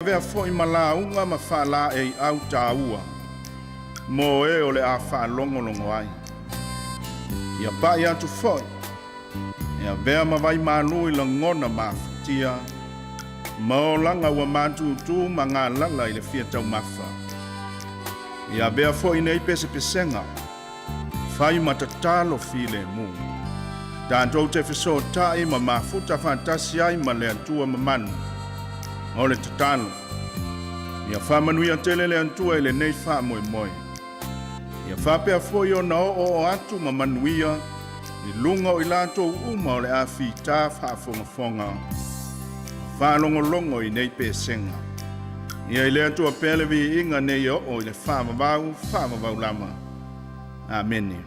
Avea foi ma lauga ma faalaeiau taua mo e o le a faalogologo ai. Ia pai atu foi e avea ma vaimalu i lagona mafatia ma olaga ua matutu ma galala i le fia taumafa. Ia avea foi nei pesepesega fai ma tatalo filemu. Tatou te fesootai ma mafuta faatasi ai ma le Atua mamalu. O le tatalo, ia faamanuia tele le Atua i lenei faamoemoe. Ia faapea foi ona oooo atu ma manuia i luga o i latou uma o le a fita faafogafoga ma faalogologo i nei pesega. Ia i le Atua pea le viiga nei e oo i le faavavau, faavavau lava. Amene.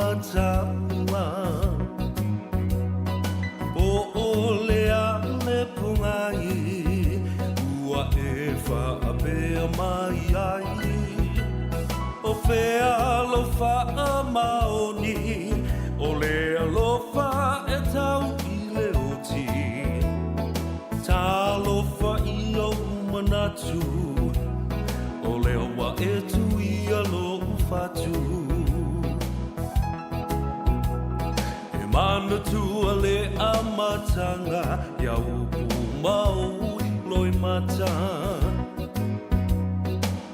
amataga Po o le a le pogai ua e faapea mai ai O fea lou faamaoni O le alofa e tau i le oti Talofa i ou manatu O lea ua e tuia lou fatu E manatua le amataga Ia upu ma ou loimata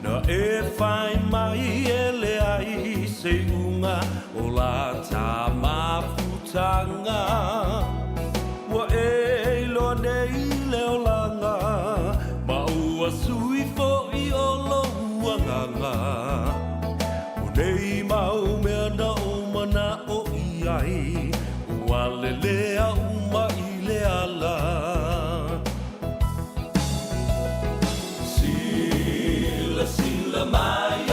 Na e fai mai e leai se iuga o la ta mafutaga Ua e iloa nei le olaga Ma ua sui foi o lou agaga O nei mau mea na ou mana'o i ai Ua lelea uma i le ala Silasila mai a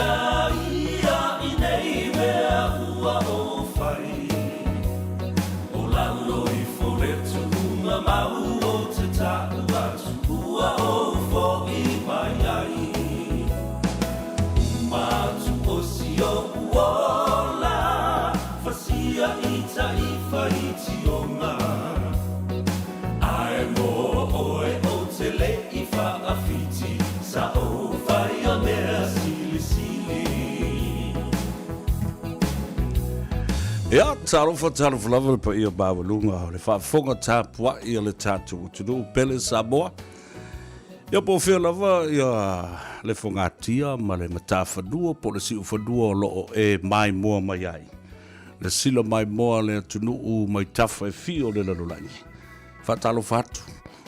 ia i nei mea ua ou fai O lalo ifo le tuuga mau o te ta'u atu ua ou fo'i mai ai Uma atu o si o'u ola Fasia i ta'ifa i Tionga Ae mo oe ou te le i fa'afiti Sa ou faia mea silisili. Ia, talofa, talofa lava le paia maualuga o le faafofoga tapuai a le tatou atunuu pele Samoa. Ia po o fea lava ia le fogatia ma le matafanua po o le siufanua o lo o e maimoa mai ai. Le sila maimoa a le atunuu mai tafa e fia o le lalolagi. Faatalofa atu,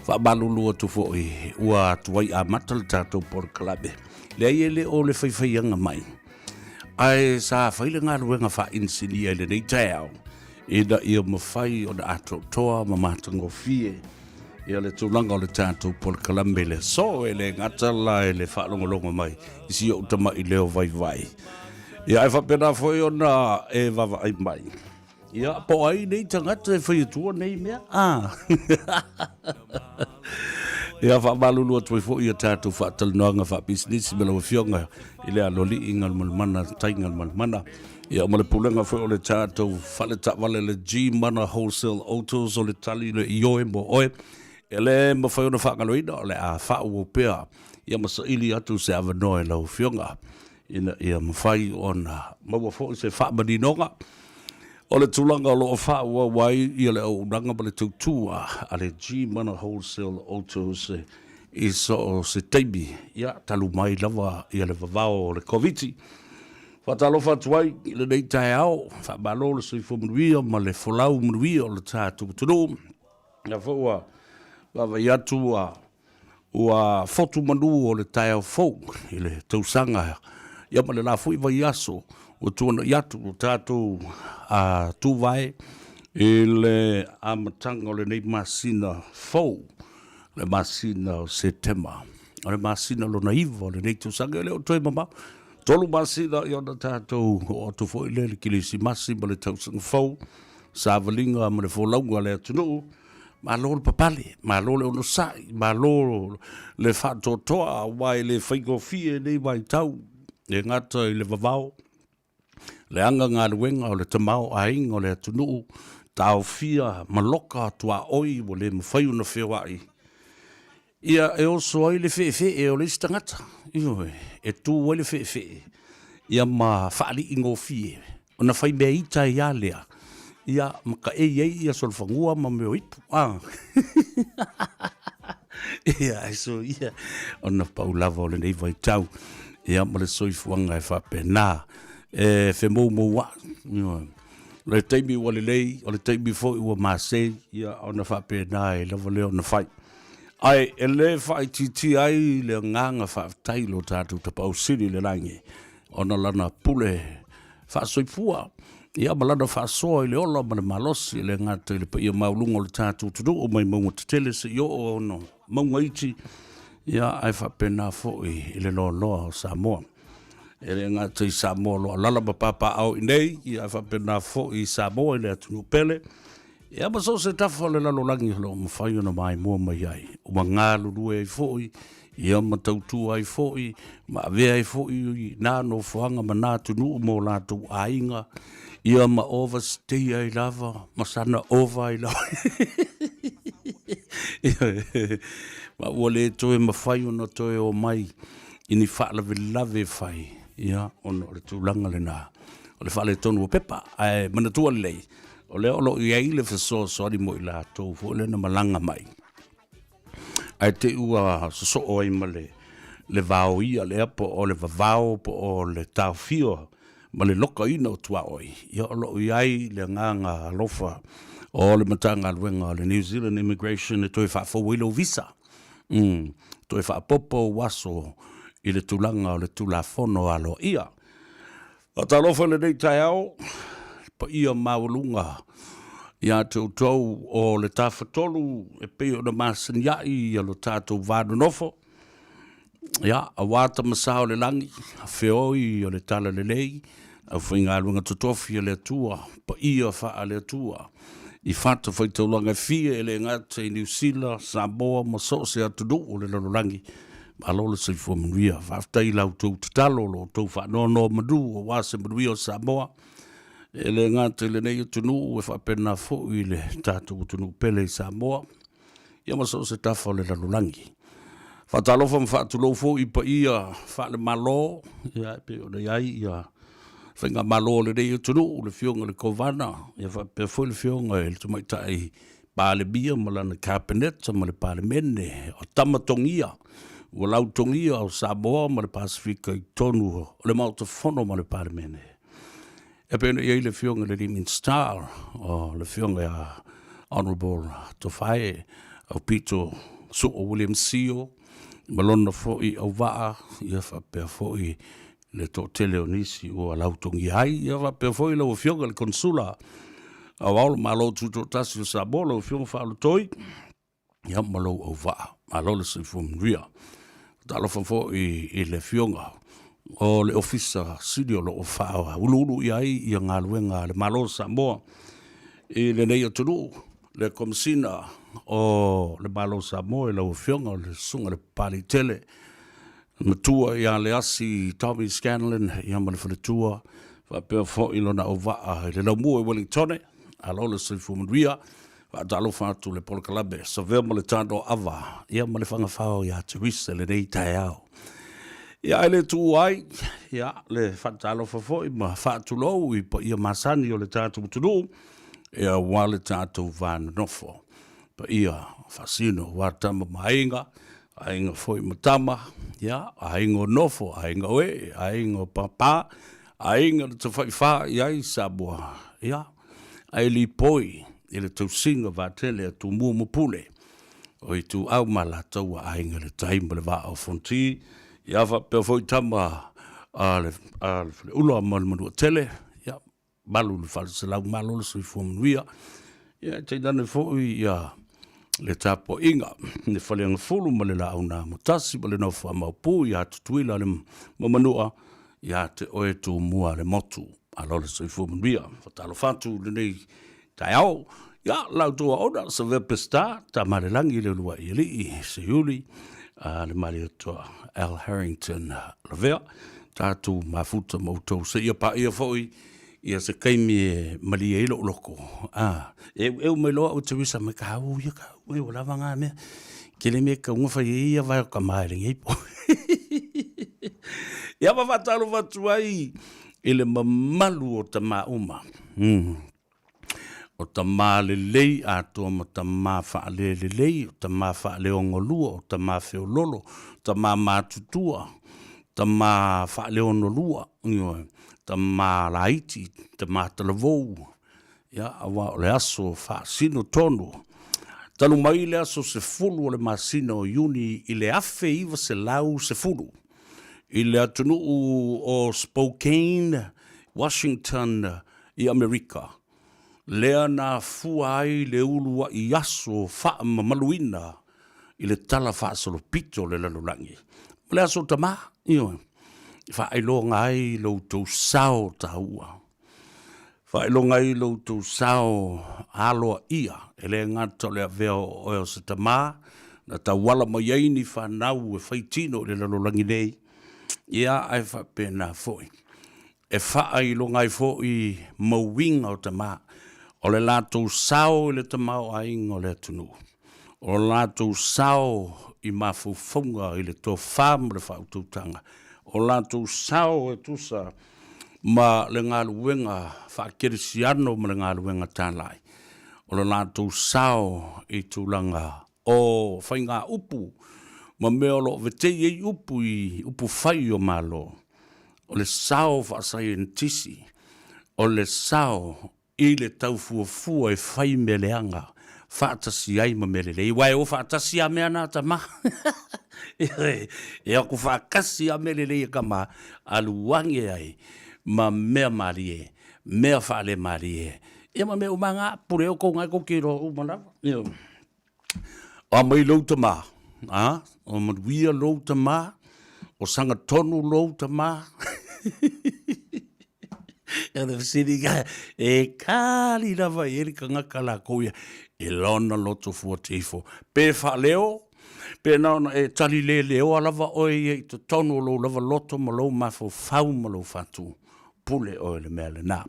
faamalulu atu foi ua tuai amata le tatou polokalame. Leai e le o le faifaiaga mai, ae sa fai le galuega faainisinia i lenei taeao ina ia mafai ona atoatoa ma matagofie ia le tulaga o le tatou polokalame i le aso. E le gata la i le faalogologo mai i si ou tama'i leo vaivai, ia ae faapena foi ona e vaavaai mai. Ia, po o ai nei tagata e fai atua nei mea? Ah. Ia, faamalulu atu ai foi ia tatou faatalanoaga faapisinisi ma lau Afioga i le Aloalii Galumalemana Tai Galumalemana. Ia, ma le pulega foi o le tatou fale taavale le G-Mana Wholesale Autos o le tali le ioe mo oe. E le mafai ona faagaloina o le a faaauau pea ia ma saili atu se avanoa i lau Afioga ina ia mafai ona maua foi se faamaninoga o le tulaga o lo o faaauau ai ia le auaunaga ma le tautua a le G-Mana Wholesale Autos i so o se taimi, ia, talu mai lava ia le vavao o le Koviti. Faatalofa atu ai i lenei taeao, faamalo le soifua manuia ma le folau manuia o le tatou atunuu. Ia foi ua vaavaai atu ua Ua fotu manu o le taeao fou i le tausaga ia ma le la foi vaiaso ua tuanai atu ua tatou tuvae i le amataga o lenei masina fou, le masina o Setema. O le masina lona 9 o lenei tausaga, e le o toe mamao. 3 masina ia ona tatou oo atu foi lea i le Kerisimasi ma le tausaga fou, savaliga ma le folauga a le atunuu. Malo le papale, malo le onosai, malo le faatoatoa, aua e le faigofie nei vaitau, e gata i le vavao, leaga galuega o le tamaoaiga o le atunuu, taofia ma loka tuaoi ua le mafai ona feoai, ia e oso ai le feefee o le isi tagata, ioe, e tu ai le feefee, ia ma faaliigofie. Ona fai mea ita ai lava lea, ia ma taei ai ia solofanua ma mea o ipu. A. Ia, ae soia ona pau lava o lenei vaitau, ia ma le soifuaga e faapena, e femoumouai. Ioe. O le taimi ua lelei, o le taimi foi ua masei, ia ona faapena ai lava lea ona fai. Ae e le faaitiitia ai le agaga faafetai i lo tatou Tapaau Sili i le lagi, ona lana pule faasoifua, ia ma lana faasoa i le ola ma le malosi, e le gata i le paia maualuga o le tatou atunuu mai mauga tetele seia oo ona mauga iti, ia ae faapena foi i le loaloa o Samoa. E le gata i Samoa o lo o alaala ma papaaao i inei, ia ae faapena foi i Samoa i le atunuu pele. Ia ma so o se tafa o le lalolagi o lo o mafai ona maimoa mai ai, ua galulue ai foi, ia ma tautua ai foi, ma avea ai foi na nofoaga ma na atunuu mo latou aiga, ia ma overstay ai lava, ma sana ova ai lava. Ma ua le toe mafai ona toe omai i ni faalavelave e fai, ia, ona o le tulaga lena o le faaletonu o pepa. Ae manatua lelei, o lea o lo o i ai le fesoasoani mo i latou foi lea na malaga mai, ae te i ua sosoo ai ma le, le vaoia lea po o le vavao po o le taofia ma le lokaina o tuaoi, ia o lo o i ai le agaga alofa o le Matagaluega o le New Zealand Immigration e toe faafou ai lou visa. Toe faaopoopo ou aso i le tulaga o le Tulafono aloaia. Faatalofa i lenei taeao, le paia maualuga ia te outou o le Tafatolu e pei ona masani ai lo tatou va nonofo, ia, aua Tama Sa o le Lagi, feoi o le Talalelei, aufaigaluega totofi a le Atua, paia faale-Atua i fatafaitaulaga e fia e le gata i Niu Sila, Samoa ma so o se atunuu o le lalolagi. Malo le soifua manuia. Faafetai i la outou tatalo, lo outou faanonomanu aua se manuia o Samoa. E le gata i lenei atunuu, e faapena foi i le tatou atunuu pele i Samoa, ia ma so o se tafa o le lalolagi. Faatalofa ma faatulou foi i paia faale-Malo, ia e pei ona i ai ia Faigamalo a lenei atunuu, le Afioga i le Kovana, ia faapea foi le Afioga i le Tamaitai Palemia ma lana Kapeneta ma le Palemene, o Tama Togia, ua lautogia o Samoa ma le Pasefika i totonu o le Maota Fono ma le Palemene. E pei ona i ai le Afioga i le Minisita, o le Afioga ia Honourable Tofae Aupito Soo William Sio, ma lona foi auvaa, ia faapea foi le toatele o nisi ua lautogia ai, ia faapea foi lau Afioga i le Konesula Aoao o le Malo Tutoatasi o Samoa, lau Afioga Faalotoi, ia ma lou auvaa. Malo le soifua manuia. Talofa foi i le Afioga o le Ofisa Sili o lo o faauluulu i ai ia galuega a le Malo o Samoa i lenei atunuu, le Komesina o le Malo o Samoa i lau Afioga o le Susuga i le Papaliitele Matua ia Leasi Tommy Scanlon ia ma le faletua faapea foi lona auvaa i le laumua i Wellingtone. Malo le soifua manuia. Faatalofa atu le polokalame Savea ma le Tano Ava ia ma le Fagafao ia Teresa i lenei taeao. Ia ae le tuua ai ia le faatalofa foi ma faatulou i paia masani o le tatou atunuu ia aua le tatou va nonofo. Paia faasino aua tama ma aiga, aiga foi ma tama, ia, aiga o nofo, aiga o ee, aiga o pāpā, aiga na tafaifa i ai Samoa, ia, ae lipoi i le tausiga vaatele a Tumua ma Pule, o Ituau ma Alataua, Aiga i le Tai ma le Vaa o Fonoti, ia faapea foi tama a le Faleula ma le Manuatele, ia, malu i le 400, malo le soifua manuia. Ia, tainane foi ia le tapuaiga i le Faleagafulu ma le Laau na Amotasi ma le Nofo a Maopu ia Tutuila ma Manua, ia te oe Tumua le motu. Malo le soifua manuia. Faatalofa atu i lenei taeao. Ia, la outou aona, Savea Peseta, Tamalelagi le uluai alii, Seiuli, a le Malietoa Al Harrington Lavea, tatou mafuta ma outou seia paia foi ia se taimi e malie ai lou loto. A, e eueu mai loa au Teresa mai ka au ia ka au ua lava ngā mea. Ke le mea kaunga fai ai ia vai o ka mai le ngei po. Ia ma faatalofa atu ai i le mamalu o tama uma. O tama lelei atoa ma tama faalelelei, o tama faaleogolua, o tama feololo, o tama matutua, tama faaleonolua, ioe, tama laiti, tama talavou, ia, aua o le aso faasino tonu. Talu mai le aso 10 o le masina o Iuni i le 1910, i le atunuu o Spokane, Washington, i Amerika, lea na afua ai le uluai aso faamamaluina i le talafaasolopito o le lalolagi, ma le Aso Tama, ioe. Faailoga ai lo outou sao taua. Faailoga ai lo outou sao aloaia, e le gata o le avea o oe o se tama, na tauala mai ai ni fanau e fai tino i le lalolagi nei, ia ae faapena foi e faailoga ai foi ma uiga o tama, o le latou sao i le tamaoaiga o le atunuu, o le latou sao i mafaufauga i le tofa ma le faautautaga, o latou sao e tusa ma le galuega faakerisiano ma le galuega talai, o le latou sao i tulaga o faigaupu ma mea o lo o vetei ai upu i upufai o Malo, o le sao faasaienitisi, o le sao i le tau fuafua e fai mea leaga faatasi ai ma mea lelei, aua e o faatasi lava mea na tama. E o atu faatasi lava mea lelei a tama, alu ane ai ma mea malie, mea faalemalie, ia ma mea uma na, pule outou na tou te iloa uma lava. O a mai lou tama, a? O manuia lou tama, o sagatonu lou tama. E le fesili ka, e kali lava i ai le tagata lakou ia, i lona loto fuati ifo. Pe faaleo, pe na ona e tali leleoa lava oe ia i totonu o lou lava loto ma lou mafaufau ma lou fatu, pule oe i le mea lena.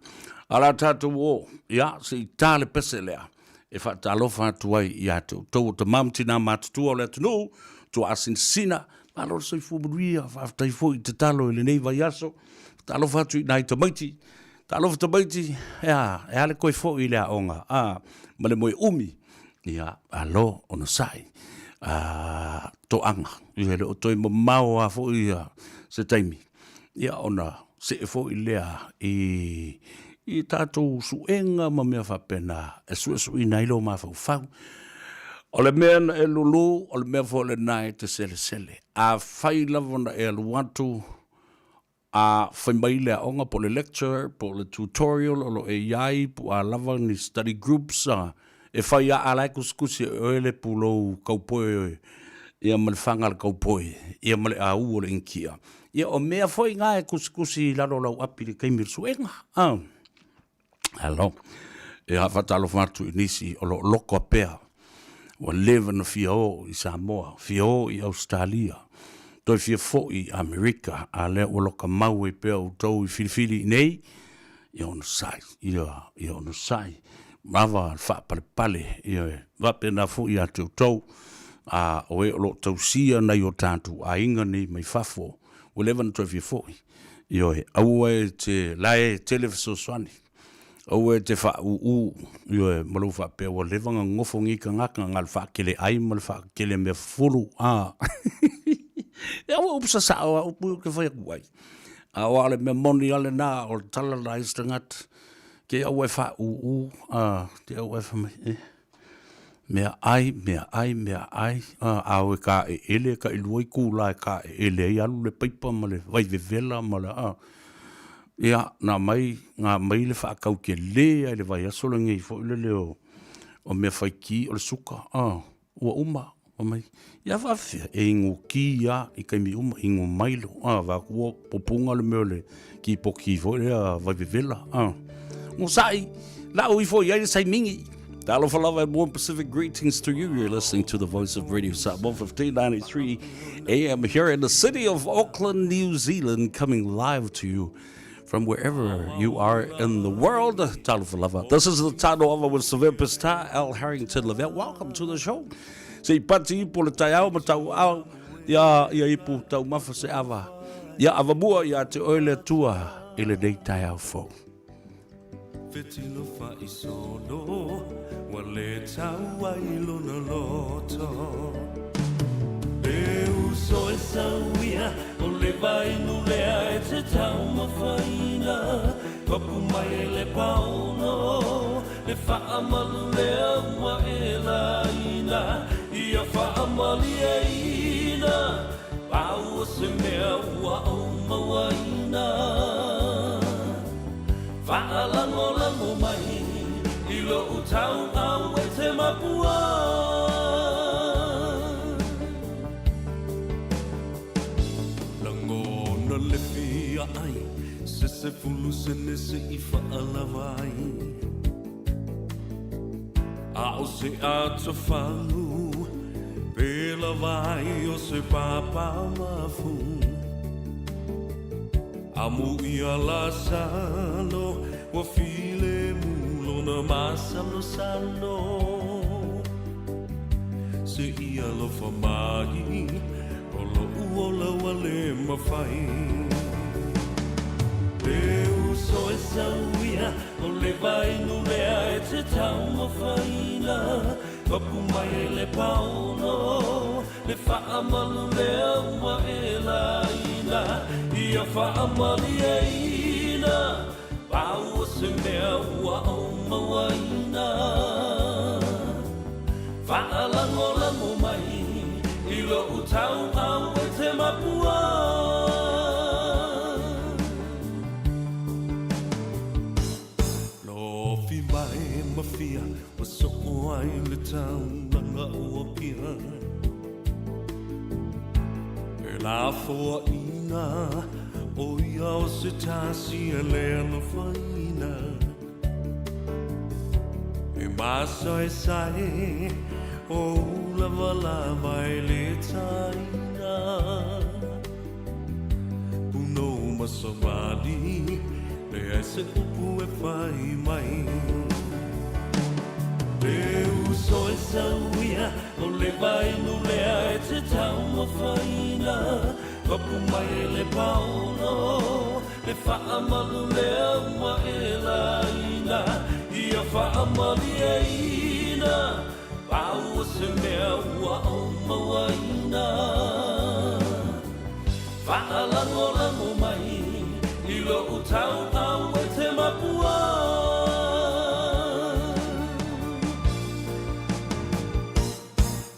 A o le a tatou o, ia, se i ta le pese lea. E faatalofa atu ai ia te outou o tama ma tina matutua o le atunuu, tuaasinasina, malo le soifua manuia, faafetai foi i tatalo i lenei vaiaso. Faatalofa atu i nai tamaiti, talofa tamaiti, e a, e a le toe foi i le aoga, a, ma le moe umi, ia, malo onosai, a, toaga, ia e le o toe mamao lava foi ia se taimi, ia ona see foi lea i i tatou suega ma mea faapena e suesueina ai lou mafaufau. O le mea na e lulu, o le mea foi lena e te selesele. Afai lava na e alu atu a fai mai le aoga po o le lecture po o le tutorial o lo o e i ai po o a lava ni study groups a e fai lava a la e tusitusi e oe le pulou kaupoe ia ma le faga a le kaupoe ia ma le au o le inikia. Ia o mea foi na e tusitusi i lalo o lau api i le taimi o le suega. Ah. Alo. Ia faatalofa atu i nisi o lo o lokoa pea ua leva na fia o i Samoa, fia o i Ausetalia, toe fia foi i Amerika, a lea ua loka mau ai pea outou i filifili i nei, ia onosai, ia, ia onosai, lava le faapalepale, ia e faapena foi ia te outou, a o e o lo o tausia nai o tatou aiga nei mai fafo, ua leva ona toe fia foi, ioe, aua e te, la e tele fesoasoani, aua e te faaūū, ioe, ma lou faapea ua leva ona nonofo nei tagata na o le faakeleai ma le faakele mea fufulu, a. Ia ua upu sasao lava upu ia ou te fai atu ai. Aua o le mea moni lava lena, o le tala lena a isi tagata, te i aua e faaūū, a, te i aua e fai mai, eh, meaai, meaai, meaai, a, a o e taeele, e tailua itula e taeele ai, alu le paipa ma le vai vevela ma le, a. Ia, na aumai, na aumai le faatau tele lava i le vaiaso lenei foi lele o mea faiti o le suka, a. Ua uma, fai mai, ia faafefea, e inu ki lava i taimi uma, inu mailo, a, vaai atu ua pupuga le mea o le kipoti foi lea vai vevela, a. Onosai, la'u ifo i ai le saimigi. Talofa lava and warm Pacific greetings to you. You're listening to the voice of Radio Samoa 1593 AM here in the city of Auckland, New Zealand, coming live to you from wherever you are in the world. Talofa lava. This is the Tanoava with Severe Pista, Al Harrington Lavelle. Welcome to the show. Se i pati ipo le taiao ma tau au, ia, ia ipu tau mafa se ava. Ia ava mua ia te oe le tua i le nei taiao fou. Fetilo faisolo, ua le tau ai lona loto. E uso e sauia, o le vainu lea e te taumafaina. Papu mai e le paono, le faamalu lea ua e laina. Ia faamalieina, pau o se mea ua ou mauaina. Faalagolago mai i lou tauau e te mapua. Lagona le 10 sene se i faalava ai. A o se atofalu pe lava ai o se papamafu. Amo ia Lasalo ua filemu lona masalosalo. Se i alofa mai o loʻu ola ua le mafai. Le uso e sauia o le vainu lea e te taumafaina. Mapu mai e le paolo le faamalu lea ua e laina. Ia faamalieina pau o se mea ua ou mauaina. Faalagolago mai i loʻu tauau e te mapua. Lofi mai mafia ua soo ai le taulaga o Apia. E lafoaʻina o ia o se tasi e le alofaina. E masaesae o ulavalava e le taina. Punou ma savali leai se upu e fai mai. Le uso e sauia o le vainu lea e te taumafaina. Mapu mai e le paolo le faamalu lea ua e laina. Ia faamalieina pau o se mea ua ou mauaina. Faalagolago mai i loʻu tauau e te mapua.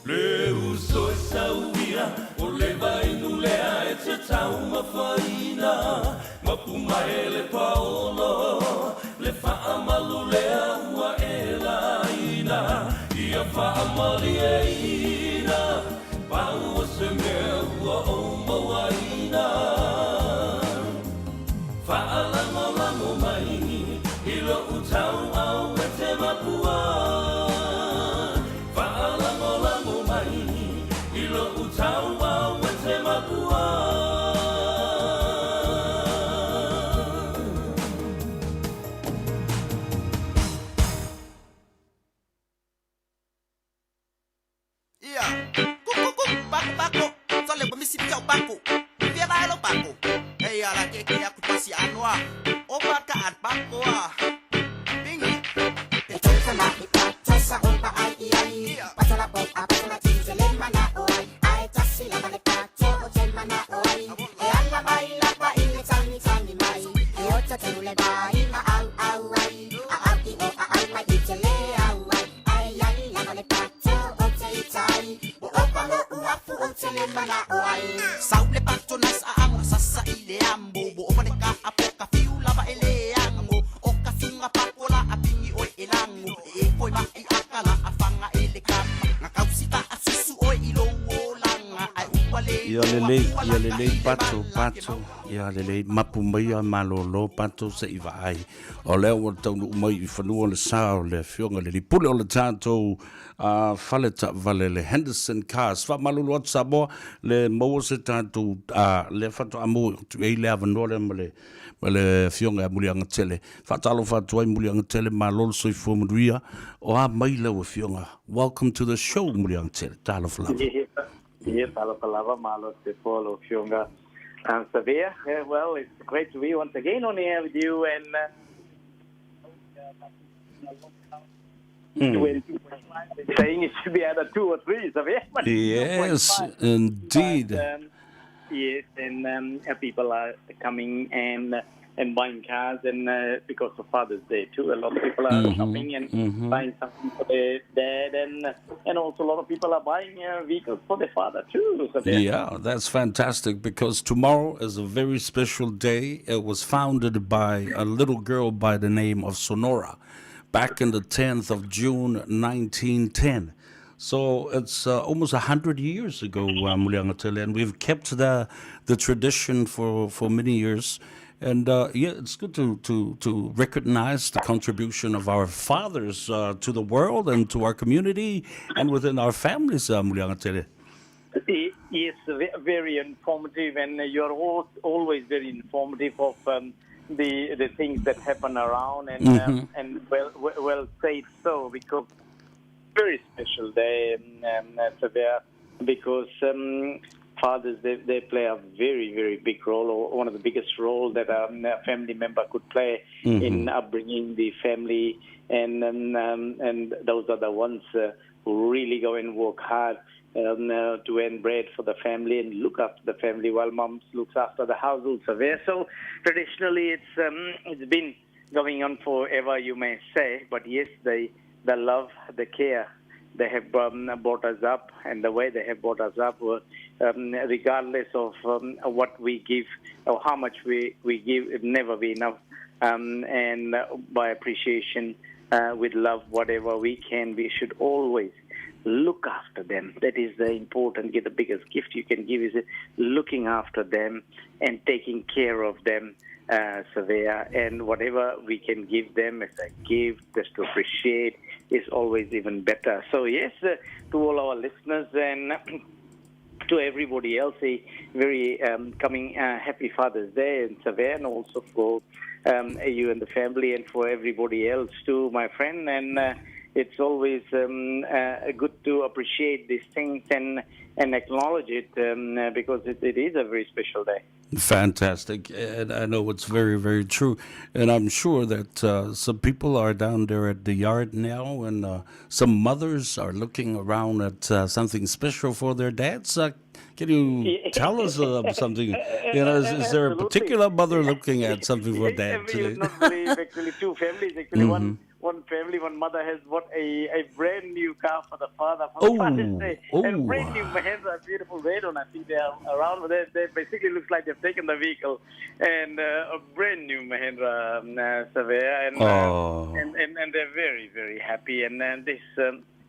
Le uso e sauia o le vainu lea e te taumafaina. Mapu mai e le paolo le faamalu lea ua e laina. Ia faamalieina pau o se mea ua ou mauaina. Faalagolago mai i loʻu tauau e te mapua. Faalagolago mai i loʻu tauau e te mapua. Ia. Ku ku ku, pako pako. Sale pa misi piau pako. Via vai lo pako. Ei ala ke ke aku pasi anoa. O pa ka at pako a. Bingi. Sau le pato nas a amo sasa i le ambo bo o le ka apo ka fiu lava e le ango o ka sunga pakola a pingi oi e lango e foi ma i akala a fanga e le kama nga kausita a susu oi i lo o langa ai ua le Ia lelei, ia lelei pato, pato, ia lelei mapu mai a malolo pato se i vaai. O lea ua taunuu mai i fanua le sa o le afioga le lipule o le tatou fale taavale le Henderson Cars. Faamalulu atu Samoa le maua se tatou lea faatoa maua atu i ai le avanoa lea ma le ma le afioga ia Muliagatele. Faatalofa atu ai Muliagatele, malo le soifua manuia. O a mai lau afioga? Welcome to the show Muliagatele. Talofa lava. Yes, talofa lava, malo te po lau afioga. Savea, yeah, well, it's great to be once again on air with you and when saying it should be either 2 or 3, Savea. But Yes, 2.5. indeed. But, yes, and people are coming and buying cars, and because of Father's Day too, a lot of people are shopping and buying something for their dad, and also a lot of people are buying vehicles for their father too. So Yeah, that's fantastic because tomorrow is a very special day. It was founded by a little girl by the name of Sonora back in the 10th of June 1910. So it's almost 100 years ago, Muliagatele, and we've kept the tradition for many years. And yeah, it's good to, to, to recognize the contribution of our fathers to the world and to our community and within our families, Muliagatele. Yes, very informative, and you're always very informative of the the things that happen around, and and well well said so because very special day, Savea, because fathers they, they play a very very big role, or one of the biggest role that a family member could play in upbringing the family, and and those are the ones who really go and work hard to earn bread for the family and look after the family while mom looks after the household. So traditionally, it's it's been going on forever, you may say. But yes, they the love, the care they have brought us up, and the way they have brought us up, regardless of what we give or how much we, we give, it never be enough. And by appreciation, with love, whatever we can, we should always look after them. That is the important, the biggest gift you can give is looking after them and taking care of them, Savea. And whatever we can give them as a gift, just to appreciate, is always even better. So yes, to all our listeners and to everybody else, a very coming happy Father's Day and Savea, and also for you and the family and for everybody else too, my friend. And it's always good to appreciate these things and, and acknowledge it because it, it is a very special day. Fantastic. And I know it's very, very true. And I'm sure that some people are down there at the yard now, and some mothers are looking around at something special for their dads. Can you tell us something? You know, is there a particular mother looking at something for dad You today? would not believe, actually, two families. Actually, one family, one mother has bought a brand new car for the father for the Father's Day. And brand new Mahindra, beautiful red one. I think they are around. They, they basically looks like they've taken the vehicle and a brand new Mahindra Savea. And, and, and, and they're very, very happy. And this,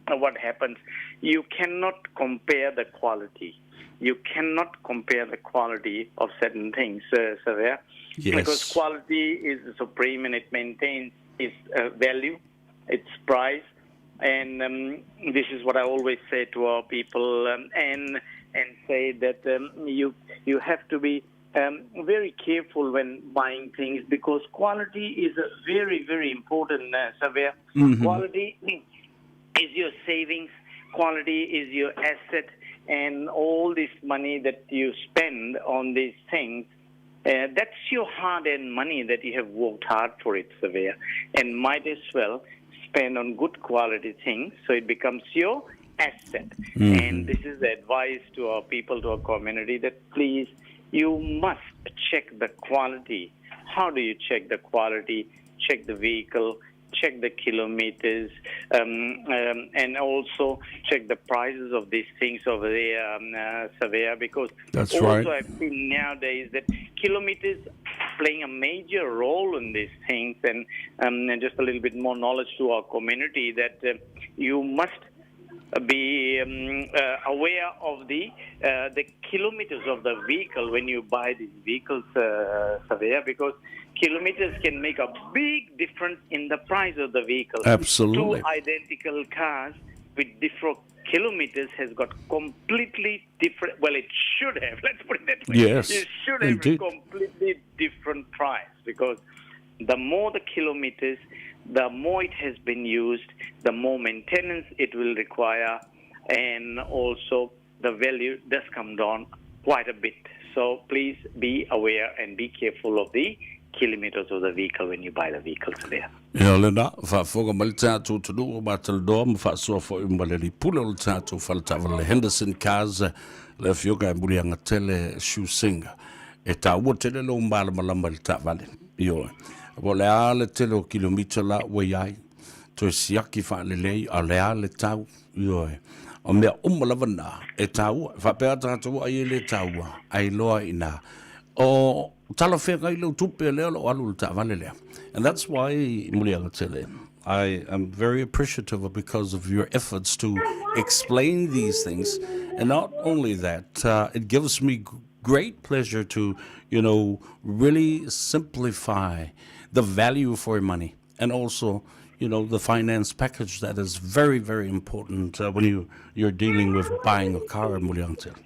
what happens, you cannot compare the quality. You cannot compare the quality of certain things, Savea. Yes. Because quality is supreme and it maintains its value, its price, and this is what I always say to our people, and say that you you have to be very careful when buying things because quality is a very very important, Savea. Quality is your savings, quality is your asset, and all this money that you spend on these things, that's your hard-earned money that you have worked hard for it, Savea, and might as well spend on good quality things so it becomes your asset. And this is the advice to our people, to our community, that please, you must check the quality. How do you check the quality? Check the vehicle, check the kilometers, and also check the prices of these things over there, Savea, because That's also right. I've seen nowadays that kilometers playing a major role in these things, and just a little bit more knowledge to our community that you must be aware of the kilometers of the vehicle when you buy these vehicles, Savea, because kilometers can make a big difference in the price of the vehicle. Absolutely. Two identical cars with different kilometers has got completely different, well, it should have, let's put it that way. Yes, It should have indeed. a completely different price, because the more the kilometers, the more it has been used, the more maintenance it will require, and also the value does come down quite a bit. So please be aware and be careful of the kilometers of the vehicle when you buy the vehicle today. Ia lena, faafofoga mai le tatou atunuu o matalanoa ma faasoa foi ma le alii pule o le tatou faletaavale Henderson Cars, le Afioga e Muliagatele Siu Singh. E taua tele lou malamalama i le taavale. Ioe. Po o le a le tele o kilomita la ua i ai, toe siaki faalelei, a o le a le tau. Ioe. O mea uma lava na e taua. E faapea tatou ai e le taua, ai loa ina o talafeagai lou tupe lea o lo o alu i le taavale lea. And that's why, Muliagatele, I am very appreciative because of your efforts to explain these things. And not only that, it gives me great pleasure to, you know, really simplify the value for money and also, you know, the finance package that is very, very important when you, you're dealing with buying a car in Muliagatele.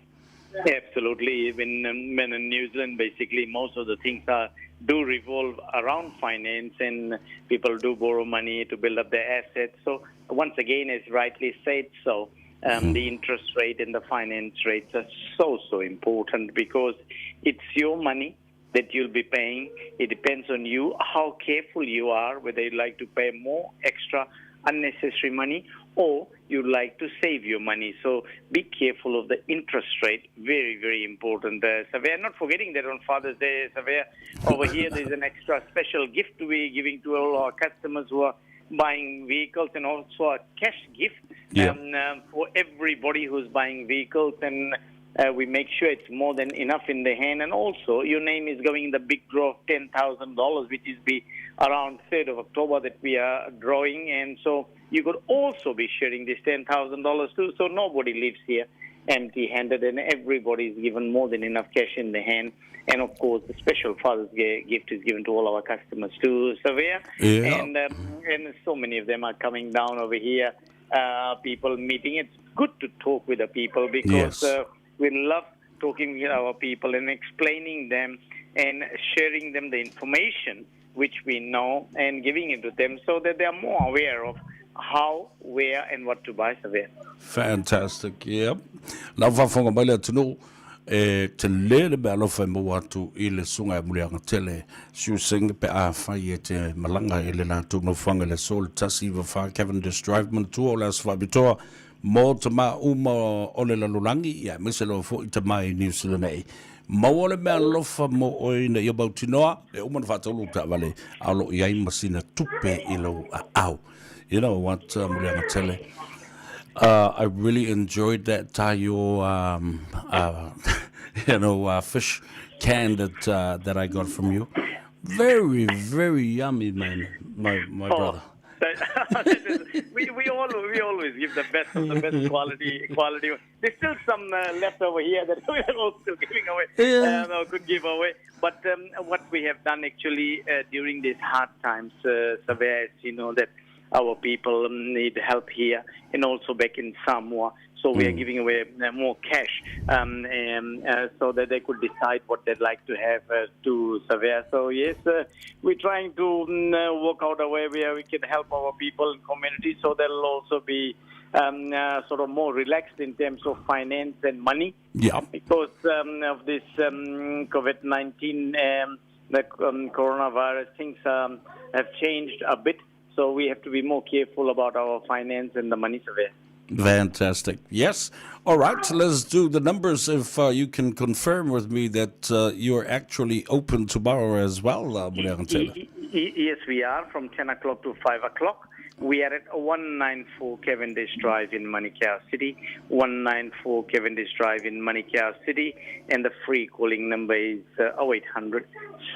Absolutely. Even when in New Zealand, basically, most of the things are do revolve around finance, and people do borrow money to build up their assets. So once again, as rightly said, so the interest rate and the finance rates are so, so important because it's your money that you'll be paying. It depends on you, how careful you are, whether you like to pay more extra unnecessary money or you like to save your money. So be careful of the interest rate. Very, very important. Savea, not forgetting that on Father's Day, Savea, over here there's an extra special gift we're giving to all our customers who are buying vehicles, and also a cash gift for everybody who's buying vehicles. And we make sure it's more than enough in the hand. And also, your name is going in the big draw of $10,000, which is be around 3rd of October that we are drawing. And so you could also be sharing this $10,000 too. So nobody lives here empty-handed, and everybody is given more than enough cash in the hand. And, of course, the special Father's Day gift is given to all our customers too, Savea. Yeah. And so many of them are coming down over here, people meeting. It's good to talk with the people because we love talking with our people and explaining them and sharing them the information which we know and giving it to them so that they are more aware of how, where, and what to buy. Savea. Fantastic, yep. Lau faafofoga mai le atunuu, e tele le meaalofa e maua atu i le susuga ia Muliagatele Siu Singh pe afai e te malaga i le latou nofoaga i le aso le 194 Cavendish Drive manatua o le aso faapitoa mo tama uma o le lalolagi, ia aemaise lava foi tama i New Zealand nei. Maua le meaalofa mo oe ina ia mautinoa e uma ona faataulu taavale a o lo o i ai ma sina tupe i lou aao. You know what, Muliagatele, I really enjoyed that taio, fish can that that I got from you. Very, very yummy, man, my brother. That we always give the best of the best quality. There's still some left over here that we are all still giving away. Or could give away. But what we have done actually during these hard times, Savea, is, you know, that our people need help here and also back in Samoa. So we are giving away more cash so that they could decide what they'd like to have to Savea. So yes, we're trying to work out a way where we can help our people and community so they'll also be sort of more relaxed in terms of finance and money. Because of this COVID-19, the coronavirus, things have changed a bit. So we have to be more careful about our finance and the money, Savea. Fantastic. Yes. All right. So let's do the numbers. If you can confirm with me that you're actually open tomorrow as well, Muliagatele. Yes, we are from 10 o'clock to 5 o'clock. We are at 194 Cavendish Drive in Manukau City, 194 Cavendish Drive in Manukau City, and the free calling number is 0800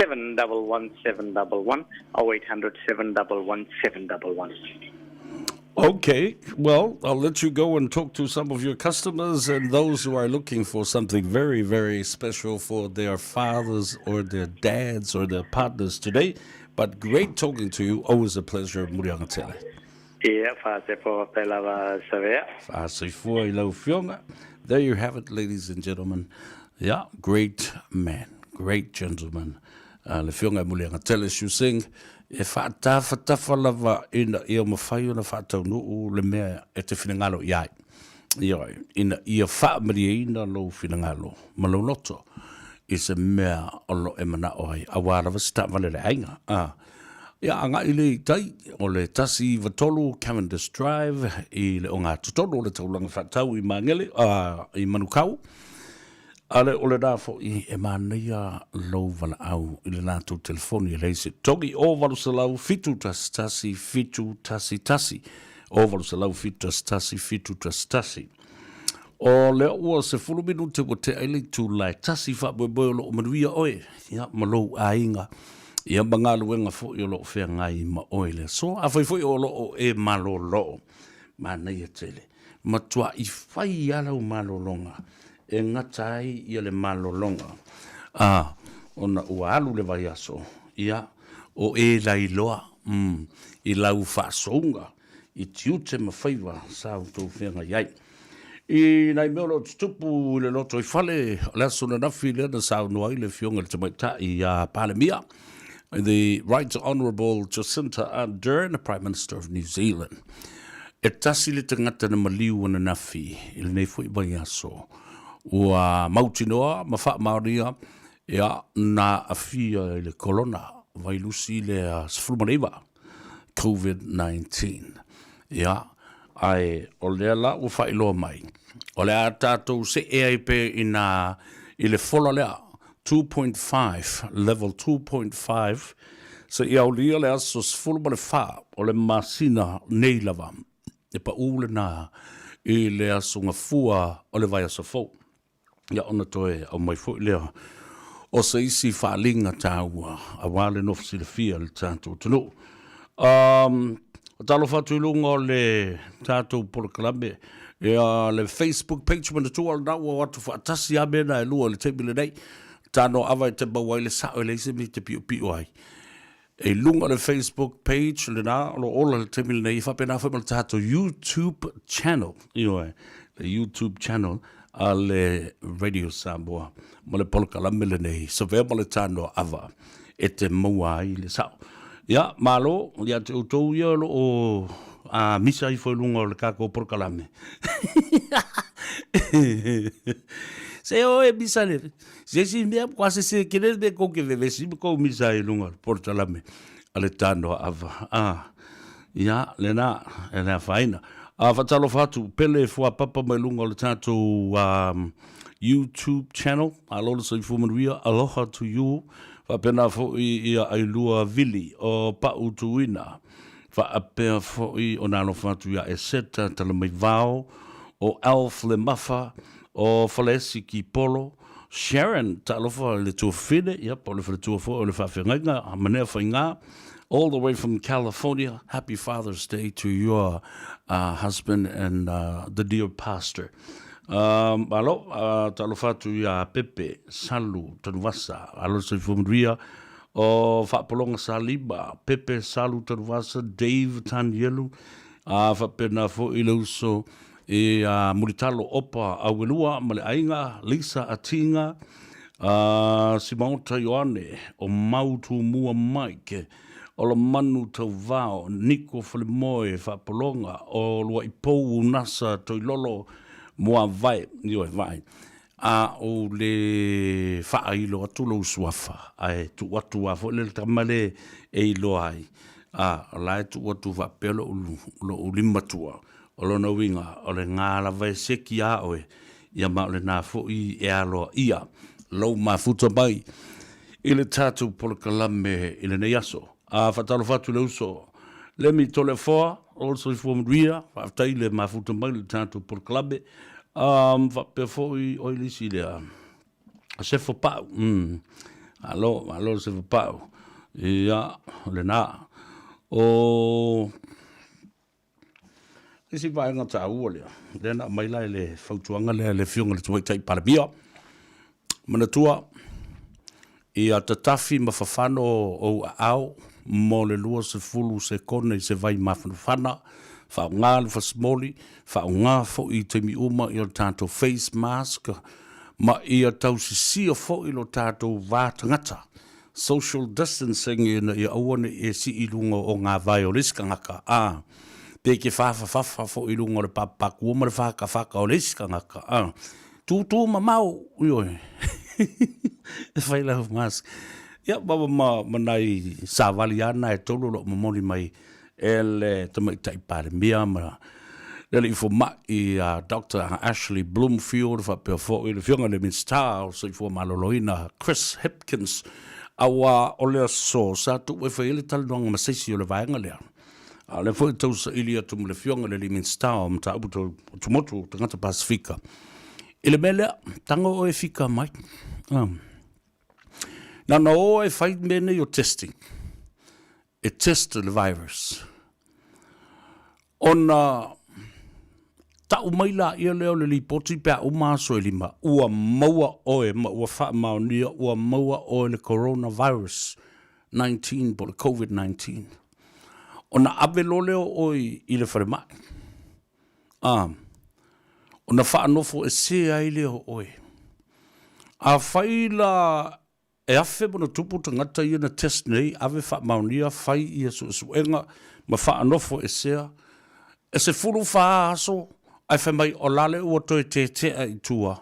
711 711, 0800 711 711. Okay, well, I'll let you go and talk to some of your customers and those who are looking for something very, very special for their fathers or their dads or their partners today. But great talking to you. Always a pleasure, Muliagatele. Ia, faasoifua pea lava Savea. Faasoifua i lau afioga. There you have it, ladies and gentlemen. Yeah, great man, great gentleman. Le afioga i Muliagatele Siu Singh, e faatafatafa lava ina ia mafai ona faataunuu le mea e te finagalo i ai. Ioe, ina ia faamalieina lou finagalo ma lou loto i se mea o lo o e manao ai, auā lava se taavale a le aiga. A, ia agai lea i tai, o le 193 Cavendish Drive i le ogatotonu o le taulaga faatau i Magele, a, i Manukau. A le o lenā foi e manaia lou valaau i le latou telefoni e leai se togi o 800 711 711 o 800 711 711. O lea ua 10 minute ua tea ai le itula e tasi faamoemoe o loo manuia oe ia ma lou aiga ia ma galuega foi o loo feagai ma oe i le aso. Afai foi o loo e malolo, manaia tele. Matuai fai lava lau malologa. e gata ai ia le malologa, a, ona ua alu le vaiaso, ia, o e lailoa, mm, i lau faasouga i tiute ma faiva sa outou feagai ai. I nai mea o lo o tutupu i le lotoifale, o le aso ananafi lea na saunoa ai le Afioga i le Tamaitai ia Palemia, the Right Honourable Jacinta Ardern, Prime Minister of New Zealand. E tasi le tagata na maliu ananafi i lenei foi vaiaso ua mautinoa ma faamaonia ia na aafia i le kolona vailusi lea 19 COVID-19. Ia, ae o lea la ua faailoa mai, o le a tatou see ai pea i nā i le fola lea, 2.5, level 2.5, seia aulia le aso 14 o le masina nei lava, e paʻū lenā i le aso Gafua o le vaiaso fou. Ia ona toe aumai foi lea o se isi faaaliga taua aua le nofo silafia i le tatou atunuu. Um, talofa atu i luga o le tatou polokalame, ia le Facebook page manatua lena ua o atu faatasi lava mea na e lua i le taimi lenei. Tano ava e te maua ai le sao e leai se mea e te piopio ai. I luga o le Facebook page lena o lo o ola i le taimi lenei, e faapena foi ma le tatou YouTube channel, ioe, le YouTube channel a le Radio Samoa ma le polokalame lenei, Savea ma le Tanoa Ava, e te maua ai le sao. Ia, malo ia te outou ia o lo o a misa ifo i luga o le tatou polokalame. Se o e misa le, Se isi mea kua se se kere me kou ke vevesi ma kou misa i lunga o le polokalame a le Tanoa Ava. Ah, ia, lena, e le afaina. A faatalofa atu, pele fuapapa mai luga o le tatou um, YouTube channel. Malo le soifua manuia, aloha to you. Faapena foi ia Ailua Vili o Pa'u Tuina. Faapea foi ona alofa atu ia Eseta Talamaivao, o Alf Lemafa, o Faleasi Kipolo, Sharon Talofa i le tuafafine, ia po o le faletua foi o le faafeagaiga Manea Faigā, all the way from California, happy Father's Day to your uh, husband and uh, the dear pastor. Um, alo, uh, talofa atu ia Pepe, Salu, Tanuvasa, alo soifua manuia, o Faapologa Saliba, Pepe Salu Tanuvasa, Dave Tanielu, a faapena foi le uso i a Mulitalo Opa Auelua ma le aiga, Lisa Atinga, a Simaota Ioane, o Mau Tumua Mike, Olomanu Tauvao, Niko Falemoe Faapologa, o Luaipou Unasa Toilolo Muavae, ioe, vaai. A ou le faailo atu lou suafa, ae tuu atu lava foi le tama le e iloa ai, a, o la e tuu atu faapea lou, lou limatua. O lona uiga, o lena lava e seki iā oe, ia ma o lena foi e aloaia lou mafuta mai i le tatou polokalame i lenei aso. A faatalofa atu i le uso Lemi Toleafoa, o le soifua manuia, faafetai i le mafuta mai i le tatou polokalame. Um, faapea foi oi le isi lea, Sefo Pau. Mm. Malo, malo Sefo Pau. Ia, lena. O isi vaega taua lea, lea na aumai la i le fautuaga lea a le Afioga i le Tamaitai Palemia, manatua, ia tatafi ma fafano ou aao mo le 20 sekone i se vai mafanafana, faaaoga le fasimoli, faaaoga foi i taimi uma i o tatou face mask, ma ia tausisia foi lo tatou va tagata social distancing ina ia aua ne i e sii i luga o ngā vae o le isi tagata, ā, pe ke whawhawhawha fo i luga o le papakua ma le whakawhaka o le isi tagata, ā, tūtū mamao, ioe, e whai lau mask. Ia, ma, ma, ma nai sāvali ana e tolu o loo momoli mai e le Tamaitai Palemia ma le alii fomai a Doctor Ashley Bloomfield faapea foi le Afioga i le Minisita o Soifua Maloloina Chris Hipkins, aua o le aso sa tuu e fai ai le talanoaga ma se isi o le vaega lea. A o lea foi e tausaili atu ma le Afioga i le alii Minisita o Mataupu Tau Motumotu o Tagata Pasefika i le mea lea, tago oe e fika mai. Na ona o e fai mea nei o testing. E test le virus. Ona Ta'u mai laia lea o le lipoti pe a uma aso e lima, ua maua oe ma ua faamaonia ua maua oe le coronavirus 19 po o le Covid-19. Ona ave loa lea o oe i le falemai, a, ona faanofoesea ai lea o oe. Afai la E 1000+ tagata ia na test nei, ave faamaonia, fai ia suesuega ma faanofoesea, e 14 aso ae fai mai o la le ua toe tetea i tua,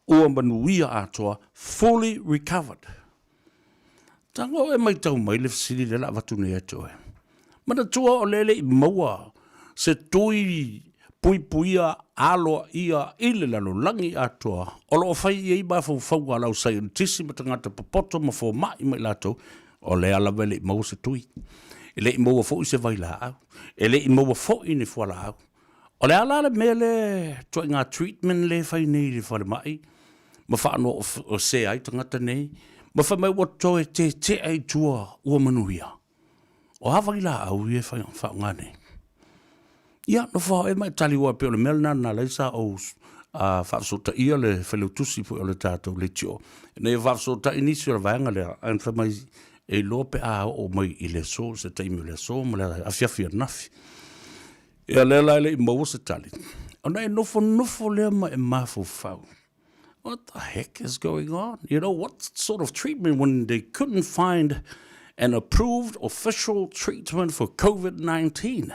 ua manuia atoa, fully recovered. Tago e maitau mai le fesili lea la avatu nei ia te oe. Manatua o lea e le i maua se tui puipuia aloaia i le lalolagi atoa o lo o fai i ai mafaufauga a le au saienitisi ma tagata popoto ma fomai ma i latou, o lea lava e le i maua se tui, e le i maua foi se vailaau, e le i maua foi ni fualaau. O le a la le mea lea ituaiga treatment lea e fai nei i le falemai ma faanofoesea ai tagata nei ma fai mai ua toe tetea i tua ua manuia? O a vailaau ia e faaaoga nei? Ia, nofo lava oe ma e tali aua pei o le mea lena na ala ai sa ou faafesootaia le failautusi foi o le tatou leitio ina ia faafesootai nisi o le vaega lea, ae fai mai e iloa pe a oo mai i le aso, se taimi o le aso ma le afiafi ananafi. Ia lea la e le i maua se tali, ona e nofonofo lea ma e mafaufau. What the heck is going on? You know, what sort of treatment when they couldn't find an approved official treatment for COVID-19?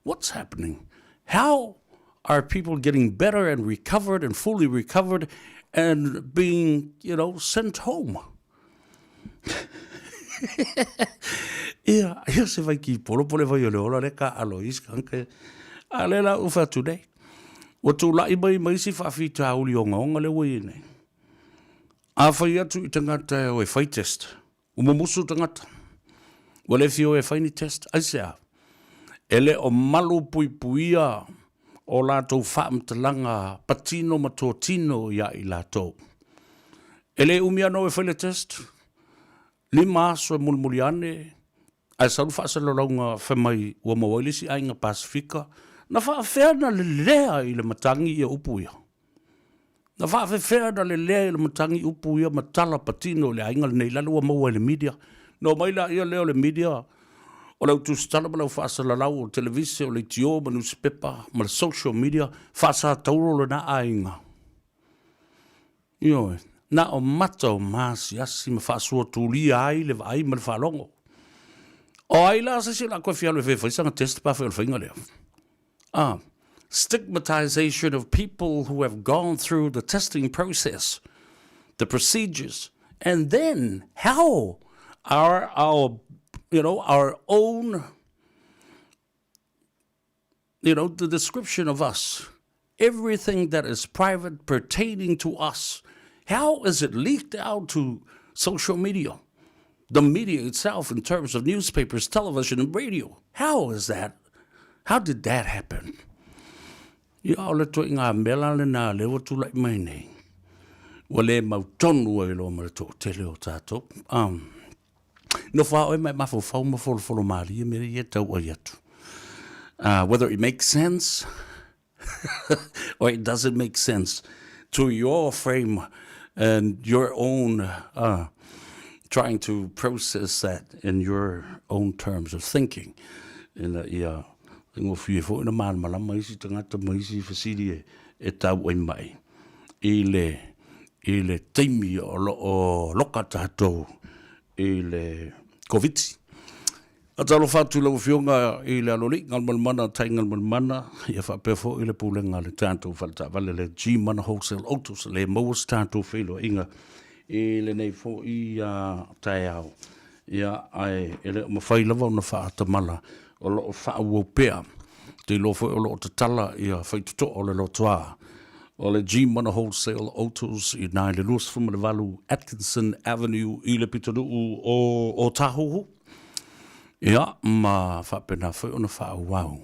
What's happening? How are people getting better and recovered and fully recovered and being, you know, sent home? Ia, ia se vai ki polo pole vai o le ola le ka alo is kanka. A le la ufa atu nei. Ua tulai mai ma isi faafitauli ogaoga lea ua i ai nei. Afai atu i tagata e o e fai test, ua mumusu tagata, ua le fia o e fai ni test, aisea? E le o malu puipuia o latou faamatalaga patino ma totino ia i latou. E le umi lava ona o e fai le test, lima aso e mulimuli ane, Ae sau le faasalalauga fai mai ua maua ai le isi aiga Pasefika, na faafefea ona lelea i le matagi ia upu ia? Na faafefea ona lelea i le matagi upu ia ma tala patino i le aiga lenei lale ua maua e le media? Na omai laia lea o le media, o le au tusitala ma le au faasalalau o le televise, o leitio ma nusipepa ma le social media, faasatauro lena aiga. Ioe, na o mata o maasiasi ma faasuatulia ai le vaai ma le faalogo. O ai la se isi o le a koe fia alu e fai sana test pe afai o le faiga lea? Ah, stigmatization of people who have gone through the testing process, the procedures, and then how are our, you know, our own you know, the description of us, everything that is private pertaining to us, how is it leaked out to social media, the media itself in terms of newspapers, television and radio? How is that? How did that happen? Ia, o le ituaiga mea la lena lea ua tulai mai nei, ua le mautonu ai loa ma le toatele o tatou. Um, Nofo lava oe ma e mafaufau ma folofolo malie mea ia e tau ai atu. Whether it makes sense or it doesn't make sense to your frame and your own trying to process that in your own terms of thinking. Ina ia faigofie foi ona malamalama isi tagata ma isi fesili e tau ai mai i le i le taimi o lo o loka tatou i le Koviti. Faatalofa atu i lau Afioga i le Aloalii, Galumalemana Tai Galumalemana, ia faapea foi le Pulega a le tatou Faletaavale le G-Mana Wholesale Autos, le maua se tatou feiloaiga i lenei foi taeao. Ia, ae e le o mafai lava ona faatamala o lo o faaauau pea. Ou te iloa foi o lo o tatala ia faitotoa o le lotoa o le G-Mana Wholesale Autos i ina i le 28 Atkinson Avenue i le pitonuu o Ōtāhuhu. Ia, ma faapena foi ona faaauau.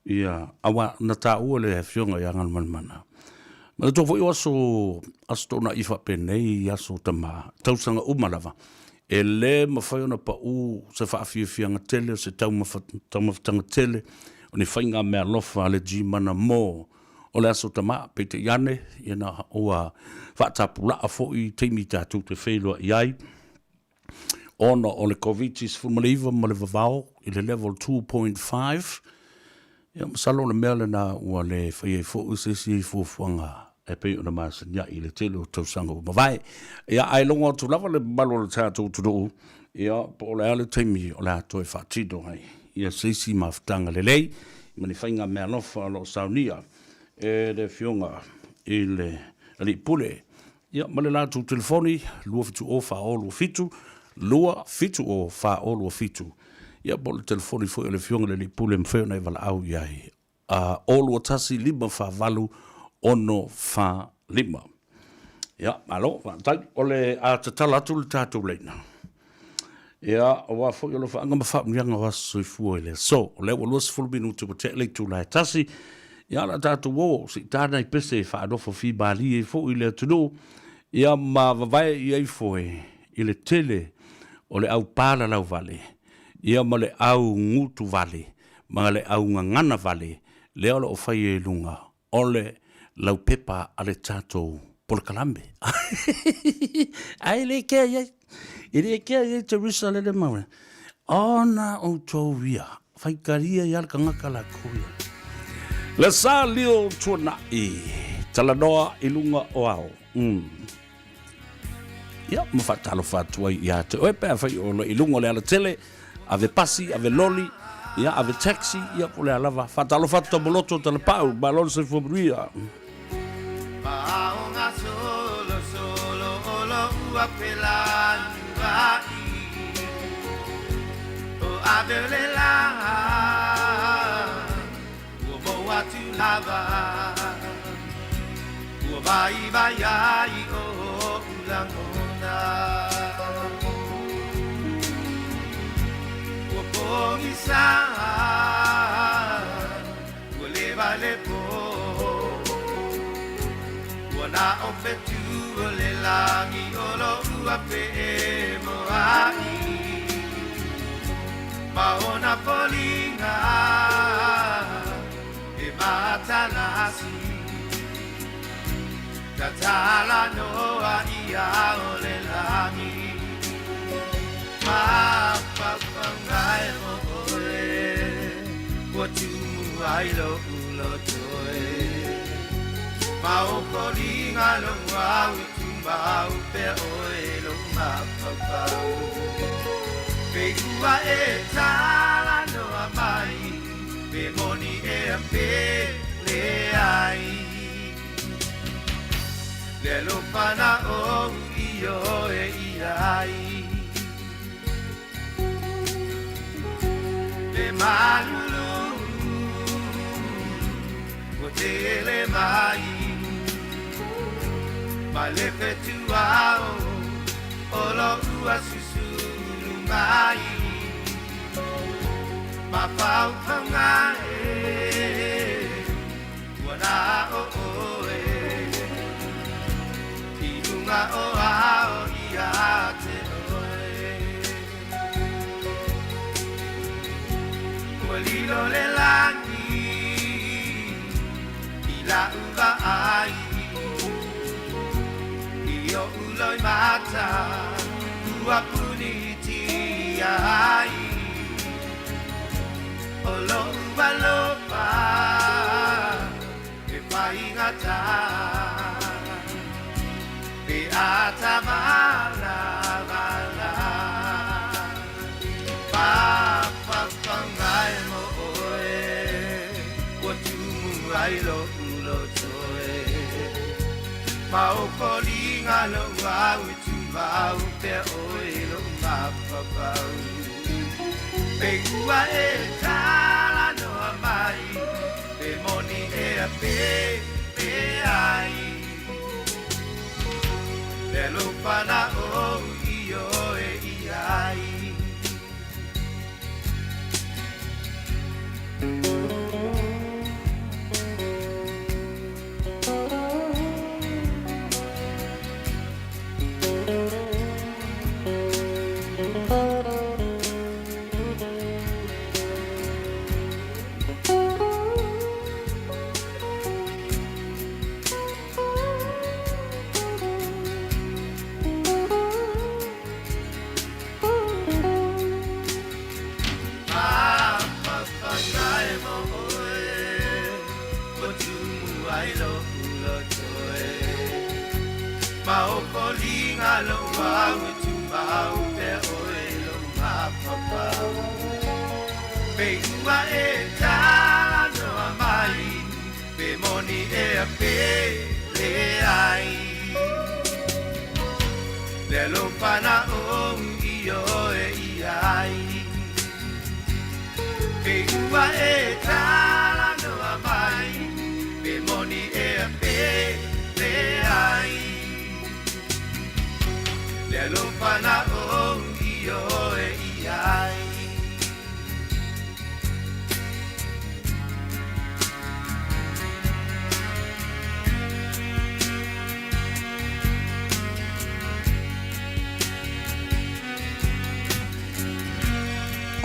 Ia, aua na taua le Afioga ia Galumalemana. Manatua foi o aso, aso toonai faapenei, aso tama, tausaga uma lava, e le mafai ona pau se faafiafiaga tele, se taumafataga tele, o ni faiga meaalofa a le G-Mana mo. O le Aso Tama, peitai ane, ia na ua faatapulaa foi taimi tatou te feiloai ai, ona o le Koviti-19 ma le vavao i le level 2.5, ia masalo o le mea lena ua le fai ai foi se isi fuafuaga e pei ona masani ai i le tele o tausaga ua mavae. Ia, ae logo atu lava le mamalu o le tatou atunuu, ia, po o le a le taimi o le a toe faatino ai ia se isi mafutaga lelei ma ni faiga meaalofa o lo o saunia e le Afioga i le Alii Pule. Ia, ma le latou telefoni, 270 427, 270 427. Ia, po o le telefoni foi o le Afioga i le Alii Pule e mafai ona e valaau i ai, a 0 21 5 4 8 6 4 5. Ia, malo, faafetai. O le a tatala atu le tatou laina. Ia, aua foi o alofaaga ma faamanuiaga o aso soifua i le aso. O lea ua 20 minute ua tea le itula e tasi. Ia, o le a tatou o, se i ta nai pese e faanofo fimalie ai foi le atunuu. Ia, ma vavae i ai foi i le tele o le au palalau vale, ia ma le au gutu vale, ma le au gagana vale, lea o lo o fai ai i luga o le laupepa a le tatou polokalame. Ae le kea i ai. E le kea i ai Teresa lele mau. Ona outou ia, faitalia ia le tagata latou ia. Le sa lio tuanai, talanoa i luga o ao. Ia, ma faatalofa atu ai ia te oe pe afai o i luga o le alatele, ave pasi, ave loli, ia, ave taxi, ia, po o le a lava. Faatalofa atu Taumaloto o Talapau, malo le soifua manuia. Ua mou atu lava Ua vaivai ai oʻu lagona Ua pogisa Ua leva le po Ua na o fetu o le lagi o loʻu femoaʻi Ma ona foliga e matalasi Tatala noa ia o le lagi Mafaufauga e mo oe Ua tumu ai loʻu loto e Ma o foliga lou au i tumau pea oe lou mafaufau Pe ua e talanoa mai Pe moni ea pe leai Le alofa na ou ioe i ai Le malulu ua tele mai Ma le fetuao o loʻu asusulu mai Mafaufauga e ua na o ʻoe I luga o ao ia te ʻoe Ua lilo le lagi i laʻu vaai I oʻu loimata ua punitia ai O loʻu alofa e faigata Pe a tāwalawala Mafaufauga e mo ʻoe Ua tumu ai loʻu loto e Ma o foliga lou au i tumau pea ʻoe loʻu mafaufau Pe ua e talanoa mai Pe moni ea pe leai Le alofa na ou ioe i ai. ai lo'u loto e. Ma o foliga lou au e tumau pea oe lou mafaufau. Pe ua e talanoa mai, pe moni ea pe leai. Le alofa na ou ioe i ai. Pe ua e talanoa mai, pe moni ea pe leai. Le alofa na ou ioe i ai.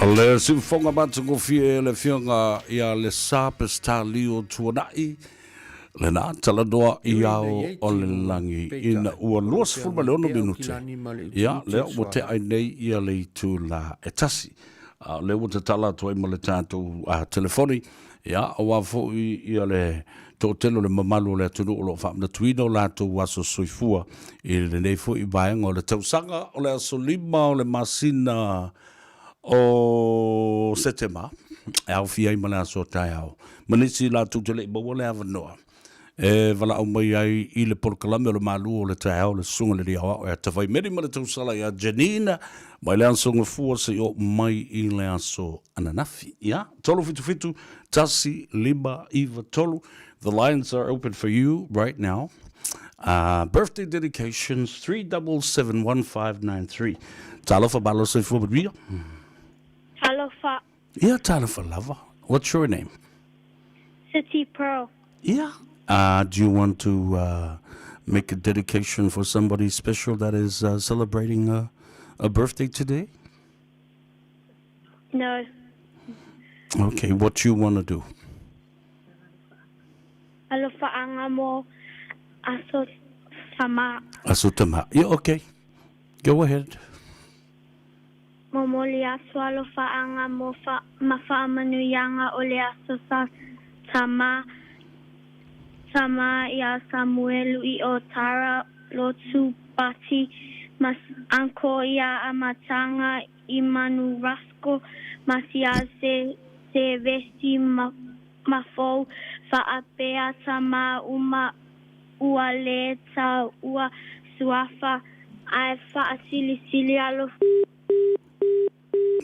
O le siufoga matagofie e le Afioga ia Lesa Pestalio Tuanai, lena talanoa i ao o le lagi ina ua 26 minute, ia, lea ua tea ai nei ia le itula e tasi. A o lea ua tatala atu ai ma le tatou telefoni, ia, aua foi ia le toatele o le mamalu o le atunuu o lo o faamanatuina o latou aso soifua i lenei foi vaega o le tausaga o le aso 5 o le masina o Setema e aofia ai ma le aso taeao ma nisi latou te le i maua le avanoa e valaau mai ai i le polokalame o le malu o le taeao le susuga le Aoao ia Tafaimeli ma le tausala ia Janine mai le aso Gafua seia oo mai i le aso ananafi. Ia, 377 1593. The lines are open for you right now. Birthday dedications 3771593. Talofa malo soifua manuia. Talofa. Ia, talofa lava. What's your name? City Pearl. Yeah. Do you want to make a dedication for somebody special that is celebrating a birthday today? No. Okay, what you want to do? Alofaanga mo Aso Tama. Aso Tama. Yeah, okay. Go ahead. Momoli atu alofaanga mo fa, ma faamanuiaga o le aso sa Tama, Tama ia Samuelu i o Tara Lotu Bati mas Uncle ia Amataga i Manu Rasco Masia se se vesi ma mafou faapea tama uma ua le taua suafa ae faasilisili alo.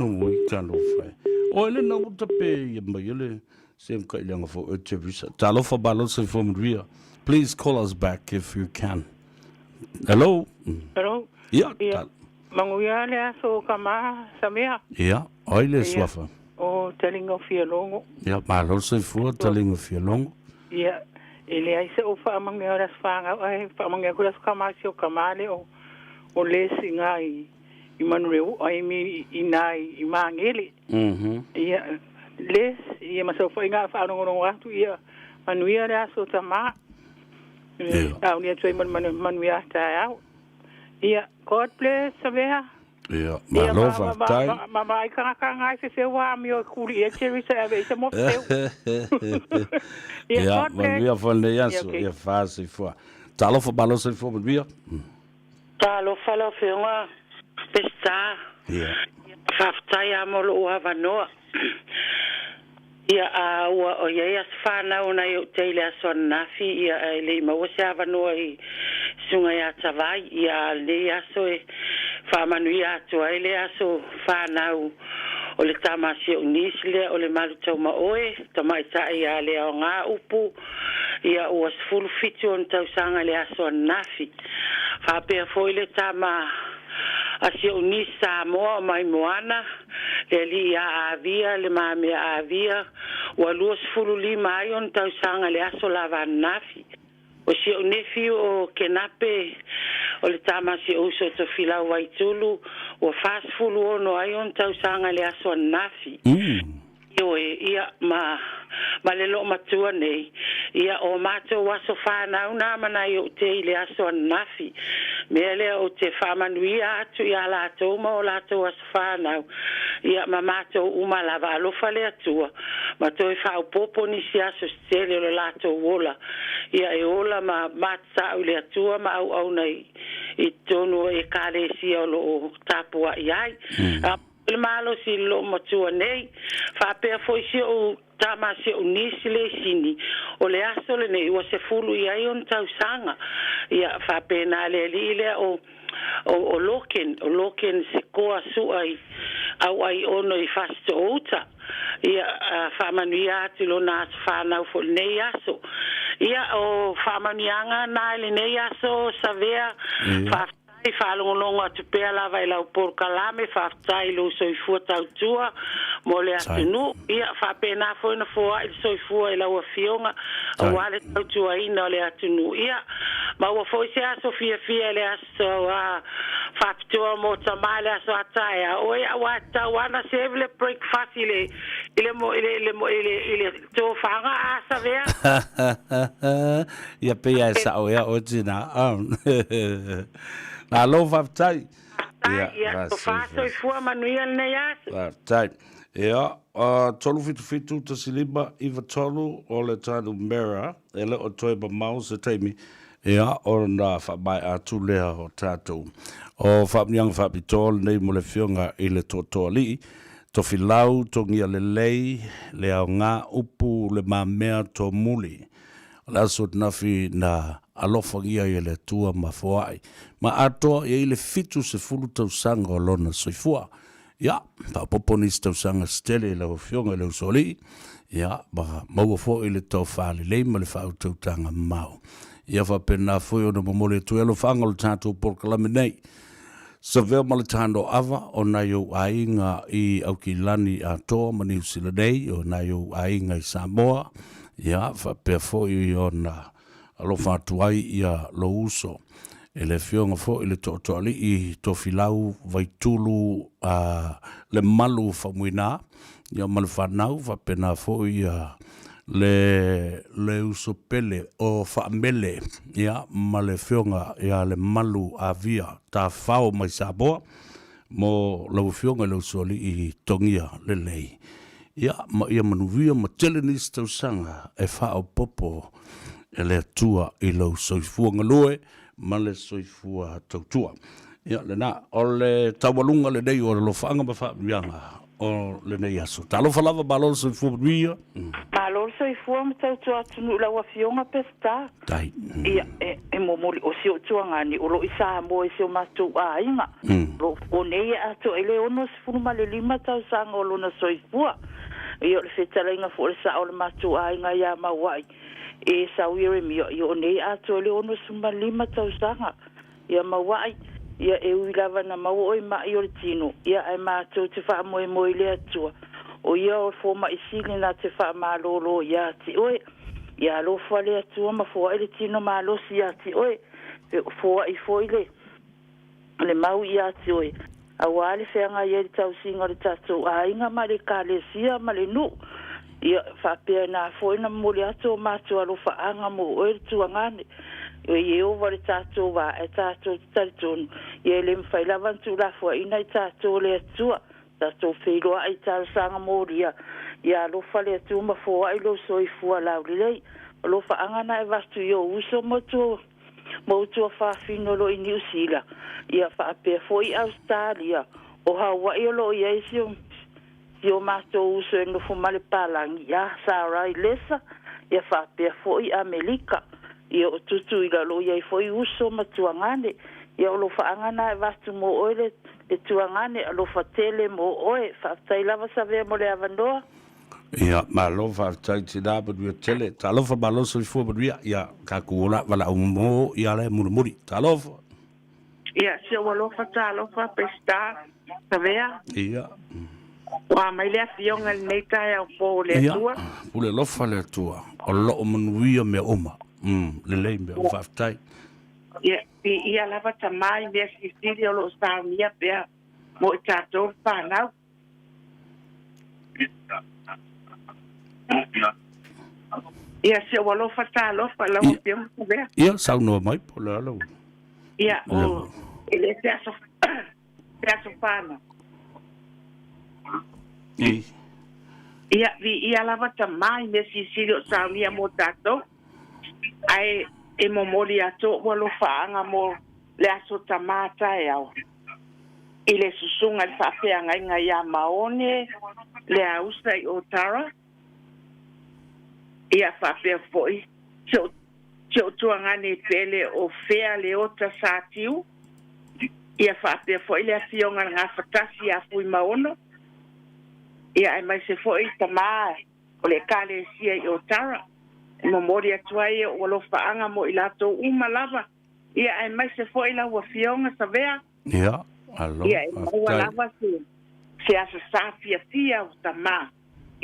Oi, talofa e. Oi le na uta pe ia mai ele sem ka ilanga fo e Teresa. Talofa malo soifua manuia. Please call us back if you can. Hello. Hello. Ia, Ia, tal. manuia le aso ka ma Samea. Ia, oi le Ia, suafa. o talinga o Fialongo. Ia, malo soifua talinga Fialongo. Ia, e leai se ou faamanuia o le aso fanau, ae faamanuia atu le aso kama si o kama le o o le siga i i Manuleu ai mi i na i Magele. Ia, les, ia ma sau faiga faalogologo atu, ia, manuia le aso tama. Ia. Sauni atu ai ma le manuia taeao. Ia, God bless, Savea. Ia, Ia, malo ma, ma, ma, faafetai. ma, ma, ma ai kangaka ngai fefeu a amio e kuli ia Teresa e ave i se mo fefeu. Ia, Ia, God bless. manuia foi lenei Ia, aso. okay. Ia, fasoifua. Talofa malo soifua manuia. Talofa lau Afioga Peseta. Ia. Faafetai lava mo lou avanoa. Ia, a ua o i ai aso fanau nai ou te i le aso ananafi, ia, ae le i maua se avanoa i Susuga ia Tavai, ia, a o lenei aso e faamanuia atu ai le aso fanau o le tama a si ou niece lea o le Malutaumaoe, tamaitai ia Leaoga Upu, ia, ua 17 ona tausaga i le aso ananafi. Faapea foi le tama a si ou nisi Samoa o Maimoana, le alii ia Avia, le mamea Avia, ua 25 ai ona tausaga i le aso lava ananafi. O si ou nefiu o Kenape, o le tama a si ou uso o Tofilau Vaitulu, ua 46 ai ona tausaga i le aso ananafi. Ioe, ia, ma, ma le loomatua nei, ia, o matou aso fanau na ma nai ou te i le aso ananafi. Mea lea ou te faamanuia atu iā latou ma o latou aso fanau, ia, ma matou uma lava. Alofa le Atua, ma toe faaopoopo nisi aso se tele o le latou ola, ia, e ola ma matatau i le Atua ma auauna i, i totonu o Ekalesia o lo o tapuai ai. A le malosi i le loomatua nei, faapea foi si ou tama si ou nisi le isini, o le aso lenei ua 10 i ai ona tausaga. Ia faapena le alii lea o o o Loken, o Loken Sekoa Sua i auai ono i Fasitoouta. Ia faamanuia atu i lona aso fanau foi lenei aso. Ia o faamanuiaga na i lenei aso Savea, faafetai. I faalogologo atu pea lava i lau polokalame, faafetai i lou soifua tautua mo le atunuu. Ia faapena foi ona foai le soifua i lau Afioga aua le tautuaina o le atunuu. Ia maua foi se aso fiafia i le aso faapitoa mo tama i le aso a taeao. Oi aua e tatau lava ona serve le breakfast i le i le i le i le i le tofaga a Savea. Ia pei lava e sao ea oe tina. Malo faafetai. Faafetai, ia tofa soifua manuia lenei aso. Faafetai. Ia, 377 15 93 o le tatou mera, e le o toe mamao se taimi, ia, ona faamaea atu lea o tatou. O faamanuiaga faapitoa lenei mo le Afioga i le Tootooalii, Tofilau, Togia Lelei, le aoga upu le mamea tomuli. O le aso ananafi na alofagia ai e le Atua ma foai ma atoa i ai le 70 tausaga o lona soifua. Ia, faaopoopo nisi tausaga se tele i lau Afioga i le Usoalii, ia, ma maua foi le tofa lelei ma le faautautaga mamao. Ia faapena foi ona momoli atu ai alofaaga o le tatou polokalame nei. Savea ma le Tanoava o nai ou aiga i Aukilani atoa ma Niu Sila nei, o nai ou aiga i Samoa, ia, faapea foi ona alofa atu ai ia lou uso i le Afioga foi i le Tootooalii Tofilau Vaitulu a Lemalu Faumuina, ia ma le fanau, faapena foi ia le le uso pele o Faamele, ia, ma le Afioga ia Lemalu Avia Tafao mai Samoa, mo lau Afioga i le Usoalii Togia Lelei. Ia, ma ia manuia ma tele nisi tausaga e faaopoopo e le Atua i lou soifua galue ma le soifua tautua. Ia, lena, o le taualuga lenei o alofaaga ma faamanuiaga o lenei aso. Talofa lava, malo le soifua manuia. Malo le soifua ma tautua atunuu i lau Afioga Peseta. Tai. Ia, e, e momoli, o si ou tuagani o lo o i Samoa i si o matou aiga. O lo o nei e atoa i le 65 tausaga o lona soifua. Ia, o le fetalaiga foi o le sao o le matou aiga ia Mauai, e Esau Ieremia, ia o nei e atoa i le 65 tausaga. Ia Mauai, ia e ui lava na maua oe maʻi o le tino, ia ae matou te faamoemoe i le Atua, o ia o le fomai sili na te faamalōlō iā te oe. Ia alofa le Atua ma foai le tino malosi iā te oe, foai foi le le mau iā te oe, auā le feagai ai le tausiga o le tatou aiga ma le Ekalesia ma le nuu. Ia faapea na foi na momoli atu o matou alofaaga mo oe le tuagane. O Ieova le tatou vaa e tatou te talitonu, ia e le mafai lava ona tuulafoaiina i tatou e le Atua. Tatou feiloai i talosaga molia, ia alofa le Atua ma foai lou soifua laulelei. O alofaaga na e avatu i ou uso ma tua ma ou tuafafine o lo o i Niu Sila, ia faapea foi i Ausetalia, o Hawaii o lo o i ai si o si o matou uso e nofo ma le palagi ia Sarai Lesa, ia faapea foi Amelika, ia o Tutuila o lo o i ai foi uso ma tuagane, ia o lofaaga na e avatu mo oe le le tuagane, alofa tele mo oe, faafetai lava Savea mo le avanoa. Ia, malo faafetai tina, manuia tele. Talofa malo soifua manuia. Ia, tatou ola valaau mo ia le mulimuli. Talofa. Ia, si ou alofa talofa Peseta Savea. Ia. Ua mai le afioga i lenei taeao po o le Atua. Ia, pule alofa le Atua. O loo manuia mea uma. Lelei mea uma. Faafetai. Ia, viia lava Tama i mea silisili o lo o saunia pea mo i tatou le fanau. Ia, si ou alofa talofa i lau Afioga Savea. Ia, saunoa mai po o le a lau. Ia, o, e le se aso, se aso whānau. I. Ia, viia lava tamā i mea silisili o saunia mo tatou, ae e momoli atu o'u alofaaga mo le aso tamā taeao i le susuga i le faafeagaiga iā Maone Leausa i Otara, ia faapea foi si o'u si o'u tuagane pele o Fea Leota Satiu, ia faapea foi le afioga i le Gafatasi ia Fuimaono, ia aemaise foi tamā o le Ekalesia i Otara. E momoli atu ai o'u alofaaga mo i latou uma lava, ia aemaise foi lau Afioga Savea. Ia, malo, Ia e maua faafetai. lava se se aso sa fiafia o tamā.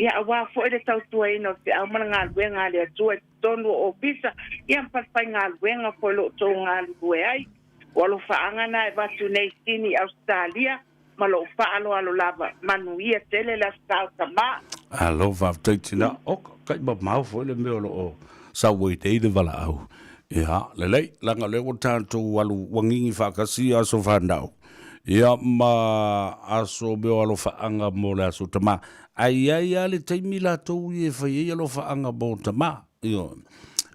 Ia auā foi le tautuaina o le feau ma le galuega a le Atua i totonu o ofisa, ia ma falefaigaluega foi o lo o tou galulue ai. O alofaaga na e avatu nei i Sini i Ausetalia ma lou faaaloalo lava. Manuia tele le Aso Sa o Tamā. Malo faafetai tina. Oka, kai mamao foi le mea o lo o sau ai nei le valaau. Ia, lelei, leaga o lea ua tatou alu uagigi faatasi i aso fanau. Ia, ma aso mea o alofaaga mo le aso tamā. Ae i ai lava le taimi latou ia e fai ai alofaaga mo tamā. Ioe.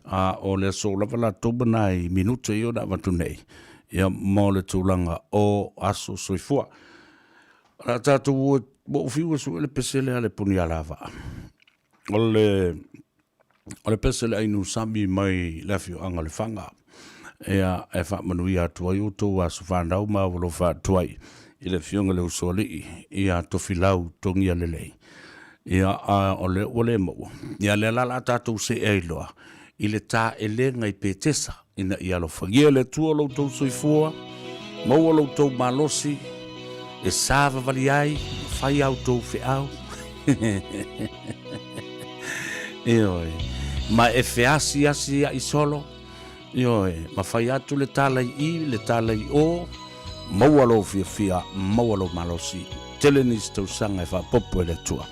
A o le aso lava latou ma nai minute ia ona avatu nei, ia, mo le tulaga o aso soifua. O le a tatou o e, ua ou fiu e sue le pese lea a le Punialavaa. O le, o le pese le ainu sami mai le afioaga o Lefaga. Ia, e faamanuia atu ai outou aso fanau ma aualofa atu ai i le afioga i le Usoalii ia Tofilau Togialelei. Ia, a o lea ua le maua. Ia, lea la o le a tatou see ai loa i le taelega i Petesa ina ia alofagia e le Atua lo outou soifua, maua lo outou malosi e savavali ai ma fai a outou feau. Ioe, ma e feasiasi ai solo, ioe, ma fai atu le tala i i, le tala i o, maua lou fiafia, maua lou malosi. Tele nisi tausaga e faapopo e le Atua.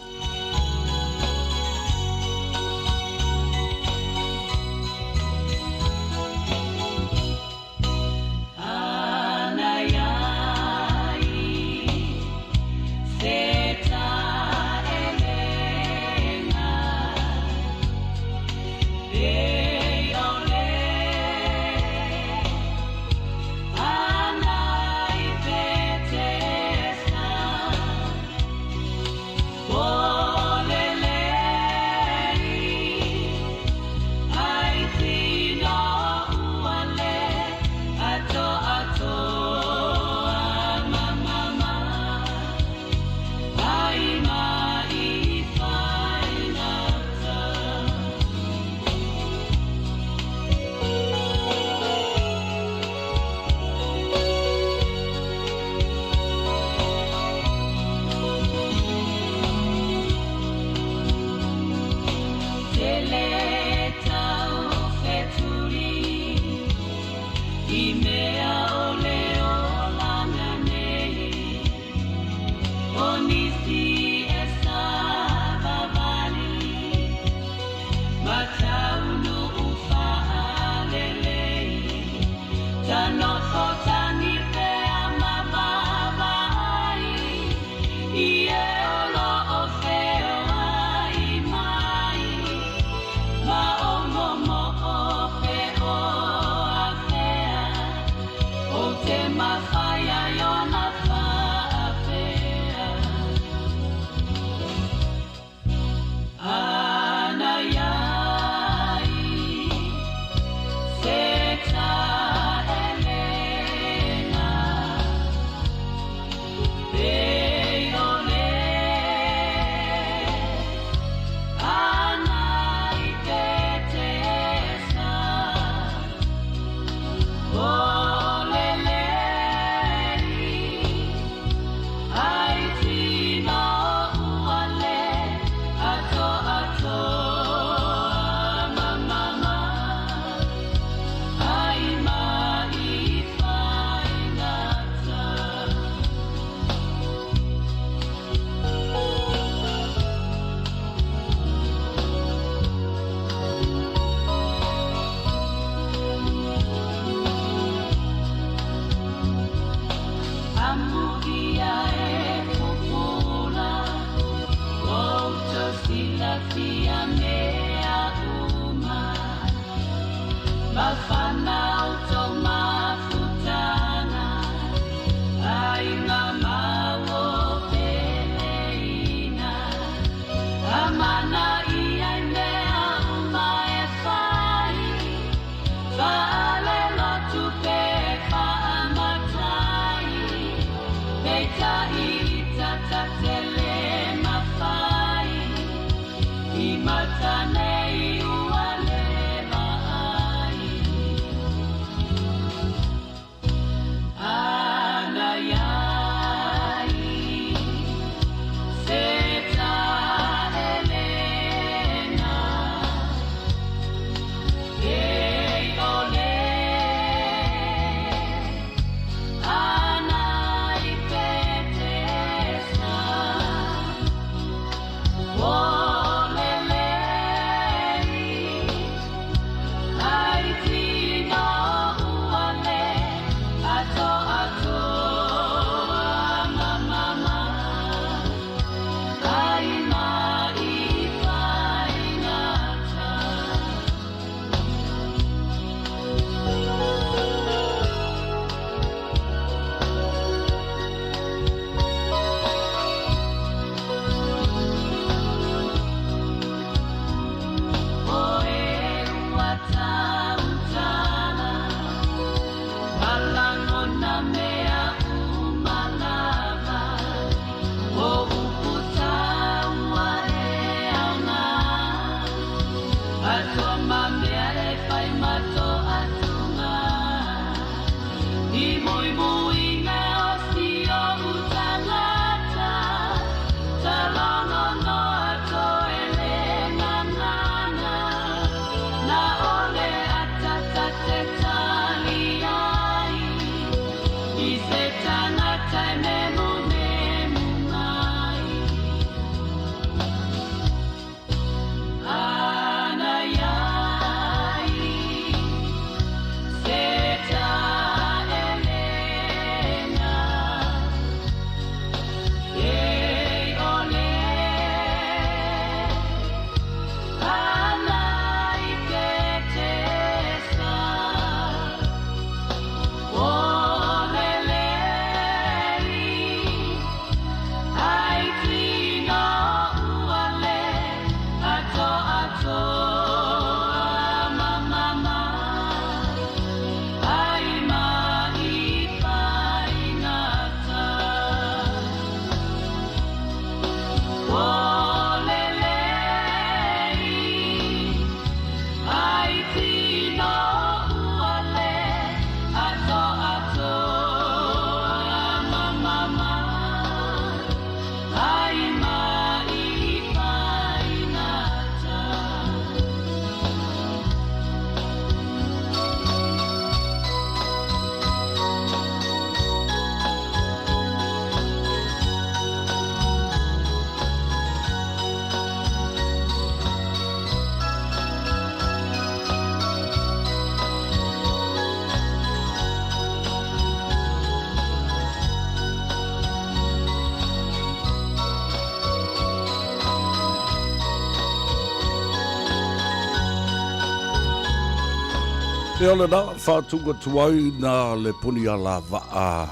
Ia o lena, faatuga tuai na le puni alavaa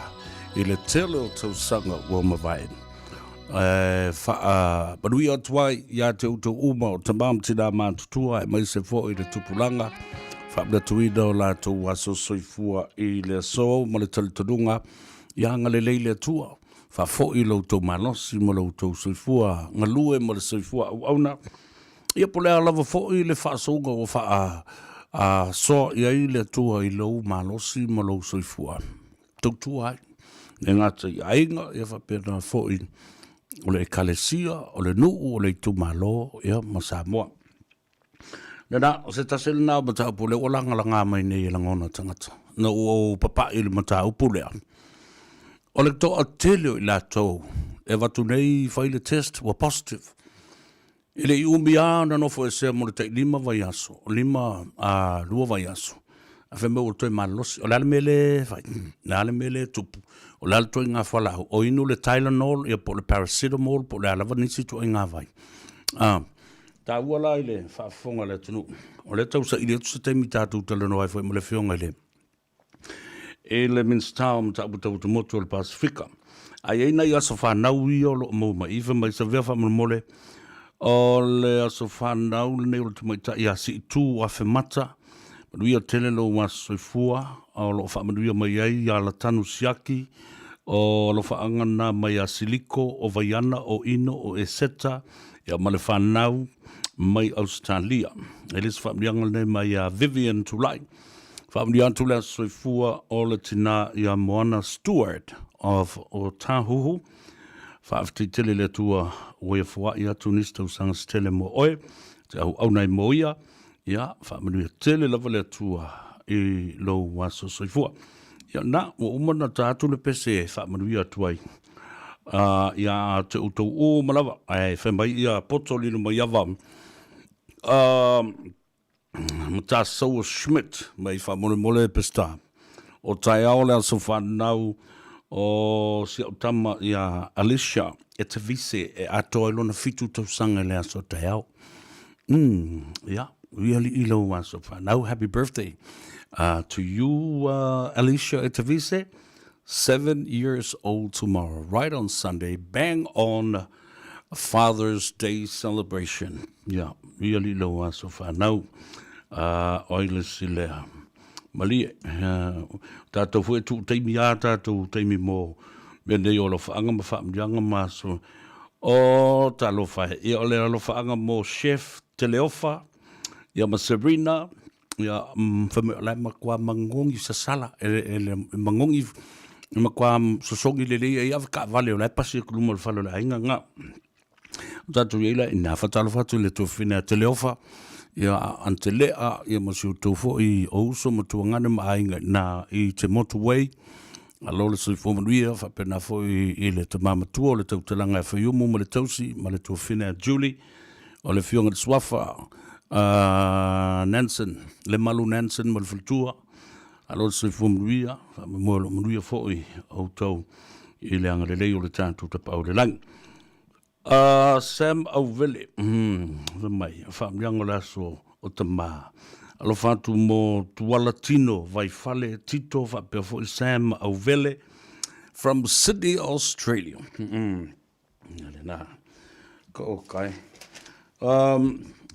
i le tele o tausaga ua mavae. E faamanuia atu ai ia te outou uma o tama ma tinā matutua aemaise foi le tupulaga faamanatuina o latou aso soifua i le aso ma le talitonuga ia agalelei le Atua faafoi lo outou malosi ma lo outou soifua galue ma le soifua auauna ia po o le a lava foi le faasouga ua faasoa i ai le Atua i lou malosi ma lou soifua. Tautua ai. E gata i aiga, ia faapena foi o le ekalesia, o le nuu, o le itumalo, ia ma Samoa. Lena, o se tasi lena o mataupu lea ua lagalaga mai nei e lagona tagata. Na ua ou papai i le mataupu lea. O le toatele o i latou e avatu nei fai le test ua positive. E le i umi lava ona nofo esea mo le tai 5 vaiaso, 5 a 2 vaiaso, ae fai mai ua toe malolosi. O le a le mea lea e fai? O le a le mea lea e tupu? O le a le ituaiga fualaau? O inu le Tylenol ia po o le paracetamol po o le a lava nisi ituaiga vai. A taua la i le faafofoga a le atunuu, o lea e tau saili atu se taimi tatou talanoa ai foi ma le Afioga i le i le Minisita o Mataupu Tau Atumotu o le Pasefika. A i ai nai aso fanau ia o lo o maua mai i, fai mai, Savea faamolemole, o le aso fanau lenei o le tamaitai ia Siitu Afemata, manuia tele lou aso soifua, o lo o faamanuia mai ai ia Latanu Siaki, o alofaaga na mai ia Siliko, o Vaiana, o Ino, o Eseta, ia ma le fanau mai Ausetalia. E le se faamanuiaga lenei mai ia Vivian Tulai. Faamanuia atu le aso soifua o le tina ia Moana Stewart of Otahuhu. Faafetai tele i le Atua ua ia foai atu nisi tausaga se tele mo oe, te auauna ai mo ia. Ia, faamanuia tele lava le Atua i lou aso soifua. Ia, na, ua uma ona ta atu le pese e faamanuia atu ai. Ia te outou uma lava, ae fai mai ia poto lilo mai ava. Matasaua Schmidt mai faamolemole Peseta. O taeao le aso fanau o si au tama ia Alicia Etevise e atoa ai lona 7 tausaga i le aso taeao. Yeah, really i lou aso fanau. Happy birthday to you, Alicia Etevise. 7 years old tomorrow, right on Sunday, bang on Father's Day celebration. Ia, ia li lou aso whanau, o ai le si lea. Malie, tātou fue tu taimi a tātou taimi mō mea nei o alofaanga ma whaamurianga ma aso. O talofa e, ia o le alofaanga mō Chef Teleofa, ia ma Serena, Ia, fai mai o la e matua magogi sasala, e magogi, e matua sosogi lelei ai lava taavale o la e pasi atu i luma o le fale o le aiga lena. O tatou i ai la i ina, faatalofa atu i le tuafafine ia Teleofa, ia Aunty Lea, ia ma si outou foi o uso ma tuagane ma aiga i ina i te motorway. Malo le soifua manuia, faapena foi i le tama matua o le tautalaga e Faiumu ma le tausi ma le tuafafine a Julie, o le afioga i le Suafa a Nansen, Lemalu Nansen ma le faletua. Malo le soifua manuia, faamoemoe o lo o manuia foi outou i le agalelei o le tatou Tapaau i le Lagi. Sam Auvele, fai mai, faamanuiaga o le aso o tama. Alofa atu mo Tuala Tino, Vaifale Tito faapea foi Sam Auvele from Sydney, Australia. Ia lena. Ko okay.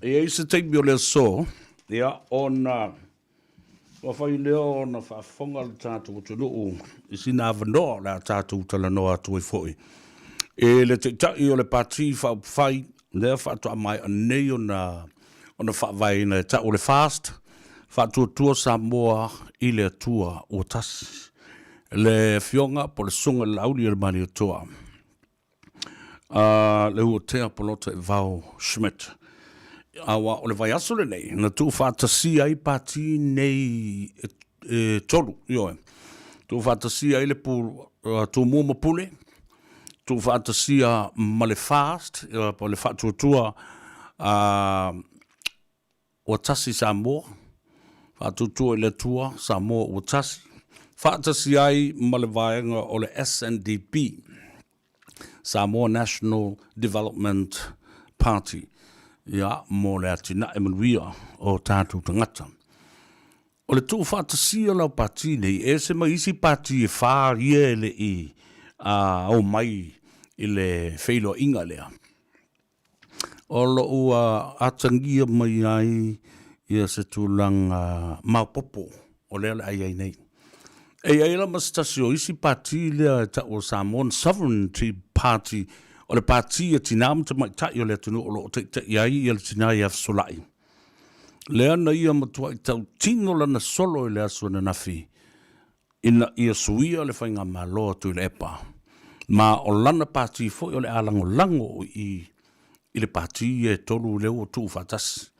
E i ai se taimi o le aso, ia, ona ua fai lea ona faafofoga le tatou atunuu i sina avanoa o le a tatou talanoa atu ai foi i le Taitai o le Pati Faaupufai lea faatoa maea nei ona ona faavaeina e ta'u o le FAST, Faatuatua Samoa i le Atua Ua Tasi, le Afioga po o le Susuga i le Laauli o le Malietoa, le Uatea Polota Evao Schmidt. Aua o le vaiaso lenei na tuufaatasia ai pati nei e tolu, ioe, tuufaatasia ai le Tumua ma Pule, tuufaatasia ma le FAST, po o le Faatuatua Ua Tasi Samoa, Faatuatua i le Atua Samoa Ua Tasi, faatasi ai ma le vaega o le SNDP, Samoa National Development Party, ia, mo le atinae manuia o tatou tagata. O le tuufaatasia la o pati nei, e ese mai isi pati e fa ia e le i omai i le feiloaiga lea. O lo o ua atagia mai ai ia se tulaga maopoopo o lea o le a i ai nei. E i ai la ma se tasi o isi pati lea e tau o Samoan Sovereignty Party, o le pati a tinā ma tamaitai o le atunuu o lo o taitaia ai ia le tinā ia Fesolai. Lea na ia matuai tautino lana solo i le aso ananafi ina ia suia le faigamalo a Tuilaepa, ma o lana pati foi o le a lagolago i i le pati ia e tolu lea ua tuufaatasi.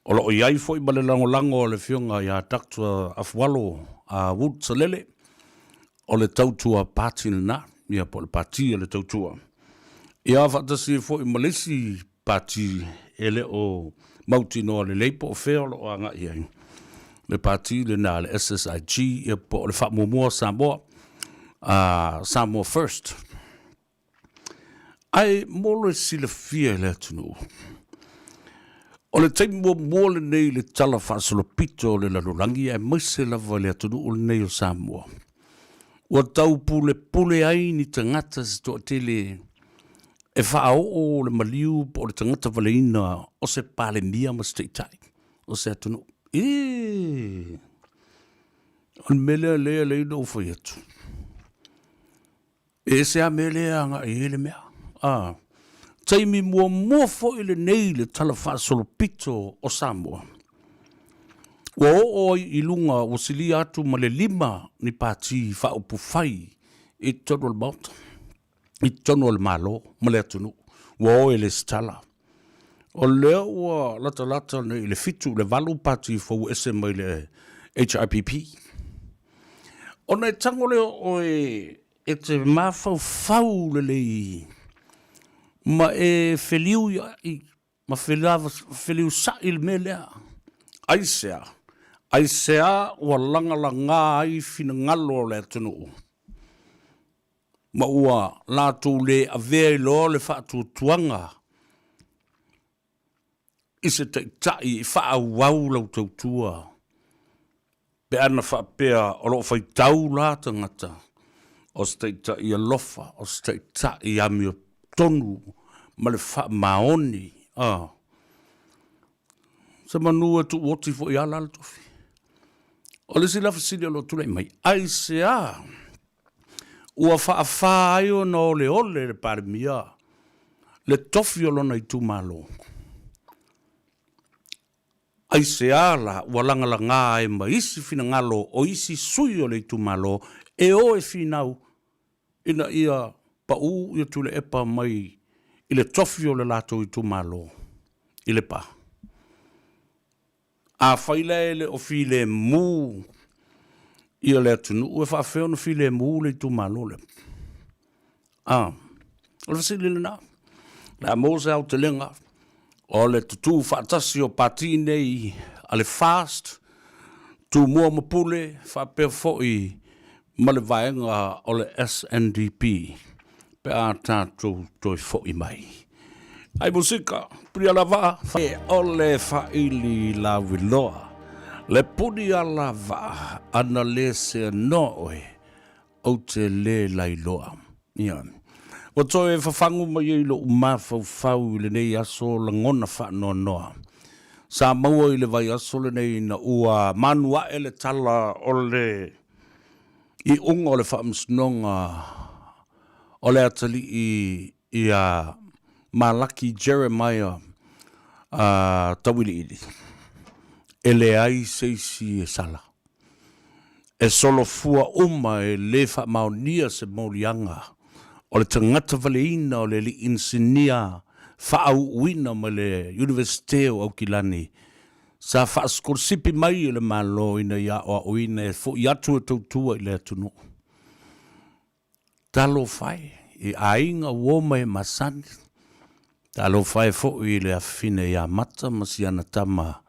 O lo o i ai foi ma le lagolago a le Afioga ia Doctor Afualo Wood Salele, o le Tautua Party lena, ia po o le Pati a le Tautua. Ia faatasi ai foi ma le isi pati e le o mautinoa lelei po o fea o lo o agai i ai, le pati lena le SSIG, ia po o le Faamuamua Samoa, Samoa First. Ae mo le silafia e le atunuu, o le taimi muamua lenei i le tala faasolopito o le lalolagi aemaise lava i le atunuu lenei o Samoa, ua tau pulepule ai ni tagata se toatele e faaoo le maliu po o le tagata valeina o se Palemia ma se Taitai o se atunuu. Ē! O le mea lea lea e lei ona ou fai atu, e ese lava mea lea e agai i ai le mea. A, taimi muamua foi lenei i le talafaasolopito o Samoa, ua oo ai i luga, ua silia atu ma le 5 ni pati faaupufai i totonu o le Maota. i totonu o le Malo ma le atunuu, ua o e lesitala. O lea ua latalata nei i le 7 i le 8 pati fou ua ese mai le HRPP. Ona e tago lea o oe e te mafaufau lelei ma e feliu i ma feliusa'i i le mea lea. Aisea? Aisea ua lagalaga ai finagalo o le atunuu? Ma ua latou le avea ai loa le faatuatuaga i se taitai e faaauau lau tautua, pe ana faapea o lo o faitau la tagata, o se taitai alofa, o se taitai amiotonu ma le faamaoni. A. Se manu e tuuoti foi lava la le tofi. O le isi la fesili o lo o tulai mai, aisea ua faafa ai ona oleole le Palemia le tofi o lona itumalo? Aisea la ua lagalaga ai ma isi finagalo o isi sui o le itumalo e o e finau ina ia pau ia Tuilaepa mai i le tofi o le latou itumalo i Lepa? Afai la e le o filemu ia le atunuu, e faafefea ona filemu le itumalo lea? A, o le fesili lena. O le a maua se aotelega o le tutū faatasi o Pati nei a le FAST, Tumua ma Pule, faapea foi ma le vaega o le SNDP pe a tatou toe foi mai. Ai musika, Punialavaa, o le faili lauiloa, le Punialavaa, ana le seanoa oe, ou te le lailoa. Ia. Ua toe fafagu mai ai lou mafaufau i lenei aso lagona faanoanoa. Sa maua i le vaiaso lenei ina ua manu ae le tala o le iuga o le faamasinoga o le atalii ia Malaki Jeremiah Tauiliili, e leai se isi e sala. E solofua uma e le faamaonia se moliaga o le tagata valeina o le alii inisinia faaauuina mai le Iunivesite o Aukilani sa faasikolasipi mai e le Malo ina ia aoaoina e fo'i atu e tautua i le atunuu. Talofa e i aiga uo ma e masani. Talofa e foi i le afafine ia Mata ma si ana tama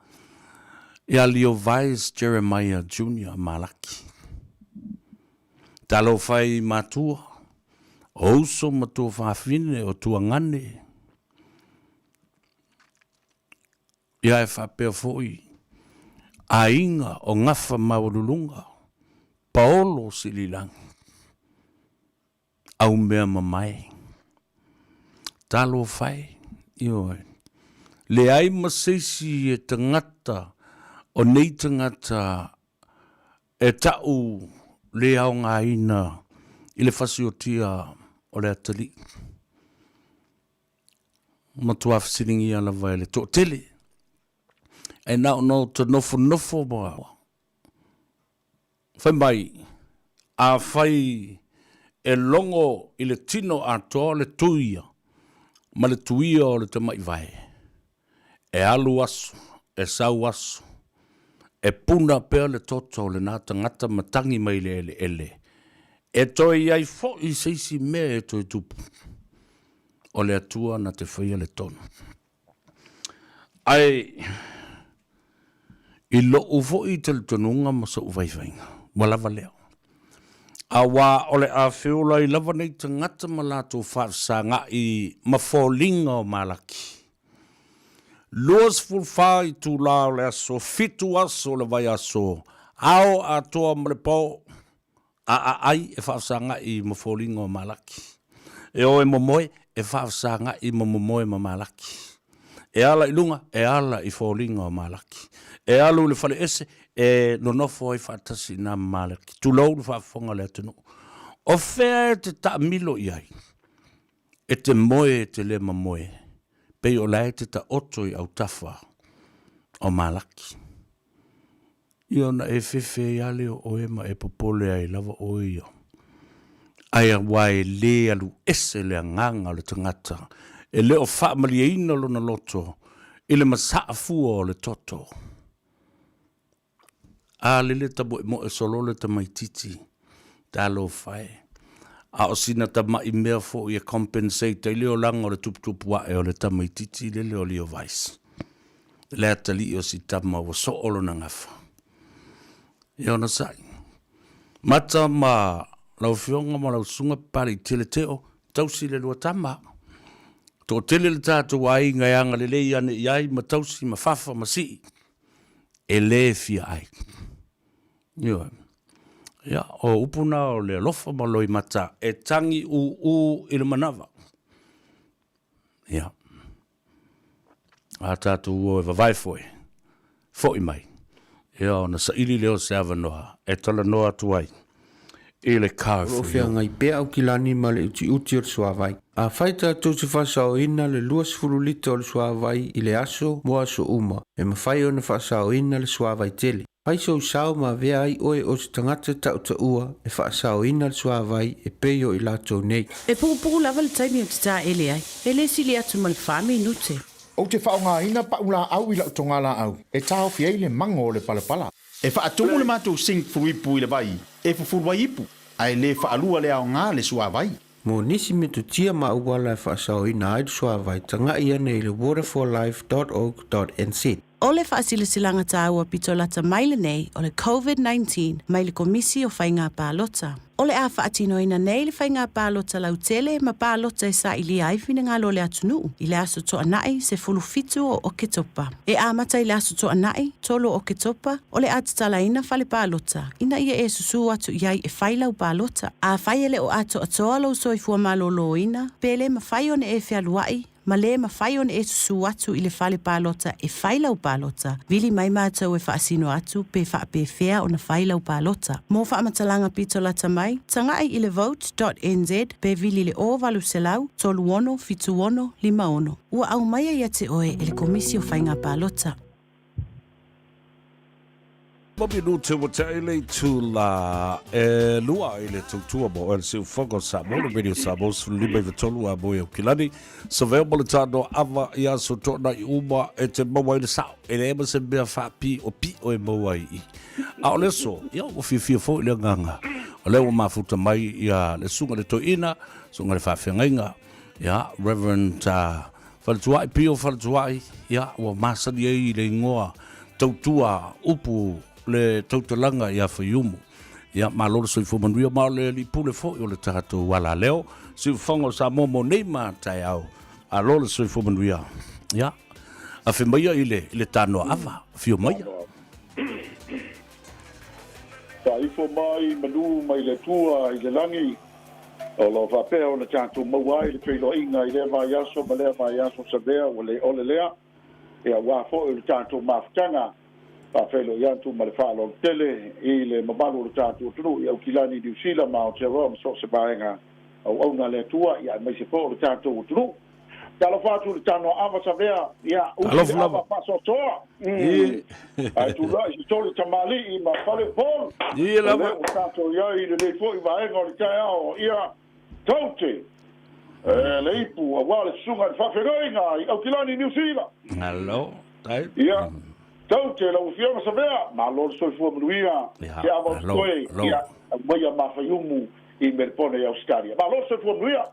ia Leovice Jeremiah Junior Malaki. Talofa e i matua, o uso ma tuafafine o tuagane. Ia e faapea foi aiga o gafa maualuluga, paolo sililagi, aumea mamae, talofa e, ioe, leai ma se isi e tagata o nei tagata e ta'u le aogaina i le fasiotia o le atalii. Matua fesiligia lava e le toatele, ae na ona ou te nofonofo ma fai mai, afai e logo i le tino atoa le tuia ma le tuia o le tamaivae, e alu aso, e sau aso, e puna pea le toto o lena tagata ma tagi mai le eleele, e toe i ai foi se isi mea e toe tupu. O le Atua na te faia le tonu. Ae i lo'u foi talitonuga ma so'u vaivaiga, ua lava lea. Auā o le a feola ai lava nei tagata ma latou faafesaga'i ma foliga o Malaki. 24 itulā o le aso, fitu aso o le vaiaso, ao atoa ma le po, A aai e faafesaga'i ma foliga o Malaki. E o e momoe, e faafesaga'i ma momoe ma Malaki. E ala i luga, e ala i foliga o Malaki. E alu i le fale ese, e nonofo ai faatasi i na ma Malaki. Tulou le faafofoga a le atunuu. O fea e te taamilo i ai? E te moe e te le mamoe, pei o la e te taoto i autafa o Malaki. Ia ona e fefe ai lava lea o oe ma e popole ai lava oe ia. Ae aua e le alu ese le agaga o le tagata e le o faamalieina lona loto i le masaa fua o le toto. A lele tamoemoe solo le tamaititi, talofa e. A o sina tama'i mea foi e compensate ai le olaga o le tuputupu a'e o le tamaititi lele o Leo Vice. Le atalii o si tama ua soo lona gafa. Ia ona sa'i. Mata ma lau afioga ma lau susuga Papalii Tele Teo, tausi le lua tama. Toatele le tatou aiga e agalelei ane i ai ma tausi ma fafa ma sii. E le fia ai. Ioe. Ia, o upu na o le alofa ma loimata e tagi ūū i le manava. Ia. A tatou o e vavae foi, foi mai, ia ona saili lea o se avanoa e talanoa atu ai. I le O lo o curfew. feagai pea Aukilani ma le utiuti o le suavai. Afai tatou te faasaoina le 20 lita o le suavai i le aso mo aso uma, e mafai ona faasaoina le suavai tele. Fai sou sao ma avea ai oe o se tagata tautaua e faasaoina le suavai e pei o i latou nei. E puupuu lava le taimi ou te taele ai, e le sili atu ma le fa minute. Ou te faaaogaina paulaau i lau togalaau e taofi ai le mago o le palapala. E faatumu le matou sink fuluipu i le vai e fufulu ai ipu, ae le faalua le aoga le suavai. Mo nisi metotia ma auala e faasaoina ai le suavai, tagai ane i le waterforlife dot org dot nz. O le faasilasilaga taua pito lata mai lenei o le Covid-19 mai le Komisi o Faiga Palota. O le a faatinoina nei le faiga palota lautele ma palota e sailia ai finagalo o le atunuu i le aso Toanai 17 o Oketopa. E amata i le aso Toanai 3 o Oketopa o le a tatalaina fale palota ina ia e susū atu i ai e fai lau palota. Afai e le o atoatoa lou soifua malōlōina, pe le mafai ona e fealuaʻi ma le mafai ona e susū atu i le fale palota e fai lau palota, vili mai matou e faasino atu pe faapefea ona fai lau palota. Mo faamatalaga pito lata mai, tagai i le vote dot nz pe vili i le 0800 36 76 56. Ua aumaia ia te oe e le Komisi o Faiga Palota. Ma minute ua tea le itula e lua i le tautua mo le siufogo o Samoa, le Radio Samoa 15 i a moe Aukilani. Savea mo le tānoa ava i aso toʻanaʻi uma e te maua ai le sao. E leai ma se mea faapio pio e maua ai i. A o le aso, ia ua fiafia foi le agaga. O lea ua mafuta mai ia le susuga i le toeaina, susuga i le faafeagaiga, ia Reverend Faletuai, Pio Faletuai, ia ua masani ai i le igoa tautua upu le tautalaga ia Faiumu. Ia malo le soifua manuia ma o le alii pule foi o le tatou alaleo, siufofoga o Samoa mo nei ma taeao. Malo le soifua manuia. Ia, afe maia i le, i le tanoa ava, afio maia. Faaifo mai manu mai le Atua i le lagi, o lo o faapea ona tatou maua ai le feiloaiga i lea vaiaso ma lea vaiaso Savea ua le ole lea, ia aua foi o le tatou mafutaga faafeiloai atu ma le faaaloalo tele i le mamalu o le tatou atunuu i Aukilani, Niu Sila ma Aotearoa ma so o se vaega auauna a le Atua, ia aemaise foi o le tatou atunuu. Talofa atu i le tanoa ava Savea, ia usi le ava faasoasoa. Ae tulai se tolu tamalii ma Faleupolu. Ia lava. O lea ua tatou i ai i lenei foi vaega o le taeao, ia taute e le ipu aua le susuga i le faafeagaiga i Aukilani, Niu Sila. Malo, tai. Ia, taute lau Afioga Savea, malo le soifua manuia, se ava o totoe, ia aumaia Mafaiumu i Melbourne i Ausetalia. Malo le soifua manuia!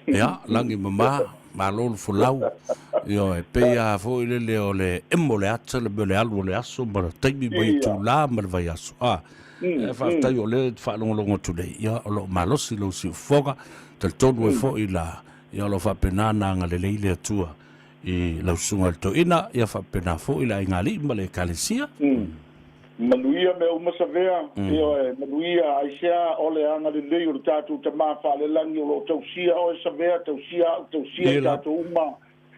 Ia, lagi mama, malo le folau. Ioe, pei lava foi lele o le emo le ata, le mea o le alu o le aso ma le taimi ma itula ma le vaiaso. A, e faafetai o lea e te faalogologo atu nei, ia, o lo o malosi lou siufofoga, talitonu ai foi la, ia, o lo o faapena ona agalelei le Atua i lau susuga i le toeaina, ia faapena foi le aigaalii ma le Ekalesia. Manuia mea uma Savea, ioe, manuia, aisea o le agalelei o le tatou Tama faalelagi o lo o tausia oe Savea, tausia au, tausia i tatou uma,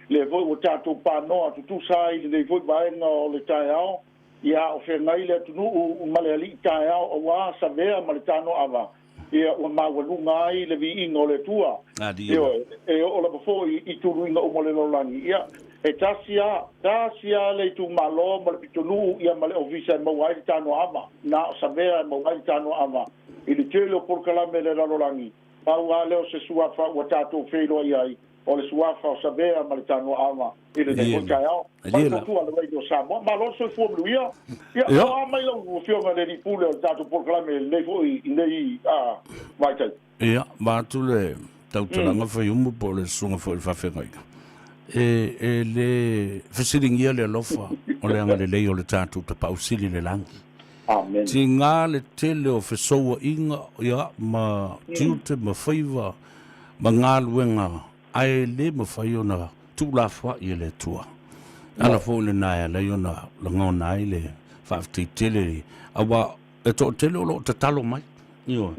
lea foi ua tatou panoa tutusa ai i lenei foi vaega o le taeao, ia a o feagai le atunuu ma le alii taeao aua Savea ma le tanoava, ia ua maualuga ai le viiga o le Atua. Ioe, e oo lava foi i tuluiga uma o le lalolagi. Ia, e tasi a, tasi a le itumalo ma le pitonuu ia ma le ofisa e maua ai le tanoaava, na o Savea e maua ai le tanoaava i le tele o polokalame a le lalolagi. Pau a lea o se suafa ua tatou feiloai ai, o le suafa o Savea ma le tanoaava i lenei foi taeao. Mai tautua le Radio Samoa. Malo le soifua manuia. Ia, o a mai lau Afioga i le Alii Pule o le tatou polokalame i lenei foi, i lenei vaitaimi. Ia, vaeatu le tautalaga Faiumu po o le susuga foi i le faafeagaiga, e, e le fesiligia le alofa o le agalelei o le tatou Tapaau Sili i le lagi. Amen. Tiga le tele o fesouaiga, ia, ma tiute ma faiva ma galuega ae le mafai ona tuulafoai e le Atua. Ala foi lena e ala ai ona lagona ai le faafetai tele, aua e toatele o lo o tatalo mai, ioe,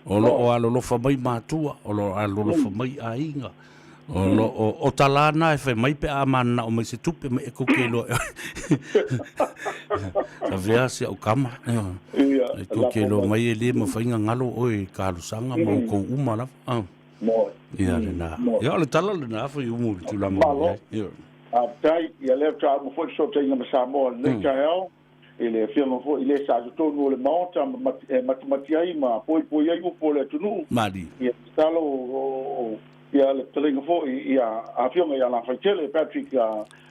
o lo o alolofa mai matua, o lo o alolofa mai aiga. O lo o o tala na e fai mai pe a mananao mai se tupe mai e kou ke iloa. Savea si au kama. Ia, E kou ke iloa mai e le mafai gagalo oe i talosaga ma outou uma lava. Ah. Moe. Ia lena. Ia o le tala lena Fuaiumu i le tulaga o Malo. i ai. Ia. Faafetai, ia lea faatoa uma foi le fesootaiga ma Samoa i lenei taeao, i le afioga foi i le sa i totonu o le Maota ma e matimati ai ma poipoi ai upu o le atunuu. Malie. Ia tatalo o ia le fetalaiga foi ia afioga ia Lafaitele Patrick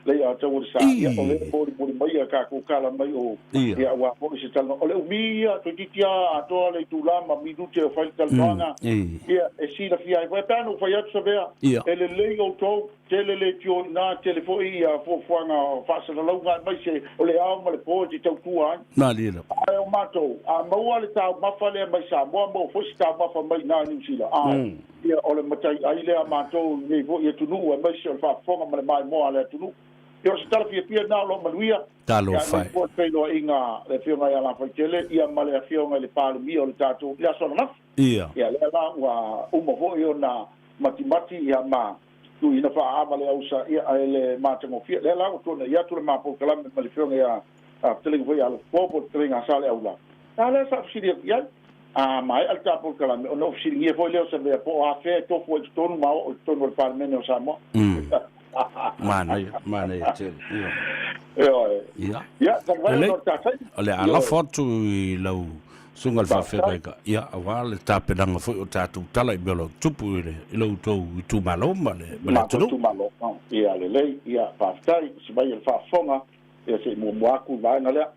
Leiataualesa, ia o lea e molimoli mai ia tatou tala mai o ia aua foi se talanoa. O le umi ia toeitiiti lava atoa le itula ma minute o fai le talanoaga, ia e silafia ai foi. E pei ona ou fai atu Savea, e lelei outou, tele leitio i ina, tele foi ia fuafuaga o faasalalauga aemaise o le ao ma le po e te tautua ai. Malie lava. Ae o matou, a maua le taumafa lea mai Samoa, maua foi se taumafa mai ina i Niu Sila, ʻae, Ia, o le mataiai lea a matou i lenei foi atunuu, aemaise o le faafofoga ma le maimoa a le atunuu. Ia, o se tala fiafia lena o lo o manuia. Ia, Talofa aemaise e. foi o le feiloaiga a le Afioga ia Lafaitele, ia ma le Afioga i le Palemia o le tatou i le aso ananafi. Ia. Ia, lea la ua uma foi ona matimati, ia, ma tuuina faaava le ausa, ia, e le matagofie. Lea la ua tuanai atu le ma polokalame ma le Afioga ia a fetalaiga foi ia Alofapo po o le fetalaiga a Saleaula. A lea sa ou fesili atu i ai, a maea le ta polokalame, ona ou fesiligia foi lea o Savea po o afea e tofu ai i totonu ma oo i totonu o le Palemene o Samoa. Manaia, manaia tele. Ia. Ioe. Ia. Ia, talu ai Lelei. ona o le ta taimi. O le a Ioe. lafo atu i lau susuga i le Faafetai. faafeagaiga, ia, aua le tapenaga foi o tatou tala i mea o lo o tupu i le, i lo outou itumalo ma le, ma le Matou atunuu. itumalo. Ia, lelei. Ia, faafetai. Si mai e le faafofoga. Ia se i muamua atu le vaega lea.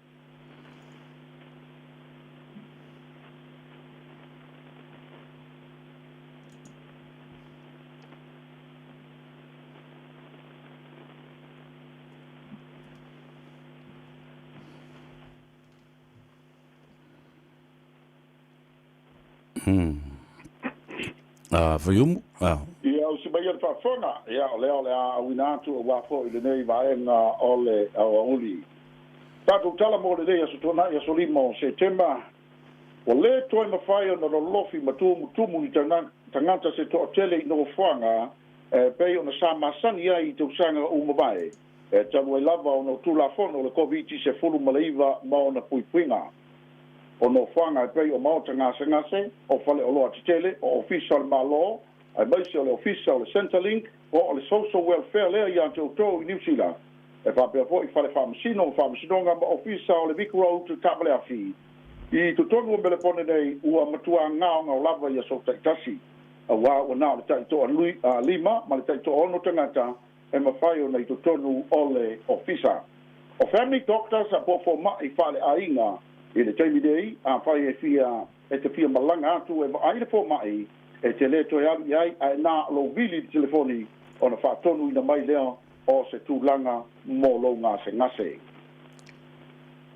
Ah, Fuaiumu, ah. Ia, o si mai o le faafofoga, ia, o lea o le a auina atu aua foi lenei vaega o le aoauli. Tatou tala mo lenei aso Toonai, aso 5 o Setema, ua lē toe mafai ona lolofi ma tumutumu ni tagata se toatele i nofoaga e pei ona sa masani ai i tausaga ua mavae, e talu ai lava ona o Tulafono o le Koviti-19 ma ona puipuiga. O nofoaga e pei o maota gasegase, o faleoloa tetele, o ofisa o le Malo, aemaise o le ofisa o le Centrelink po o le Social Welfare lea ia te outou i Niu Sila, e faapea foi fale faamasino ma faamasinoga ma ofisa o le Vic Road taavaleafi. I totonu o Melepone nei, ua matua gaogao lava i aso taitasi, aua ua na o le taitoalima ma le taitoaono tagata e mafai ona i totonu o le ofisa. O family doctors po o fomai faaleaiga i le taimi nei, afai e fia e te fia malaga atu e vaai le fomai, e te le toe alu i ai ae na o lou vili i le telefoni ona faatonuina mai lea o se tulaga mo lou gasegase.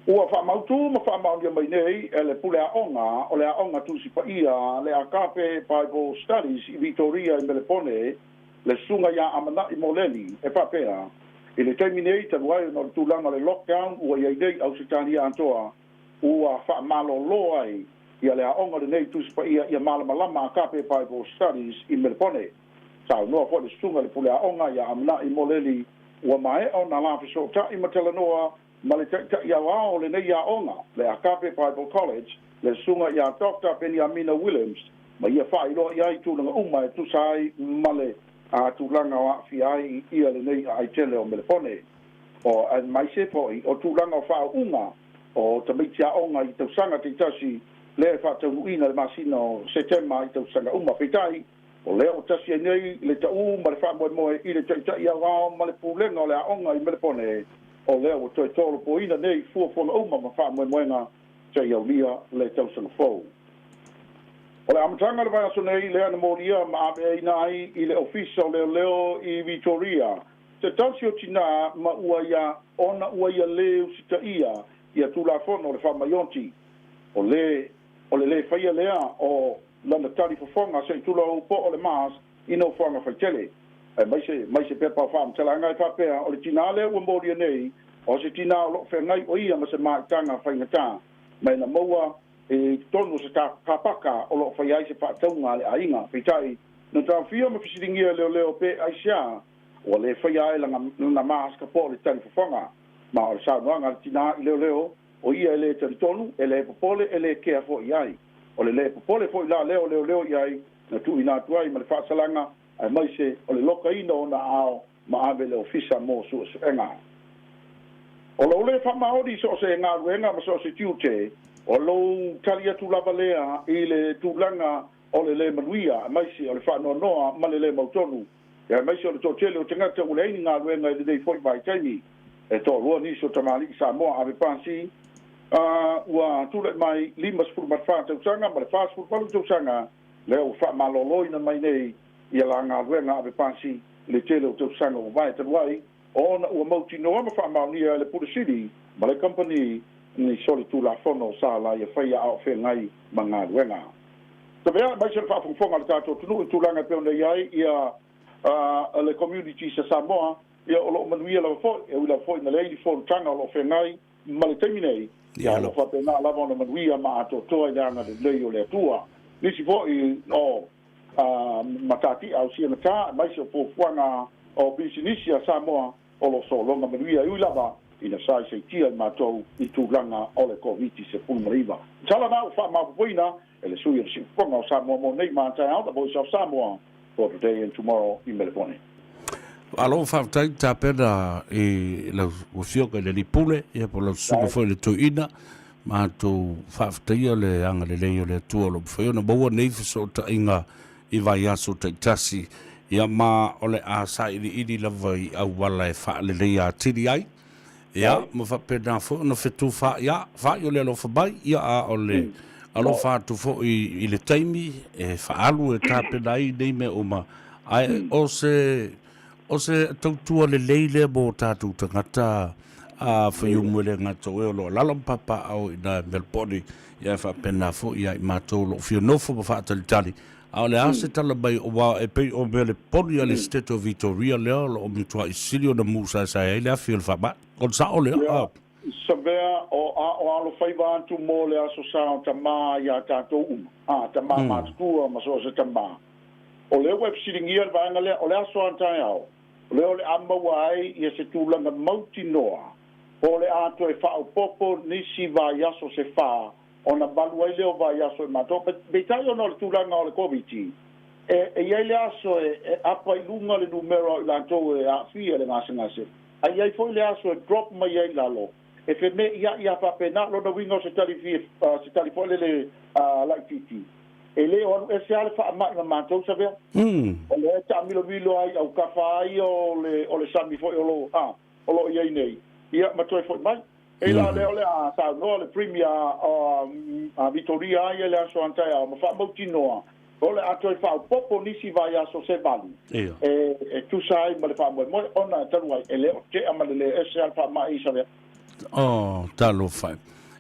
Ua faamautu ma faamaonia mai nei e le Pule Aoga o le Aoga Tusi Paia le Agape Bible Studies i Vitoria i Melepone, le Susuga ia Amanai Moleli, e faapea, I le taimi nei, talu ai ona o le tulaga o le lockdown ua i ai nei Ausetalia atoa, ua faamalolo ai ia le aoga lenei Tusi Paia ia Malamalama Agape Bible Studies i Melepone. Saunoa foi le Susuga i le Pule Aoga ia Amanai Moleli, ua maea ona la fesootai ma talanoa ma le Taitai Aoao o lenei aoga, le Agape Bible College, le Susuga ia Doctor Peniamina Williams, ma ia faailoa i ai tulaga uma e tusa ai ma le tulaga o aafia ai ia lenei aai tele o Melepone. O aemaise foi o tulaga o faauuga o tamaiti aoga i tausaga taitasi lea e faataunuuina i le masina o Setema i tausaga uma. Peitai, o lea ua tasi ai nei le taʻu ma le faamoemoe i le Taitai Aoao ma le Pulega o le Aoga i Melepone, o lea ua toe tolopoina nei fuafuaga uma ma faamoemoega seia aulia le tausaga fou. O le amataga o le vaiaso nei lea na molia ma aveaina ai i le Ofisa o Leoleo i Vitoria se tasi o tinā ma ua ia ona ua ia lē usitaia ia Tulafono o le Faamaionti. O le o le lē faia lea o lana tali fofoga se i tulou po o le mask i nofoaga faitele. Aemaise mai se pepa o faamatalaga e faapea o le tinā lea ua molia nei o se tinā o lo o feagai o ia ma se maitaga faigata ma e na maua i totonu o se kapaka o lo o faia ai se faatauga a le aiga. Peitai, Na taofia ma fesiligia e leoleo pe aisea ua lē faia ai lana mask po o le talifofoga. Ma o le saunoaga a le tinā i leoleo, o ia e lē talitonu, e lē popole, e lē kea foi i ai. O le lē popole foi la lea o leoleo i ai, na tuuina atu ai ma le faasalaga, aemaise o le lokaina o ona aao ma ave i le Ofisa mo Suesuega. O lou lē faamaoni i so o se galuega ma so o se tiute, o lou tali atu lava lea i le tulaga o le lē manuia, aemaise o le faanoanoa ma le lē mautonu, aemaise o le toatele o tagata ua leai ni galuega i lenei foi vaitaimi. E toalua nisi o tamalii Samoa ave pasi ua tulai mai 54 tausaga ma le 48 tausaga lea ua faamaloloina mai nei ia la galuega ave pasi i le tele o tausaga ua vae talu ai ona ua mautinoa ma faamaonia e le Pule Sili ma le Kamupani ni solitulafono sa laia faia a o feagai ma galuega. Tavea aemaise le faafogafoga a le tatou atunuu i tulaga e pei ona i ai ia le community sa Samoa, ia o lo o manuia lava foi, e ui lava foi ina leai ni fonotaga o lo o feagai ma le taimi nei, ia o lo o faapena lava ona manuia ma atoatoa i le agalelei o le Atua. Nisi foi o matatia o siagata aemaise o fuafuaga o pisinisi a Samoa o lo o sologa manuia e ui lava ina saisaitia i matou i tulaga o le Koviti-19. Tala na ua faamaopoopoina e le sui o le Siufofoga o Samoa mo nei ma a taeao, The Voice of Samoa for today and tomorrow i Melepone. Malo faafetai tapena i lau afioga i le alii pule ia po o lau susuga foi i le toeaina. Matou faafetaia le agalelei o le Atua o lo o mafai ona maua nei fesootaiga i vaiaso taitasi, ia ma o le a sailiili lava i auala e faaleleia atili ai, ia ma faapena foi ona fetufaai faai o le alofa mai, ia a o le alofa atu foi i le taimi e faaalu e tapena ai nei mea uma, ae o se O se tautua lelei lea mo tatou tagata a Faiumu e le gata o e o lo o alaala ma papaaao i ina i Melbourne, ia e faapena foi ia i matou o lo o fia nofo ma faatalitali. A o le a se tala mai aua e pei o mea le poni a le State o Vitoria lea o lo o matuai sili ona musaesae ai le afi o le faamai. O le sao lea? Ia, Savea, o a o alofaiva atu mo le Aso Sa o Tamā iā tatou uma, a, tamā matutua ma so o se tamā. O lea ua e fesiligia le vaega lea, o le aso a taeao, o lea o le a maua ai ia se tulaga mautinoa po o le a toe faaopoopo nisi vaiaso se fa ona malu ai lea o vaiaso e matou. Peitai ona o le tulaga o le Koviti, e i ai le aso e apa i luga le numera o i latou e aafia i le gasegase, a i ai foi le aso e drop mai ai i lalo, e feme'ia'i lava faapena. Lona uiga o se tali fia, se tali foi lele laitiiti, E le o alu ese lava le faamai ma matou, Savea. O lea e taamilomilo ai i aukafa lava ia o le, o le sami foi o lo, a, o lo o i ai nei, ia, ma toe foi mai. Pei la lea o le a saunoa le Premier a Vitoria lava ia i le aso antaeao ma faamautinoa o le a toe faaopoopo nisi vaiaso se valu e, e tusa ai ma le faamoemoe, ona e talu ai e le o tea ma le le ese lava le faamai i Savea. Oh, talofa e.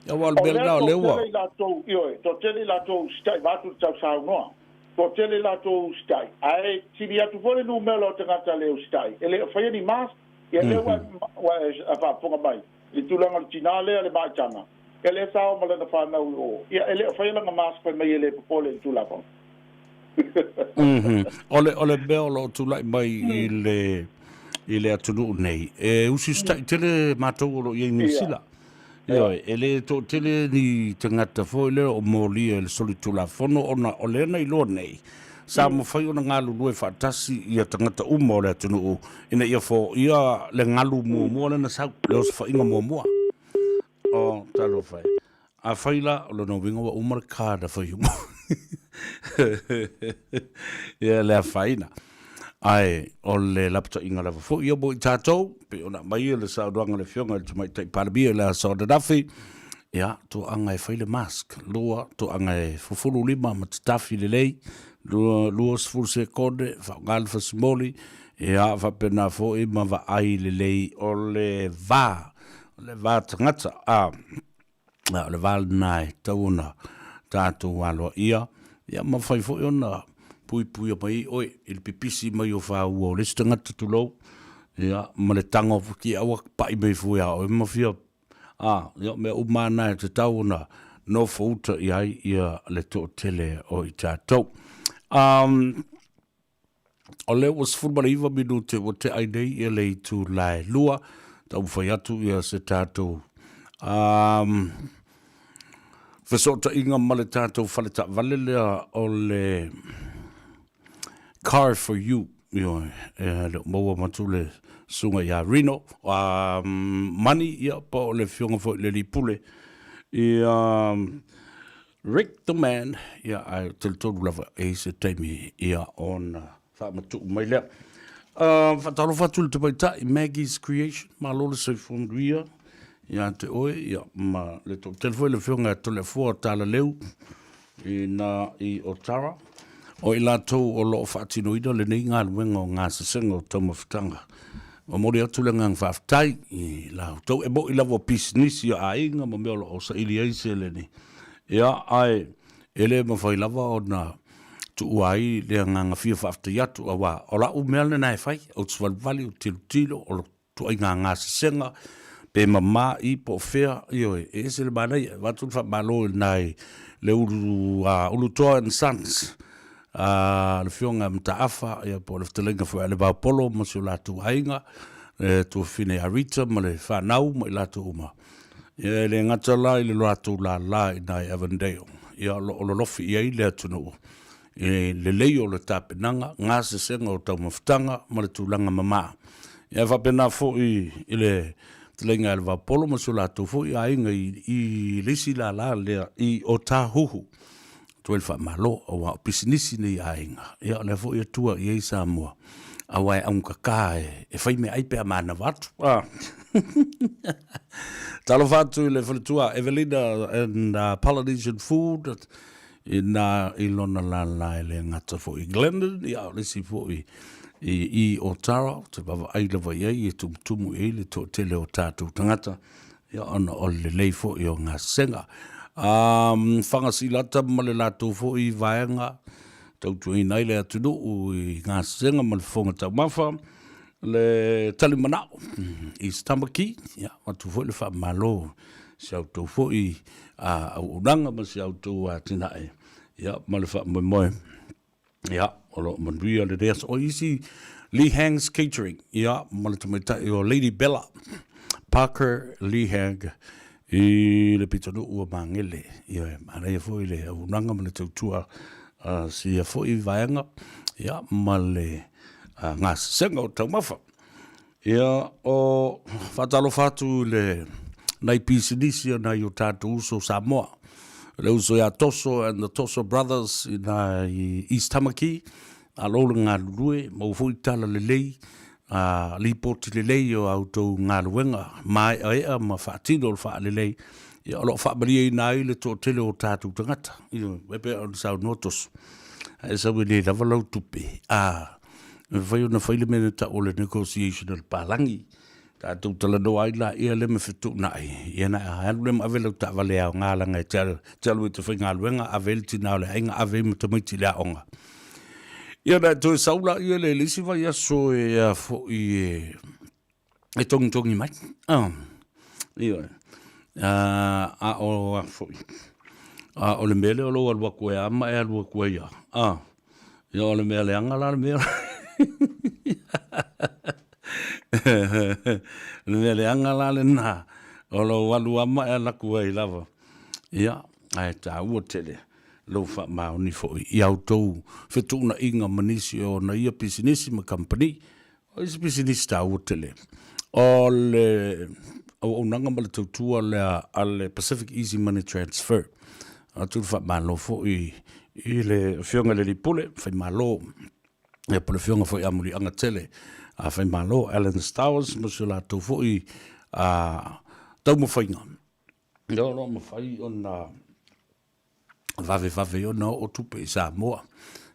Ia, aua o le mea lena o lea ua... O lea toatele i latou, ioe, toatele i latou usitai, vaeatu le tausaunoa, toatele i latou usitai, ae sili atu foi le numera o tagata le usitai, e le o faia ni mask. Ia lea ua, ua e faafofoga mai i le tulaga o le tinā lea le maitaga, ia lea sa o ma lana fanau i o, ia e le o faia lana mask fai mai e le popole i le Tulafono. O le, o le mea o lo o tulai mai i le, i le atunuu nei, e usiusitai tele matou o lo o i ai i Niu Sila. Ioe, e le toatele ni tagata foi lea o molia i le solitulafono ona o lea na iloa nei, sa mafai ona galulue faatasi ia tagata uma o le atunuu ina ia foia le galu muamua lea na sau, le osofaiga muamua. O, talofa e. Afai la, o lona uiga ua uma le card a Faiumu. Ia le afaina. Ae o le lapataiga lava foi ia mo i tatou, pei ona aumai le saunoaga a le Afioga i le Tamaitai Palemia i le aso ananafi, ia, toaga e fai le mask, lua, toaga e fufulu lima ma tatafi lelei, lua, 20 sekone, faaaoga le fasimoli, ia, faapena foi ma vaai lelei o le va, o le va tagata, a, o le va lena e tatau ona tatou aloaia, ia ma mafai foi ona puipuia mai ai oe i le pipisi mai o faua o le isi tagata tulou, ia, ma le tago tiaua pa'i mai fua ia oe ma fia, a, ia o mea uma lava na e tatau ona nofouta i ai ia le toatele o i tatou. Um. O lea ua 19 minute ua tea ai nei ia le itula e 2, taumafai atu ia se tatou um, fesootaiga ma le tatou fale taavale lea o le Car for You. Ioe, e le o maua matu le susuga ia Rino Money, ia, po o le afioga foi i le alii pule, ia Rick the Man, ia, ae talitonu lava e i ai se taimi, ia, ona faamatuu mai lea. Faatalofa atu i le tamaitai Maggie's Creation, malo le soifua manuia ia te oe, ia, ma le toatele foi le afioga ia Toleafoa Talaleu i na i Otara, o i latou o lo o faatinoina lenei galuega o gasesega o taumafataga. Momoli atu le agaga faafetai i la outou, e moni lava o pisinisi a aiga ma mea o lo o saili ai seleni, ia, ae e le mafai lava ona tuua ai le agaga fia faafetai atu, aua o lau mea lena e fai, ou te valivali, ou te tilotilo, o le ituaiga gasesega, pe mama i po o fea, ioe, e ese le manaia, e avatu le faamalo i lena i le Ulu, Ulutoa and Sons, le Afioga ia Mataafa, ia po o le fetalaiga foi a Levaopolo ma si o latou aiga, le tuafafine ia Rita ma le fanau ma i latou uma. Ia e le gata la i le latou lala i ina i Avondale, ia o lo o lolofi i ai le atunuu i le lelei o le tapenaga, gasesega o taumafataga ma le tulaga mama. Ia e faapena foi i le fetalaiga ia Levaopolo ma si o latou foi aiga i le isi lala lea i Otahuhu. Atu ai le faamalo, aua o pisinisi nei a aiga, ia o lea foi e tua i ai Samoa, aua e augata e fai meaai pe a manava atu. Talofa atu i le faletua Evelina and Polynesian Food, ina i lona lala e le gata foi i Glendon, ia o le isi foi i Otara, ou te vaavaai lava i ai e tumutumu i ai le toatele o tatou tagata. Ia, ona o le lelei foi o gasesega. Um, Fagasilata ma le latou foi vaega tautuaina ai le atunuu i gasesega ma le fofoga taumafa, le talimanao i Tamaki, ia, avatu foi le faamalo i si a outou foi auaunaga ma si a outou atinae, ia, ma le faamoemoe. Ia, o lo o manuia lenei aso. O isi Lee Hangs Catering, ia, ma le tamaitai o Lady Bella Parker Lee Hang i le pitonuu o Magele. Ia, e manaia foi le auaunaga ma le tautua a sia foi vaega, ia, ma le gasesega o taumafa. Ia, o faatalofa atu i le nai pisinisi o nai o tatou uso Samoa. Le uso ia Toso and the Toso Brothers i nai East Tamaki, malo le galulue, maua foi tala lelei, a lipoti lelei o a outou galuega maeaea ma faatino le faalelei, ia o lo o faamalieina ai le toatele o tatou tagata. Ioe, e pei ona saunoa Toso, a e sau e le lava lau tupe, a E mafai ona fai le mea na tau o le negotiation a le palagi. Tatou talanoa ai laia lea ma fetuunai, ia na alu lea ma ave lau taavale aoga leaga e te alu, te alu e te faigaluega, ave ai le tina o le aiga, ave ai ma tamaiti i le aoga. Ia na e toe sau laia le isi vaiaso e a foi e e togitogi mai. Oh. Ioe. A o a foi. A o le mea lea o lou alu atu e a ma e alu atu ai a. Ah. Ia o le mea leaga la le mea. Le mea leaga la lena o lou alu a ma e alu atu ai lava. Ia, ae taua tele lou faamaoni foi i a outou fetuunaiga ma nisi o ona ia pisinisi ma kamupani. O isi pisinisi taua tele, o le auaunaga ma le tautua lea a le Pacific Easy Money Transfer. Atu le faamalo foi i le Afioga i le Alii Pule, Faimalo, ia po o le Afioga foi ia Muliaga Tele a Faimalo, Alan Stowers ma si o latou foi taumafaiga. Ia o lo o mafai ona vavevave ona oo tupe i Samoa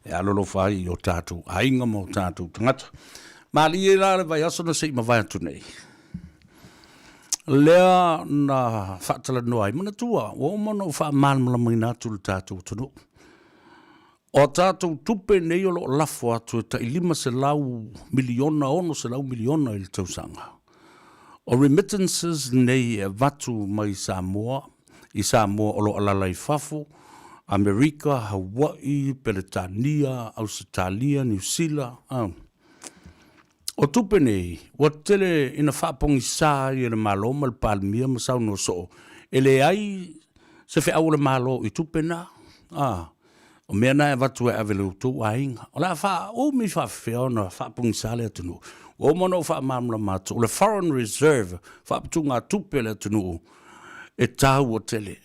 e alolofa ai i o tatou aiga ma o tatou tagata. Malie la le vaiaso na se i mavae atu nei, lea na faatalanoa ai, manatua ua uma ona ou faamalamalamaina atu le tatou atunuu. O a tatou tupe nei o lo o lafo atu e tai $500 miliona, $600 miliona i le tausaga. O remittances nei e avatu mai Samoa, i Samoa o lo o alaala i fafo, Amerika, Hawaii, Peretania, Ausetalia, Niu Sila, a. O tupe nei, ua tele ina faapogisā ai e le Malo ma le Palemia ma saunoa soo, e leai se feau a le Malo i tupe na, a, o mea na e avatu e ave i lo outou aiga. O le a faaumi faafefea ona faapogisā le atunuu? Ua uma ona ou faamalamalama atu, o le foreign reserve, faaputugatupe a le atunuu, e taua tele.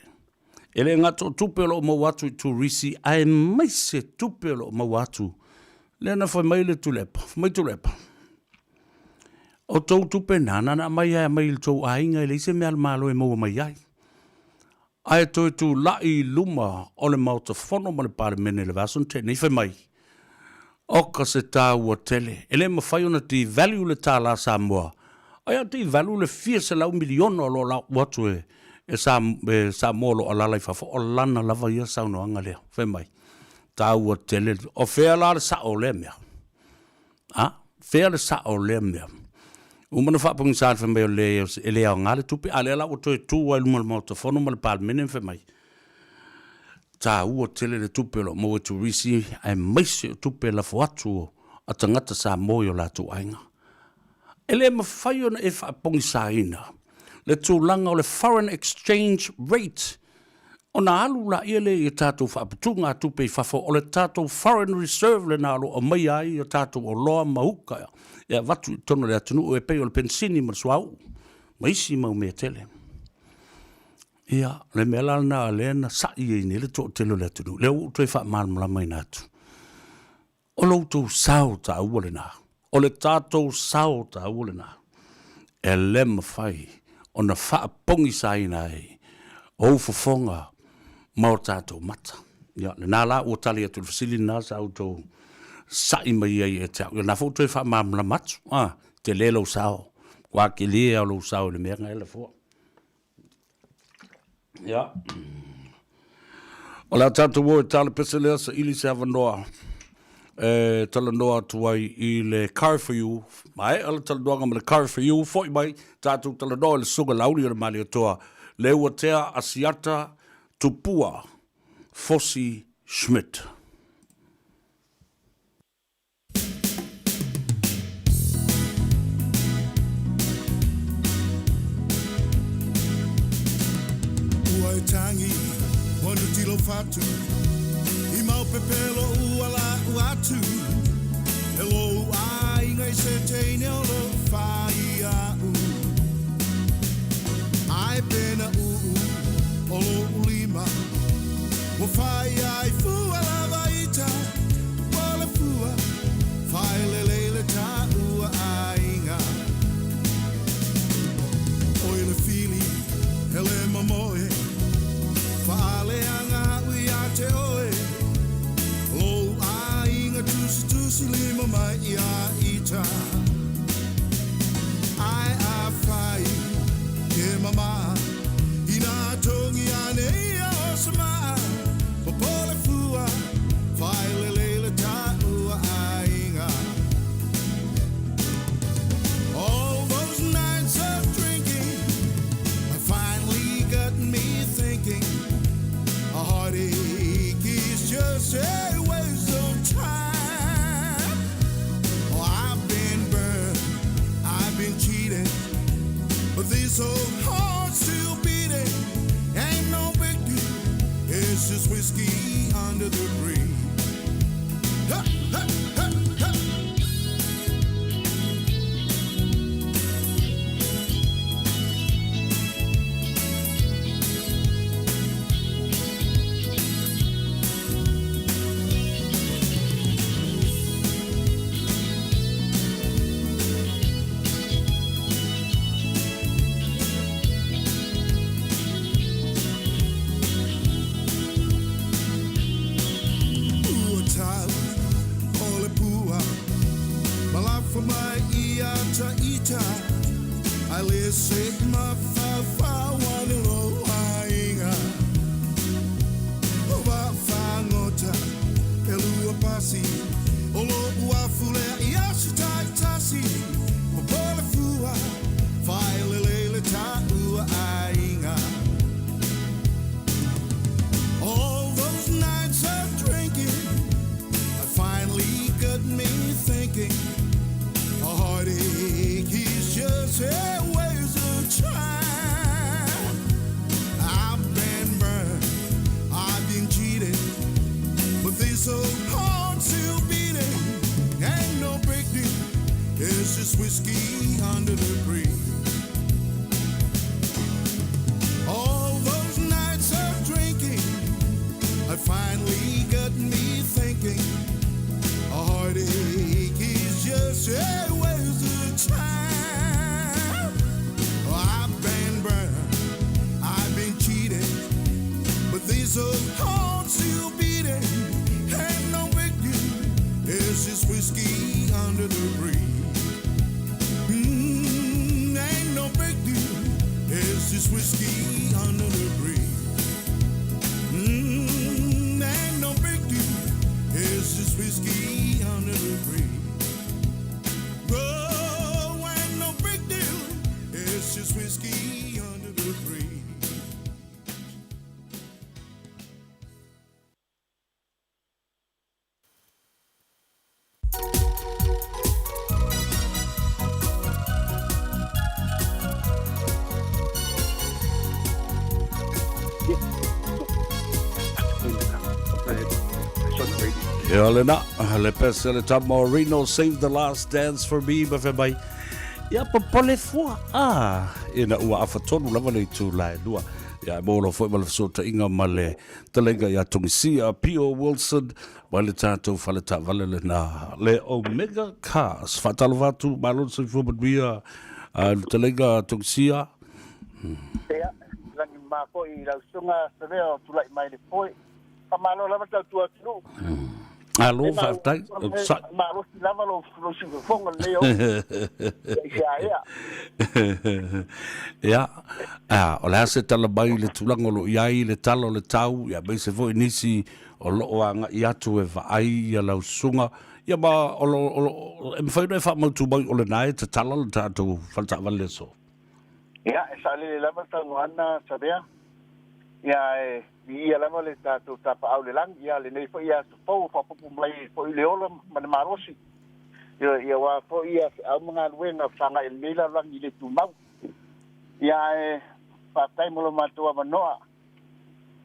E le gata o tupe o lo o maua atu i turisi, aemaise tupe o lo o maua atu. Lea na fai mai le Tuilaepa, fai mai Tuilaepa, o tou tupe na, na na aumai lava e aumai i le tou aiga, e leai se mea a le Malo e maua mai ai. Ae toe tulai i luma o le Maota Fono ma le Palemene i le vaiaso na tea nei, fai mai, Oka se taua tele, e le mafai ona devalue le tālā Samoa, ae a devalue le fia selau miliona o lo o lau atu e e Samoa o lo o alaala i fafo, o lana lava ia saunoaga lea. Fai mai, taua tele, o fea la le sao o lea mea? A, fea le sao o lea mea? Uma ona faapogisa le fai mai o le, e le aoga le tupe, a lea la ua toe tu ai luma o le Maota Fono ma le Palemene ma fai mai, taua tele le tupe o lo o maua i turisi aemaise o tupe e lafo atu a tagata Samoa i o latou aiga. E le mafai ona e faapogisaina le tulaga o le foreign exchange rate ona alu laia lea i a tatou faaputugatupe i fafo, o le tatou foreign reserve lena o lo o aumaia ai a tatou oloa ma uka e avatu i totonu o le atunuu e pei o le penisini ma le suauu ma isi mau mea tele. Ia, o le mea la lena lea na sa'i ai nei le toatele o le atunuu, lea ua ou toe faamalamalamaina atu. O lo outou sao taua lena. O le tatou sao taua lena. E le mafai ona faapogisaina ai ou fofoga ma o tatou mata. Ia, lena la ua tali atu i le fesili lena sa outou sa'i mai ai ia te au. Ia, lena foi ua toe faamalamalama atu. A, tele lou sao. Ua tele lava lou sao i le mea na e lafoa. Ia. O le a tatou o e tala pese lea saili se avanoa e talanoa atu ai i le Car for You. Maea le talanoaga ma le Car for You, foi mai tatou talanoa i le Susuga Laauli o le Malietoa, Leuatea Asiata Tupua Fosi Schmidt. Ua e tangi, ua nuti lou fatu, I mau pepelo ua la'u atu, E lou aiga i se teine o lou fai a'u. Ae pena uu o lo'u lima, Ua fai ai fua lava ita, Ua le fua, faelele le taua aiga. Oi le fili, hele mamoe, Faaleaga a'u ia te oe, Lou aiga tusitusi lima mai ia ita. Ae afai ke mama, Ina tongi ane ia o se maa, Popole fua, faelele le taua aiga. All those nights of drinking have finally got me thinking. A heartache is just a waste of time. Oh, I've been burned, I've been cheated, but this old heart's still beating. Ain't no big deal, it's just whiskey under the bridge. Ha, ha, ha, ha. Ua tau o le pua ma lafo mai ia ta ita Ai le se mafaufau ane lou aiga O vaafagota e lua pasi O lo'u afu lea i aso taitasi Popole fua faelele le taua aiga All those whiskey under the bridge. All those nights of drinking have finally got me thinking. A heartache is just a waste of time. Oh, I've been burned, I've been cheated, but this old heart's still beating. Ain't no big deal, it's just whiskey under the bridge. Ain't no big deal, it's just whiskey under the bridge. Ain't no big deal, it's just whiskey under the bridge. Oh, ain't no big deal, it's just whiskey under the bridge. Ia lena, le pese le tama o Reno, Save the Last Dance for Me, ma fai mai. Ia popole fua, ah, ina ua afa tonu lava le itu lae lua. Ia e mōlo foi ma le fesootaiga ma le talenga ia Tongisia, P.O. Wilson, mai le tatou fale taavale lena, le Omega Cars. Faatalofa atu, malo le soifua manuia, le talenga Tongisia. Ia, lagi ma foi i lau susuga Savea o tulai mai le foe. Faamalo lava tautua atunuu. Alo, faafetai. Malosi lava lou siufofoga lenei o i se aea. Ia, o le a se tala mai i le tulaga o lo o i ai le tala o le tau, ia aemaise foi nisi o lo o agai atu e vaai ia lau susuga, ia ma o lo, o lo, e mafai ona e faamautu mai o lena e tatala le tatou faletaavale i le aso. Ia, e saolele lava le saunoaga Savea. Ia, e viia lava le tatou tapaau i le lagi, ia lenei foi aso fou ua faaopoopo mai foi le ola ma le malosi. Ia, ia aua foi ia feau ma galuega fesagai i lenei lalolagi i le tumau. Ia, ae faafetai mo lo matou avanoa.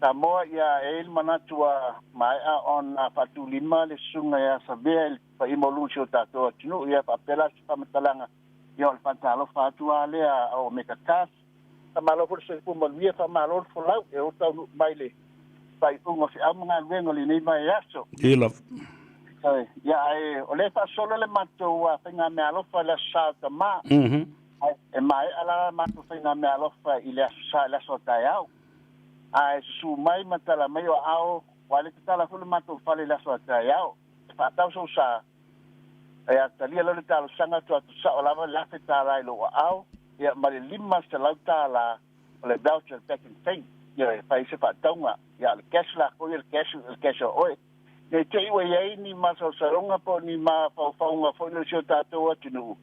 Samoa, ia, e i ai le manatu ua maea ona faatulima le susuga ia Savea i le paia maualuga o si o tatou atunuu, ia faapea la se faamatalaga Ia o le faatalofa atu lava lea a Omega Cars. Faamalo foi le soifua manuia, faamalo le folau e o taunuu mai le faaiuga o feau ma galuega o lenei vaiaso. Ia lava. Ia ae o lea e faasolo le matou faigameaalofa i le Aso Sa o Tama. Ae e maea la le matou faigameaalofa i le Aso Sa i le aso a taeao. Ae susu mai ma tala mai o aao, ua le tatala foi le matou fale i le aso a taeao. E faatau sou sa. Ae a talia loa le talosaga atu atu sao lava le $1,000 i lou aao, ia ma le $500 o le voucher Pak'nSave, ia e fai ai se faatauga. Ia a o le cash lakou ia, le cash, o le cash a oe. Ne i te i ua i ai ni masalosaloga po o ni mafaufauga foi lea o si o tatou atunuu,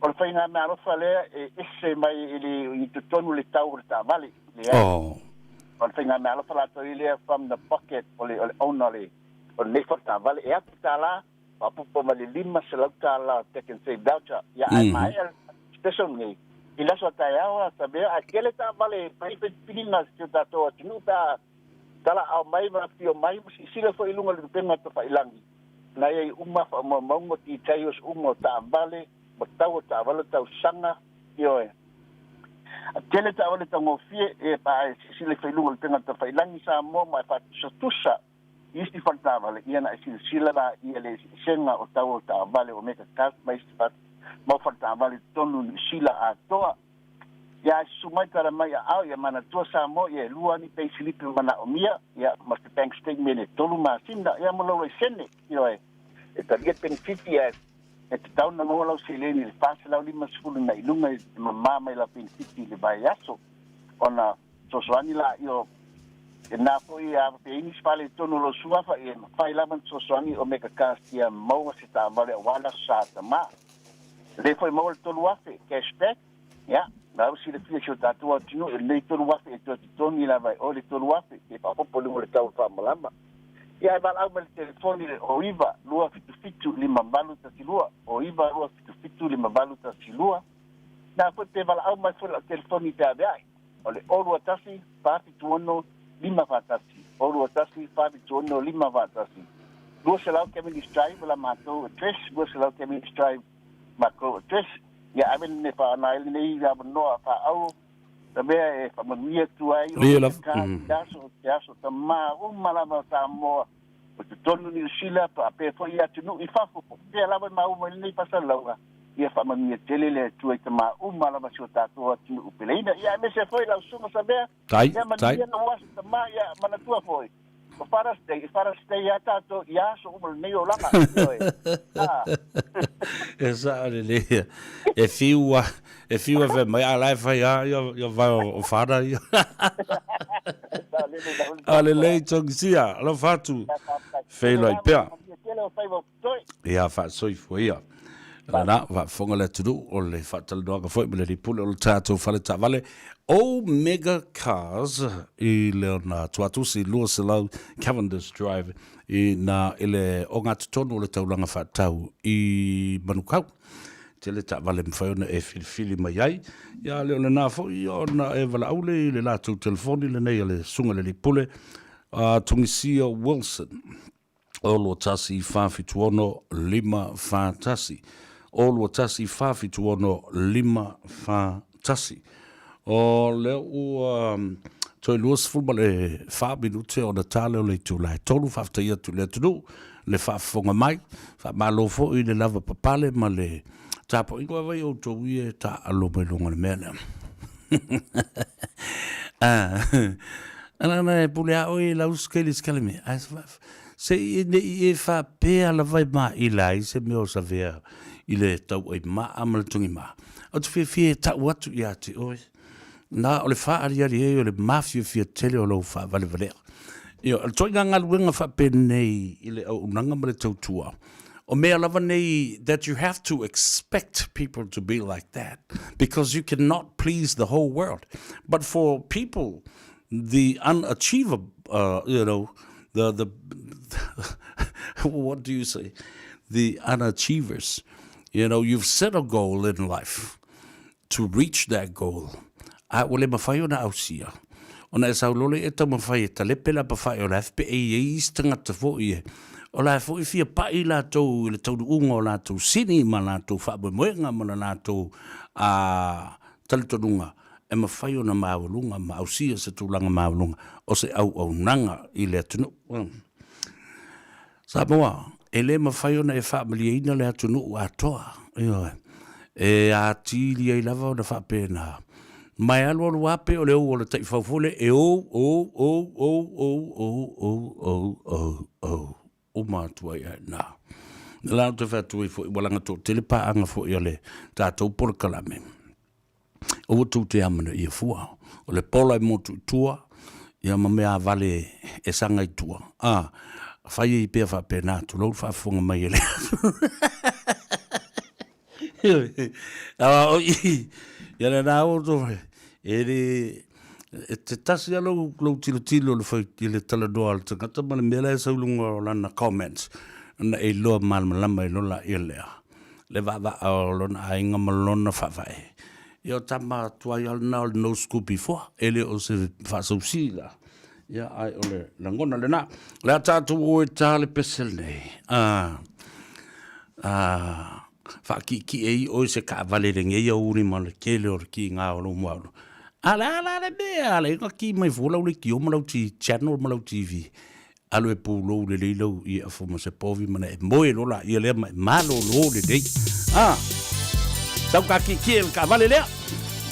o le faiga meaalofa lea e ese mai i le i totonu le tau o le taavale. Leai. O le faiga meaalofa latou ia lea from the pocket o le owner o lenei foi taavale. E $1,000 faaopoopo ma le $500 o Pak'nSave voucher. Ia ae maea le special lenei i le aso a taeao a Samea, ae tele taavale e fai filifiliga a si o tatou atunuu pe a talaao mai ma afifio mai ma silasila foi i luga o le upega tafailangi na i ai uma faamaumauga details uma o taavale ma tau o taavale o tausaga. Ioe. Tele taavale taugofie e pe a e silasila ifo i luga o le upega tafailangi Samoa ma e faatusatusa I isi fale taavale, ia na e silasila la ia le eseesega o tau o taavale o Mega Cars ma isi mau fale taavale i totonu o Niu Sila atoa. Ia ae susu mai tala mai aao ia manatua Samoa ia e lua ni peisilipi manaomia ia ma se bank statement e tolu masina ia ma lou laisene ioe e talia penefiti ae e tatau ona maua lau seleni i le 450 na i luga e mama mai lau penefiti i le vaiaso ona Fesoasoani la io e na foi a pe ini se faaletonu o lou suafa e mafai lava ona fesoasoani o Mega Cars ia maua se taavale aua le Aso Sa Tama. Lea foi maua le 3000 cash back, ia, la ua silafia e si o tatou atunuu e lenei 3000 e toe totogi lava e oe le 3000 pe faaopoopo i luga o le tau o le faamalama. Ia ae valaau mai le telefoni le 09 277 5812, 09 277 5812. Na foi pe valaau mai foi lau telefoni pe aveae. O le 0 21 476 541. 0 21 476 541. 200 Cavendish Drive la matou address, 200 Cavendish Drive makou address. Ia ave lenei faaaoga ai lenei avanoa faaauro sa mea e faamanuia atu ai o le aso te aso tamā uma lava o Samoa o totonu Niu Sila faapea foi i atunuu i fafo po o fea lava e maua mai lenei faasalalauga. Ia faamanuia tele le Atua i tamā uma lava si o tatou atunuu peleina. Ia aemaise foi lau susuga Samea. Ia manuia lou aso tamā. Ia manatua foi o Father's Day, e Father's Day lava tatou i aso uma o lenei olaga. Ioe. Ah. E sao lelei. E fiu a, e fiu e fai mai, a la e fai a ia, ia vai o Father ia. A lelei Tongisia, alofa atu. Feiloai pea. Ia faasoifua ia. Lana, faafofoga le atunuu o le faatalanoaga foi ma le alii pule o le tatou fale taavale Omega Cars i le ona tuatusi 200 Cavendish Drive i na i le ogatotonu o le taulaga faatau i Manukau. Tele taavale mafai ona e filifili mai ai. Ia le o lena foi ona e valaau le i le latou telefoni lenei a le susuga i le alii pule a Tungisia Wilson. 0 1 4 7 6 5 4 1. 0 1 4 7 6 5 4 1. O lea ua toe 24 minute ona ta lea o le itula e 3. Faafetai atu i le atunuu le faafofoga mai. Faamalo foi i le lavapapale ma le tapuaiga. Ua vaai outou ia e taaalo mai luga o le mea lea. Ana e pule a oe i lau skeli skele me. Se i ne i e faapea lava e maila ai se mea o Savea i le tauai maa ma le togima. Ou te fiafia e tau atu ia te oe, na o le faaaliali ai o le mafiafia tele o lou faavalevalea. Ioe, o le ituaiga galuega faapenei i le auaunaga ma le tautua, o mea lava nei that you have to expect people to be like that because you cannot please the whole world. But for people the unachievable, you know, the, the, what do you say? The unachievers. You know, you've set a goal in life to reach that goal. A ua le mafai ona ausia. Ona e sau loa lea e taumafai e talepe le apawhae o le afe pe e i ai isi tagata foi e o la e foi fia pai latou i le taunuuga o latou sini ma latou faamoemoega ma le latou a talitonuga e mafai ona maualuga ma ausia se tulaga maualuga o se auaunaga i le atunuu. Samoa, e le mafai ona e faamalieina le atunuu atoa, ioe, e atili ai lava ona faapena. Ma e alualu lava pei o le ou o le taifau foi lea e ou, ou, ou, ou, ou, ou, ou, ou, ou, ou, uma atu ai lava i ina. O la ou te fai atu ai foi, ua laga toatele paaga foi a le tatou polokalame. Aua tou te amanaia fua. O le pola e motu i tua, ia ma mea vale e saga i tua. A, fai ai pea faapena, tulou le faafofoga mai e le Aua o i, ia le nā o tō, e le, e te tasi a lou, lou tilotilo le whai, i le talanoa a le tangata ma le mea la e sau i luga o lana comments, ona e iloa malamalama i lola ia lea. Le vaavaa o lona aiga ma lona faavae. Ia o tama tuai lava lena o le no school before, e le o se faasausi la. Ia ae o le lagona lena. O le a tatou o e ta le pese lenei. A, a, faakiikiie ai oe se taavale i lenei aoauli ma le tele o le kiga o lou muaulu. A le a la le mea, a le na ki mai fua lau leitio ma lau channel ma lau TV. Alu e pulou lelei lau ieafu ma se povi ma na e moe loa laia lea ma e malolo lelei. A! Sau ka kiekie le taavale lea.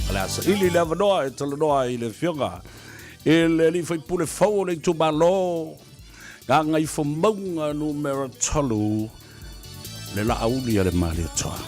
O le a saili le avanoa e talanoa ai i le Afioga i le Alii Faipule fou o le itumalo Gagaifomauga Numera 3, le Laauli a le Malietoa.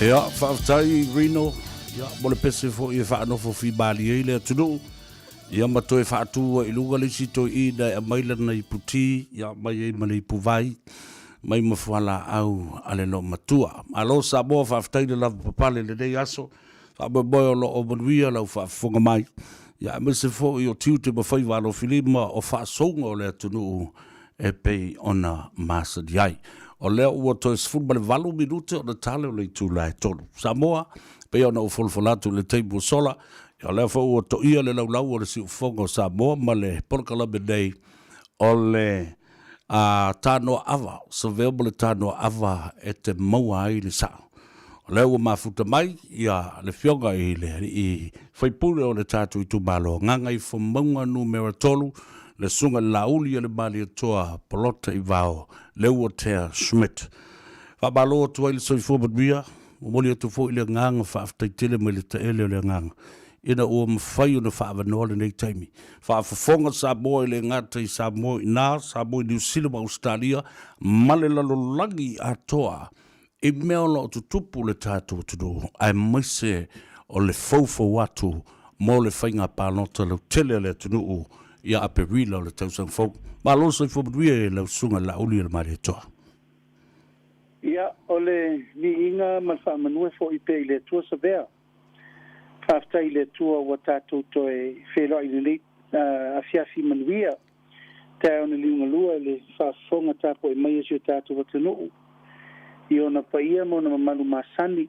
Ia, faafetai Rino, ia, mo le pese foi e faanofo fimalie ai le atunuu, ia ma toe faatu ai i luga le isi toeaina e aumai lana iputi, ia aumai ai ma le ipuvai, mai ma fualaau a le loomatua. Malo Samoa, faafetai le lavapapale i lenei aso, faamoemoe o lo o manuia lau faafofoga mai, ia aemaise foi o tiute ma faiva alofilima o faasouga o le atunuu e pei ona masani ai. O lea ua toe 18 minute ona tale o le itula e 3. Samoa, pei ona ou folafola atu i le taimi ua sola, ia o lea foi ua toia le laulau o le siufofoga o Samoa ma le polokalame nei o le a Tanoa Ava, Savea ma le Tanoa Ava e te maua ai le sao. O lea ua mafuta mai ia le Afioga i le Alii Faipule o le tatou itumalo, Gagaifomauga Numera 3, le Susuga i le Laauli a le Malietoa Polota Ivao Leuatea Schmidt. Faamalo atu ai le soifua manuia, momoli atu foi le agaga faafetai tele mai le taele o le agaga ina ua mafai ona faaavanoa lenei taimi. Faafofoga Samoa e le gata i Samoa i ina, Samoa i Niu Sila ma Ausetalia ma le lalolagi atoa i mea o lo o tutupu le tatou atunuu aemaise o le foufou atu mo le faiga palota lautele a le atunuu ia Aperila o le tausaga fou. Malo le soifua manuia i lau Susuga Laauli o le Malietoa. Ia, o le viiga ma le faamanu e fo'i pea i le Atua Savea. Faafetai i le Atua ua tatou toe feiloai lelei afiafi manuia. Taeao na liugalua i le faafofoga tapuai mai a si o tatou atunuu i ona paia ma ona mamalu masani,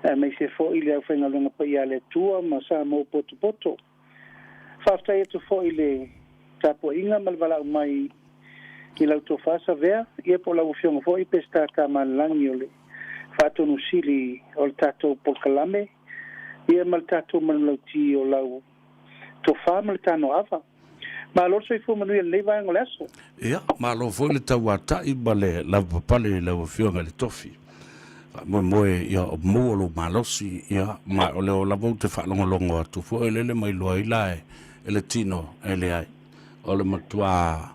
aemaise foi le aufaigaluega paia a le Atua ma Samoa potopoto. Faafetai atu foi i le tapuaiga ma le valaau mai i lau tofa Savea, ia po o lau Afioga foi Peseta Tamalelagi o le Faatonusili o le tatou polokalame, ia ma le tatou manulauti o lau tofa ma le tanoaava. Malo le soifua manuia i lenei vaega o le aso. Ia, malo foi le tauatai ma le lavapapale i lau Afioga i le Tofi. Faamoemoe ia o maua lou malosi, ia, ma o lea lava ou te faalogologo atu foi lele ma iloa ai la e le tino e leai. O le matua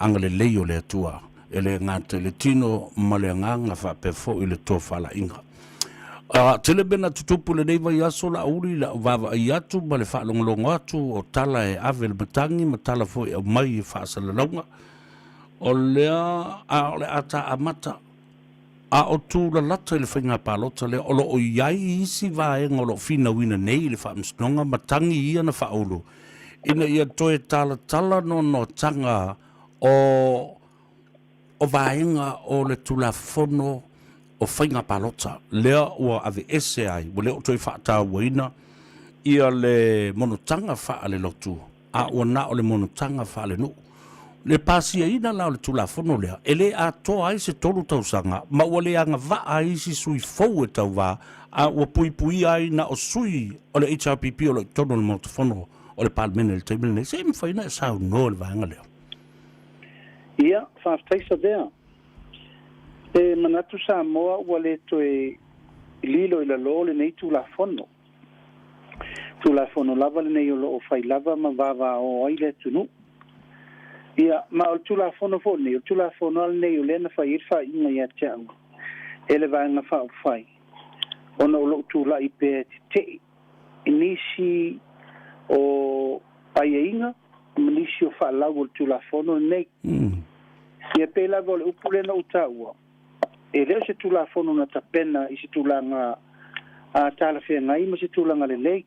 agalelei o le Atua e le gata i le tino ma le agaga faapea foi i le tofalaiga. Tele mea na tutupu i lenei vaiaso Laauli, lau vaavaai atu ma le faalogologo atu o tala e ave i le matagi ma tala foi e aumai i faasalalauga. O lea a o le a ta amata a o tūlalata i le faiga palota lea, o lo o i ai isi vaega o lo o finauina nei i le Faamasinoga ma tagi ia na faaulu ina ia toe talatala noanoataga o o vaega o le Tulafono o Faiga Palota lea ua aveese ai, ua le o toe faatauaina ia le monotaga faalelotu, a ua na o le monotaga faalenuu. Le pasiaina la o le Tulafono lea, e le atoa ai se 3 tausaga, ma ua le agavaa ai isi sui fou e tauva, a ua puipuia ai na o sui o le HRPP o lo o i totonu o le Maota Fono o le Palemene i le taimi lenei. Se i mafai ona e saunoa i le vaega lea? Ia, faafetai Savea. E manatu Samoa ua le toe lilo i lalo lenei Tulafono. Tulafono lava lenei o lo o fai lava ma vavaao ai le atunuu. Ia, ma o le Tulafono foi lenei, o le Tulafono lava lenei o lea na fai ai le faaiuga ia te au e le Vaega Faaupufai, ona o lou tulai pea e tetee i nisi o aiaiga ma nisi o faalau o le Tulafono lenei. Ia pei lava o le upu lea na ou taua, e le o se Tulafono na tapena i se tulaga talafeagai ma se tulaga lelei.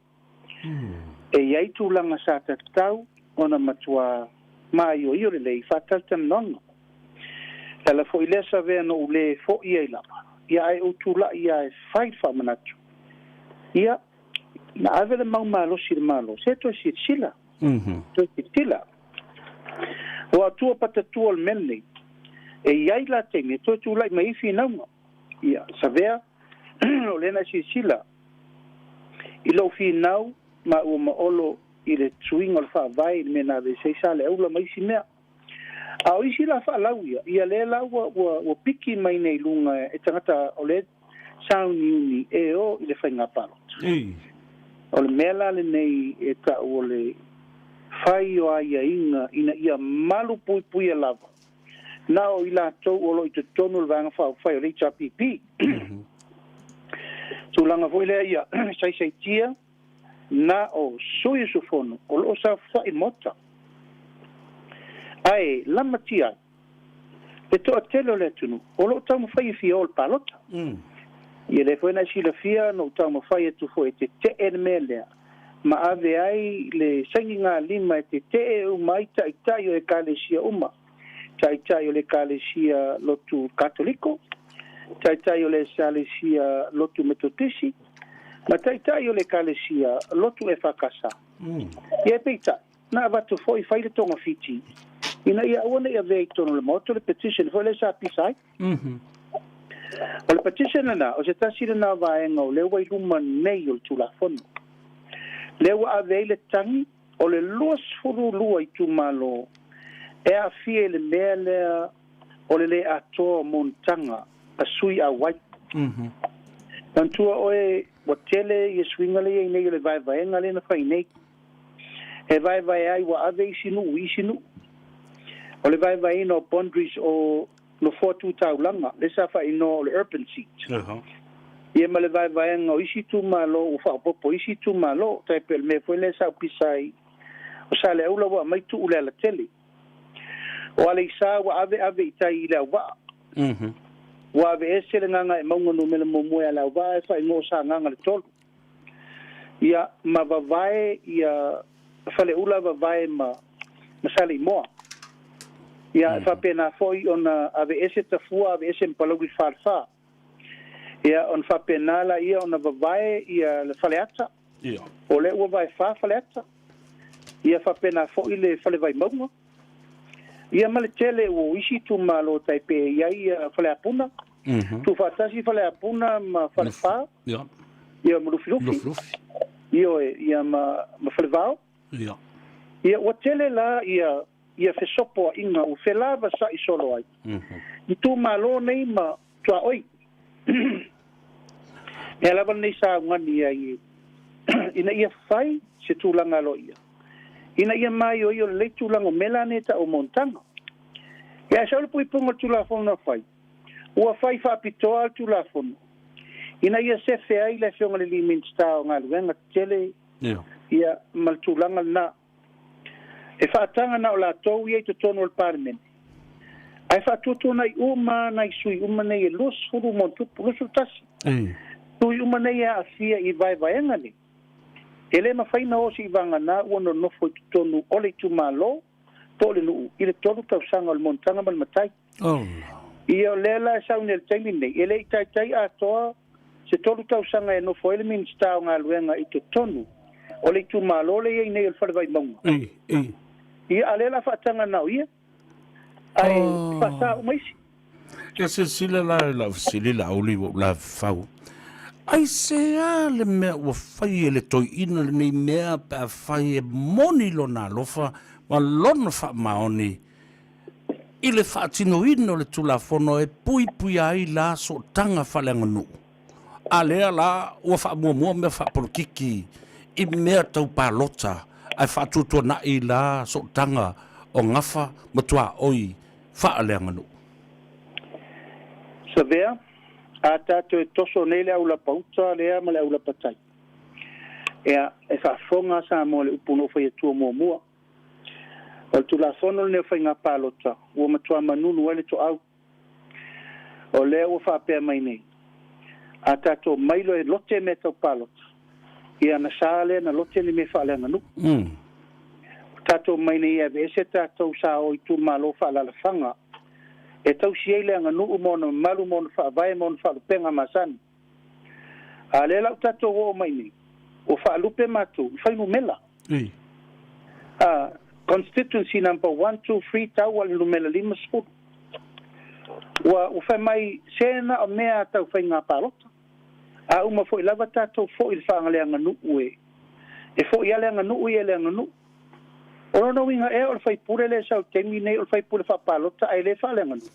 E i ai tulaga sa tatau ona matua maioio lelei faatalatalanoaga. E ala foi lea Savea na ou le foi ai lava, ia ae ou tulai lava e fai le faamanatu. Ia, na ave le mau malosi i le Malo, se toe silasila, toe silasila. Ua atua patatua o le mea lenei, e i ai la taimi e toe tulai mai ai finauga. Ia, Savea, o lea na e silasila i lou finau maua ma Olo i le suiga o le faavae i le mea na aveese ai Saleaula ma isi mea. A o isi la faalau ia, ia lea la ua, ua, ua piki mai nei luga e tagata o le sauniuni e o i le faiga palota. O le mea la lenei e tau o le fai o aiaiga ina ia malu puipuia lava na o i latou o lo o i totonu o le Vaega Faaupufai o le HRPP. Tulaga foi lea ia saisaitia na o sui usufono o loo saofai i le Maota, ae lamatia ai le toatele o le atunuu o loo taumafai e fia o i le palota. Ia lea foi na e silafia na ou taumafai atu foi e tetee le mea lea ma ave ai le sainigalima e tetee uma ai taitai o Ekalesia uma, taitai o le Ekalesia Lotu Katoliko, taitai o le Ekalesia Lotu Metotisi, ma taitai o le Ekalesia Lotu EFKS. Ia peitai, na avatu foi fai le togafiti ina ia aua ne i avea i totonu o le Maota le petition foi lea sa pisa ai. O le petition lena, o se tasi lena o vaega o lea ua i luma nei o le Tulafono. Lea ua ave ai le tagi o le 22 itumalo e aafia i le mea lea o le le atoa o monotaga a sui auai. Manatua oe ua tele ia suiga lea i ai nei o le vaevaega lea na fai nei. E vaevae ai ua ave isi nuu i isi nuu. O le vaevaeina o boundaries o nofoa tu taulaga, lea sa faaigoa o le urban seat. Ia ma le vaevaega o isi itumalo ua faaopoopo i isi itumalo, tai pei o le mea foi lea sa ou pisa ai o Saleaula ua aumai tuu i le alatele. O Aleisa ua ave ave i tai i Leauvaa. Ua aveese le Gagaemauga numera muamua ia Leauvaa ae faaigoa o Sagaga le 3. Ia ma vavae ia Faleula vavae ma Saleimoa. Ia e faapena foi ona aveese Tafua aveese ma Palauli le Falefa. Ia ona faapena laia ona vavae ia le Faleata. O lea ua vaefa Faleata. Ia faapena foi le Fale Vaimauga. Ia ma le tele o isi itumalo tai pe i ai ia Faleapuna. Tuufaatasi Faleapuna ma Falefa. Ia ma Lufilufi. Ioe, ia ma Falevao. Ia ua tele la ia ia fesopoaiga ua felavasa'i solo ai itumalo nei ma tuaoi. Mea lava lenei sa augani ai ina ia fai se tulaga aloaia ina ia maioio lelei tulaga o mea la nei e ta'u o monotaga. Ia ae sau le puipuiga o le Tulafono na fai, ua fai faapitoa le Tulafono ina ia sefe ai le Afioga i le alii Minisita o Galuega Tetele ia ma le tulaga lena. E faataga na o latou ia i totonu o le Palemene, ae faatuatuanai uma nai sui uma nei e 20 ma ona tupu, 21 sui uma nei e aafia i vaevaega nei. E le mafai ona o seivagana ua nonofo i totonu o le itumalo po o le nuu i le 3 tausaga o le monotaga ma le matai. Ia o lea la e sau nei i le taimi lenei, e le i taitai atoa se 3 tausaga e nofo ai le Minisita o Galuega i totonu o le itumalo lea e i ai nei o le Fale Vaimauga. Ia, a o lea o le a faataga na o ia, ae faasa uma isi. Ia silasila la i lau fesili Laauli ua ou lavafau. Aisea le mea ua fai e le toeaina lenei mea pe afai e moni lona alofa ma lona faamaoni i le faatinoina o le Tulafono e puipuia ai la sootaga faaleaganuu, a lea la ua faamuamua mea faapolokiki i mea tau palota ae faatuatuanai la sootaga o gafa ma tuaoi faaleaganuu. Savea, A tatou e toso nei le aulapa uta lea ma le aulapa tai. Ea, e faafofoga Samoa i le upu na ou fai atua muamua. O le Tulafono lenei o Faiga Palota ua matua manunu ai le toau. O lea ua faapea mai nei, a tatou mai loa e lote mea tau palota, ia na sa lea na lote ni mea faaleaganuu. Ua tatou mai nei e aveese tatou sa o itumalo faaalaalafaga e tausi ai le aganuu ma ona mamalu ma ona faavae ma ona faalupega masani. A o lea la ua tatou oo mai nei, ua faalupe matou i fuainumera. A, constituency number one, two, three, tau a le numera 50. Ua, ua fai mai, se na o mea tau faiga palota. A uma foi lava tatou foi i le faagaleaganuu e, e foi lava le aganuu ia i le aganuu. O lona uiga ea o le faipule lea e sau i le taimi nei o le faipule faapalota ae le faaleaganuu?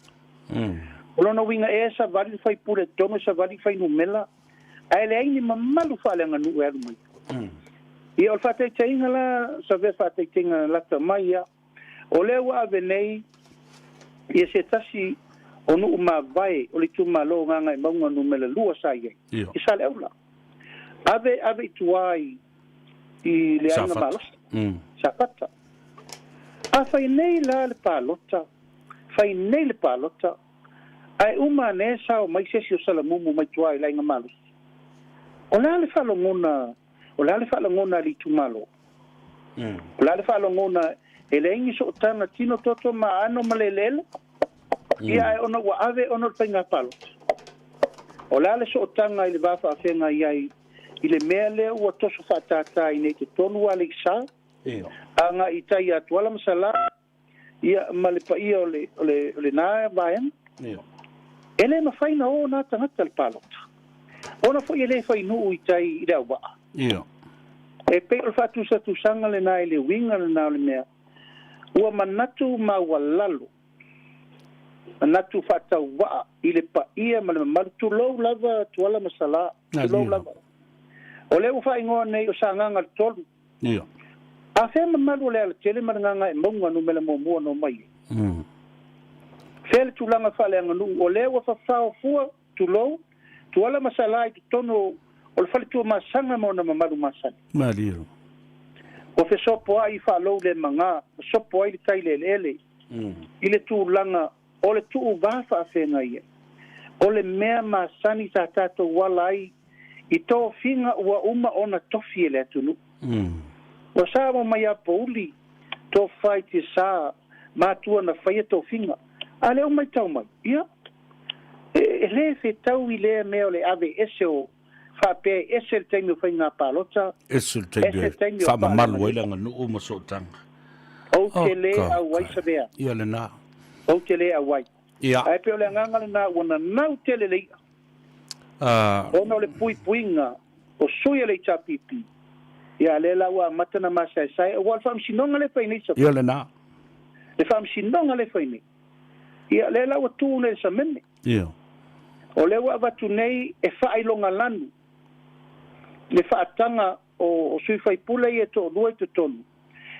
O lona uiga ea e savali le faipule totonu e savali i fuainumera ae leai ni mamalu faaleaganuu e alu mai? Ia o le faataitaiga la, Savea faataitaiga lata mai ia, o lea ua ave nei ia se tasi o nuu mavae o le itumalo o Gagaemauga numera 2 sa i ai i Saleaula. Ave ave i tua i i le aiga malosi, Safata. A fai nei la le palota, fai nei le palota, ae uma ane sao mai se isi o Salamumu mai tua i le aiga malosi. O le a le faalogona, o le a le faalogona a le itumalo? O le a le faalogona e leai ni sootaga tino toto ma aano ma le eleele? Ia ae ona ua ave ona o le faiga palota. O le a le sootaga i le va faafeagai ai i le mea lea ua toso faatātā i nei totonu a Leisa, agai i tai ia Tuala ma Salā, ia, ma le paia o le, o le, o lenā vaega? E le mafai na o nā tagata le palota. Ona foi e le fai nuu i tai i le auvaa. E pei o le faatusatusaga lenā i le uiga lenā o le mea ua manatu maualalo manatu faatauvaa i le paia ma le mamalu, tulou lava Tuala ma Salā, tulou lava. O lea ua faaigoa nei o Sagaga le Tolu. A fea mamalu o Lealatele ma le Gagaemauga numera muamua na omai ai? Fea le tulaga faaleaganuu o lea ua fafao fua, tulou, Tuala ma Salā i totonu o le faletuamasaga ma ona mamalu masani? Ua fesopoai i faalou le maga, ua sopo ai le tai i le eleele. I le tulaga o le tuuvā faafeagai ai. O le mea masani sa tatou ala ai i tofiga ua uma ona tofi e le atunuu. Ua sa mo mai apouli tofa i tiasa matua na faia tofiga, a lea ua maitau mai, ia, e le fetau i lea mea o le ave ese o faapea e ese le taimi o faiga palota, Ese le taimi e faamamalu ai le aganuu ma sootaga. Ou te le auai Savea. Ia lenā. Ou te le auai. Ia. Ae pei o le agaga lenā ua nanau tele le i'a. Ona o le puipuiga o sui a le HRPP. Ia, lea la ua amata ona masaesae, aua o le faamasinoga lea e fai nei Savea. Ia lenā. Le faamasinoga lea e fai nei. Ia, lea la ua tu nei le sameme. Ia. O lea ua avatu nei e faailoga lanu le faataga o sui faipule ia e toalua i totonu,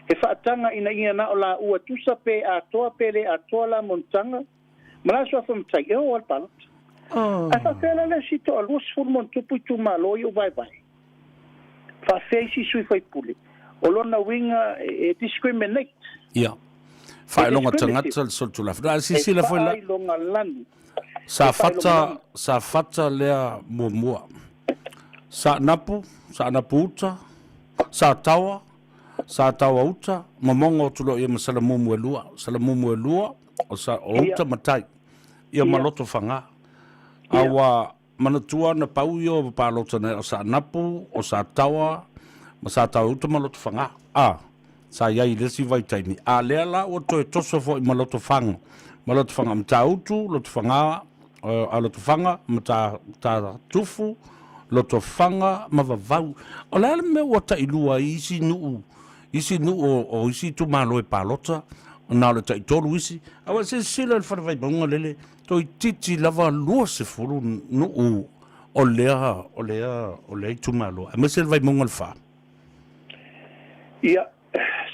e faataga ina ia na o laua tusa pe atoa pe le atoa la monotaga ma la suafa matai e oo ai le palota. Ae faafefea la le isi toalua sefulu ma ona tupu itumalo ia ua vaevae? Faafefea isi sui faipule? O lona uiga e discriminate. Ia. Faailoga tagata le solitulafono. A silasila foi la. E faailoga lanu. Sa fata, sa fata lea muamua. Saanapu, Saanapu uta, Sataoa, Sataoa uta, ma moga o atu loa ia ma Salamumu e lua. Salamumu e lua, o, sa, o uta ma tai. Ia ma Lotofaga. A ua manatua na pau ia o palota nei o Saanapu, o Sataoa, ma Sataoa uta ma Lotofaga. A, sa i ai i le isi vaitaimi. A lea la ua toe toso foi ma Lotofaga, ma Lotofaga Matautu, Lotofaga, a Lotofaga, Matatufu, Lotofaga ma Vavau. O le a le mea ua tailua ai isi nuu, isi nuu o, o isi itumalo e palota, na o le taitolu isi. Aua silasila i le fale Vaimauga lele, toeitiiti lava 20 nuu o lea, o lea, o lea itumalo, aemaise le Vaimauga le 4. Ia,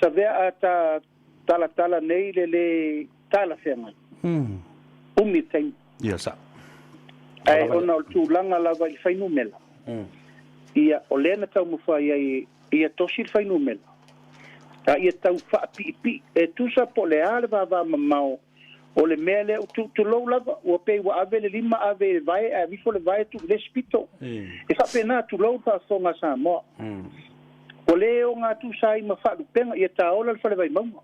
Savea a ta talatala nei le le talafeagai. Umi le taimi. Ia, sa. Ae ona o le tulaga lava i le fuainumera, ia, o lea na taumafai ai ia tosi le fuainumera, a ia tau faapiipii, e tusa po o le a le vavamamao O le mea lea ua tuutulou lava, ua pei ua ave le lima ave i le vae ae aveifo le vae tuu i le isi pito. E faapena, tulou le faafofoga a Samoa. Ua le ogatusa ai ma faalupega, ia taola le fale Vaimauga.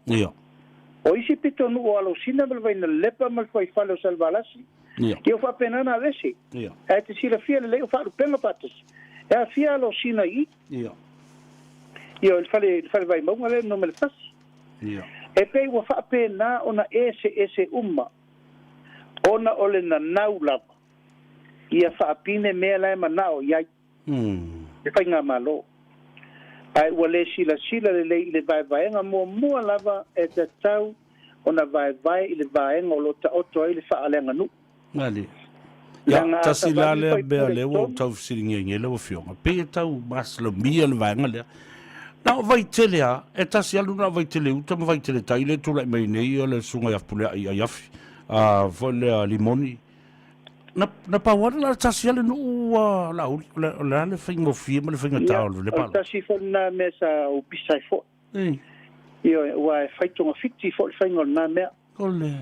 O isi pitonuu o Alosina ma le Vainalepa ma le fuaifale o Salevalasi, ia ua faapena ona aveese. Ae te silafia lelei o faalupega faatasi, e aafia Alosina i i. Ia o le fale Vaimauga lea e numera tasi. E pei ua faapena ona eseese uma ona o le nanau lava ia faapine mea la e manao i ai le faigamalo. Ae ua le silasila lelei i le vaevaega muamua lava e tatau ona vaevae i le vaega o lo o taoto ai le faaleaganuu. Malie. Ia, tasi la lea mea lea ua ou tau fesiligia ai nei lau Afioga, pei e tau masalomia le vaega lea. Na o Vaitele lava, e tasi alu na o Vaitele uta ma Vaitele tai lea e tulai mai nei o le Susuga ia Fepuleai Aiafi. foi lea limoni. Na, na pau lava la le tasi a le nuu Laauli, o le, o le a le faigofie ma le faigata o le Ia, o le palota? tasi foi lena mea sa ou pisa ai foi. Ē. Ioe, aua e fai togafiti foi le faiga o lena mea. O le.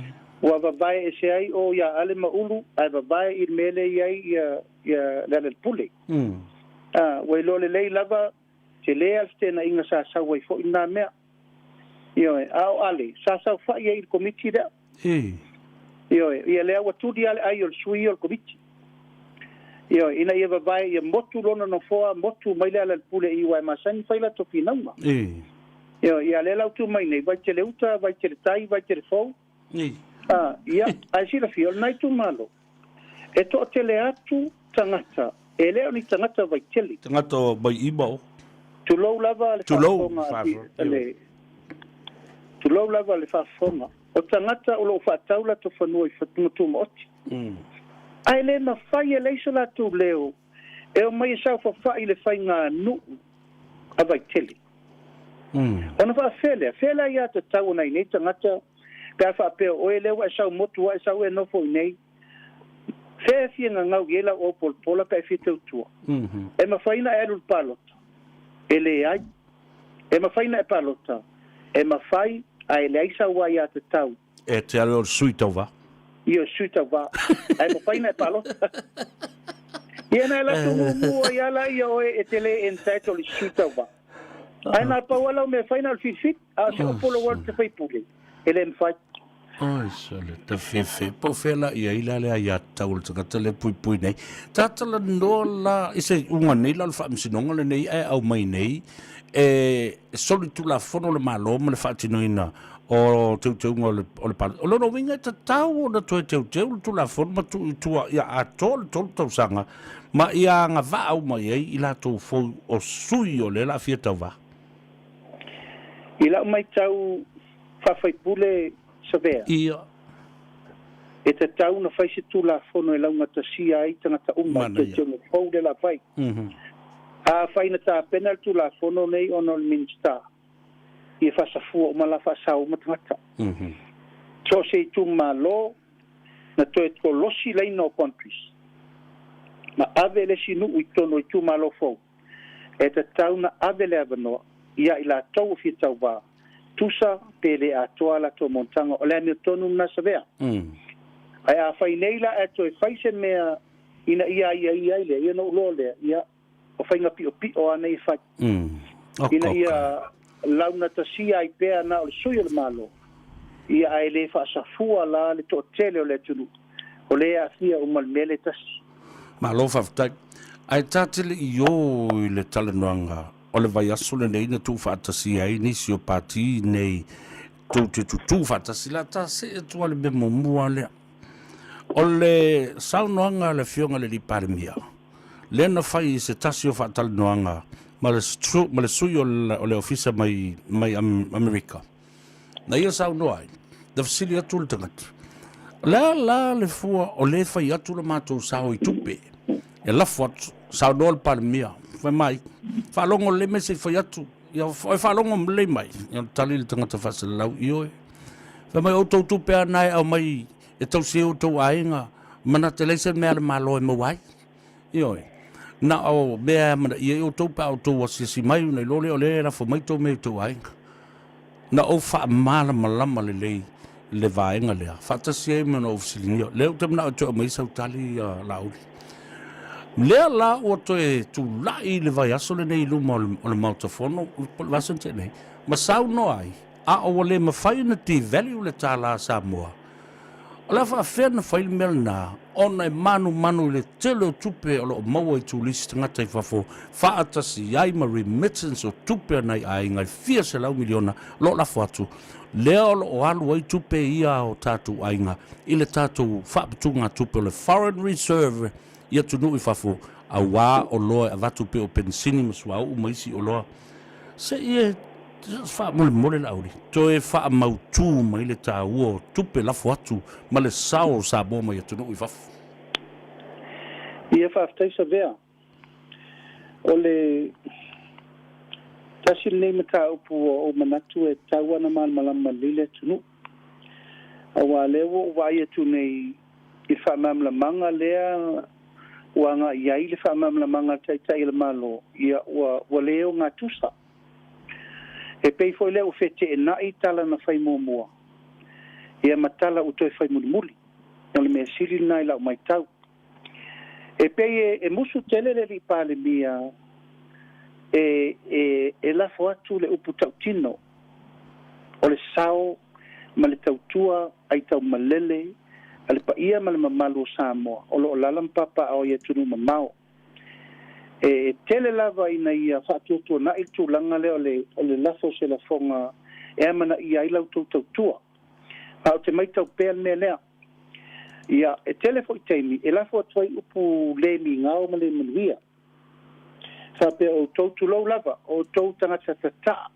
Ua vavae ese ai o ia Ale ma Ulu, ae vavae i le mea lea e i ai ia, ia Lealailepule. A, ua iloa lelei lava, tele lava le feteenaiga sa sau ai foi lena mea. Ioe, a o Ale, sa saofai ai i le Komiti lea. Ē. Ioe, ia lea ua tuli lava le ai o le sui o le Komiti. Ioe, ina ia vavae ia motu lona nofoa, motu mai Lealailepule i aua e masani fai latou finauga. Ē. Ioe, ia lea la ua tu mai nei, Vaitele Uta, Vaitele Tai, Vaitele Fou. Ē. A, ia, ae silafia, o lena itumalo, e toatele atu tagata, e le o ni tagata Vaitele. Tagata o Vailima o. Tulou lava le Tulou, faafofoga a le, tulou lava le faafofoga. O tagata o lo o faatau latou fanua i fanua tumaoti. Ae le mafai e leai so latou leo e omai e saofafai i le faiganuu a Vaitele. Ona faafefea lea, fea le aiatatau o nai nei tagata pe a faapea o oe lea ua e sau motu a e sau e nofo i nei, fea e fia gagau i ai lau aupolapola pe a e fia tautua? E mafai ona e alu i le palota? E leai. E mafai ona e palota? E mafai, ae leai sau aiatatau. E te alu o le sui tauva. Ia, o le sui tauva. Ae mafai ona e palota. Ia na e alu atu mumu ai lava laia oe e te le entitled i se sui tauva. Ae na pau lava lau mea e fai na o le filifili, a o se upu o lou alu i te faipule, e le mafai. Oi sole, ta fefe, po o fea la i ai la le aiatatau o le tagata lea e puipui nei. Tatalanoa la i se iuga nei la o le faamasinoga lenei ae aumai nei e solitulafono le Malo ma le faatinoina o teuteuga o le, o le palota. O lona uiga e tatau ona toe teuteu le Tulafono ma tuu i tua ia atoa le 3 tausaga ma ia agavaa uma i ai i latou fou o sui o lea o le a fia tauva. I lau matau faafaipule Savea. Ia. E tatau ona fai se Tulafono e laugatasia ai tagata uma i teuteuga fou lea o le a fai. Afai na tapena le Tulafono nei ona o le Minisita, ia faasafua uma la faasao uma tagata. So o se itumalo na toe kolosi laina o boundaries ma ave le isi nuu i totonu o itumalo fou, e tatau na ave le avanoa ia i latou o fia tauva, tusa pe le atoa a latou monotaga o le amiotonu lena Savea. Ae afai nei la ae toe fai se mea ina ia aiaia ai lea, ia ona ou loa lea, ia o faiga piʻopiʻo a nei e fai, ina ia laugatasia ai pea na o le sui o le Malo, ia ae le faasafua la le toatele o le atunuu, o lea e aafia uma i le mea lea e tasi. Malo faafetai. Ae ta te le i ō i le talanoaga o le vaiaso lenei na tuufaatasia ai nisi o pati nei tou te tutū faatasi la ta see atu lava i le mea muamua lea. O le saunoaga a le Afioga i le Alii Palemia, lea na fai i se tasi o faatalanoaga ma le, ma le sui o le ofisa mai, mai Amerika. Na ia saunoa ai, na fesili atu le tagata, o le a la le fua o lē fai atu le matou sao i tupe, e lafo atu, saunoa le Palemia, fai mai, faalogo lelei mai se i fai atu, ia e faalogo lelei mai, ia tali le tagata faasalalau, ioe. Fai mai, outou tupe a na e aumai e tausi ai outou aiga, manatu e leai se mea a le Malo e maua ai. Ioe. Na o mea e amanaia ai outou pe a outou asiasi mai ona iloa lea o lea e lafo mai tou mea i outou aiga. Na ou faamalamalama lelei le vaega lea, faatasi ai ma na ou fesiligia. Lea ou te manao e toe aumai sau tali ia Laauli. Lea la ua toe tulai le vaiaso lenei i luma o le Maota Fono, po o le vaiaso na tea nei, ma saunoa ai, a o ua le mafai ona devalue le tālā Samoa. O le a faafefea ona fai le mea lena ona e manumanu i le tele o tupe o lo o maua i turisi tagata i fafo faatasi ai ma remittance o tupe a nai aiga e fia selau miliona o lo o lafo atu lea o lo o alu ai tupe ia a o tatou aiga i le tatou faaputugatupe o le foreign reserve i atunuu i fafo auā oloa e avatu pei o penisini ma suauu ma isi oloa. Se i e faamolemole Laauli, toe faamautū mai le taua o tupe lafo atu ma le sao o Samoa mai atunuu i fafo. Ia faafetai Savea. O le tasi lenei mataupu ua ou manatu e tatau ona malamalama lelei le atunuu. Auā lea ua ou vaai atu nei i le faamalamalamaga lea ua agai i ai le faamalamalamaga a le Taitai o le Malo, ia ua ua le ogatusa. E pei foi lea ua feteenai tala na fai muamua, ia ma tala ua toe fai mulimuli. O le mea sili lena i lau matau. E pei e e musu tele le Alii Palemia e e e lafo atu le upu tautino o le sao ma le tautua aitaumalele a le paia ma le mamalu o Samoa o lo o lala ma papaaao i atunuu mamao. E tele lava ina ia faatuatuanai le tulaga lea o le o le lafo o se lafoga e amanaia ai la outou tautua. A ou te maitau pea le mea lea. Ia, e tele foi taimi e lafo atu ai upu le migao ma le manuia. Faapea outou, tulou lava, o outou tagata tataa.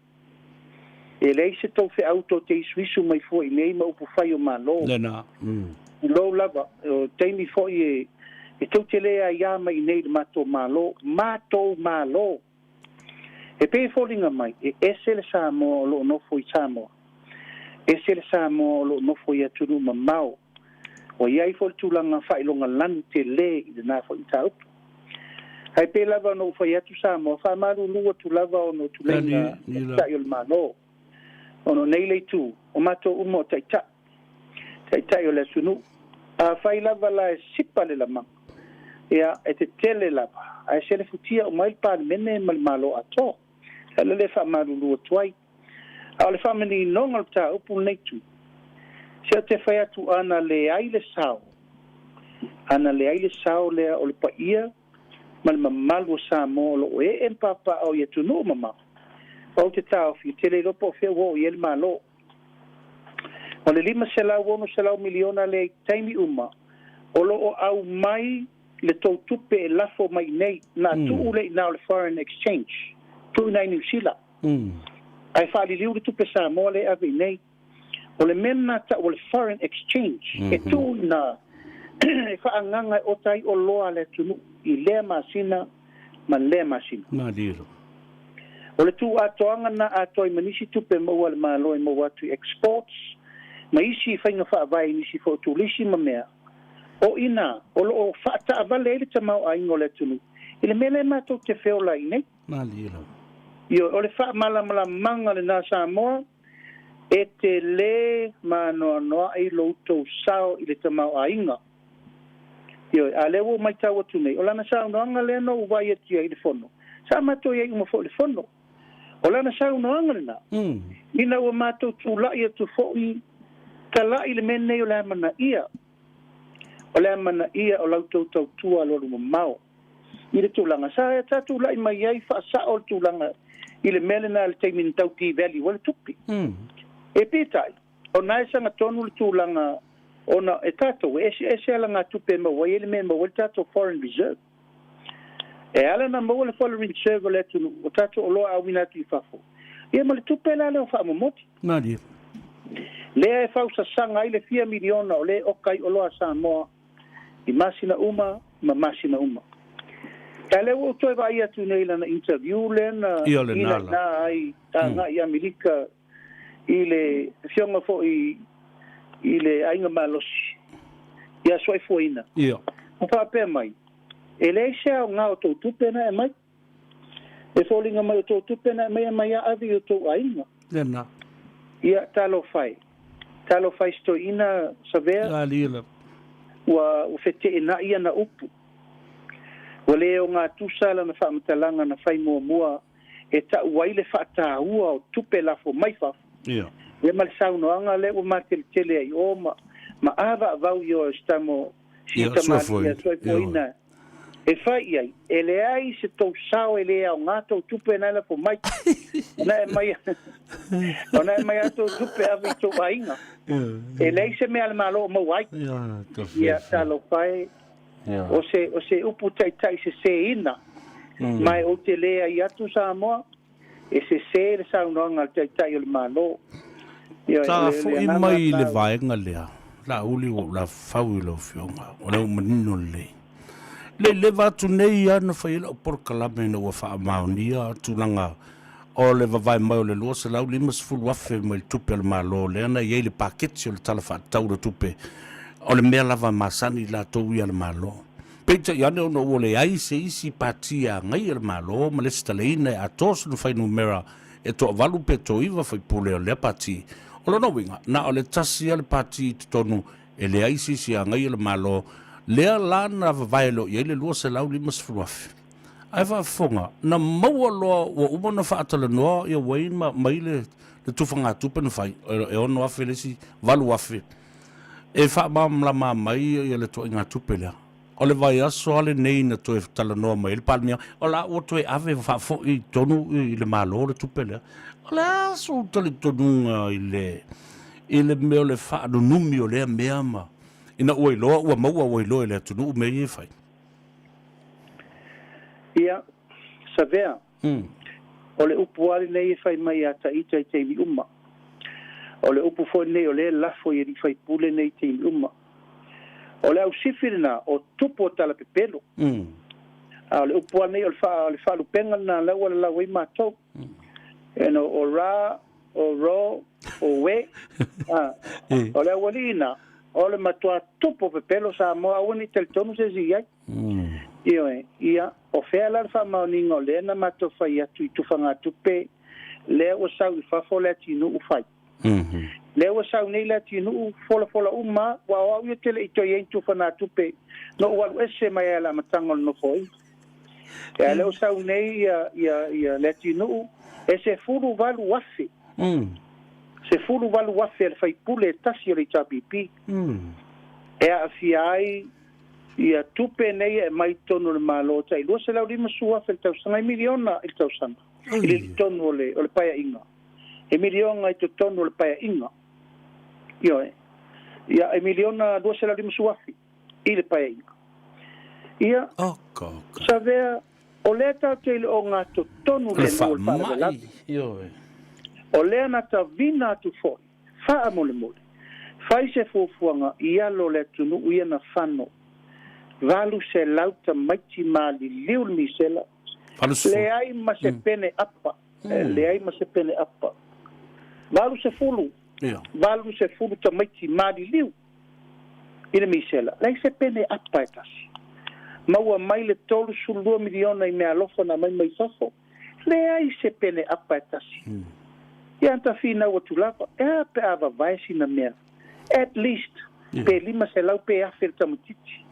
E leai se tou feau tou te isuisu mai fua i nei ma upu fai o Malo. Lena. Mm. Tulou lava, o taimi foi e, e tou te le aiā mai i nei i le matou Malo. Matou Malo! E pei e foliga mai, e ese le Samoa o lo o nofo i Samoa, ese le Samoa o lo o nofo i atunuu mamao. Ua i ai foi le tulaga faailoga lanu tele i lena foi mataupu. Ae pei lava ona ou fai atu Samoa, faamalulu atu lava ona o tuleiga Taitai o le Malo. Ona o nei le itu, o matou uma o Taitai, Taitai o le atunuu. Afai lava la e sipa le lamaga, ia, e tetele lava, ae selefutia uma ai le Palemene ma le Malo atoa. O le ala lea e faamalulu atu ai. A o le faamaninoga o le mataupu lenei itu, se ou te fai atu ana leai le sao, ana leai le sao lea o le paia ma le mamalu o Samoa o lo o ee ma papaaao i atunuu mamao, ou te taofi, ou te le iloa po o fea ua oo i ai le Malo. O le $500, $600 miliona lea i taimi uma o lo o aumai le tou tupe e lafo mai i nei, na tuu lea i ina o le foreign exchange, tuu i ina i Niu Sila, ae faaliliu le tupe Samoa lea e ave i nei. O le mea lena tau o le foreign exchange, e tuu i ina e faaagaga e ota ai oloa a le atunuu i lea masina ma lea masina. O le tuuatoaga na atoa i ma nisi tupe maua a le Malo e maua atu i exports ma isi faiga faavae i nisi foi o turisi ma mea, o i ina o lo o faataavale ai le tamaoaiga o le atunuu i le mea lea matou te feola ai nei. Ioe, o le faamalamalamaga lena Samoa, e te lē maanoanoaʻi lo outou sao i le tamaoaiga. Ioe, a lea ua ou matau atu nei, o lana saunoaga lea na ou vaai atu ai i le fono, sa matou i ai uma foi i le fono. O lana saunoaga lena, ina ua matou tulai atu foi talaʻi le mea nei o le amanaia, o le amanaia o la outou tautua alualu mamao i le tulaga sa sa tulai mai ai faasao le tulaga i le mea lena i le taimi na tau devalue ai le tupe. E peitai, o na e sagatonu le tulaga ona e tatou e eseese alagatupe e maua ai le mea e maua ai le tatou foreign reserve. E ala ona maua le foreign reserve o le atunuu, o tatou oloa auina atu i fafo, ia ma le tupe la lea o faamomoli. Malie. Lea e fausasaga ai le fia miliona o lea e oka ai oloa a Samoa i masina uma ma masina uma. Ae lea ua ou toe vaai atu nei i lana interview lea na Ia lena ina la. ina ai agai i Amerika i le afioga foi i le aiga malosi ia Soaifuaina. Ia. Ma faapea mai, e leai se aoga o tou tupe na e aumai. E foliga mai o tou tupe na e aumai, e aumai a ave i o tou aiga. Lena. Ia, talofa e. Talofa e si toeaina Savea. Ia alii lava. Ua, ua feteenai ana upu. Ua le ogatusa lana faamatalaga na fai muamua e tau ai le faataua o tupe lafo mai fafo. Ia. Ia ma le saunoaga lea ua mateletele ai o ma, ma avaavau i o si tamo, si Ia, tamalii ia soifuaina e fai i ai, e leai se tou sao e le aoga tou tupe na e lafo mai. Ona e mai, ona e mai a tou tupe ave i tou aiga. E leai se mea a le Malo o maua ai. Ia, talofa e. O se, o se upu taitai sesēina. Ma e ou te leai atu Samoa, e sesē le saunoaga a le Taitai o le Malo. Ioe, Sa o le, o le foʻi agaga mai i le lena. vaega lea, Laauli ua ou lafau i lau Afioga, o lea ua manino lelei. Le leva atu nei lava na fai ai lau polokalame ina ua faamaonia tulaga O le vavae mai o le $250,000 mai le tupe a le Malo lea na i ai le paketi o le Tala Faatatau o le Tupe, o le mea lava masani i latou ia a le Malo. Peitai ane ona ua leai se isi pati e agaia le Malo ma lesitalaina e atoa sona fuainumera e toavalu pe toaiva faipule o lea pati. O lona uiga, na o le tasi lava le pati i totonu e leai se isi e agaia le Malo, lea la na vavae loa i ai le $250,000. Ae faafofoga, na maua loa ua uma ona faatalanoa ia Wayne ma aumai le tufagatupe na fai, e $6,000 le isi $8,000 e faamalamalama mai ia le tuaiga tupe lea. O le vaiaso lava lenei na toe talanoa mai ai le Palemia, o la ua toe ave faafoi i totonu i le Malo le tupe lea. O le a sou talitonuga i le i le mea o le faanunumi o lea mea ma ina ua iloa ua maua ua iloa e le atunuu mea ia e fai? Ia, Savea, o le upu lava lenei e fai mai ia Taita i taimi uma. O le upu foi lenei o lea e lafo i alii faipule nei i taimi uma. O le ausifi lena o tupu o talapepelo. A o le upu lava lenei o le faa, o le faalupega lena la ua lalau ai matou. You know, o ra, o ro, o we, a, o le aualii na, o le matua tupu o pepelo Samoa, aua ne i talitonu se isi i ai. Ioe, ia, o fea la le faamaoniga o lea na matou fai atu i tufagatupe, lea ua sau i fafo le atinuu fai. Lea ua sau nei le atinuu, folafola uma, ua o au ia te le i toe i ai ni tufanatupe, na ou alu ese mai ai a le amataga o le Nofoaiga. Ia, lea ua sau nei ia, ia, ia le atinuu, e 18,000. 18,000 a le faipule e tasi o le HRPP. E aafia ai Ia tupe nei e aumai i totonu o le Malo tai $250,000 i le tausaga, e miliona i le tausaga, i le totonu o le, o le paeaiga. E miliona i totonu o le paeaiga. Ioe. Ia, e miliona $250,000 i le paeaiga. Ia, Savea, o lea tatou te i le ogatotonu le faamai. Ioe. O lea na tavina atu foi Faamolemole, fai se fuafuaga i alo o le atunuu ia na fano 800 tamaiti maliliu le misela, leai ma se pene apa, leai ma se pene apa. 80, 80 tamaiti maliliu i le misela, leai se pene apa e tasi. Maua mai le 32 miliona i meaalofa na aumai mai fafo, Leai se pene apa e tasi. Ia anta finau atu lava, e a pe a vavae sina mea, at least, pe 500 pe afe le tamaitiiti.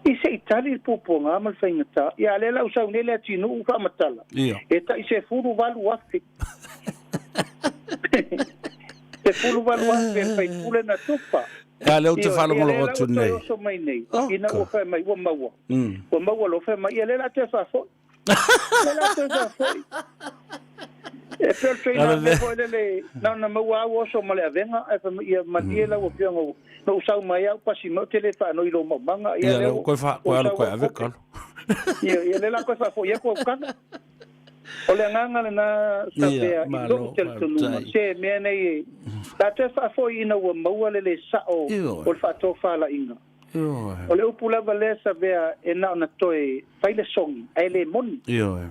I se i tali le puapuaga ma le faigata, ia a lea la ua sau nei le atinuu faamatala, e tai 18,000. 18,000 le faipule na tufa. Ea lea ou te faalogologo atu nei. Ia lea la ua toe oso mai nei, ina ua fai mai ua maua. Ua maua loa fai mai, ia lea la toe faafoi. Lea la toe faafoi. E pei o le ituaiga mea foi lele, na ona maua lava ua oso ma le avega, ae fai mai, ia malie lau Afioga, na ou sau mai lava ou pasi mai, ou te le faanoi i lou maumaga. Ia, lea ua koe alu koe ave kalo. Ia, ia lea la koe faafoi atu au kalo. O le agaga lena Savea i lou talitonuga, se mea nei e, la toe faafoi ina ua maua le le sao o le faatofalaiga. Ioe. O le upu lava lea Savea e na ona toe fai le sogi ae le moni. Ioe.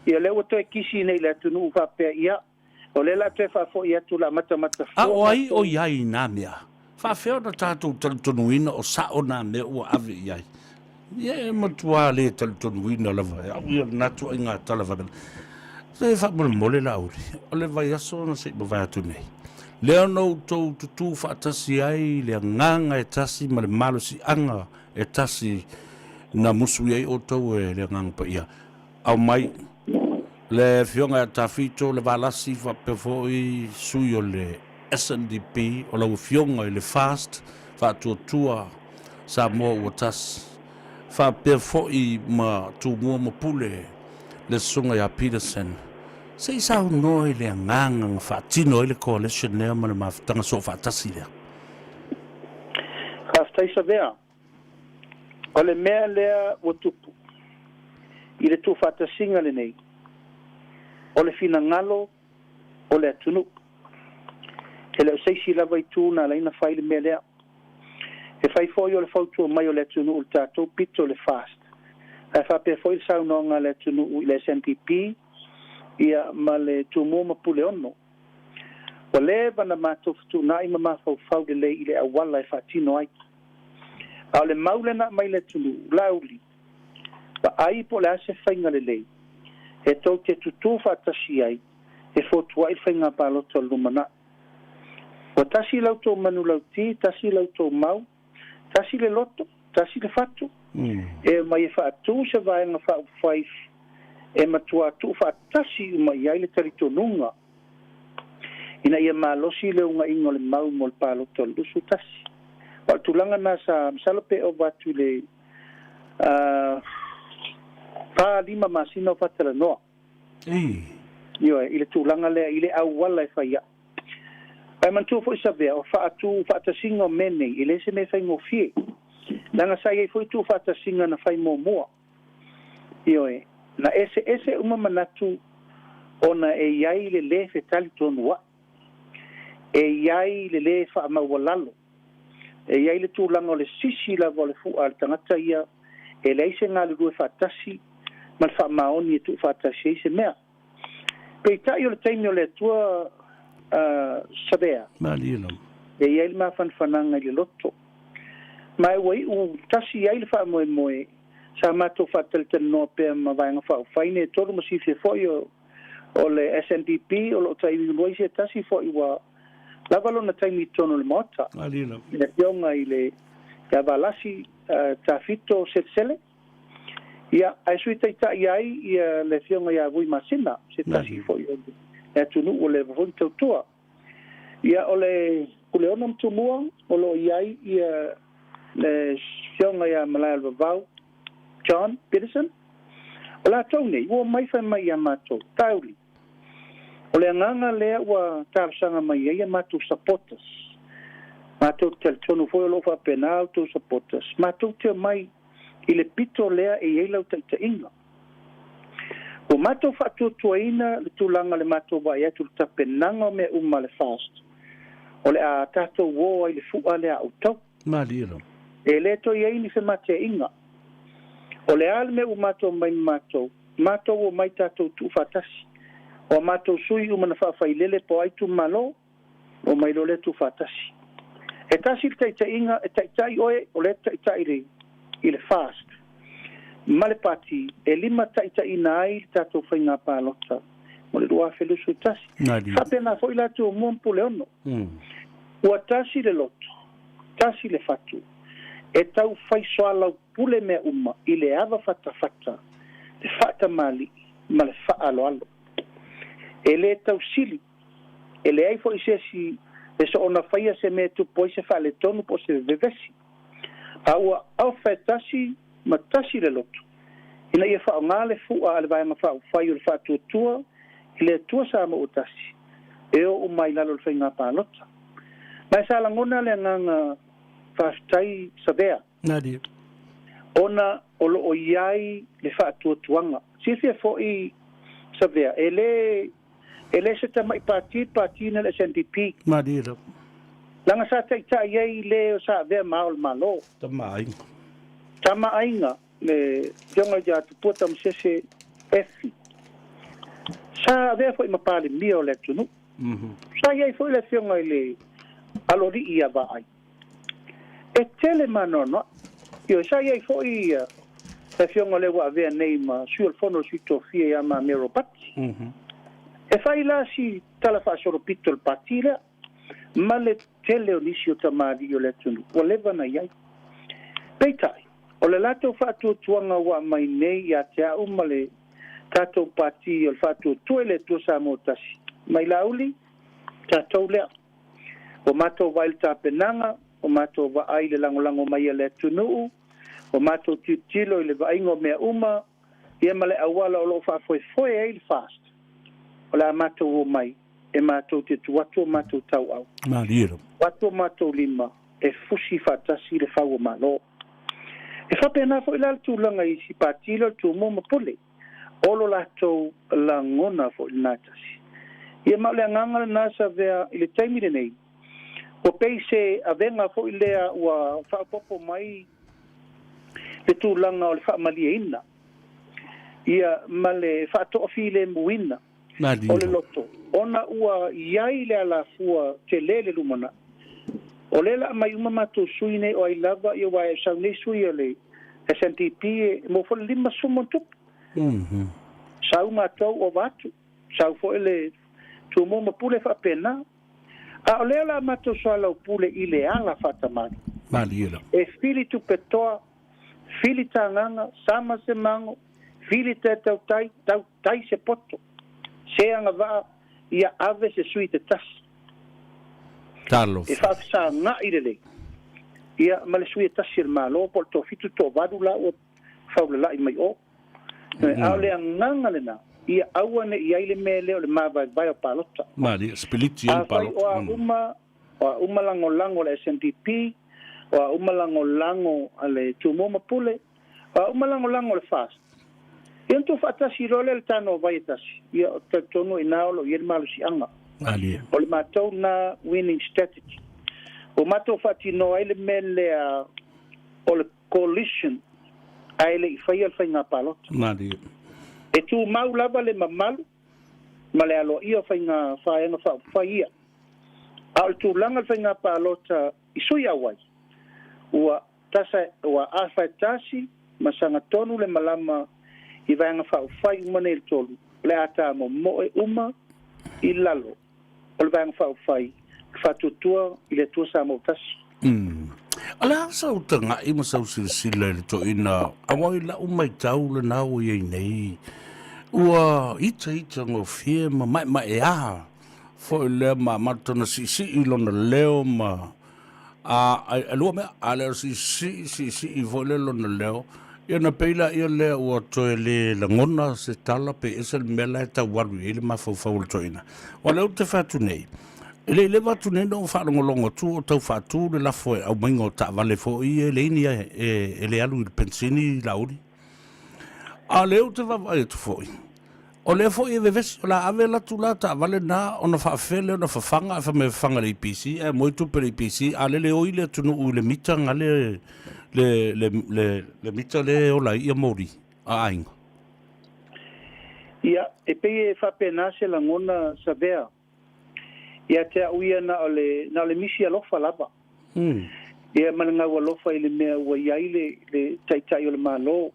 Ia lea ua toe kisi nei le atunuu faapea ia o lea la toe faafoi atu la matamata fua. A o ai o i ai i nā mea? Faafefea ona tatou talitonuina o sao nā mea ua ave i ai? Ia e matua le talitonuina lava e au ia lena tuaiga tala faapena. Se faamolemole Laauli, o le vaiaso na se i mavae atu nei, lea na outou tutū faatasi ai le agaga e tasi ma le malosiaga e tasi na musu i ai outou e le Agaga Paia. Aumai le Afioga ia Tafito le Valasi faapea foi sui o le SNDP o lau Afioga i le FAST Faatuatua Samoa Ua Tasi faapea foi ma Tumua ma Pule le Susuga ia Peterson se i saunoa i le agaga na faatino ai le coalition lea ma le mafutaga soofaatasi lea. Faafetai Savea. O le mea lea ua tupu i le tuufaatasiga lenei, o le finagalo o le atunuu. E le o se isi lava itu na ala ai ona fai le mea lea. E fai foi o le fautua mai o le atunuu i le tatou pito le FAST, ae faapea foi le saunoaga a le atunuu i le SNBP Ia ma le Tumua ma Puleono. Ua leva ona matou fetuunai ma mafaufau lelei i le auala e faatino ai. A o le mau lena aumai le atunuu, Laauli, vaai po o le a se faiga lelei e tou te tutū faatasi ai e fotuai le faiga palota o le lumanai. Ua tasi la outou manulauti, tasi la outou mau, tasi le loto, tasi le fatu, e omai e faatu se vaega faaupufai e matuā tuufaatasi uma i ai le talitonuga ina ia malosi le ugaiga o le mau mo le palota o le 21. O le tulaga lena sa masalo pe ova atu i le 4, 5 masina o faatalanoa. Ioe, i le tulaga lea i le auala e fai ai. Ae manatua foi Savea, o faatu faatasiga o mea nei, e le se mea faigofie. Leaga sa i ai foi tuufaatasiga na fai muamua. Ioe, na eseese uma manatu ona e i ai le lē fetalitonua'i, e i ai le lē faamaualalo, e i ai le tulaga o le sisi lava o le fu'a a le tagata ia, e leai se galulue faatasi ma le faamaoni e tuufaatasi ai se mea. Peitai o le taimi o le Atua Savea, e i ai le mafanafanaga i le loto, ma e ua iu tasi ai le faamoemoe. Sa matou faatalatalanoa pea ma Vaega Faaupufai nei e tolu ma silafia foi o le SNBP o lo o taiulu ai se tasi foi ua lava lona taimi i totonu o le Maota, le Afioga i le ia Valasi Tafito Selesele, ia, ae Sui Taitai ai ia le Afioga ia Vui Masina, se tasi foi o le atunuu ua leva foi ona tautua. Ia, o le Puleono ma Tumua o lo o i ai ia le Afioga ia Malaeolavavau John Peterson. O latou nei ua omai fai mai ia matou, Tauli, o le agaga lea ua talosaga mai ai ia matou supporters. Matou te talitonu foi o lo o faapena a outou supporters, matou te omai i le pito lea e i ai lau taitaiga. Ua matou faatuatuaina le tulaga o le matou vaai atu i le tapenaga o mea uma a le FAST, o le a tatou o ai i le fu'a lea a outou. Malie lava. E le toe i ai ni femateaiga. O le a le mea ua matou omai ma matou, matou omai tatou tuufaatasi. O a matou sui uma na faafailele po o a itumalo, omai loa lea tuufaatasi. E tasi le taitaiga, e taitai oe, o lea e taitai le, i le FAST ma le Pati e limataitaiina ai le tatou faiga palota mo le 2021. Malie. Faapena foi la Tumua ma Puleono. Ua tasi le loto, tasi le fatu, e tau fai soalaupule mea uma i le ava fatafata, le faatamali'i ma le faaaloalo. E le tausili, e leai foi se isi e soona faia se mea e tupu ai se faaletonu po o se vevesi, a ua ofa e tasi ma tasi le loto ina ia faaaoga le fu'a a le Vaega Faaupufai o le Faatuatua i le Atua Samoa ua Tasi e o uma ai i lalo o le faiga palota. Ma e sa lagona le agaga faafetai Savea ona o lo o i ai le faatuatuaga. Silafia foi Savea, e le E le se tamai pati le pati na le SNDP. Malie lava. Leaga sa taitai ai le o sa avea ma ao o le Malo. Tama aiga. Tama aiga le Afioga ia Tupua Tamasese Effie. Sa avea foi ma Palemia o le atunuu. Sa i ai foi le Afioga i le Aloalii ia Vaai. E tele maanoanoa'i. Ioe, sa i ai foi le Afioga lea ua avea nei ma Sui o le Fono o le Sui Tofia ia Le Mamea Ropati. E fai la si tala faasolopito o le Pati lea ma le tele o nisi o tamalii o le atunuu ua leva ona i ai. Peitai, o le latou faatuatuaga ua aumai nei ia te a'u ma le tatou Pati o le Faatuatua i le Atua Samoa Tasi mai Laauli, tatou lea. Ua matou vaai i le tapenaga, ua matou vaai i le lagolago mai a le atunuu, ua matou tilotilo i le vaaiga o mea uma, ia ma le auala o lo o faafoefoe ai le FAST. O le a matou omai e matou te tuu atu o matou tauau, tuu atu o matou lima e fusi faatasi le fau o Malo. E faapena foi la le tulaga i isi pati lea o le Tumua ma Pule. O lo latou lagona foi lena tasi. Ia ma o le agaga lena sa avea i le taimi lenei, ua pei se avega foi lea ua faaopoopo mai le tulaga o le faamalieina, ia, ma le faatoafilemuina. O le loto, ona ua i ai le alafua tele le lumanai. O lea la aumai uma matou sui nei o ai lava ia aua e sau nei sui a le SNDP e maua foi le 50 ma ona tupu. Sau matou ova atu, sau foi le Tumua ma Pule faapena. A o lea la matou soalaupule i le ala faatamali. Malie la. E fili tupetoa, fili tagaga, sama se mago, fili te tautai, tautai se poto. Se agavaa ia ave se sui te tasi. Talofa. E faafesaga'i lelei ia ma le sui e tasi o le Malo po o le toafitu toavalu la ua faulala'i mai o. A o le agaga lena, ia aua ne i ai le mea lea o le mavaevae o palota. Malie, sipiliti ai le Afai palota. o a uma, o a uma lagolago a le SNDP, o a uma lagolago a le Tumua ma Pule, o a uma lagolago a le FAST, ia ona tuufaatasi loa lea i le tanoavai e tasi, ia ou te talitonu o i ina o lo o i ai le malosiaga. Malie. O le matou lena winning strategy. Ua matou faatinoa ai le mea lea o le coalition ae le i faia le faiga palota. Malie. E tumau lava le mamalu ma le aloaia o faiga vaega faaupufai ia. A o le tulaga o le faiga palota i sui auai, ua tasa, ua afa e tasi ma sagatonu le malama i vaega faaupufai uma nei e tolu, o le a ta momoe uma i lalo o le Vaega Faaupufai o le Faatuatua i le Atua Samoa Tasi. Umm. O le a sau taga'i ma sau silasila i le toeaina aua i la'u maitau lena ua i ai nei, ua itaita gofie ma ma'ema'eā foi lea ma amata ona siisii lona leo ma a e lua mea, a le o siisii siisii foi lea lona leo, ia ona pei laia lea ua toe le lagona se tala pe ese le mea la e tau alu i ai le mafaufau o le toeaina. Aua o lea ou te fai atu nei, e le i leva atu nei na ou faalogologo atu o tau faatu le lafo e aumaiga o taavale foi ia e leai ni e le alu i le penisini Laauli. A o lea ou te vaavaai atu foi, O lea foi e vevesi, o le a ave latu la taavale na ona faafefea lea ona fafaga ae fai mai e fafaga i le EPC ae moe tupe i le EPC a lele oi le atunuu i le mita na le le le le le mita lea e ola ai ia moli a aiga. Ia, e pei e faapena se lagona Savea ia te au ia na o le na o le misi alofa lava. Ia ma le gau alofa i le mea ua i ai le le Taitai o le Malo.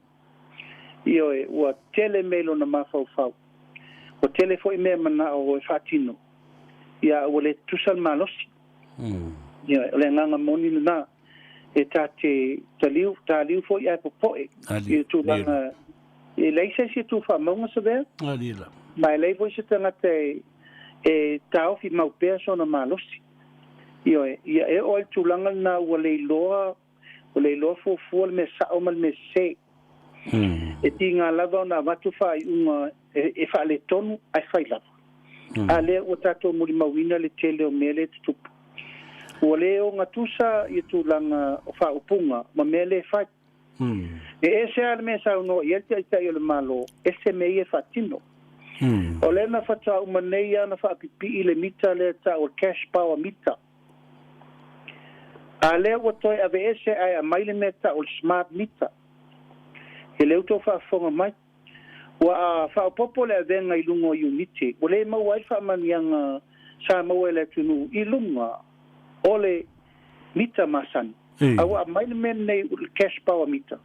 Ioe, ua tele mea i lona mafaufau. Ua tele foi mea e manao e faatino, ia a ua le tutusa le malosi. Ioe, o le agaga moni lena, e ta te taliu, taliu foi ae popoe i le tulaga, e leai se isi e tu faamauga Savea, ma e leai foi se tagata e taofi mau pea sona malosi. Ioe, ia e oo ai le tulaga lena ua le iloa Ua le iloa fuafua le mea sao ma le mea sese. E tiga lava ona avatu faaiuga e faaletonu ae fai lava. A lea ua tatou molimauina le tele o mea lea e tutupu. Ua le ogatusa ia tulaga o faaupuga ma mea lea e fai. E ese lava le mea e saunoa i ai le Taitai o le Malo, ese mea ia e faatino. O lea na faatoa uma nei lava ona faapipii le mita lea e tau o le cash power meter. A lea ua toe aveese ae aumai le mea tau o le smart meter. E le outou faafofoga mai. Ua a faaopoopo le avega i luga o iunite, ua le maua ai le faamanuiaga sa maua e le atunuu i luga o le mita masani. A ua aumai le mea lenei o le cash power meter.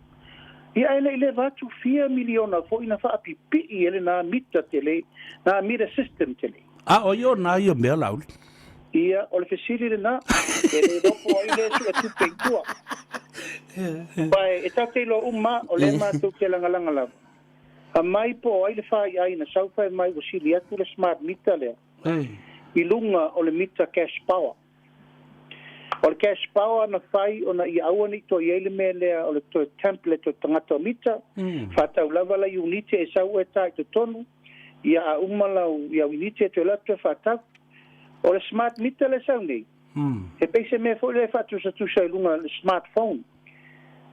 Ia ae le i leva atu fia miliona foi na faapipii e lena mita tele, na meter system tele. A o ai ona ia mea Laauli? Ia, o le fesili lena, e le iloa po o ai lea e sue tupe i tua. Aua e tatou te iloa uma, o lea matou te lagalaga lava. Aumai po o ai le faiai na sau fai mai ua sili atu le smart meter lea i luga o le mita cash power. O le cash power na fai ona ia aua ne i toe i ai le mea lea o le toe template o tagata o mita, faatau lava la iunite e sau oe ta i totonu, ia a uma lau ia iunite e toe alu atu toe faatau. O le smart meter lea e sau nei, e pei se mea foi lea e faatusatusa i luga o le smart phone.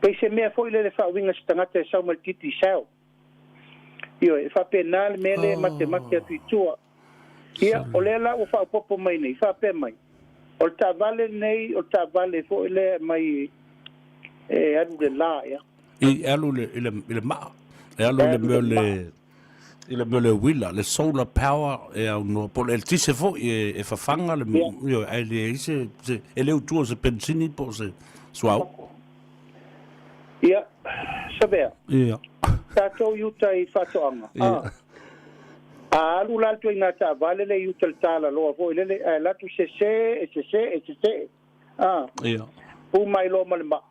Pei se mea foi lea le faauiga se tagata e sau mai le Digicel. Ioe, e faapena le mea lea e matemate atu i tua. Ia, o lea la ua faaopoopo mai nei, faapea mai, o le taavale lenei, o le taavale foi lea e aumai e alu i le la, ea. I, e alu i le, i le, i le maa. E alu i le mea o le... I le mea o le uila, le solar power e aunoa, po o le eletise foi e fafaga le, ioe, ae leai se, se, e le utua o se penisini po o se suauu. Ia, Savea. Ia. Tatou i uta i faatoaga. Ia. A, a alu la le ituaiga taavale lea i uta i le talaloa foi lele, ae alu atu sese, e sese, e sese. A. Ia. Pu mai loa ma le maa.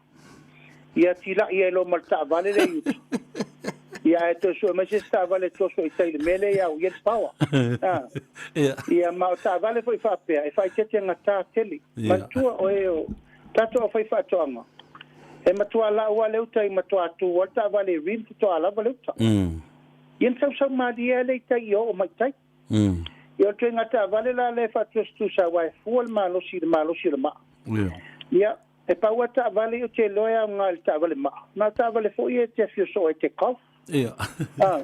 Ia tilai ai loa ma le taavale lea i uta. Ia ae toe sue mai se isi taavale e toso i tai i le mea lea ia au i ai le power. A. Ia. Ia ma o taavale foi faapea e faaeteete gata tele. Ia. Manatua oe o tatou aufaifaatoaga, e matua lau lava le uta i matua tu lava le taavale i rim faatoa lava le uta. Ia na sausau malie lava lea i tai ia oo mai i tai. Ia o le ituaiga taavale la lea e faatusatusa aua e fua le malosi i le malosi o le maa. Ia, e pau lava taavale ia ou te iloa e aoga i le taavale maa. Na o taavale foi ia e te afio soo ai e te golf. Ia. A,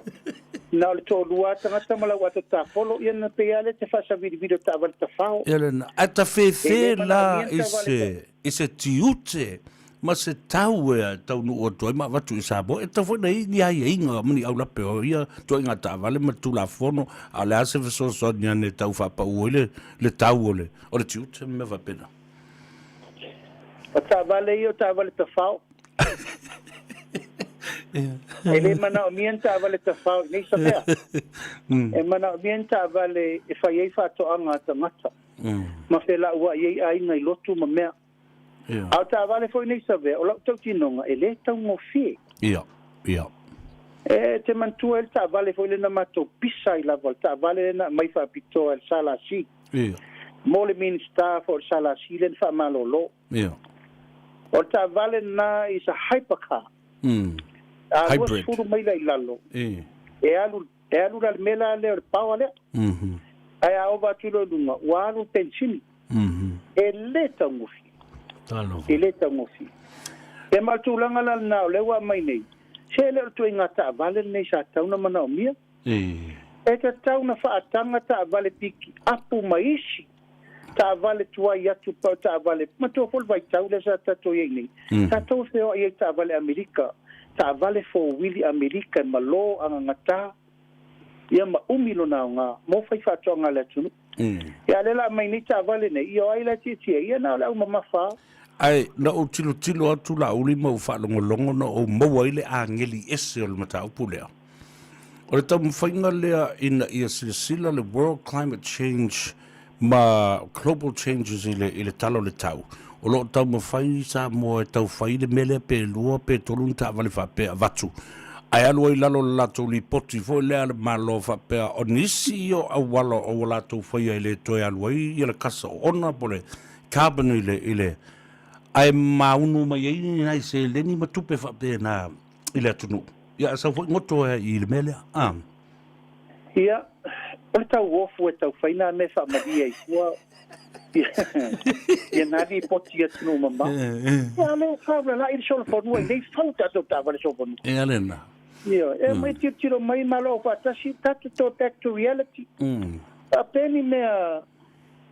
na o le toalua lava tagata ma lau ato tapolo, ia na pei lava lea te faasavilivili o taavale tafao. Ia lena. Ae E tafefe le la manaomia ni i taavale se, i se tiute ma se tau e taunuu atu ai ma avatu i Samoa. E tatau foi ona i ai ni aiaiga ma ni aulape o ia ituaiga taavale ma Tulafono, a o le a se fesoasoani ane e tau faapau ai le, le tau o le, o le tiute ma mea faapena. O taavale ia o taavale tafao. E le manaomia ni taavale tafao i nei mea. E manaomia ni taavale e fai ai faatoaga a tagata. Ma felauai ai aiga i lotu ma mea. A o taavale foi nei Savea, o lau tautinoga e le taugofie. Ia, ia. E te manatua ai le taavale foi lea na matou pisa ai lava, le taavale lea na aumai faapitoa e le SLC. Ia. Mo le Minisita foi o le SLC lea na faamalolo. Ia. O le taavale lena is a hypercar. A Hybrid. 20 maila i lalo. Ia. E alu, e alu la le mea la lea o le power lea. Ae a ova atu loa i luga, ua alu le penisini. E le taugofie. Talofa. E le taugofie. Ia ma o le tulaga la lena o lea ua aumai nei, se e le o le ituaiga taavale lenei sa tatau ona manaomia. E tatau ona faataga taavale piki apu ma isi taavale tuai atu pa o taavale matua foi le vaitau lea sa tatou i ai nei. Tatou e feoai ai i taavale Amerika, taavale fowili Amerika e malo agagata ia ma umi lona aoga mo faifaatoaga a le atunuu. Ia a o lea o le a aumai nei taavale nei, ia o ai la e tietie ai? Ia na o le au mamafa lava. Ae na ou tilotilo atu Laauli ma ou faalogologo na ou maua ai le ageli ese o le mataupu lea. O le taumafaiga lea ina ia silasila le World Climate Change ma Global Changes i le, i le tala o le tau, o lo o taumafai Samoa e tau fai le mea lea pe lua pe tolu ni taavale faapea avatu. Ae alu ai i lalo o le latou lipoti foi lea a le Malo faapea o nisi ia o auala o ua latou faia e le toe alu ai ia le kasa oona po o le carbon i le, i le ae maunu mai ai ni nai seleni ma tupe faapena i le atunuu. Ia, a sau foi goto ai i le mea lea. Ah. Ia, o le tauofu e tau fai nā mea faamalie ai fua ia nā lipoti i atunuu mamao. Ia, a le faaulalai le solofanua i nei fau tatou taavale solofanua. Ea lena. Ia, e mai tilotilo mai malo faatasi, tatou toe back to reality. Faapea ni mea,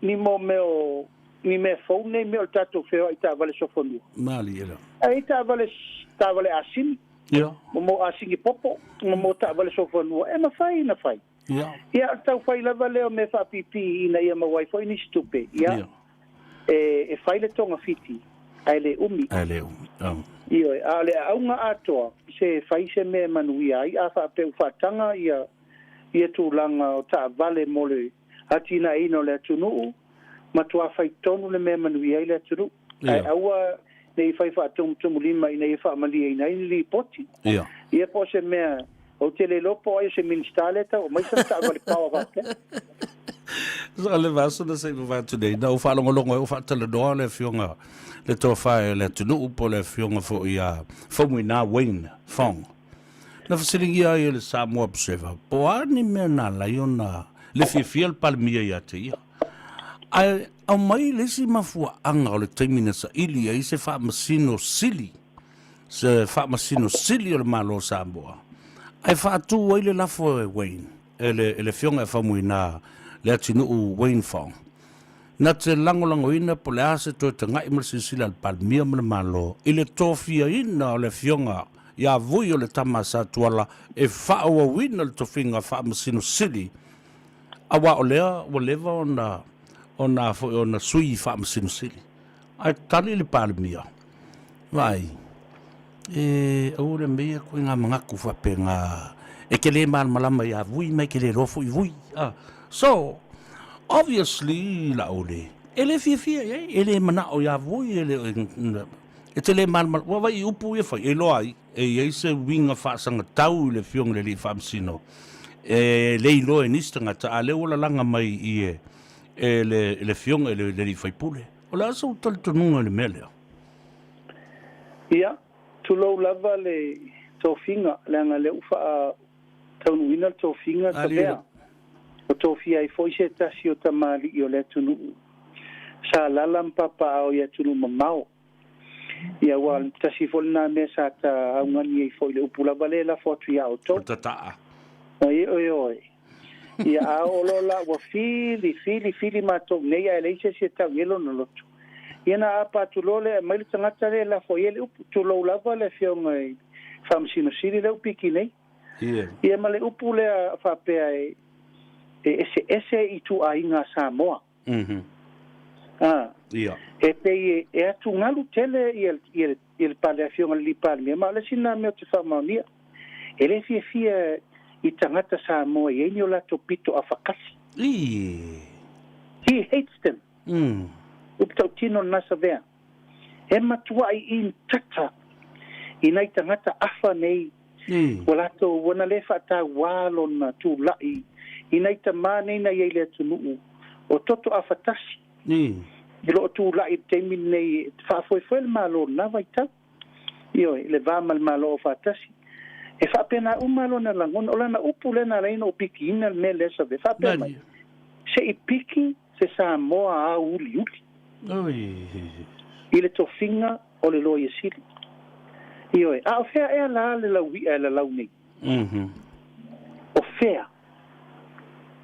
ni mo mea o, ni mea fou nei mea o le tatou feoai i taavale solofanua. Malie la. Ae i taavale, taavale asini. Ia. Ma mo asini popo, ma mo taavale solofanua, e mafai ona fai. Ia. Ia, o le tau fai lava lea o mea faapipii ina ia maua ai foi nisi tupe. Ia. Ia. E, e fai le togafiti, ae le umi. Ae le umi. Oh. Ioe, a o le aauga atoa, se fai se mea e manuia ai, a faapea ua faataga ia, ia tulaga o taavale mo le atinaeina o le atunuu, matua fai tonu le mea e manuia ai le atunuu. Ae aua ne i fai faatumutumulima ina ia faamalieina ai ni lipoti. Ia. Ia po o se mea, ou te le iloa po o ai o se Minisita lea e tau aumai sana taavale paoa faapea. O le vaiaso na se i vavae atu nei, na ou faalogologo ai o faatalanoa le Afioga le Tofa e le atunuu po o le Afioga foi ia Faumuina Wayne Fong. Na fesiligia ai e le Samoa Observer po o a ni mea na ala ai ona le fiafia le Palemia ia te ia. Ae aumai le isi mafuaaga o le taimi na saili ai se faamasino sili, se faamasino sili o le Malo o Samoa, ae faatu ai le lafo e Wayne, e le, e le Afioga ia Faumuina Leatinuu Wayne Fong. Na te lagolagoina po o le a se toe tagai ma le silasila a le Palemia ma le Malo i le tofiaina o le Afioga Ia Vui o le tama a Satuala e faaauauina le tofiga Faamasino Sili, auā o lea ua leva ona ona foi ona sui Faamasino Sili. Ae tali le Palemia, Vaai, e aua le meia koe ngā mangaku faapena e te le malamalama iā Vui ma e te le iloa foi Vui. Ah, so, obviously Laauli, e le fiafia i ai, e le manao iā Vui, e le, e te le malamalama, ua vaai i upu ia fai, e iloa ai, e i ai se uiga faasagatau i le Afioga i le Alii Faamasino, e le iloa e nisi tagata, a o lea ua lalaga mai i e, e le, le Afioga i le Alii Faipule. O le a sou talitonuga i le mea lea? Ia, tulou lava le tofiga, leaga lea ua faataunuuina le tofiga Savea. Ua tofia ai foi se tasi o tamalii o le atunuu sa alaala ma papaaao i atunuu mamao. Ia, aua o le tasi foi lena mea sa ta augani ai foi i le upu lava lea e lafo atu ia outou. O tataa. Ioe. Ia, a oo loa la ua fili, fili, fili matou nei ae leai se isi e tau i ai lona loto. Ia na apa atu loa lea e aumai le tagata lea e lafo i ai le upu, tulou lava le afioga i le Faamasino Sili lea ua piki nei. Ia ma le upu lea faapea e eseese ituaiga Samoa. A, e pei e atugalu tele ia le pale afioga i le Palemia, ma o le isi lena mea ou te faamaonia. E le fiafia i tagata Samoa e i ai ni o latou pito afakasi. He hates them. Upu tautino lena Savea. E matuai intata i nai tagata afa nei ua latou ua na le faatauā lona tula'i i nai tamā nei na i ai le atunuu o toto afatasi i loo tula'i i le taimi lenei e faafoefoe le Malo i lena vaitau. Ioe, le va ma le Malo Aufaatasi. E faapena uma lona lagona. O lana upu lea na ala ai ona ou pikiina le mea lea Save. Faapea mai, Se i piki se Samoa auuliuli i le tofiga o le Loia Sili. Ioe, a o fea ea la le laui'a e lalau nei? O fea?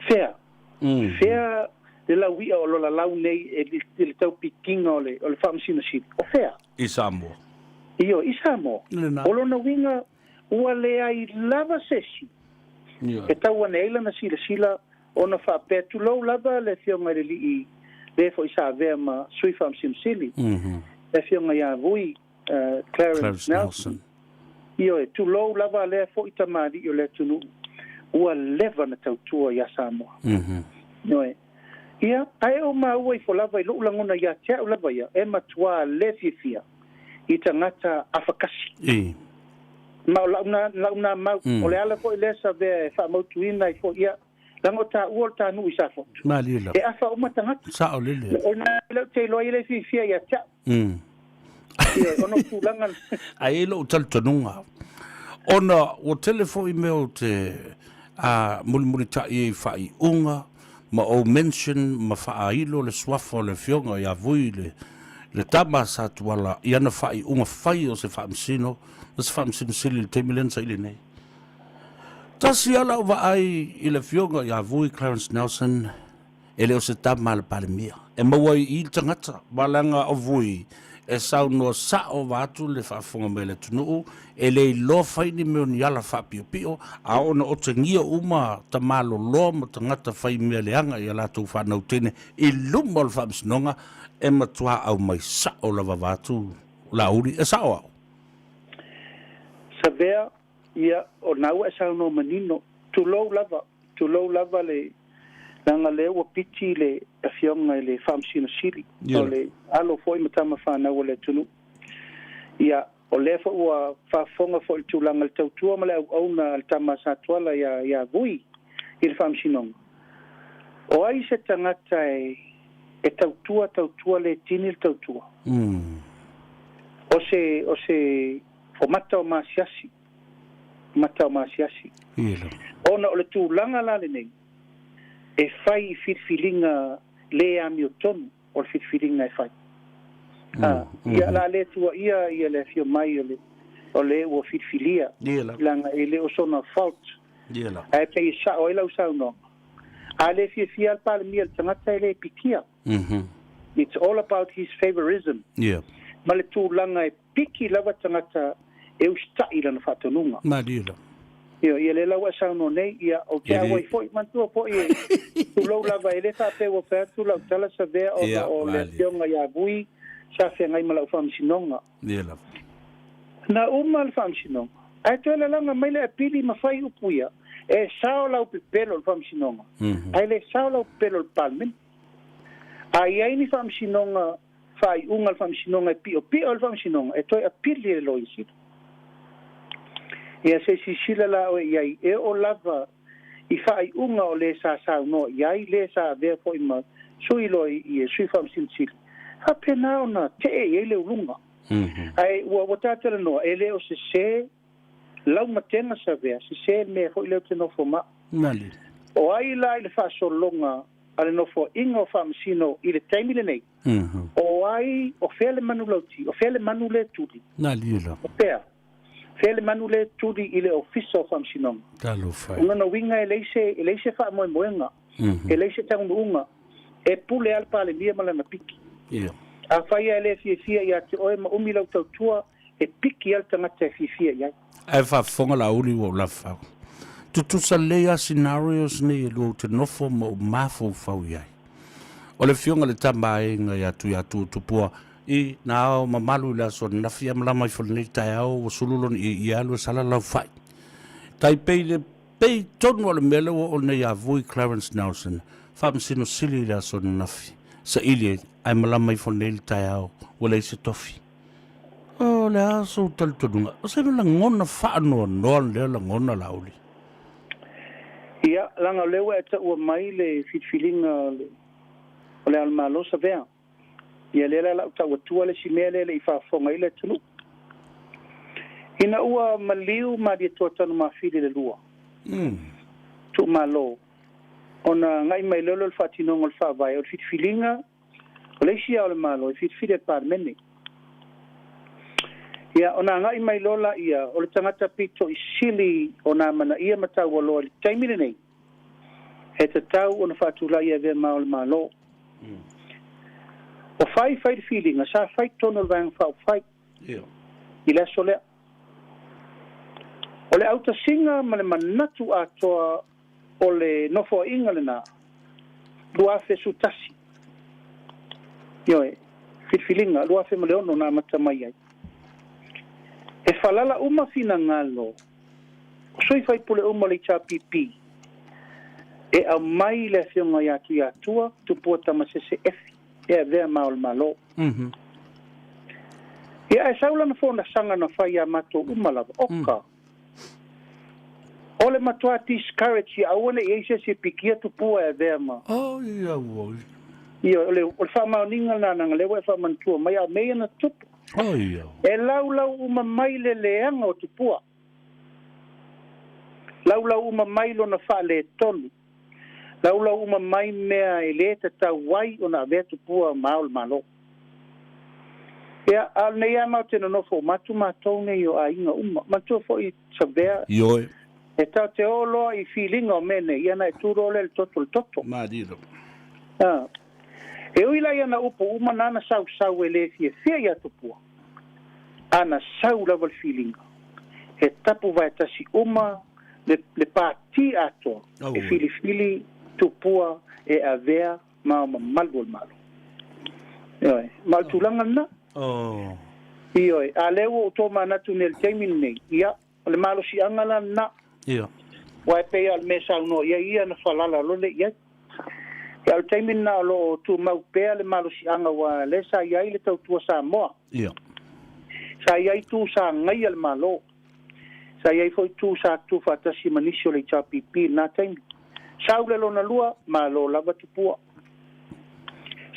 Fea? Fea le laui'a o lo lalau nei e le taupikiga o le Faamasino Sili? O fea? I Samoa. Ioe, i Samoa. O lona uiga, ua leai lava se isi e tau ane ai lana silasila ona faapea, tulou lava le Afioga i le Alii le foi sa avea ma Sui Faamasino Sili, le Afioga ia Vui Clarence Nelson. Ioe, tulou lava lea foi tamalii o le atunuu ua leva na tautua ia Samoa. Ioe. Ia, ae ou maua ifo lava i lou lagona ia te au lava ia, e matuā le fiafia i tagata afakasi. Ma o lau na, lau na mau, o le ala foi lea sa avea e faamautuina ai foi, ia, leaga o taua o le ta nuu i Safotu. Malie lava. E afa uma tagata. Sao lele. O na lea ou te iloa ai le fiafia ia te au. Ioe, ona o tulaga. Ae i ai lou talitonuga, ona ua tele foi mea ou te a mulimulitai ai i faaiuga ma ou mention ma faailo le suafa o le Afioga ia Vui le le tama a Satuala i ana faaiuga fai o se Faamasino ma se Faamasino Sili i le taimi lea na saili nei. Tasi lava lau vaai i le Afioga ia Vui Clarence Nelson, E le o se tama a le Palemia. E maua ai i i le tagata, ma leaga o Vui e saunoa sa'o vaeatu le faafofoga mai a le atunuu, e le iloa fai ni mea o ni ala faapiopio, a oo ina otegia uma tamaloloa ma tagata fai mea leaga i a latou fanau teine i luma o le Faamasinoga, e matua aumai sa'o lava vaeatu Laauli. E sa'o au? Savea, Ia, o na ua e saunoa manino. Tulou lava. Tulou lava le, leaga lea ua piti le Afioga i le Faamasino Sili, o le alo foi ma tama fanau a le atunuu. Ia, o lea foi ua faafofoga foi i le tulaga i le tautua ma le auauna a le tama a Satuala ia, ia Vui i le Faamasinoga. O ai se tagata e, e tautua, tautua le tini le tautua? O se, o se, o mata o masiasi. mata o masiasi. Ona o le tulaga la lenei, e fai i filifiliga le amiotonu o le filifiliga e fai. A, ia la le tuaia ia le afio mai o le, o le ua filifilia, leaga e le o sona fault. Ae pei e sao ai lau saunoaga. A le fiafia le Palemia i le tagata e le pikia. It's all about his favorism. Ma le tulaga e piki lava tagata e usita'i i lana faatonuga. Malie lava. Ioe, ia lea la ua e saunoa nei, ia, ou te auai foi, manatua foi e tulou lava, e le faapea ua fai atu lau tala Savea ona o le afioga ia Vui sa feagai ma lau faamasinoga. Ia lava. Na uma le faamasinoga, ae toe lalaga mai le apili ma fai upu ia, e sao lau pepelo i le faamasinoga, ae le sao lau pepelo i le Palemene. A i ai ni faamasinoga, faaiuga a le faamasinoga e piopio ai le faamasinoga, e toe apili e le Loia Sili. Ia se i silasila la oe i ai, e oo lava i faaiuga o le sa saunoa i ai, le sa avea foi ma sui loa i sui faamasino sili, faapena ona tee i ai le uluga. Ae ua ua ta talanoa, e le o sesē laumatega Savea, sesē le mea foi lea ou te nofo ma au. O ai la i le faasologa a le Nofoaiga o Faamasino i le taimi lenei? O ai, o fea le manulauti, o fea le manu lea tuli? O fea? Fea le manu lea tuli i le Ofisa o Faamasinoga? Talofa e. O lona uiga e leai se, e leai se faamoemoega, e leai se taunuuga, e pule lava le Palemia ma lana piki. Ia. Afai lava e le fiafia ia te oe ma umi lau tautua, e piki lava le tagata e fiafia i ai. Ae faafofoga Laauli ua ou lafau. Tutusa lelei lava scenarios nei e lua ou te nofo ma ou mafaufau i ai. O le afioga i le Tama a Aiga ia Tuiatua Tupua I na ao mamalu i le aso ananafi a malama ifo lenei taeao ua sulu lona ia ia alu e sala lau fai. Tai pei le pei tonu o le mea lea ua oo nei ia Vui Clarence Nelson, Faamasino Sili i le aso ananafi, saili ae malama ifo nei le taeao ua leai se tofi. O le a sou talitonuga, o se lagona faanoanoa lea lagona Laauli? Ia, leaga o lea ua e taua mai le filifiliga o le Ao o le Malo Savea. Ia lea la lau tau atua le isi mea lea e le i faafofoga ai le atunuu. Ina ua maliu Malietoa Tanumafili le lua, tuumalo, ona agai mai loa lea o le faatinoga o le Faavae, o le filifiliga o le isi Ao o le Malo e filifili e le Palemene. Ia, ona agai mai loa laia o le tagata pito i sili ona amanaia ma taualoa i le taimi lenei, e tatau ona faatulai e avea ma Ao o le Malo. O fai fai le filiga, sa fai totonu o le Vaega Faaupufai i le aso lea. O le autasiga ma le manatu atoa o le nofoaiga lena, 2011, ioe, filifiliga, 2006 na amata mai ai. E falala uma finagalo o sui faipule uma o le HRPP e aumai le Afioga ia Tuiatua Tupua Tamasese Efi e avea ma Ao o le Malo. Ia ae sau lana fonasaga na fai ia matou uma lava, oka, o le matua discourage ia aua ne i ai se isi e pikia Tupua e avea ma. Oh ia oi. Ia, o le, o le faamaoniga lena leaga lea ua e faamanatua mai a o mea ia na tupu. Oh ia. E laulau uma mai le leaga o Tupua. Laulau uma mai lona faaletonu. Laulau uma mai mea e lē tatau ai ona avea Tupua ma Ao o le Malo. Ia, a o lenei lava matou te nonofo uma atu matou nei o aiga uma. Manatua foi Savea, Ioe. e tatou te o loa i filiga o mea nei, ia ona e tu loa lea i le toto o le toto. Malie lava. A. E ui la i ana upu uma nāna sausau e lē fiafia iā Tupua, a na sau lava le filiga, he tapu vaetasi uma le, le pātī atoa e filifili Tupua e avea ma ao mamalu o le Malo. Ioe, ma o le tulaga lena. Oh. Ioe, a lea ua ou tomanatu nei i le taimi lenei, ia, o le malosiaga la lena. Ia. Aua e pei lava o le mea e saunoa i ai ia na falala loa lea i ai. Ia, o le taimi lena o lo o tumau pea le malosiaga aua lea sa i ai le tautua Samoa. Ia. Sa i ai tu sa agaia le Malo. Sa i ai foi tu sa tutufaatasi ma nisi o le HRPP i lena taimi. Sau le lona lua, malo lava Tupua.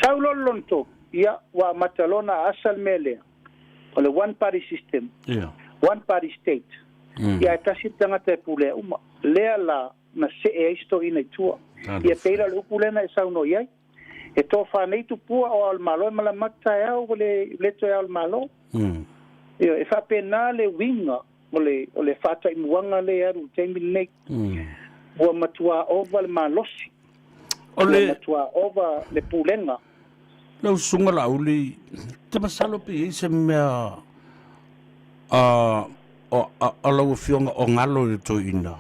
Sau loa le lona tolu, ia, ua amata loa ona aasa le mea lea, o le one party system, Ia. one party state. Ia ae tasi le tagata e pulea uma. Lea la na see ai si toeaina i tua. Ia pei la o le upu lea na e saunoa i ai. E tofa nei Tupua o Ao o le Malo e malama atu taeao ua le, le toe Ao o le Malo. Ioe, e faapena le uiga o le, o le faataimuaga lea e alu i le taimi lenei. Ua matuā ova le malosi. O le. Ua matuā ova le pulega. Lau Susuga Laauli, te masalo pe i ai se mea, a. o, o lau afioga o galo i le toeaina,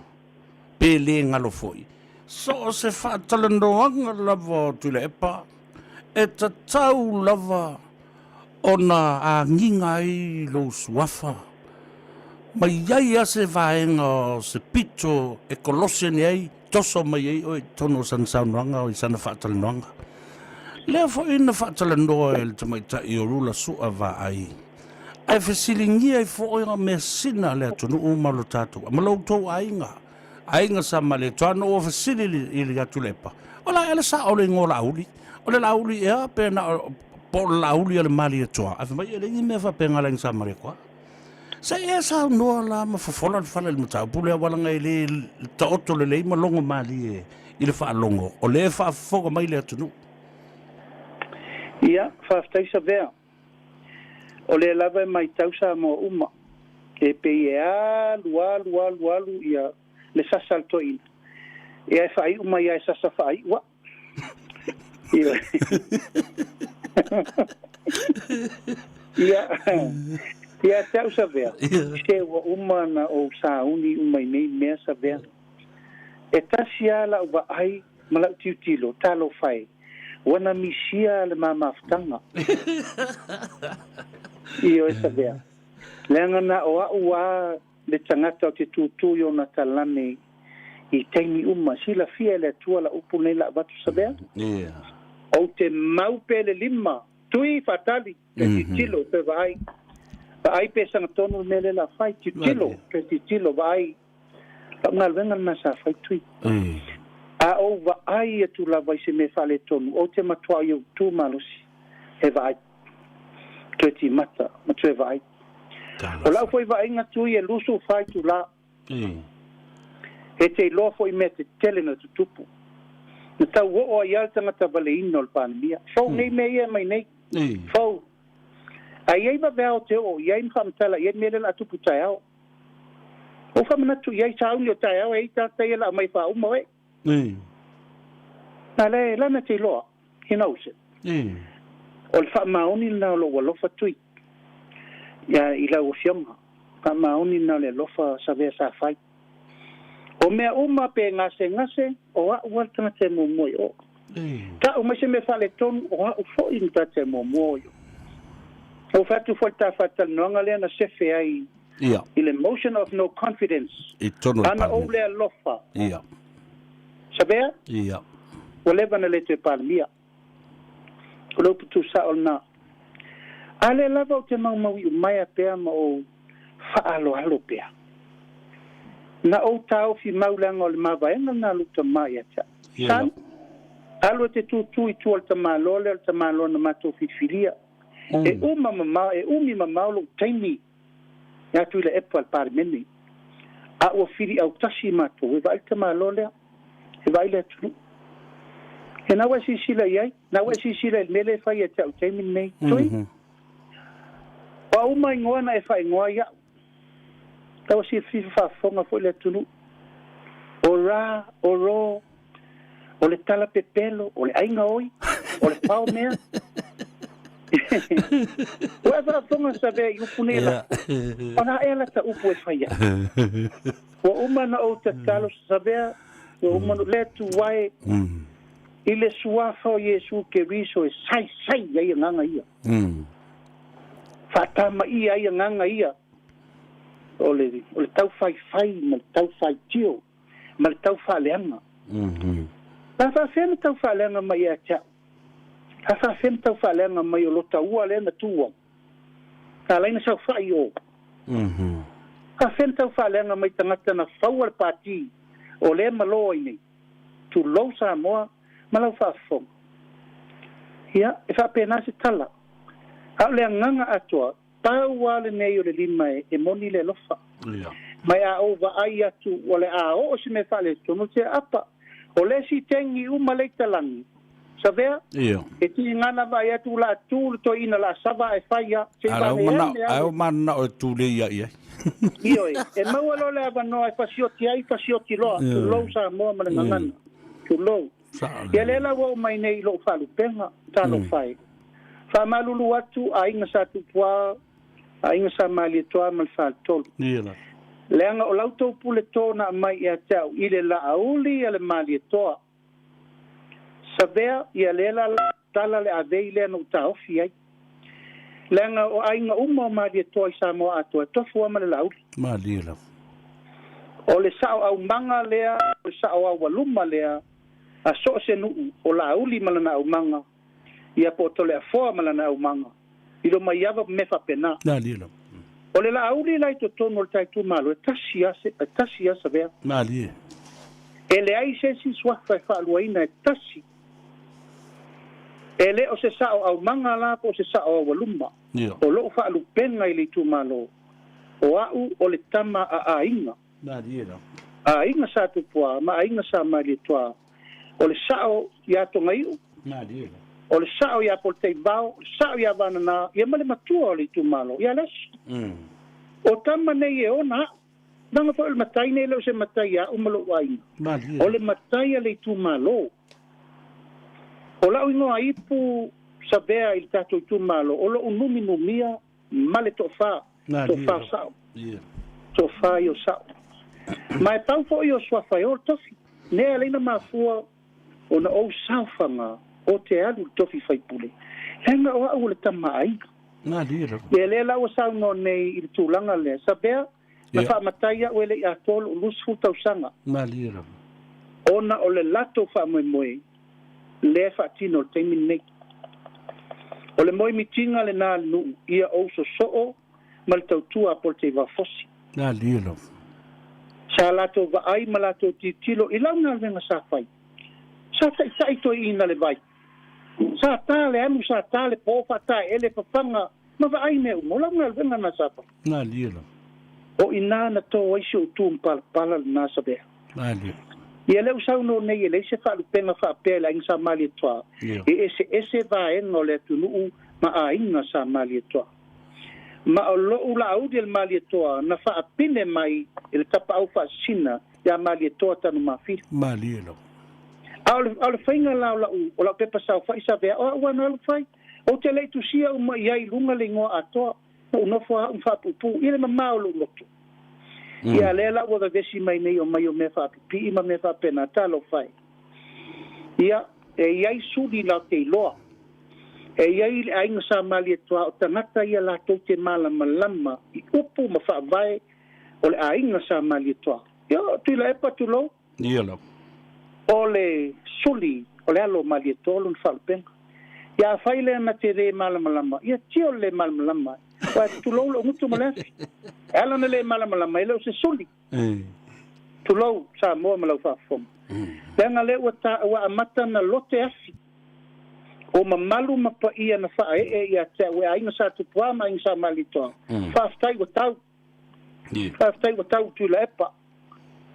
pe le galo foi. So o se faatalanoaga lava o Tuilaepa, e tatau lava ona agiga ai lou suafa, ma i ai lava se vaega o se pito e kolosi ane ai, toso mai ai oe i totonu o sana saunoaga o i sana faatalanoaga. Lea foi na faatalanoa e le tamaitai o Rula Su'a Vaai, ae fesiligia ai foi o measina a le atunuu ma lo tatou, ma lo outou aiga, aiga sa Malietoa, na ua fesili i le Atuilaepa, o le a ea le sao o le igoa o Laauli? O le Laauli ea pe na o, po o le Laauli a le Malietoa? Ae fai mai, e leai ni mea faapena a le aiga sa Malietoa. Se i e saunoa la ma fofola le fale i le mataupu lea, aua leaga e le taoto lelei ma logo malie i le faalogo, o lea e faafofoga mai le atunuu. Ia, faafetai Savea. O lea lava e matau Samoa uma, e pei e alu, alu, alu, alu ia le sasa a le toeaina. Ia e faaiu mai lava e sasa faaiu a'u. Ia. Ia, ia te au Savea, se ua uma ona ou sauni uma i nei mea Savea. E tasi lava la'u vaai ma la'u tilotilo, talofa e, ua na misia le ma mafutaga. Ioe Savea, leaga na o a'u a le tagata o te tūtū i ona talane i taimi uma. Silafia e le Atua la upu nei la avatu Savea? Yeah. Ou te mau pe le lima, tui faatali, pe tilotilo, pe vaai. Vaai pe sagatonu le mea lea la fai, tilotilo, pe tilotilo, vaai. Lau galuega lena sa fai tui. A ou vaai atu lava i se mea faaletonu, ou te matua i ou tu malosi e vaai. Toe timata ma toe vaai. O lau foi vaaiga tui e 24 itulā. E te iloa foi mea tetele na tutupu. Na tau oo ai lava le tagata valeina o le Palemia. Fou nei mea ia e mai nei. Fou. A i ai vaveao te oo i ai ma faamatala i ai le mea lea o le a tupu taeao. Ou faamanatu i ai sauni o taeao e ai tagata ia la aumai faauma oe. Na le lana te iloa, he knows it. O le faamaoni lena o lou alofa tui ia i lau afioga. Faamaoni lena o le alofa Savea sa fai. O mea uma pe gasegase, o a'u lava le tagata e muamua i o. Ta'u mai se mea faaletonu, o a'u foi le tagata e muamua i o. Ou fai atu foi i le ta faatalanoaga lea na sefe ai i le motion of no confidence, I totonu o le ana ou Palemene. le alofa. Savea? Ua leva na le toe Palemia. O le upu tusao lena. A lea lava ou te maumau iumaea pea ma ou faaaloalo pea. Na ou taofi mau leaga o le mavaega lena a lou tama ia te au. Son, alu e te tūtū i tua o le tamaloa lea o le tamaloa na matou filifilia. E uma mamao, e umi mamao lou taimi e atu i le epa a le Palemene. A ua fili autasi matou e vaai le tamaloa lea, e vaai le atunuu. Ia na ua e silasila i ai, na ua e silasila i le mea lea e fai ia te au i le taimi lenei. Tui, o a uma igoa na e faaigoa ai au, la ua silafia faafofoga foi le atunuu. O ra, o ro, o le tala pepelo, o le aiga oi, o le pao mea. Ua e faafofoga Savea i upu nei la. O le a ea lata upu e fai ai? Ua uma ona ou tatalo Savea, ua uma ona le atu ai i le suafa o Iesu Keriso e saisai ai agaga ia. Faatamaia ai agaga ia o le, o le taufaifai ma le taufaitio ma le taufaaleaga. La faafefea na taufaaleaga mai ia te au? La faafefea na taufaaleaga mai o lo taua lea na tu ai? Na ala ai na saofai i o. Faafefea na taufaaleaga mai tagata na faua le pati o lea e malo ai nei? Tulou Samoa ma lau faafofoga. Ia, e faapena se tala. A o le agaga atoa, Pau lava lenei o le lima e moni le alofa. Mai a ou vaai atu o le a oo se mea faaletonu te aapa. O le isi tegi uma lei talagi. Savea? E tigana vaai atu la tu le toeaina la sava ae fai a. Se i vane ane Ae o mananao e tulei ia i ai. Ioe, e maua loa le avanoa e fasioti ai, fasioti loa. Tulou Samoa ma le gagana. Tulou. Ia lea la ua oo mai nei i lou faalupega, talofa e. Faamalulu atu aiga Sa Tupuā, Aiga Sa Malietoa ma le Faletolu. Ia la. Leaga o la outou puletō na aumai ia te au i le Laauli a le Malietoa. Savea, ia lea la la tala le avei lea na ou taofi ai. Leaga o aiga uma o Malietoa i Samoa atoa e tofu lava ma le Laauli. Malie lava. O le sao aumaga lea, o le sao aualuma lea a so o se nuu o Laauli ma lana aumaga, ia po o Toleafoa ma lana aumaga, i lo maiava ma mea faapena. Malie lava. O le Laauli la i totonu o le ta itumalo, e tasi lava se, e tasi lava Savea. Malie. E leai se isi suafa e faaluaina, e tasi. E le o se sao aumaga la po o se sao aualuma. Ia. O lou faalupega i le itumalo, o au o le tama a aiga. Malie la. Aiga Sa Tupua ma Aiga Sa Malietoa. O le sao iā Togaiu. Malie la. O le sao iā Polataivao, o le sao iā Vanana, ia ma le matua o le itumalo, ia Lesi. O tama nei e ona a'u. Leaga foi o le matai nei e le o se matai ia a'u ma lo'u aiga. Malie. O le matai a le itumalo. O la'u igoa ipu Savea i le tatou itumalo, o lo'u numinumia ma le toafa, toafa sao. Toafa ia o sao. Ma e pau foi o suafa e o le tofi. Nea e leina mafua ona ou saofaga o te alu i le tofi faipule, leaga o a'u o le tama aiga. Ia lea la ua saunoa nei i le tulaga lea, Savea, na faamatai a'u e le i atoa lo'u 20 tausaga. Ona o le latou faamoemoe lea e faatino i le taimi lenei. O le moemitiga lenā a le nuu, ia ou sosoo ma le tautua a Polataivao Fosi. Sa latou vaai ma latou tilotilo i lau galuega sa fai. Sa taitai toeaiina le vai. Sa ta le alu, sa ta le po, faataeele, fafaga ma vaai mea uma. O lau galuega lena sa fai. O i ina na tō ai si ou tu mapalapala lenā Savea. Ia lea ua saunoa nei e leai se faalupega faapea i le aiga sa Malietoa, e eseese vaega o le atunuu ma aiga sa Malietoa. Ma o lou laauli a le Malietoa na faapine mai i le tapaau faasisina iā Malietoa Tanumafili. Malie lava. A o le, a o le faiga la o lau, o lau pepa saofai Savea, o au lava na alu fai. Ou te le i tusia uma i ai i luga le igoa atoa. Na ou nofo lava au ma faapuupuu i le mamao o lou loto. Ia lea la ua vevesi mai nei omai o mea faapipii ma mea faapena, talofa e. Ia, e i ai suli la te iloa. E i ai le aiga sa Malietoa o tagata ia latou te malamalama i upu ma faavae o le aiga sa Malietoa. Ia, o Tuilaepa tulou. Ia lava. O le suli o le alo o Malietoa lona faalupega. Ia afai lea na te le malamalama, ia tio le le malamalama e. Uae tulou lou gutu ma le afi. E ala ona le malamalama, e le o se suli. Tulou Samoa ma lau faafofoga. Leaga lea ua ta, ua amata na lote afi. O mamalu ma paia na faaee ia te au e aiga sa Tupua ma aiga sa Malietoa. Faafetai ua tau. Faafetai ua tau Tuilaepa.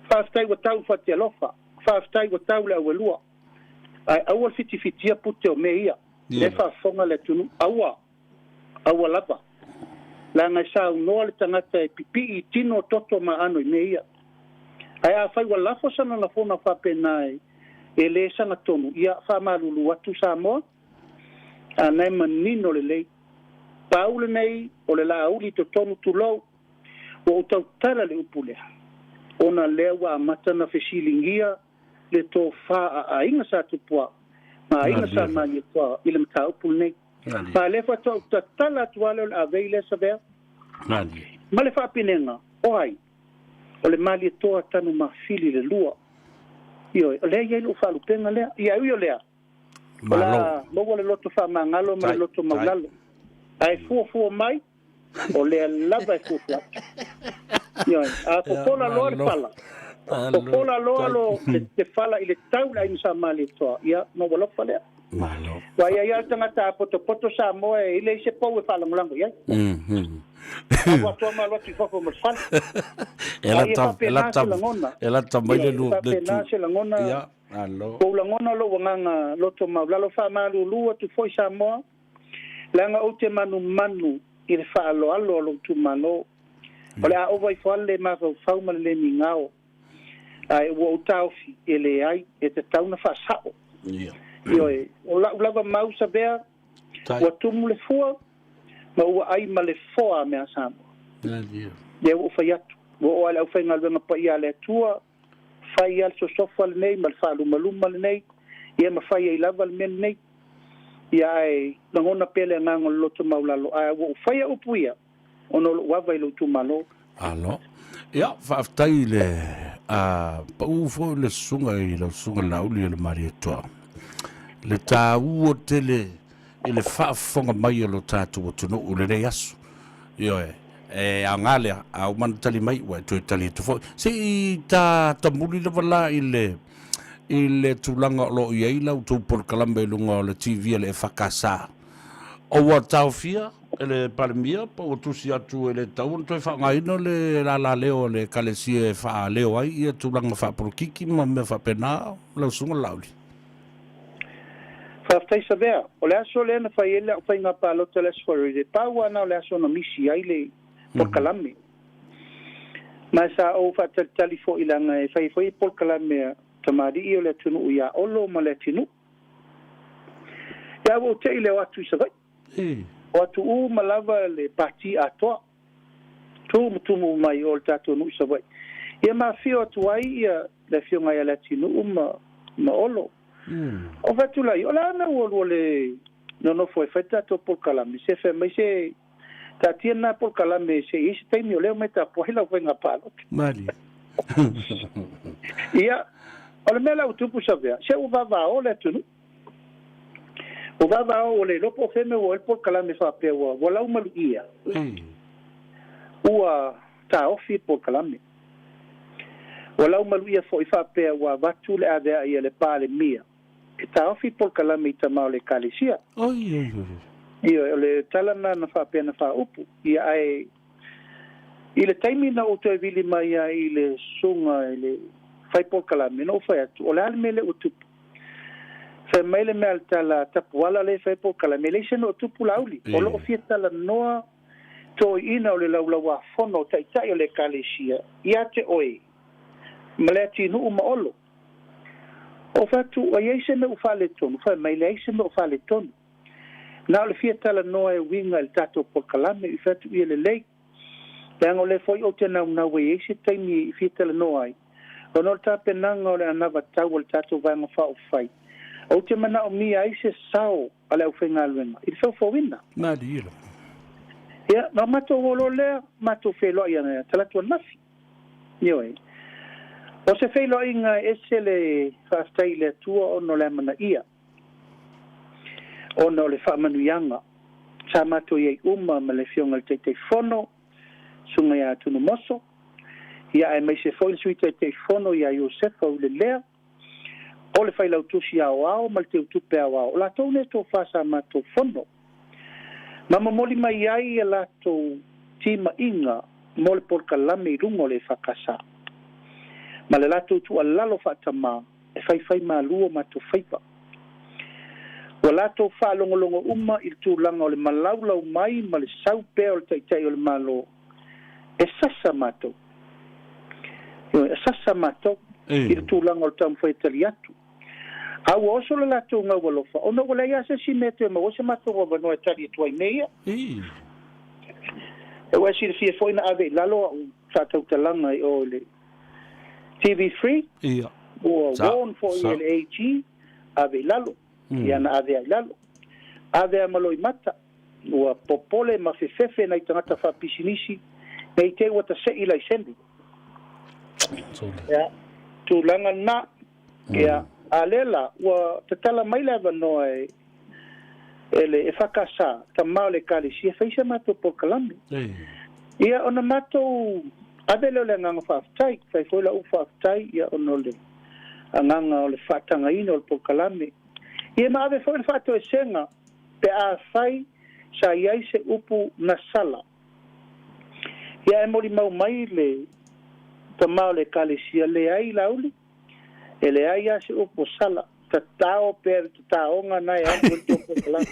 Faafetai ua tau Fatialofa. Faafetai ua tau le Auelua. Ae aua le fitifitia pute o mea ia. Lea faafofoga le atunuu. Aua! Aua lava. Leaga e saunoa le tagata e pipii i tino toto ma aano i mea ia. Ae afai ua lafo sana lafona faapena e, e le sagatonu, ia faamalulu atu Samoa, a na e manino lelei. Pau lenei o le laauli i totonu tulou, ua ou tautala le upu lea, ona lea ua amata na fesiligia le tofa a aiga sa Tupua ma aiga sa Malietoa i le mataupu lenei. Ma lea faatoa ou tatala atu lava lea o le avei lea Savea. Ma le faapinega, o ai? O le Malietoa Tanumafili le lua. Ioe, o lea e i ai lou faalupega lea. Ia, e ui o lea, o le a maua le loto faamagalo ma le loto maulalo. Ae fuafua mai, o lea lava e fuafua atu. Ioe, a popola loa le fala, popola loa lo le fala i le tau le aiga sa Malietoa, ia, ona ua lofa lea. Malo. Ua i ai lava le tagata a potopoto Samoa e leai se pou e faalagolago i ai. Alu atoa ma alu atu i fafo ma le fale. Ela Ai e ta, ela faapena ta, se lagona. ela ta mai le Ioe, e lu, le tu. faapena se lagona. Ia, malo. Ua ou lagona lou agaga loto maulalo faamalulu atu foi Samoa, leaga ou te manumanu i le faaaloalo a lou itumalo. O le a ova ifo ale le mafaufau ma le le migao. Ae ua ou taofi, e leai, e tatau ona faasao. Ia. Ioe, o la'u lava mau Savea, Tai. ua tumu le fua, Ma ua ai ma le foa mea Samoa. Lea ua ou fai atu, ua oo lava i le aufaigaluega paia a le Atua, fai lava le sosofa lenei ma le faalumaluma lenei, ia ma fai ai lava le mea lenei. Ia ae lagona pea le agaga o le loto maualalo, ae ua ou faia upu ia, ona o lou ava i lou itumalo. Alo. Ia, faafetai i le a pau foi le susuga i lau susuga Laauli o le Malietoa. Le tāua tele i le faafofoga mai o lo tatou atunuu i lenei aso. Ioe, e aoga lea, a uma ona tali mai, ua e toe tali atu foi. Se i ta tamuli lava la i le i le tulaga o lo o i ai la outou polokalame i luga o le TV a le EFKS. O ua taofia e le Palemia po ua tusi atu e le tatau ona toe faaaogaina le lala leo a le Ekalesia e faaleo ai ia tulaga faapolokiki ma mea faapena, lau Susuga Laauli? Faafetai Savea. O le aso lea na fai ai lau faiga palota i le Aso Faraile, pau lava na o le aso na misi ai le polokalame. Ma sa ou faatalitali foi leaga e fai foi polokalame a tamalii o le atunuu ia Olo ma le atinuu. Ia ua ou tei le o atu i Savaii. O atu uma lava le pati atoa. Tu ma tumu mai o le tatou nuu i Savaii. Ia ma afio atu ai ia le afioga ia Leatinuu ma Olo. O fai atu lai, o le a mea ua lua le nonofo e fai le tatou polokalame, se fai mai se taatia lena polokalame se i ai se taimi o lea omai tapuai lau faiga palota. Malie. Ia, o le mea la ua tupu Savea, se ua vavao le atunuu. Ua vavao ua le iloa po o fea mea ua oo i ai le polokalame faapea ua laumaluia. Ua taofi le polokalame. Ua laumaluia foi faapea ua avatu le aveai a le Palemia e taofi polokalame i tama o le Ekalesia. Oi, oi, oi. Ioe, o le tala lena na faapea na faaupu. Ia, ae i le taimi na ou toe vili mai ai i le susuga i le fai polokalame, na ou fai atu, o le a le mea lea ua tupu? Fai mai le mea a le tala tapuala lea e fai polokalame, e leai se mea o tupu Laauli. O lo o fia talanoa toeaiina o le laulauafono o taitai o le Ekalesia ia te oe ma le atinuu ma Olo. Ou fai atu, ua i ai se mea ua faaletonu? Fai mai, leai se mea ua faaletonu. Na o le fia talanoa e uiga i le tatou polokalame. I fai atu, ia lelei. Leaga o lea foi ou te naunau e i ai se taimi i fia talanoa ai, ona o le tapenaga o le anavatau a le tatou Vaega Faaupufai, ou te manaomia ai se sao a le aufaigaluega i le faufauina. Malie lava. Ia, na matou o loa lea, matou feiloai ia talaatu ananafi. Ioe. O se feiloaiga e ese le faafetai i le Atua ona o le amanaia, ona o le faamanuiaga sa matou i ai uma ma le Afioga i le Taitaifono, Susuga ia Tunumoso, ia aemaise foi le Sui Taitaifono ia Iosefa Uilelea, o le Failautusi Aoao ma le Teutupe Aoao, o latou nei tofa sa matou fono, ma momoli mai ai a latou timaiga mo le polokalame i luga o le EFKS, ma le latou tuualalo faatamā e faifai malu o matou faiva. Ua latou faalogologo uma i le tulaga o le malaulau mai ma le sau pea o le Taitai o le Malo e sasa matou. Ioe, e sasa matou i le tulaga o le taumafai e tali atu. A ua oso le latou gau alofa, ona ua leai lava se isi mea e toe maua ai se matou avanoa e tali atu ai i mea ia. E ua e silafia foi na ave i lalo au faatautalaga i o i le TV3, ua warn foi e le AG, ave i lalo. Ia na ave ai i lalo. Ave a ma loimata. Ua popole ma fefefe nai tagata faapisinisi nei te i ua tase'i laisene. Ia, tulaga lena. Ia, a lea la, ua tatala mai le avanoa e e le EFKS, tama o le Ekalesia, fai se matou polokalame. Ia, ona matou ave lea o le agaga faafetai, fai foi lau faafetai, ia, ona o le agaga o le faatagaina o le polokalame. Ia, ma ave foi le faatoesega pe afai sa i ai se upu na sala. Ia e molimau mai le tama o le Ekalesia, leai Laauli, e leai lava se upu o sala, tatao pea le tataoga na e alu ai le tou polokalame.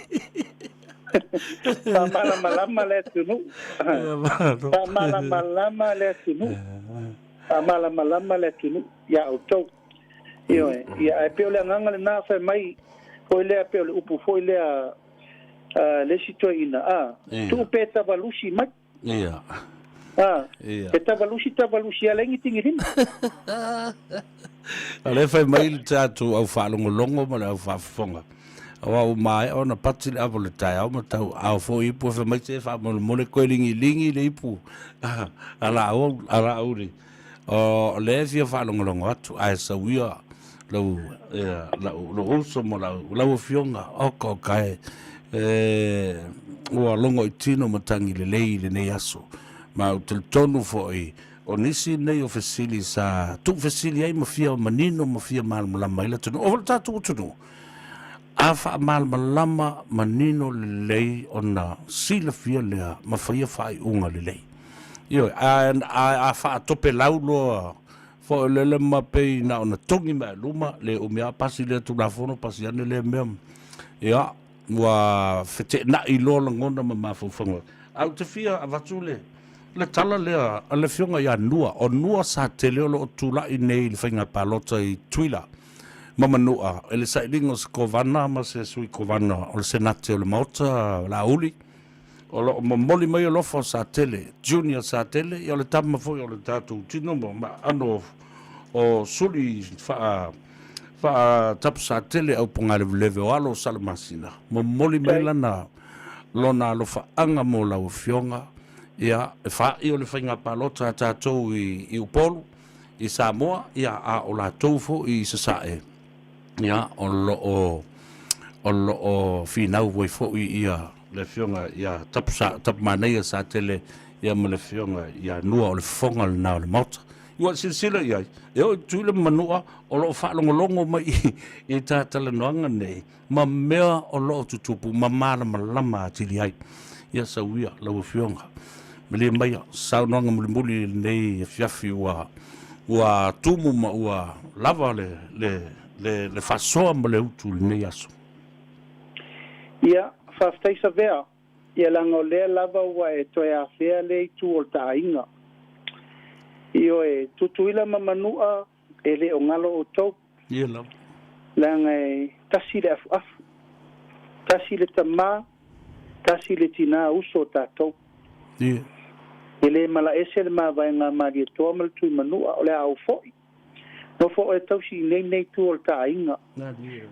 Faamalamalama le atunuu. Faamalamalama le atunuu. Faamalamalama le atunuu ia outou. Ioe, ia ae pei o le agaga lena fai mai foi lea pei o le upu foi lea Le isi toeaina, a, tuu pe tavalusi mai. A, e tavalusi tavalusi a leai ni tigilima. O lea e fai mai le tatou au faalogologo ma le au faafofoga, aua ua maea ona pati le ava o le taeao ma tau ao foi ipu e fai mai se faamolemole koe ligiligi le ipu a laua a Laauli. O lea e fia faalogologo atu ae sauia lau ia lau lou uso ma lau lau afioga oka oka e e ua logo i tino matagi lelei i lenei aso. Ma ou te talitonu foi o nisi nei o fesili sa tuufesili ai ma fia manino ma fia malamalama ai le atunuu. O le tatou atunuu, a faamalamalama manino lelei ona silafia lea ma faia faaiuga lelei. Ioe, a, a, a faatopelau loa foi lele ma pei na ona togi mai luma le umi a pasi lea Tulafono, pasi ane lea mea. Ia, ua feteenai loa lagona ma mafaufauga. Ae ou te fia avatu le, le tala lea a le Afioga ia Nua, o Nua Satele o lo o tulai nei i le faiga palota i Tutuila ma Manua i le sailiga o se Kovana ma se Sui Kovana o le Senate o le Maota Laauli. O lo o momoli mai alofa o Satele, Junior Satele, ia o le tama foi o le tatou tino ma aano o suli faa faa tapu Satele au pogaleweleve o alo o Salamasina. Momoli mai lana lona alofaaga mo lau afioga, ia e faai o le faiga palota a tatou i i Upolu, i Samoa, ia a o latou foi i Sasae. Ia, o lo o, o lo o finau ai foi ia le afioga ia Tapu, Tapumanaia Satele ia ma le afioga ia Nua o le fofoga lena o le Maota. Ua silasila i ai, e oo i Tutuila ma Manua o lo o faalogologo mai i ta talanoaga nei ma mea o lo o tutupu ma malamalama atili ai. Ia sau ia lau afioga. Malie maia saunoaga mulimuli i lenei afiafi ua ua tumu ma ua lava le le le le faasoa ma le utu i lenei aso. Ia, faafetai Savea, ia leaga o lea lava ua e toe afea lea itu o le ta aiga. Ioe, Tutuila ma Manua e le o galo outou. Ia lava. Leaga e tasi le afuafu, tasi le tamā, tasi le tinā uso o tatou. Ia. E le malaese le mavaega a Malietoa ma le Tuimanua, o le a ou foi. Nofo oe tausi i nei nei tu o le ta aiga.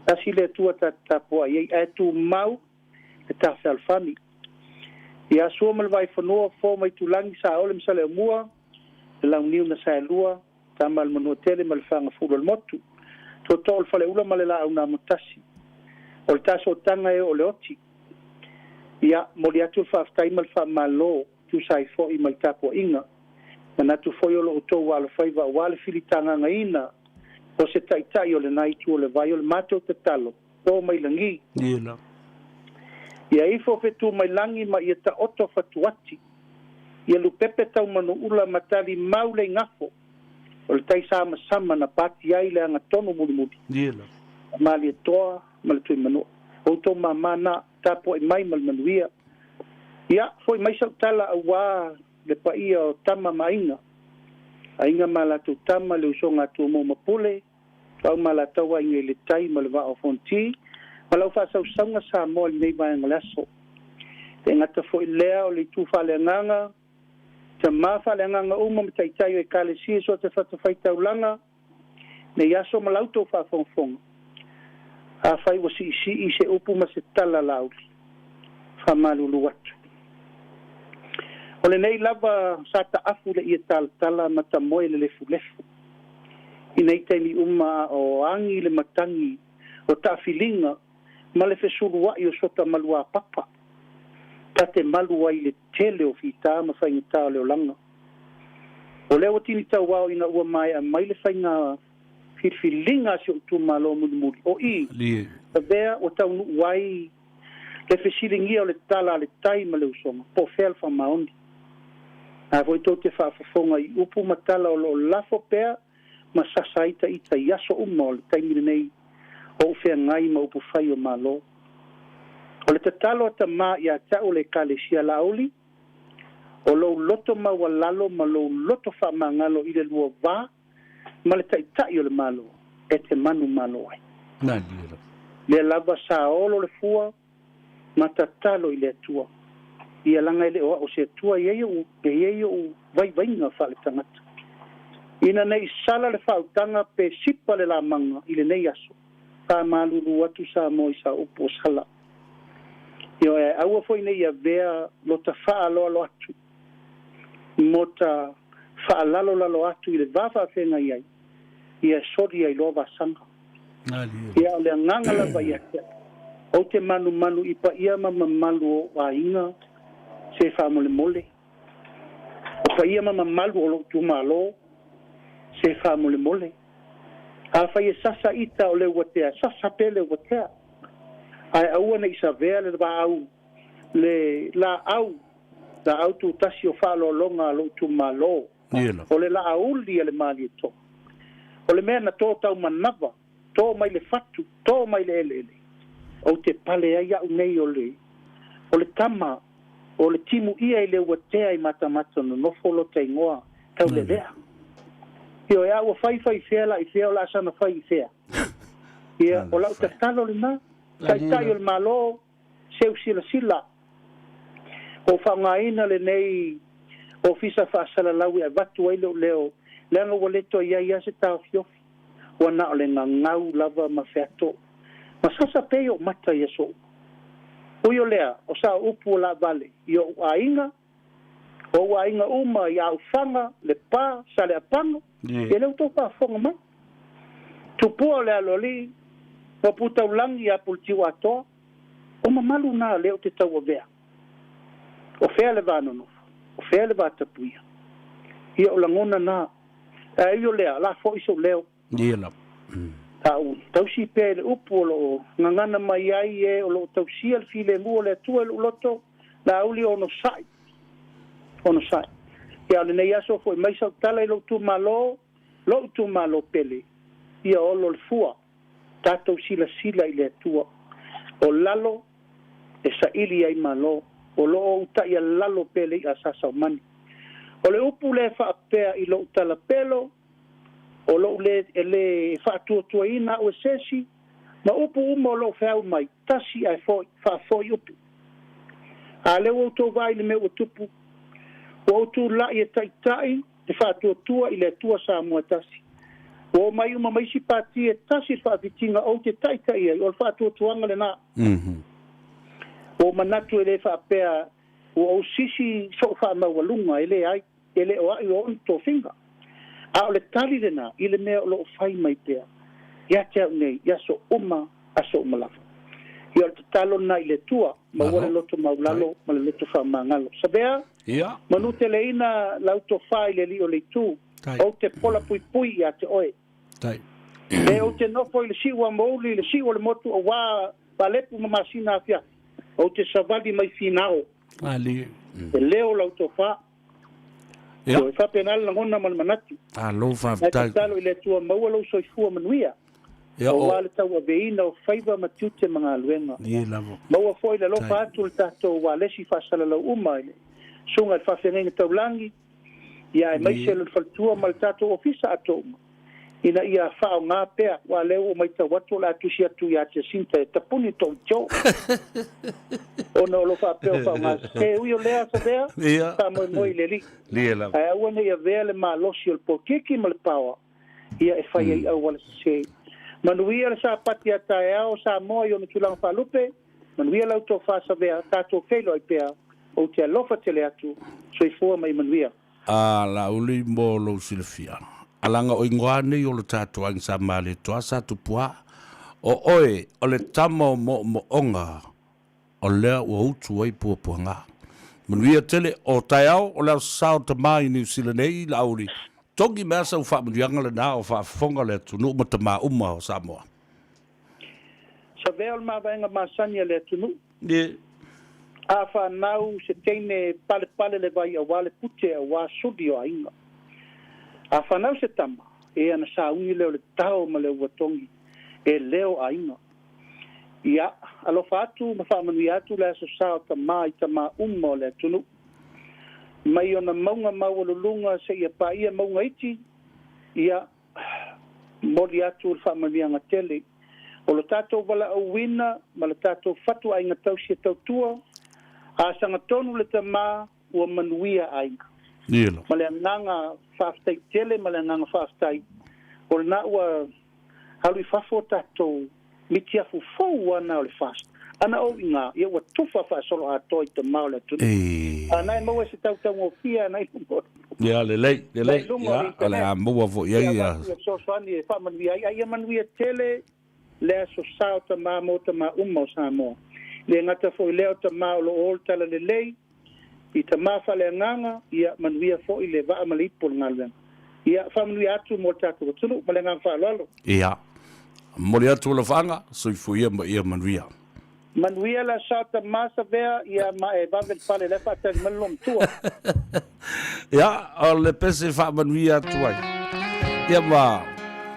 Tasi le Atua ta te tapuai ai, ae tumau le ta fealofani. Ia Sua ma le Vaifanua, Fofo ma Itulagi, Saole ma Saleaaumua, le Launiu na Saelua, Tama a le Manuatele ma le Fagafulu o le Motu, Tootoo o le Faleula ma le Laau na Amotasi. O le ta sootaga e o le oti. Ia, momoli atu le faafetai ma le faamalo, tusa ai foi ma le tapuaiga. Manatu foi o lo outou alofaiva aua le filitagagaina o se taitai o lena itu o le vai o le matou tatalo, po mai lagi. Ia ifo fetu mai lagi ma ia taoto fatuati. Ia lupepe tau manuula ma tali mau le igafo o le tai samasama na pati ai le agatonu mulimuli. Malietoa ma le Tuimanua. O outou māmā na, tapuai mai ma le manuia. Ia, foi mai sau tala auā le paia o tama ma aiga. Aiga ma latou tama le usoga a Tumua ma Pule, Tuaau ma latou aiga i le tai ma le vaa o Fonoti, ma lau faasausauga Samoa i lenei vaega o le aso. E gata foi lea o le itu faaleagaga, tama faaleagaga uma ma taitai o Ekalesia so o se fatafaitaulaga, nei aso ma la outou faafogafoga. Afai ua siisii se upu ma se tala Laauli, faamalulu atu. O lenei lava sa taafu le ie talatala ma tamoe le lefulefu. I nei taimi uma a o agi le matagi o taafiliga ma le fesulua'i o sota maluapapa, ta te malu ai i le tele o fitā ma faigatā o le olaga. O lea ua tini tauao ina ua maea mai le faiga filifiliga a si o'u itumalo mulimuli, o i, avea ua taunuu ai le fesiligia o le tala a le tai ma le usoga, po o fea le faamaoni. A foi tou te faafofoga i upu ma tala o lo o lafo pea ma sasa ai ta ita i aso uma o le taimi lenei o ou feagai ma upu fai o Malo. O le tatalo a tamā ia te a'u le Ekalesia Laauli, o lou loto maualalo ma lou loto faamagalo i le lua va ma le Taitai o le Malo e te manumalo ai. Lea lava sa olo le fua, Ma tatalo i le Atua. Ia laga e le o a'u o se Atua e i ai o'u e i ai o'u vaivaiga faaletagata. Ina ne i sala le faautaga pe sipa le lamaga i lenei aso, faamalulū atu Samoa i sa upu o sala. Ioe, ae aua foi ne i avea lota faaaloalo atu mo ta faalalolalo atu i le va faafeagai ai, ia e soli ai loa vasaga. Ia, o le agaga lava ia te au, ou te manumanu i paia ma mamalu o ou aiga se faamolemole. O paia ma mamalu o lou itumalo se faamolemole. Afai e sasa ita o Leuatea, sasa pea Leuatea. Ae aua ne i savea le vaau, le laau, laau tutasi o faaaloaloga a lou itumalo. O le laauli a le Malietoa. O le mea na tō taumanava, tō mai le fatu, tō mai le eleele. Ou te pale ai a'u nei o le, o le tama, o le timu ia i Leuatea i Matamata nonofo lota igoa Taulelea. Ioe, a ua faifai i fea la i fea o le a sana fai i fea? Ia, o la'u tatalo lena, Taitai o le Malo, seu silasila, ua faaaogaina lenei Ofisa Faasalalau e avatu ai lou leo, leaga ua le toe i ai lava se taofiofi, ua na o le gagau lava ma feato ma sasa pea i ou mata i aso uma. Ui o lea, o sa upu o laavale i o'u aiga, o ou aiga uma i Aufaga, Lepa, Saleapaga, ia lea ua outou faafofoga mai. Tupua o le Aloalii, ma Putaulagi ia Puletiuatoa, o mamalu na lea ou te tauavea. O fea le va nonofo? O fea le va tapuia? Ia o lagona na. Ae ui o lea, la fo'i sou leo. Ia lava. A ou tausi pea i le upu o loo gagana mai ai e o loo tausia le filemu o le Atua i lou loto, Laauli onosai, onosai. Ia o lenei aso fo'i mai sau tala i lou itumalo, lou itumalo pele, ia olo le fua, tatou silasila i le Atua. O lalo e saili ai Malo, o loo uta'ialalo pea le i'a sa saumani. O le upu lea e faapea i lou tala pelo, O lou le e le faatuatuaina a'u e sesi, ma upu uma o loo feau mai, tasi ae fo'i, faafo'i upu. A lea ua outou vaai i le mea ua tupu, ua ou tula'i e ta'ita'i le faatuatua i le Atua Samoa e tasi. Ua omai uma ma isi pati e tasi le faafitiga ou te ta'ita'i ai, o le faatuatuaga lenā. Ua ou manatu e le faapea ua ou sisi so'u faamaualuga, e leai. E le o aʻu o ona tofiga. A o le tali lenā i le mea o lo o fai mai pea ia te au nei i aso uma, aso uma lava. Ia o le tatalo lenā i le Atua, maua le loto maulalo ma le loto faamagalo. Savea, manu teleina lau tofa i le alii o le itu, ou te pola puipui ia te oe. E ou te nofo i le siu a mouli, i le siu o le motu auā Valepu ma Masina afiafi, ou te savali mai Finao. E leo lau tofa. Ia. E faapena le lagona ma le manatu. Malo faafetai. Ae tatalo i le Atua maua lou soifua manuia. Ia, o. Aua le tauaveina o faiva ma tiute ma galuega. Ia lava. Maua foi le alofa atu o le tatou ualesi faasalalau uma i le Susuga i le Faafeagaiga Taulagi, ia aemaise le faletua ma le tatou ofisa atoa uma, ina ia faaaoga pea, aua o lea ua ou matau atu o le a tusi atu ia Jacinta e tapuni tou tio, ona o lo o faapea o faaaoga sese. Ui o lea, Savea, faamoemoe i le Alii, ae aua ne i avea le malosi o le polokiki ma le paoa ia e fai ai auala sese. Manuia le Sapati a taeao, Samoa i ona tulaga faalupe. Manuia lau tofa Savea, tatou feiloai pea, ou te alofa tele atu, soifua ma ia manuia. A Laauli mo lou silafia, alaga o igoa nei o lo tatou aiga sa Malietoa sa tupuaa, o oe o le tama o moomooga o lea ua utu ai puapuaga. Manuia tele o taeao o le aso sa o tama i Niu Sila nei, Laauli, togi mea sau faamanuiaga lena o faafofoga le atunuu ma tama uma o Samoa. Savea o le mavaega masani a le atunuu. A fanau se teine palepale le vai auā le pute auā suli o aiga. A fanau se tama, e ana sauni lea o le tao ma le uatogi e leo aiga. Ia, alofa atu ma faamanuia atu le aso sa o tamā i tamā uma o le atunuu. Mai ona mauga maualuluga seia paia mauga iti, ia, momoli atu le faamanuiaga tele. O lo tatou valaauina ma le tatou fatuaiga tausi e tautua, a sagatonu le tamā ua manuia aiga. Ma le agaga faafetai tele ma le agaga faafetai, o lena ua alu i fafo tatou mitiafu fou ana o le FAST. Ana ou iga, ia ua tufa faasoloatoa i tamā o le atunuu. A na e maua se tautaugofie ana i luga Ia, lelei, lelei. Ia, o le a maua foi ai ia. Fesoasoani e faamanuia ai, a ia manuia tele le aso sa o tamā mo tamā uma o Samoa. Le gata foi lea o tamā o lo o le talalelei, i tamā faaleagaga, ia manuia foi le vaa ma le ipu o le galuega. Ia faamanuia atu mo le tatou atunuu ma le agaga faaaloalo. Ia, momoli atu alofaaga, soifua ia ma ia manuia. Manuia le aso tamā Savea, ia ma e vave le fale la e faatali mai le loomatua. Ia, o le pese faamanuia atu ai. Ia ma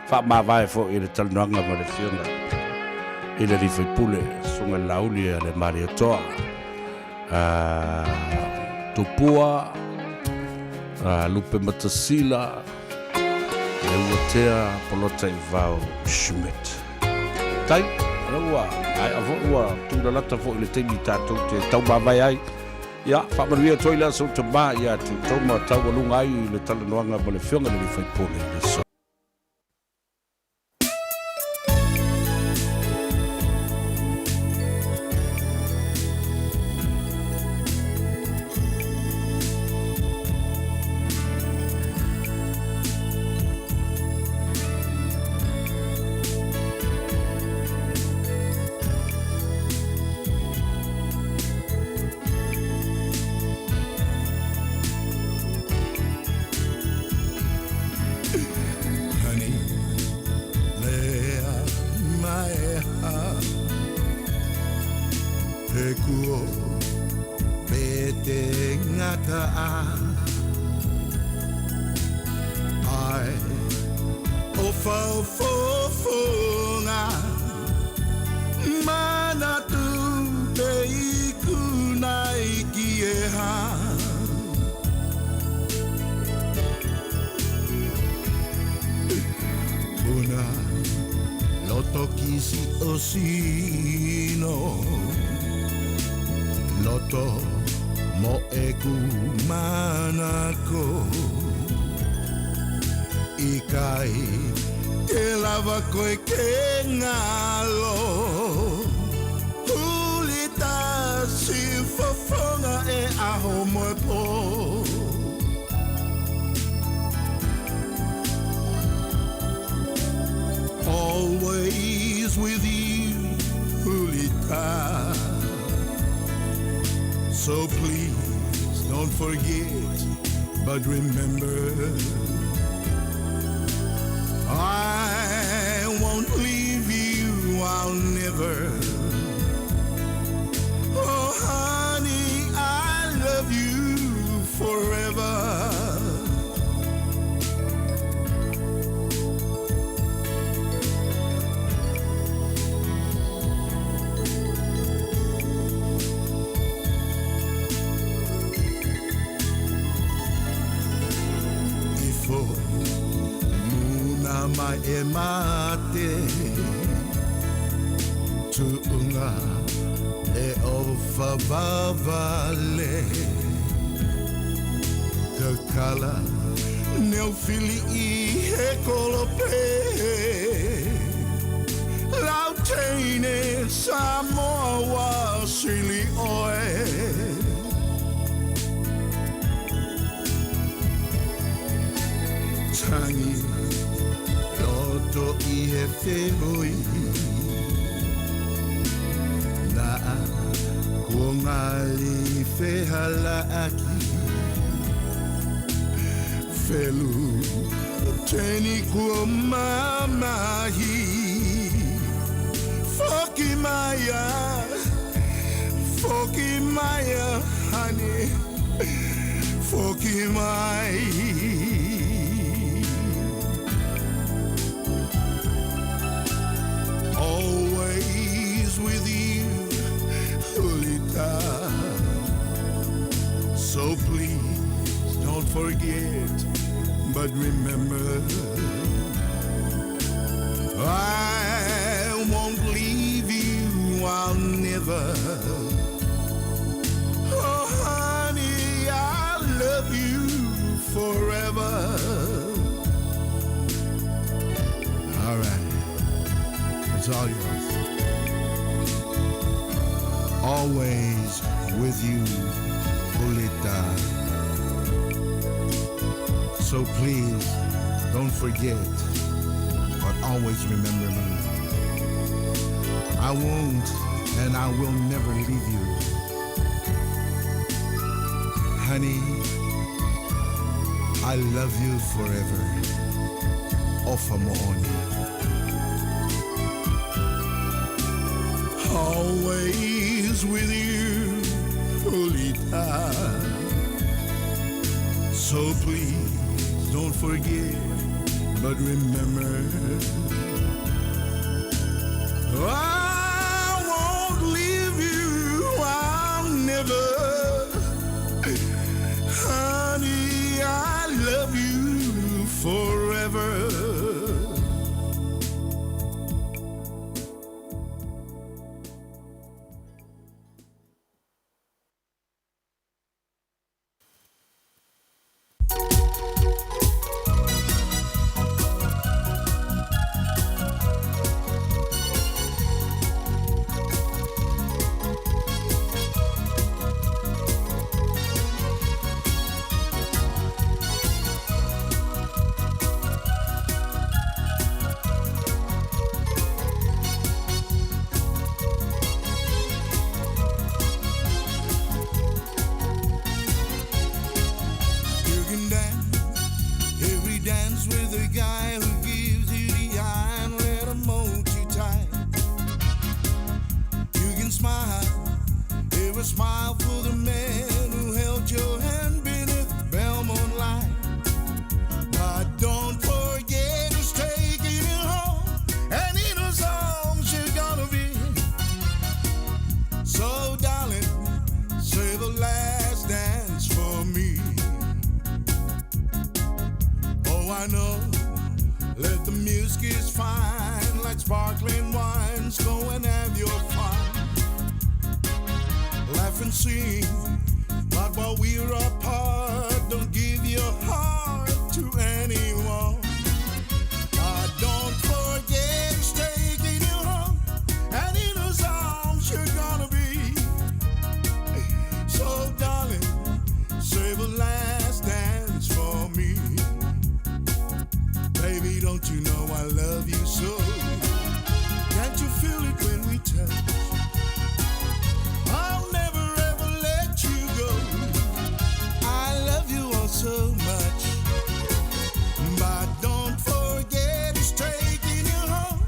faamavae foi i le talanoaga ma le Afioga i le Alii Faipule, Susuga i le Laauli a le Malietoa. Tupua, Lupematasila, Leuatea, Polota i Vao, Schmidt. Tai, ala ua, ai a foi ua tūlalata foi le taimi tātou te taumavae ai. Ia, faamanuia atu ai le aso tamā ia te outou ma taualuga ai i le talanoaga ma le Afioga i le Alii Faipule i le aso. Honey, lea maeha He kuo pe te ngata a Ai o whaufofonga Mana tu te ikuna i ki e ha Puna loto kisi o sino Loto mo e ku manako I kai ke lava koe ke ngalo Hulita si fofonga e aho moe po Always with you, Hulita. So please don't forget, but remember I won't leave you, I'll never. Oh, honey, I love you forever. Ifo muna mai e mate Tuunga le o whawawale Kakala neo fili i he kolope Lau teine Samoa wa sili oe Tangi loto i he whehoi Nā kua ngali whehalaki Whelu teni kua mamahi Foki maia, foki maia, honey, foki mai. Always with you, Hulita. So please don't forget, but remember, I won't forever. Oh, honey, I love you forever. All right, it's all yours. Always with you, Julita. So please don't forget, but always remember me. I won't and I will never leave you. Honey, I love you forever. Ofa mo'oni. Always with you, Julita. So please don't forget, but remember. I won't leave you, I'll never. Honey, I love you forever. You can dance every dance with a guy who gives you the eye and let him hold you tight. You can smile every smile for the man who held your hand beneath Belmont light. But don't forget who's taking you home and in whose arms you're gonna be. So, darling, save the last dance for me. Oh, I know. Let the music is fine, like sparkling wines. Go and have your fun. Laugh and sing, but while we're apart, don't give your heart to anyone. Don't forget who's taking you home, and in whose arms you're gonna be. So, darling, save the last dance for me. Baby, don't you know I love you so? Can't you feel it when we touch? I'll never ever let you go. I love you all so much. But don't forget who's taking you home,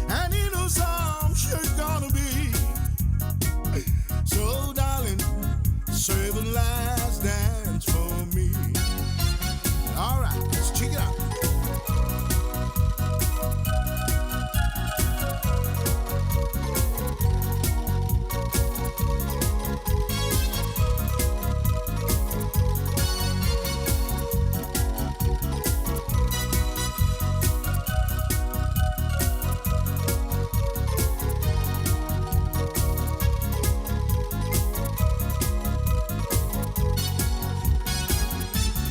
and in whose arms you're gonna be. So, darling, save the last dance for me. All right, let's check it out.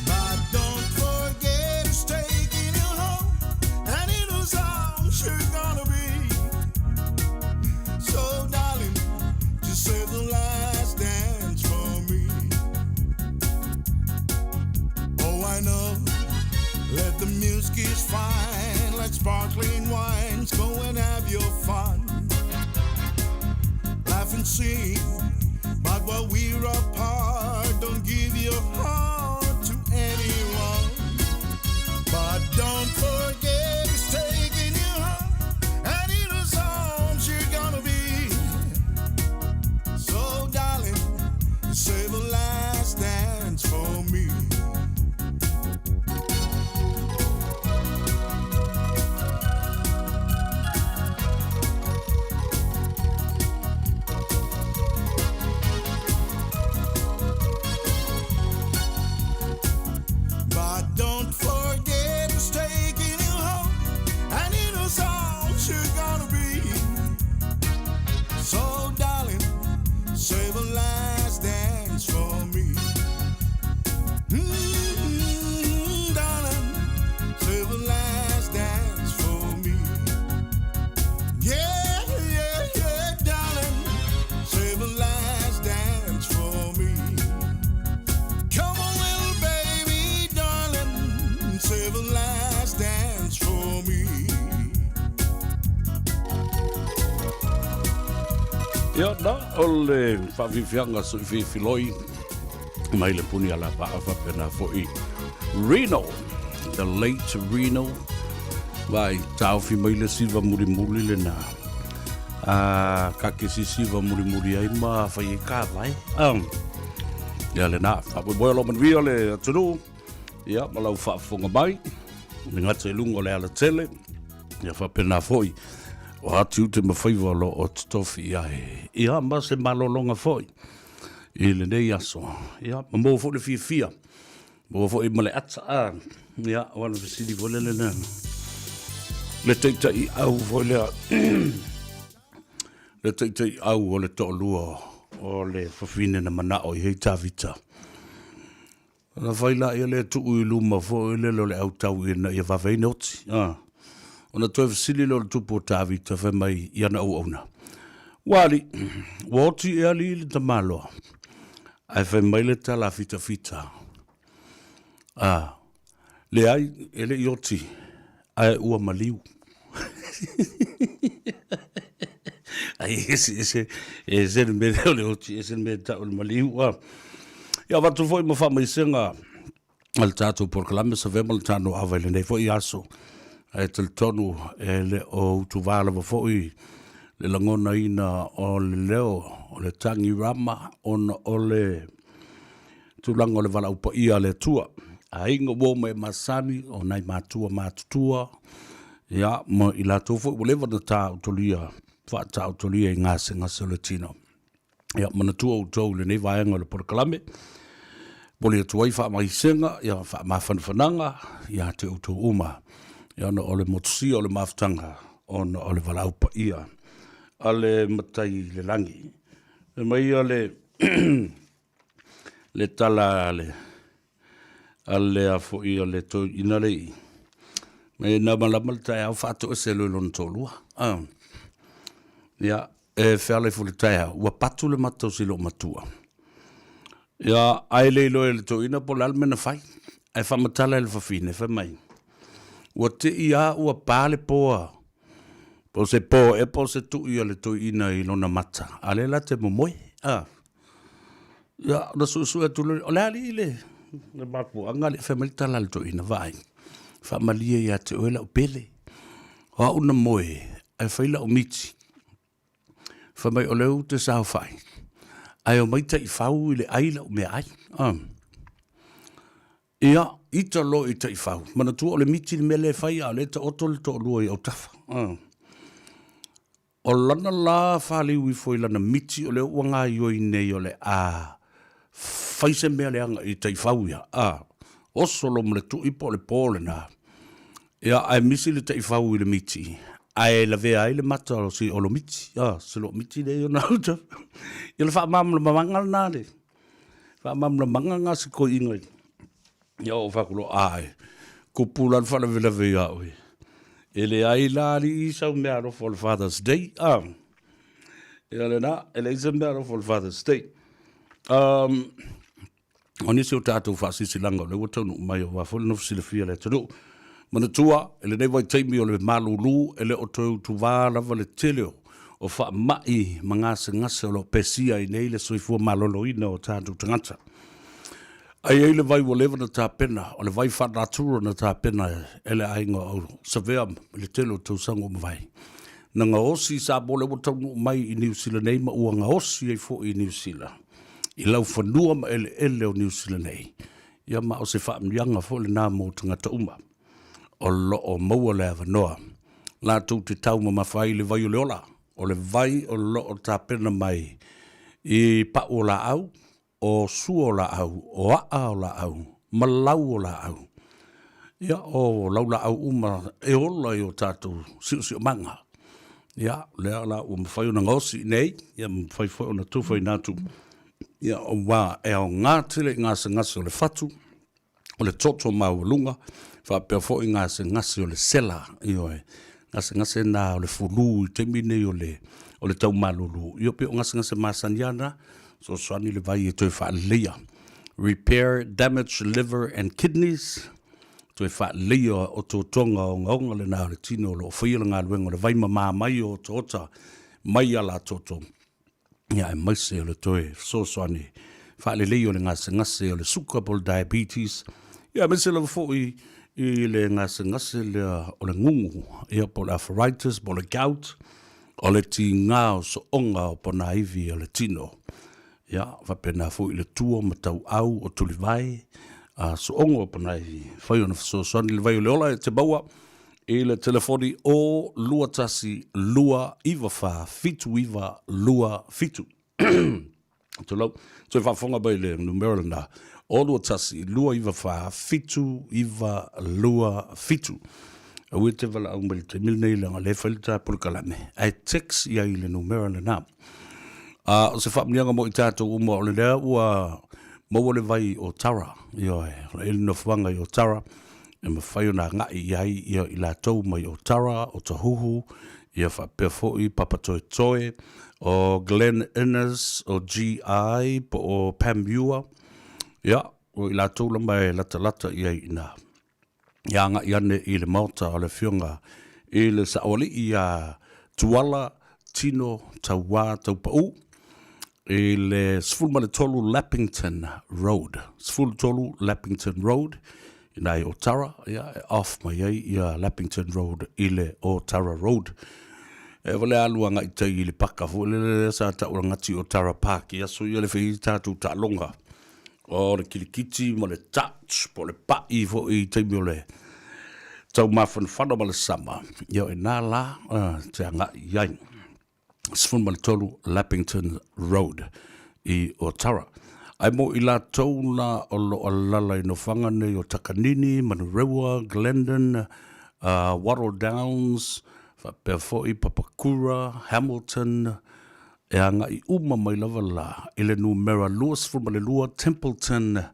But don't forget who's taking you home, and in whose arms you're gonna be. So, darling, just save the last dance for me. Oh, I know. Let the music is fine, like sparkling wines. Go and have your fun. Laugh and sing, but while we're apart, don't give your heart to anyone. But don't forget who's taking you home, and in whose arms you're gonna be. So, darling, save the last dance for me. But don't forget who's taking you home, and in whose arms you're gonna be. So, darling, Ia, na, o le faafiafiaga soififiloi mai le puni a Lapaa faapena foi Reno, the late Reno, vai taofi mai le siva mulimuli lena. A ka ke sisiva mulimuli ai ma fai e ka vai. Ia lena, faamoemoe o lo manuia le atunuu, ia ma lau faafofoga mai, le gata i luga o le alatele, ia faapena foi, o atiute ma faiva o lo o totofi i ai. Ia ma se malologa foi i lenei aso. Ia ma maua foi le fiafia, maua foi ma le ata a. Ia, o ana fesili foi lele na. Le taitai au foi lea. Le taitai au o le toalua o le fafine na manao i hei Tavita. Ona fai laia lea tuu i luma foi lele o le autau ina ia vave ai ona oti. A. Ona toe fesili lea o le tupu o Tavita fai mai i ana auauna, Ua alii, ua oti e alii le tamaloa? Ae fai mai le tala a fitafita, A, leai, e le i oti, ae ua maliu. Ai ese ese ese le mea lea o le oti, ese le mea e tau o le maliu. A. Ia avatu foi ma faamaisega a le tatou polokalame Savea ma le Tano Ava i lenei foi aso. Ae talitonu e le o utuvā lava foi le lagonaina o le leo o le tagi rama ona o le tulaga o le valaau paia a le Atua. Aiga ua oo mai e masani o nai matua matutua, ia, ma i latou foi ua leva ona taotolia, faataotolia i gasegase o le tino. Ia, manatua outou i lenei vaega o le polokalame, momoli atu ai faamaisega, ia, faamafanafanaga ia te outou uma, ia, ona o le motusia o le mafutaga, ona o le valaau paia a le Matai i le Lagi. Fai mai ia le le tala a le a le a foi a le toeaina le i mai na malama le taeao faatoese loa i lona toalua. Ah. Ia, e feala ifo le taeao, ua patu le mata o si loomatua. Ia, ae le iloa e le toeaina po o le a le mea na fai. Ae faamatala e le fafine, fai mai, ua tei a ua pa le poa, po o se po ea po o se tui a le toeaina i lona mata, a o lea la te momoe. Ah. Ia, ona suesue atu loa, o le a alii le, le mafuaaga lea, fai mai le tala a le toeaina, vaai, faamalie ia te oe lau pele. O au na moe, ae fai lau miti. Fai mai, o lea ou te saofai, ae omai taifau i le ai lau meaai. Ah. Ia, ita loa i taifau. Manatua o le miti le mea lea e fai, a o lea e taoto le toalua i autafa. Ah. O lana la faliu ifo i lana miti o lea ua gaioi nei o le a fai se mea leaga i taifau ia, a oso lo ma le tui po o le po lena. Ia, ae misi le taifau i le miti, ae lavea ai le mata o si olo miti, a, si lo miti lea i ona uta. Ia le faamalamalamaga lena le faamalamalamaga lena si koiina Ia ou fai atu loa, Ae, kupu la le faalavelave ia oe. E leai la alii sau meaalofa o le Father's Day, a. Ia lena, e leai se meaalofa o le Father's Day. Um, o nisi o tatou faasilasilaga o lea ua taunuu mai aua foi le nofo silafia a le atunuu. Manatua, i lenei vaitaimi o le malulu, e le o toe utuvā lava le tele o faamai ma gasegase o lo o pesia ai nei le soifua maloloina o tatou tagata. Ai ai le vai ua leva na tapena, o le vai faanatura na tapena e le aiga o Savea i le tele o tausaga ua mavae. Na gaosi i Samoa lea ua taunuu mai i Niu Sila nei ma ua gaosi ai foi i Niu Sila, i laufanua ma eleele o Niu Sila nei. Ia ma o se faamanuiaga foi lena mo tagata uma o lo o maua le avanoa latou te taumamafa ai i le vai o le ola, o le vai o lo o tapena mai i pau o laau, o sua o laau, o aʻa o laau, ma lau o laau. Ia, o laulaau uma e ola i o tatou siosiomaga. Ia, lea la ua mafai ona gaosi i inei, ia mafai foi ona tufaina atu, ia, aua e aoga tele i gasegase o le fatu, o le toto maualuga, faapea foi gasegase o le sela, ioe, gasegase na o le fulu i taimi nei o le, o le tau malulu. Ia pei o gasegase masani lava na, fesoasoani le vai e toe faaleleia. Repair damaged liver and kidneys, toe faaleleia otootoga ogaoga lena o le tino o lo o faia le galuega o le vai mamā mai o otaota mai alatoto. Ia, aemaise o le toe fesoasoani faalelei o le gasegase o le suka po o le diabetes, ia aemaise lava foi i le gasegase lea o le gugu, ia po o le arthritis po o le gout, o le tiga o soonga o ponaivi o le tino. Ia, faapena foi i le tua ma tauau o tulivae, a sooga o ponaivi, fai ona fesoasoani le vai o le ola e te maua i le telefoni o 21 294 7927. Tulou, toe faafofoga mai le numera lena, o 21 294 7927. Aua e te valaau mai i le taimi lenei leaga o lea e fai le ta polokalame, ae text i ai i le numera lena. A o se faamanuiaga mo i tatou uma o lea ua maua le vai o Tara, ioe, o le nofoaga i Otara, e mafai ona agai i ai ia i latou mai Otara, Otahuhu, ia faapea foi Papatoetoe, o Glen Innes, o GI po o Panmure, ia, o i latou lava e latalata i ai i ina. Ia agai ane i le maota o le Afioga i le Saoalii ia Tuala Tino Tauā Taupaū i le 13 Leppington Road, 13 Leppington Road, ina i Otara, ia, e off mai ai ia Leppington Road i le Otara Road. E wale alu agai tai i le paka foi lele lea sa tau gati Otara Park i aso ia le whai tātou taaloga. O le kilikiti ma le touch po o le pa'i foi i taimi o le taumafanafana ma le sama, ia o i-nā la te agai i ai. 13 Leppington Road i Otara. Ae mo i latou la o lo o alaala i nofoaga nei o Takanini, Manurewa, Glendon, Wattle Downs, faapea foi Papakura, Hamilton, E agai uma mai lava la i le numera 22 Templeton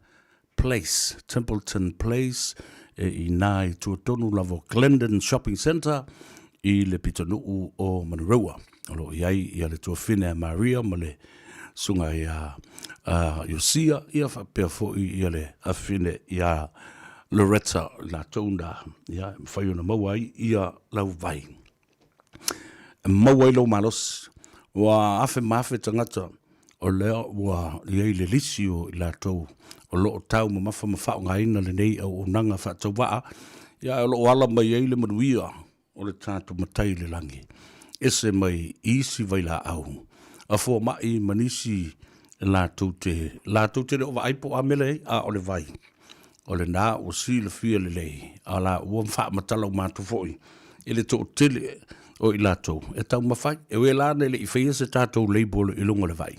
Place, Templeton Place, e i nā i tua tonu lava o Glendon Shopping Centre i le pitonuu o Manurewa. O lo o i ai ia le tuafine a Maria ma le susuga ia Iosia, ia faapea foi ia le afine ia Loretta, latou na, ia, e mafai ona maua ai ia lau vai. E maua ai lou malosi. Ua afe ma afe tagata o lea ua i ai le lisi o i latou o lo o taumamafa ma faaaogaina lenei auaunaga faatauvaa, ia ae o lo o ala mai ai le manuia o le tatou Matai i le lagi, ese mai i isi vailaau a fomai ma nisi latou te latou te le o vaai po o a mea leai, a o le vai o lena ua silafia lelei, a la ua faamatala uma atu foi i le toatele o i latou e taumafai. E ui la ina e le i faia se tatou label i luga o le vai,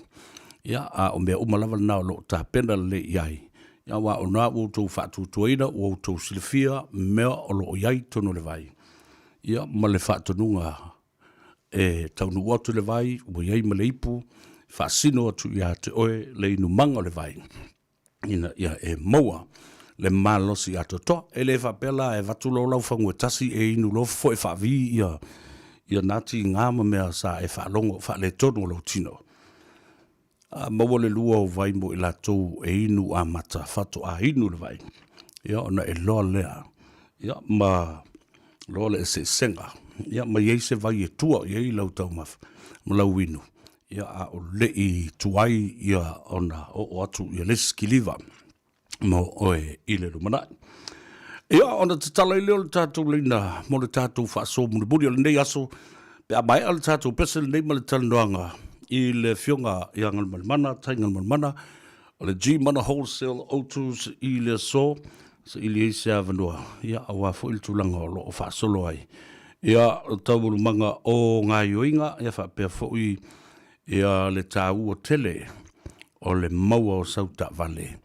ia, a o mea uma lava lena o lo o tapena lelei i ai, ia, aua o lena ua outou faatuatuaina, ua outou silafia mea o lo o i ai i totonu o le vai, ia, ma le faatonuga e taunuu atu le vai, ua i ai ma le ipu, faasino atu ia te oe le inumaga o le vai. ina ia e maua le malosi atoatoa. E le faapea la e avatu loa lau fagu e tasi e inu loa foe faavi ia ia na tiga ma mea sa e faalogo faaletonu o lou tino. A maua le lua o vai mo i latou e inu amata faatoa inu le vai, ia ona e loa lea, ia ma loa le eseesega, ia ma i ai se vai e tua i ai lau taumafa ma lau inu. Ia, a o leʻi tuai ia ona oo atu ia le isi kiliva mo oe i le lumanai. Ia, ona tatala ai lea o le tatou laina mo le tatou faasoa mulimuli o lenei aso, pe a maea le tatou pese lenei ma le talanoaga i le Afioga ia Galumalemana, Tai Galumalemana, o le G-Mana Wholesale Autos i le aso, saili ai se avanoa, ia, aua foi le tulaga o lo o faasolo ai ia taualumaga o gaoioiga, ia faapea foi ia le taua tele o le maua o sau taavale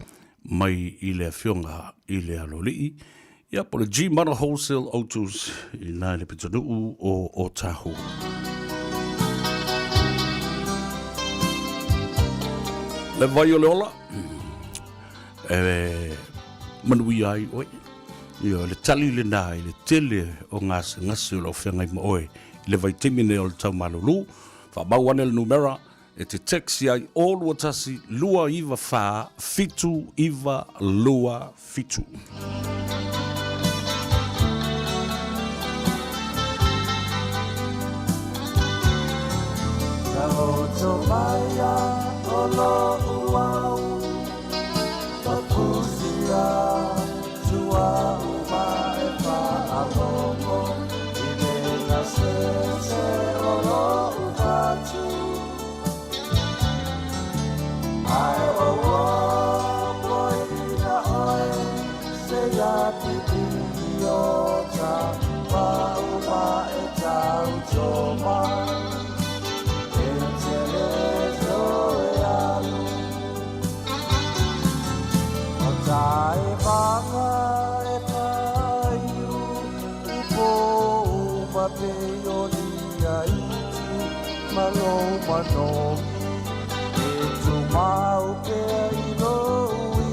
mai i le Afioga i le Aloalii, ia po o le G-Mana Wholesale Autos i ina i le pitonuu o Otahuhu. Le vai o le ola, e manuia ai oe. Ia, le tali lena i le tele o gasegase o lo o feagai ma oe i le vaitaimi nei o le tau malulu. Faamau ane le numera e te text i ai o 21 294 7927. Taoto mai a o lo'u au Papusia tua uma e fa'alogo I le gasese o lo'u fatu Ae ua ua poina oe Se ia pipi o ta Pauma e tauto mai E te le toe alu O tae vanga e paiu I po uma pe o lia iti Ma lo manogi E tu mau pea i lo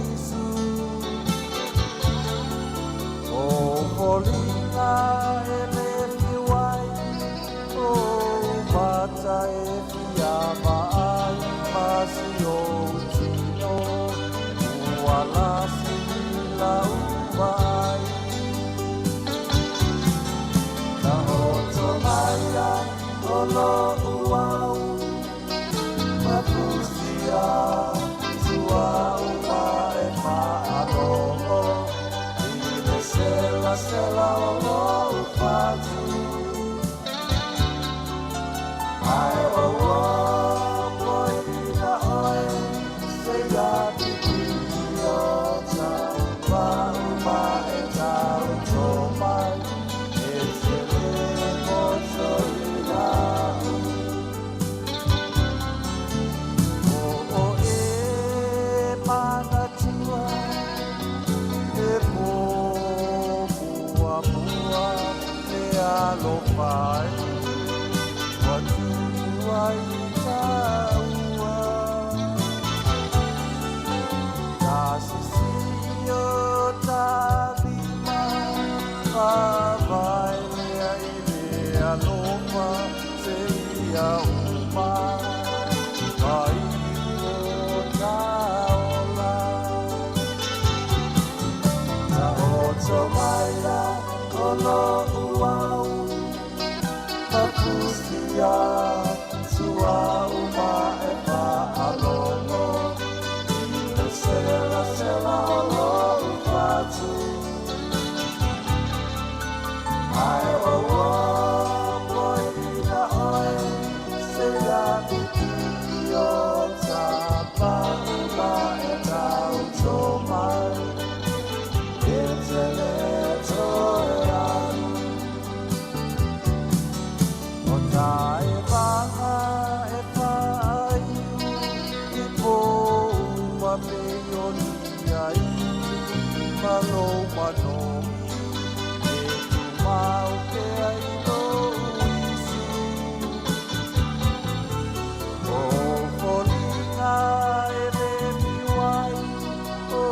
isu O folinga e le fiwai O mata e fia ai Ma si o tino Ua lasi la uvai Taoto mai a o lo'u au Papusia tua uma e fa'alogo I le selasela o lo'u fatu Ae ua ua poina oe Se ia pipi o ta Pauma e tauto mai E te le poto i lau O o e manatua E po mua mua Le alofa e Ua tupu ai tāua Ta sisi o ta lima Whawai lea i le alofa Se ia uma Mai o ta ola Taoto mai a o lo'u au Papusia tua uma e fa'alogo I le selasela o lo'u fatu Ae ua ua poina oe Se ia pipi o ta Pauma e tauto mai E te le toe alu O tae vanga e whaiu I po uma pe o lia iti Ma lo manogi E tu mau pea i lo isu O folinga e le miwai O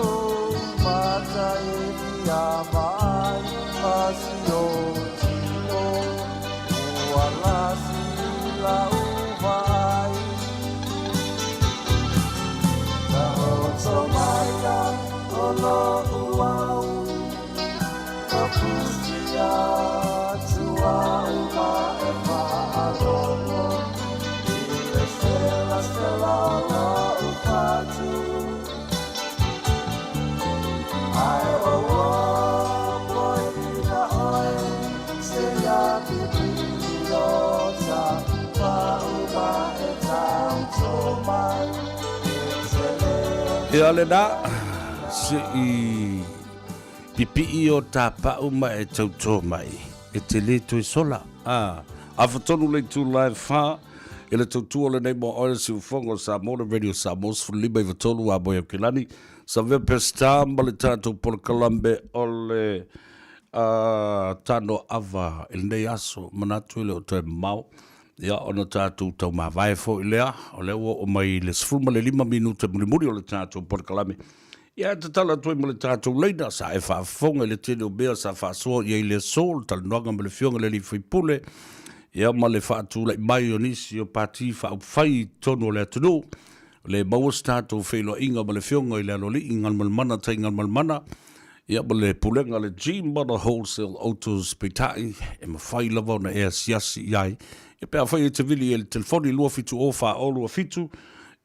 mata e fia mai Ma si o tino Ua lasi la uvai Taoto mai a o lo'u au Papusia tua uma e fa'alogo I le selasela o lo'u fatu Ae ua ua poina oe Se ia pipi o ta Pauma e tauto mai E te le Ia lena, se i pipii o tāpa'u ma e tautō mai, e te lē toe sola. A, afa tonu le itula e whā, e le tautua o lenei mo oe le siufoga o Samoa, le Radio Samoa, 15 93 a moe au ke lani. Savea Pestar ma le tātou polokalame o le tano ava i lenei aso, manatu e le o toe mamao. Ia, ona tatou taumavae foi lea, o lea ua oo mai i le 15 minute mulimuli o le tatou polokalame. Ia, e tatalo atu ai mo le tatou laina, sa e faafofoga i le tele o mea sa faasoa i ai i le aso, le talanoaga ma le Afioga i le Alii Faipule, ia ma le faatulai mai o nisi o Pati Faaupufai i totonu o le atunuu. Le maua se tatou feiloaiga ma le Afioga i le Aloalii Galumalemana Tai Galumalemana. Ia ma le pulega a le G-Mother Wholesale Autos peitai e mafai lava ona e asiasi i ai. Ia pe afai e te vili i le telefoni 2704027,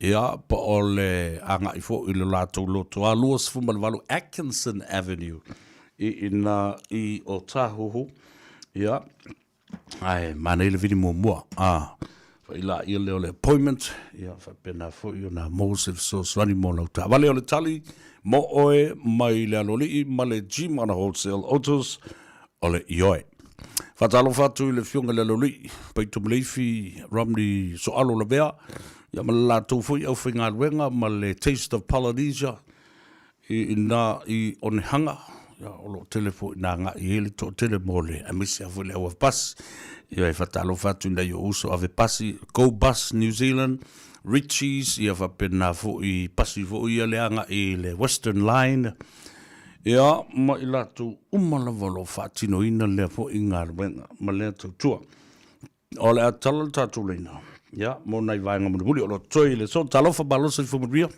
ia po o le agai foi i le latou lotoa 28 Atkinson Avenue i ina i Otahuhu. Ia, Ae manaia le vili muamua, a fai laia lea o le appointment, ia faapena foi ona maua se fesoasoani mo lau taavale. O le tali mo oe mai le Aloalii ma le Gmana Wholesale Autos, o le ioe. Faatalofa atu i le Afioga i le Aloalii, Paito Maleifi, Romney Soalo Lavea, ia ma le latou foi aufaigaluega ma le Taste of Polynesia, I ina i Onehanga, ia, o lo o tele foi ina agai i ai le toatele mo le, aemaise lava foi le au ave pasi. Ia, e faatalofa atu i nai ou uso ave pasi, Go Bus New Zealand, Ritchies, ia faapena foi pasi foi ia le agai i le Western Line, ia, ma i latou uma lava o lo o faatinoina lea foi galuega ma lea tautua. O le a tala le tatou laina, ia, mo nai vaega mulimuli o lo o totoe i le aso. Talofa malo soifua manuia.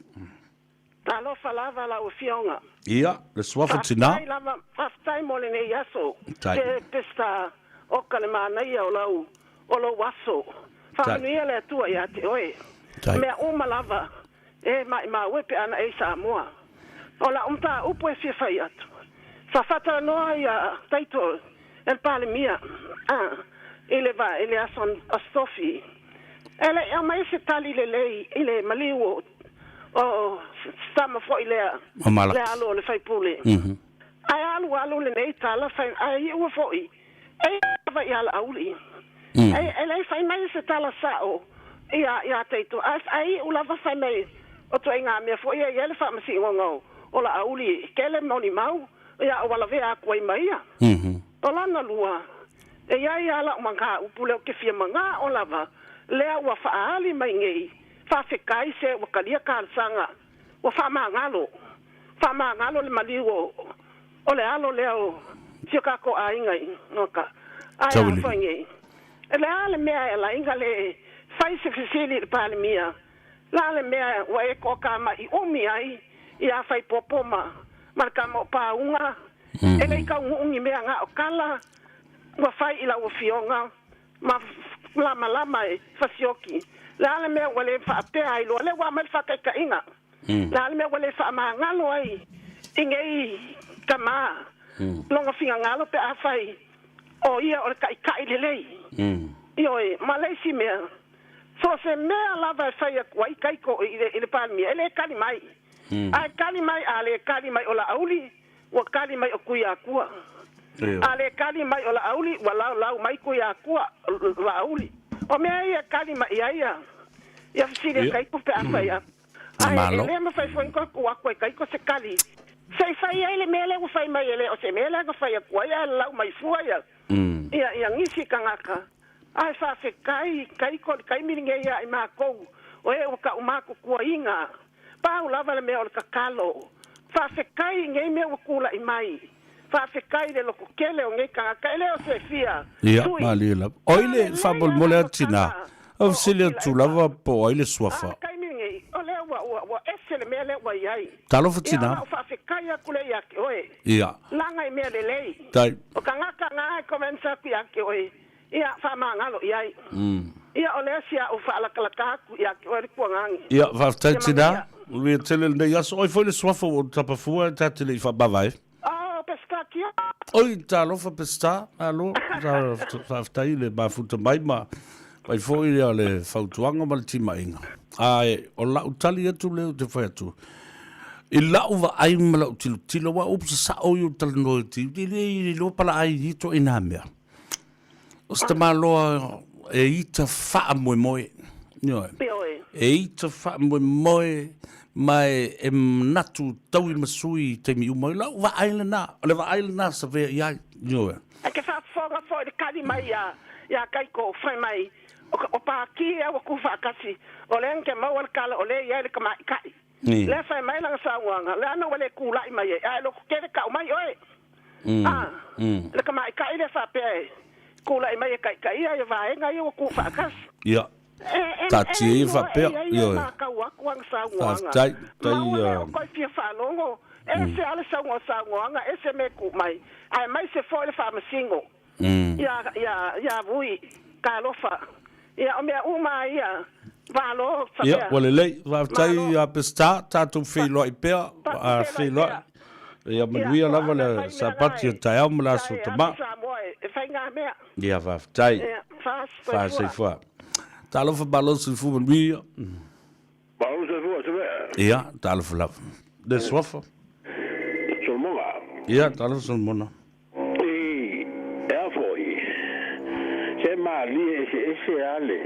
Talofa lava lau Afioga. Ia, le suafa tina. Faafetai lava, faafetai mo lenei aso. Tai. Peseta oka le manaia o lau, o lou aso. Faamanuia le Atua ia te oe. Tai. Mea uma lava e maimau e pe ana e i Samoa. O lau mataupu e fia fai atu, sa faatalanoa ia title e le Palemia a i le va i le aso Aso Tofi. E le i aumaia se tali lelei i le maliu o o tama foi lea le alo o le faipule. Ae alu alu lenei tala fai ae iu foi e lava ia Laauli. E le i fai mai se tala sao ia ia Taito, ae ae iu lava fai mai o ituaiga mea foi ia e i ai le faamasinoga o Laauli tele molimau ia ua lavea atu ai ma ia. O lona lua, e i ai lava lau mataupu lea ou te fia manao lava, lea ua faaali mai nei, faafetai se ua talia talosaga, ua faamagalo, faamagalo le maliu o o le alo lea o si o tatou aiga i Noka. Ae a foi nei? O le a le mea e ala ai na le fai se fesili i le Palemia? Le a le mea ua e toatamai umi ai ia Faipopo ma ma le tama o Pauga? E le i taunuu ni mea na o tala ua fai i lau afioga ma lamalama e fasioki. Le a le mea ua le faapea ai loa? Lea ua aumai le faataitaiga. Le a le mea ua le faamagalo ai i nei tama lona finagalo pe afai o ia o le taitai lelei? Ioe, ma le isi mea, so o se mea lava e fai atu ai Taito i le Palemia, e le tali mai. A e tali mai, a le tali mai o Laauli, ua tali mai o Tuiatua. A le tali mai o Laauli, ua laolau mai Tuiatua, Laauli. O mea ia e tali mai i ai ia fesili a Taito pe afai a. Ae e le mafai foi ona toe tuu atu e Taito se tali se i fai ai le mea lea ua fai mai e le o se mea lea na fai atu ai ae lalau mai fua ia ia ia nisi tagata. Ae faafetai Taito i le taimi lenei ia i matou o e ua tau matutuaina. Pau lava le mea o le tatalo. Faafetai i nei mea ua tulai mai. Faafetai i le loto tele o nei tagata e le o se fia Ia, tui. malie lava. O ai le faamolemole a tina? O fesili atu lava po o ai le suafa. A o le taimi lenei, o lea ua, ua, ua ese le mea lea ua i ai. Talofa Ia, o tina. lau faafetai atu lea ia te oe. Ia. Laga i mea lelei. Tai. O tagata na e comments atu ia te oe, Ia, faamagalo i ai. Ia, o lea sia ou faalatalata atu ia te oe le tuagage. Ia, faafetai Ia tina. manuia. Manuia tele lenei aso. Oi foi le suafa ua ou tapafua e ta te le i faamavae. Oh, Peseta kia. Oi, talofa Peseta, malo, faafetai i le mafuta mai ma fai foi ia le fautuaga ma le timaiga. Ae o lau tali atu lea ou te fai atu, i lau vaai ma lau tilotilo, aua o upu sasao ia ou talanoa i ti, e le iloa palaai i ituaiga mea. O se tamaloa e ita faamoemoe. Ioe. E ita faamoemoe ma e, e manatu taui ma sui i taimi uma. I lau vaai lena, o le vaai lena sa vea i ai. Ioe. E ke faafofoga foi le kali mai ia ia Kaiko fai mai o, o Pākī ea ua tuufaatasi o lea na te maua le tala o lea e i ai le tamaitai. Lea fai mai lana saunoaga, leaga ua le tulai mai ai, ae loto tele tau mai oe. A, le tamaitai lea faapea e tulai mai e taitaia ia vaega ia ua tuufaatasi. Ia. E, e, Taatia e ia iloa faapea. e i ai ia Ioe. matau atu ana saunoaga. Faafetai. Ma Tai, ua le o toe fia faalogo. Ese lava le sauga o saunoaga, ese mea e tuu mai, aemaise foi le faamasino iā, iā, iā Vui. Talofa. Ia, o mea uma lava ia, malo Ia, Savea. ua lelei. Faafetai Malo. ia Peseta, tatou feiloai pea, Tatou a feiloai feiloai. pea. Ia Ia, manuia o lava a mea le fai mea na Sapati o e, taeao ma le aso tae Tamā. atu Samoa e, e fai ngā mea. Ia, faafetai. Ia, fa Fa soifua. soifua. Talofa malo soifua manuia. Malo soifua Savea. Ia, talofa lava. Le suafa. Solomona. Ia, talofa Solomona. I, e a foi, se malie eseese a le.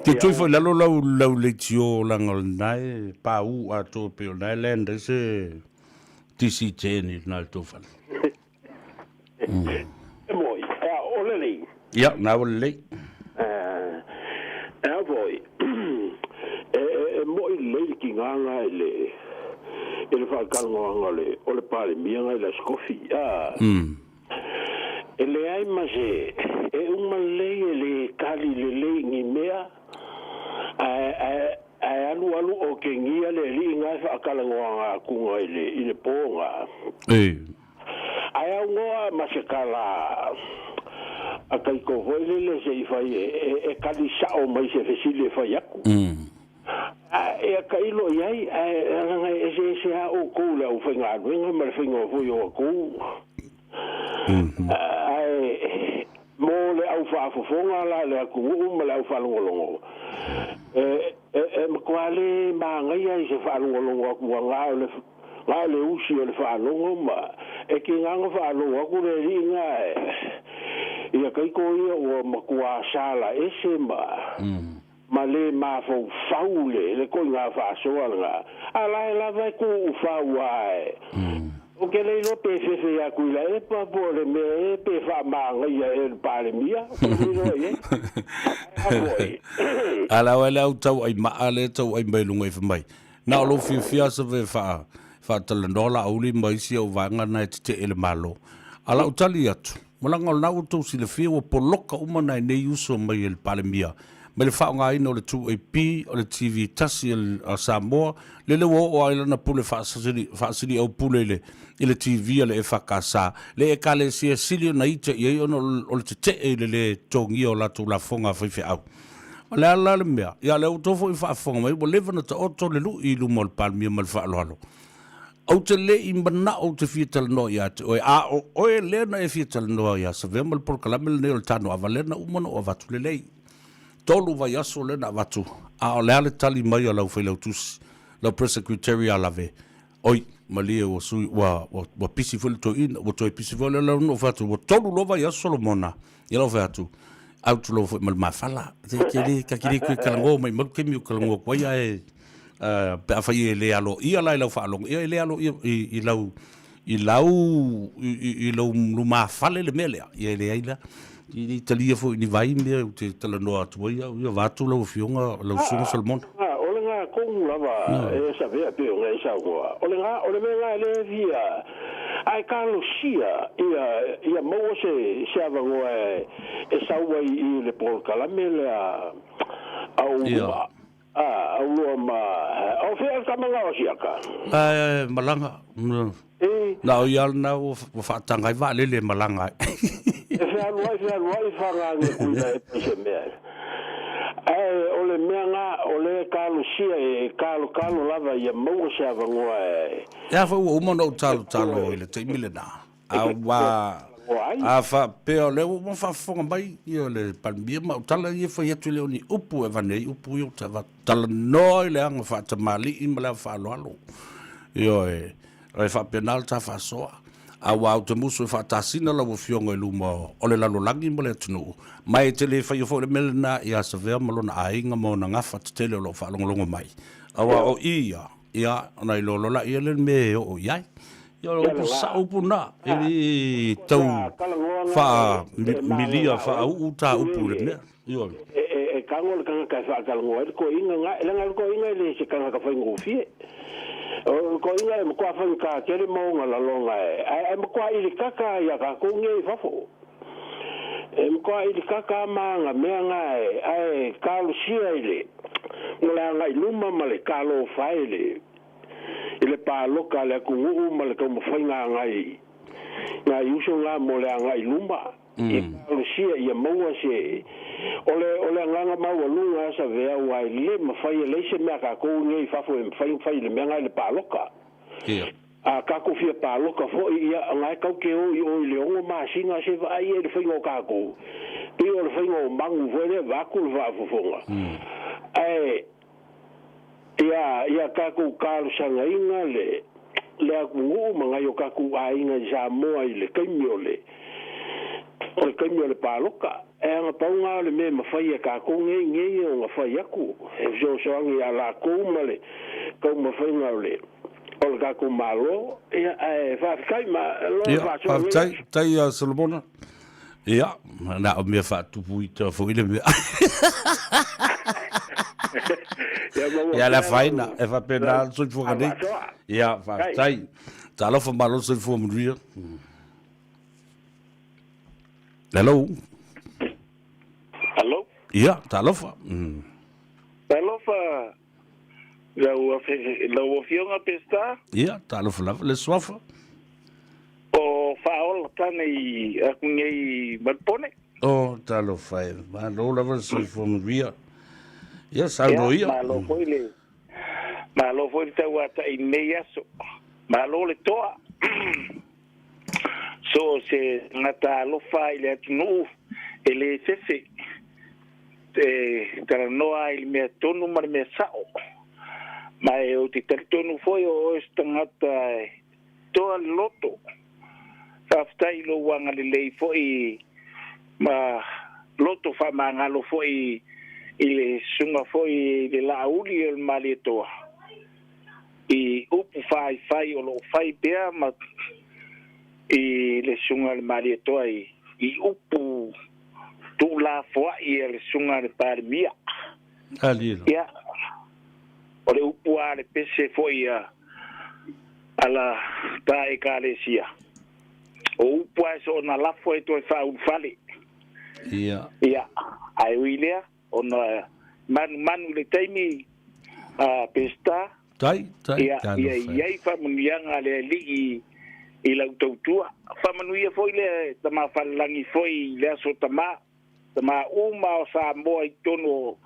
Te toe foi lalo lau lau leitio langa o lena e pa u atoa pei o lena e land ai se DC-10 i lena i le tou fale. E moi, e a o lelei. Ia, na ua lelei. E a foi, e, e, e moi lelei le tigaga i le, i le faatalanoaga o le, o le Palemia i le Aso Kofi. A, E leai ma se, e uma lelei e le tali lelei i ni mea, ae, ae, ae alualu okegia le alii na e faatalanoaga atuga i le, i le po na. E. Ae aunoa ma se tala a Kaiko foi lele se i fai e, e, e kali sa'o mai se fesili e fai aku. A e tailo i ai, ae leaga e eseese lava outou i le aufaigaluega ma le faiga foi o atou. Ae mo le au faafofoga la le atunuu ma le au faalogologo, e, e, e matua le manaia i se faalogologo atu ua na o le, na o le usi o le faalogo ma e tiga ona faalogo atu le alii na e, ia taito ia ua matua sala ese ma, ma le mafaufau le le koiga faasoa lena, a la e lava e tuufau lava e. Ou te le iloa pe fefe ia Tuilaepa po o le mea ē pe faamagaia e le Palemia, ou te le iloa i ai. Ae a foi. A la oe le au tau ai maa le tau ai mai luga i mai. Na o lou fiafia sa ve faa faatalanoa la auli ma isi au vaega na e tetee le Malo. A lau tali atu, malaga o lena ua tou silafia ua poloka uma nai nei uso mai e le Palemia mai le faaaogaina o le 2AP o le TV tasi a Samoa, lele ua oo ai lana pule faasili faasili au pule i le i le TV a le EFKS, le Ekalesia sili ona ita i ai ona o le tetee i le lē totogia o latou lafoga a faifeau. O le a la le mea? Ia lea ua outou foi faafofoga mai, ua leva ona taoto le lu'i i luma o le Palemia ma le faaaloalo. Ou te le i manao ou te fia talanoa ia te oe, a o oe lea na e fia talanoa ia Savea ma le polokalame lenei o le Tano Ava lea na uma ona ou avatu lelei. 3 vaiaso lea na avatu, a o le a le tali mai a lau failautusi, lau press secretary ia Lave, Oi, malie ua sui, ua, ua, ua pisi foi le toeaina, ua toe pisi foi le lau na ou fai atu, ua 3 loa vaiaso Solomona, ia lau fai atu, au tulou foi ma le mafala. Te, te le, ta te le toe talanoa mai mau taimi o talanoa atu ai, ae, pe afai e le aloaia la i lau faalogo, ia e le aloaia i, i lau, i lau, i, i, i lou lumafale le mea lea, ia e leai la. I le talia foi ni vai mea ou te talanoa atu ai au, ia vaeatu lau Afioga, lau Susuga Solomona. A, o le ga tonu lava e Savea pei ona e saunoa, o le ga, o le mea ga e le fia, ae talosia ia, ia maua se, se avanoa e, e sau ai i le polokalame lea a ou lua, a, au lua ma, o fea le tama ga o Siaka? E malaga, na o ia lena ua faataga ai vaalele e malaga ai. E fealuai fealuai fagage kuina e pai se mea. Ae o le mea ga o le talosia e kalokalo lava ia maua se avanoa e. E a foi ua uma ona ou talotalo i le taimi lena, a ua a faapea o lea ua uma faafofoga mai ia le Palemia ma au tala ia e fai atu e le o ni upu e avane ai upu ia ou te avatu. Talanoa i le aga faatamalii ma le aga faaaloalo. Ioe, e faapena le ta faasoa. Aua ou te musu e faatasina lau Afioga i luma o le lalolagi ma le atunuu, ma e te le faia foi le mea lena ia Savea ma lona aiga ma ona gafa tetele o lo o faalogologo mai. Aua o i ia, ia, ona iloa loa laia lea le mea e oo i ai. Ia, o le upu sao upu na, e le tau faamilia faauu ta upu i le mea. Ioe. E tago le tagata e faatalanoa ai le toeaina na, leaga o le toeaina e le se tagata faigofie. O le toeaina e matua faigata tele ma ona lalona e, ae matua ilikaka ia tatou nei i fafo. E matua ilikaka ma ana mea na e, ae talosia i le, mo le agai luma ma le talofa e le, i le paloka a le atunuu ma le taumafaiga agai nai uso na mo le agai luma i talosia ia maua se o le o le agaga maualuga a Savea aua e le mafai e leai se mea a tatou nei i fafo e mafai ona fai i le mea na i le paloka. A tatou fia paloka foi ia na e tau te o i o i le 6 masina se vaai ia i le faiga o tatou pei o le faiga o manu foi lea vaeatu le faafofoga ae ia ia tatou talosagaina le le atunuu ma nai o tatou aiga i Samoa i le taimi o le o le taimi o le paloka. E ana pau na o le mea e mafai e tatou nei nei ona fai atu e fesoasoani ia latou ma le taumafaiga o le o le tatou Malo. Ia, ae faafetai ma loa Ia, faasoa nei faafetai, aso. tai ia Solomona. Ia, na o mea faatupu ita foi le mea. Ia maua Ia, le pea afaina, lau e faapena lau le soifuaga nei. faasoa. Ia, Tai. faafetai. Talofa malo le soifua manuia. Hello. Hello. Ia, talofa. Talofa lau lau afioga Peseta. Ia, talofa lava le suafa. O Faaola tane i aku nei Malpone. O, talofa e. Malo lava le soifua manuia. Ia, saunoa ia. Malo foi le malo foi le tauata'i i lenei aso. Malo le toa. So o se tagata alofa i le atunuu e le fefe e talanoa ai i le mea tonu ma le mea sa'o. Ma e ou te talitonu foi o oe se tagata e toa le loto. Faafetai i lou agalelei foi ma loto faamagalo foi i le susuga foi i le Laauli o le Malietoa. I upu faifai o lo o fai pea ma i le susuga a le Malietoa i i upu tuulafoai a le susuga a le Palemia. Alilo. Ia, o le upu a le pese foi a a la ta Ekalesia, o upu a e soona lafo e toe faaulufale. Ia. Ia, ae ui lea, Ona manumanu i le taimi a Peseta, Tai, tai, ia, ia i ai faamanuiaga a le Alii i lau tautua. Faamanuia foi le Tama Falelagi foi i le Aso Tama, tama uma o Samoa i totonu o,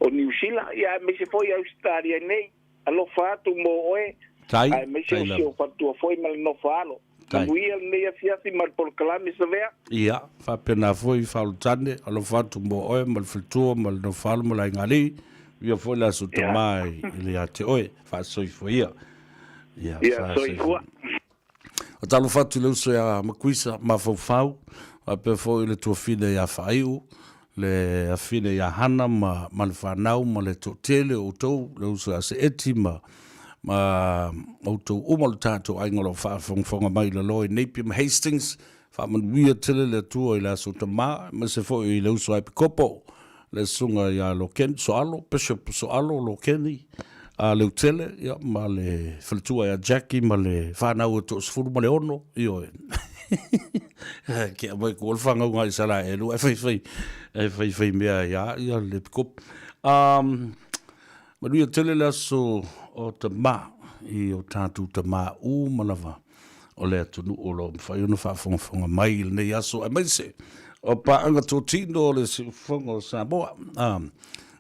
o Niu Sila, ia aemaise foi Ausetalia nei. Alofa atu mo oe, Tai, aemaise tai o si lava. ou faletua foi ma le nofo alo. Tai. Manuia lenei afiafi ma le polokalame Savea. Ia, faapena foi Faaulutane, alofa atu mo oe ma le faletua ma le nofo alo ma le aiga-alii, ia foi le aso tama i le ia te oe, faasoifua ia. Ia, Ia, soifua. O talofa atu i le uso ia Makuisa Mafaufau, faapea foi le tuafine ia Faaiu, le afine ia Hana ma, ma le fanau ma le toatele o outou, le uso ia Seeti ma, ma outou uma o le tatou aiga o lo o faafogafoga mai i lalo i Napier ma Hastings. Faamanuia tele le Atua i le Aso Tama, aemaise foi i le uso a Epikopo, le susuga ia Lokeni Soalo, Bishop Soalo Lokeni, a Leutele, ia, ma le faletua ia Jackie ma le fanau e 16, ioe. Ke aumai ku o le whangau ngai sala e lua e whai whai, e whai whai mea ia, ia le pikopo. Manuia tele le aso o tamā i o tātou tamā uma lava o le atunuu o lo o mafai ona faafogafoga mai i lenei aso aemaise o paaga totino o le Siufofoga o Samoa.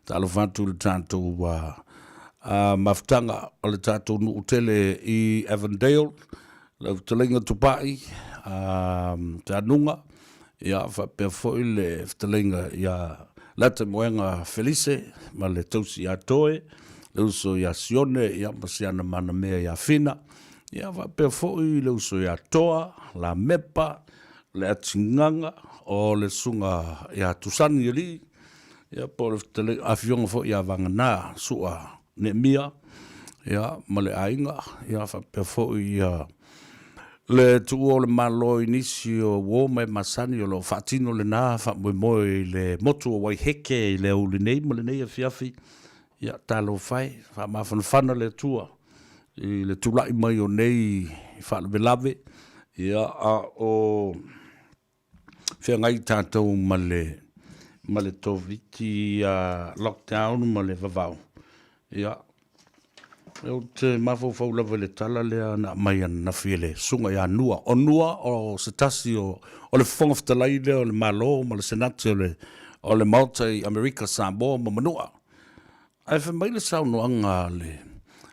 Talofa atu i le tatou mafutaga o le tatou nuu tele i Avondale, lau fetalaiga Tupai Tanuga, ia faapea foi le fetalaiga ia Latamoega Felise ma le tausi ia Toe, le uso ia Sione ia ma si ana manamea ia Fina, ia faapea foi le uso ia Toa, Lamepa, le Atigaga o le susuga ia Tusani Alii, ia po o le fetalaiga afioga foi ia Vagana Sua Neemia, ia ma le aiga, ia faapea foi ia le tuua o le Malo i nisi o uo ma e masani o lo o faatino lena faamoemoe i le motu o Waiheke i le aoauli nei ma lenei afiafi. Ia, talofa e, faamafanafana le Atua i le tulai mai o nei faalavelave, ia, a o feagai tatou ma le ma le Koviti lockdown ma le vavao. Ia. Ou te mafaufau lava i le tala lea na aumai ananafi e le Susuga ia Nua. O Nua o se tasi o, o le Fofoga Fetalai lea o le Malo ma le Senate o le, o le Maota i Amerika, Samoa ma Manua. Ae fai mai le saunoaga a le,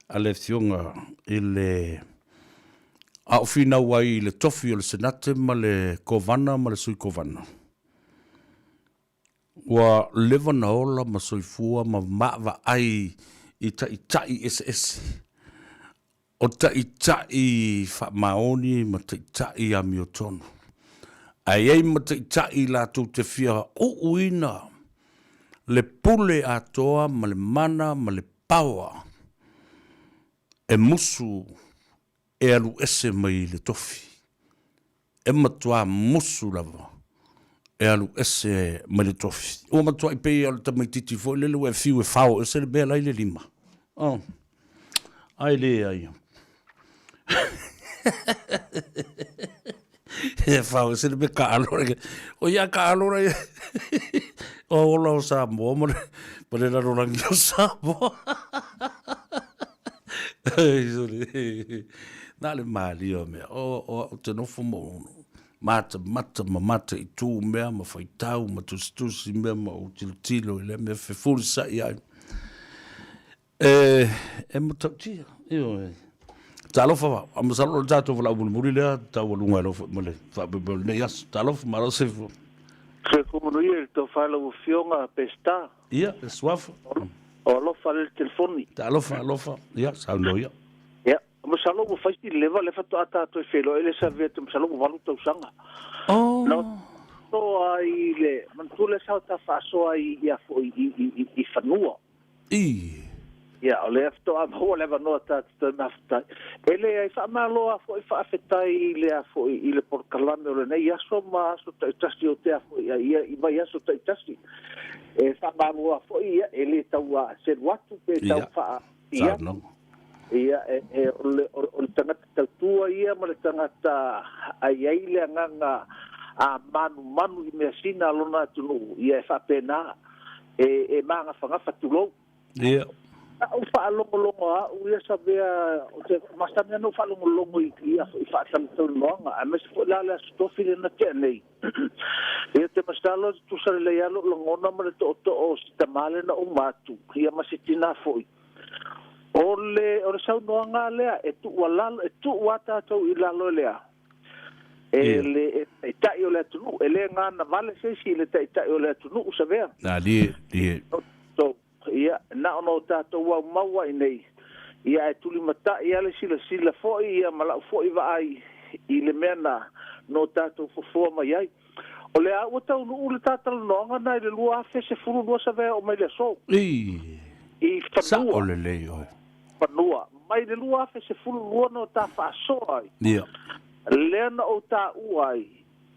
a le Afioga i le, a o finau ai i le tofi o le Senate ma le Kovana ma le Sui Kovana. Ua leva na ola ma soifua ma vaavaai i taitai eseese, o taitai faamaoni ma taitai amiotonu. Ae i ai ma taitai latou te fia uuina le pule atoa ma le mana ma le paoa e musu e alu ese mai le tofi. E matuā musu lava e alu ese mai le tofi. Ua matuai pei o le tamaititi foi lele ua e fiu e fao ese le mea la i le lima. Oh. Ai leai. E fao ese le mea kaalo. O ia kaalo la ia. O ola o Samoa ma le, ma le lalolagi o Samoa. Na le malie o mea, o, o au te nofo ma ou matamata ma mataitu mea ma faitau ma tusitusi mea ma ou tilotilo i lea mea fefulisai ai. E, e matautia, ioe. Talofa va, a masalo o le tatou valaau mulimuli lea taualuga e alofa ma le faamoemoe o lenei aso. Talofa, malo soifua. Soifua manuia i le tofa i lau Afioga Peseta. Ia, le suafa. O alofa le telefoni. Talofa, alofa. Ia, saunoa ia. Ia, masalo ua fai si leva le faatoa tatou e feiloai le Savea te masalo ua 8 tausaga. Oh. Na soa i le, manatua le sa o ta faasoa i, ia foi i, i, i, i fanua. I. Ia, o lea faatoa maua le avanoa tatou toe mafutai. E leai, faamalo lava foi faafetai i le a foi i le polokalame o lenei aso ma aso taitasi o te a foi ia i vaiaso taitasi. E faamalo lava foi ia e le tau a selu atu pe tau faa ia. Ia e, e o le, o le tagata tautua ia ma le tagata a i ai le agaga a manumanu i measina a lona atunuu, ia e faapena e, e magafagafa tulou. Ia. Sa ou faalogologo a au ia Savea, ou te masani ana ou faalogologo i i i faatalatalanoaga, aemaise foi la le Aso Tofi lea na tea nei. Ia te masalo e tutusa lelei lava lou lagona ma le tootoo o si tamā lea na uma atu, ia ma si tinā foi. O le o le saunoaga lea e tuualalo, e tuu lava tatou i lalo e le a? E le e taitai o le atunuu, e le ganavale se isi i le taitai o le atunuu, Savea. Alie, lie. So, ia, na ona o tatou aumau ai nei, ia ae tulimatai lava le silasila foi ia ma lau foi vaai i le mea na no tatou fofoa mai ai. O lea ua taunuu le ta talanoaga na i le 2012 Savea oo mai le aso. I. I fanua. Sao lelei oe. Fanua. Mai le 2012 na o ta faasoa ai. Ia. Lea na ou taua ai,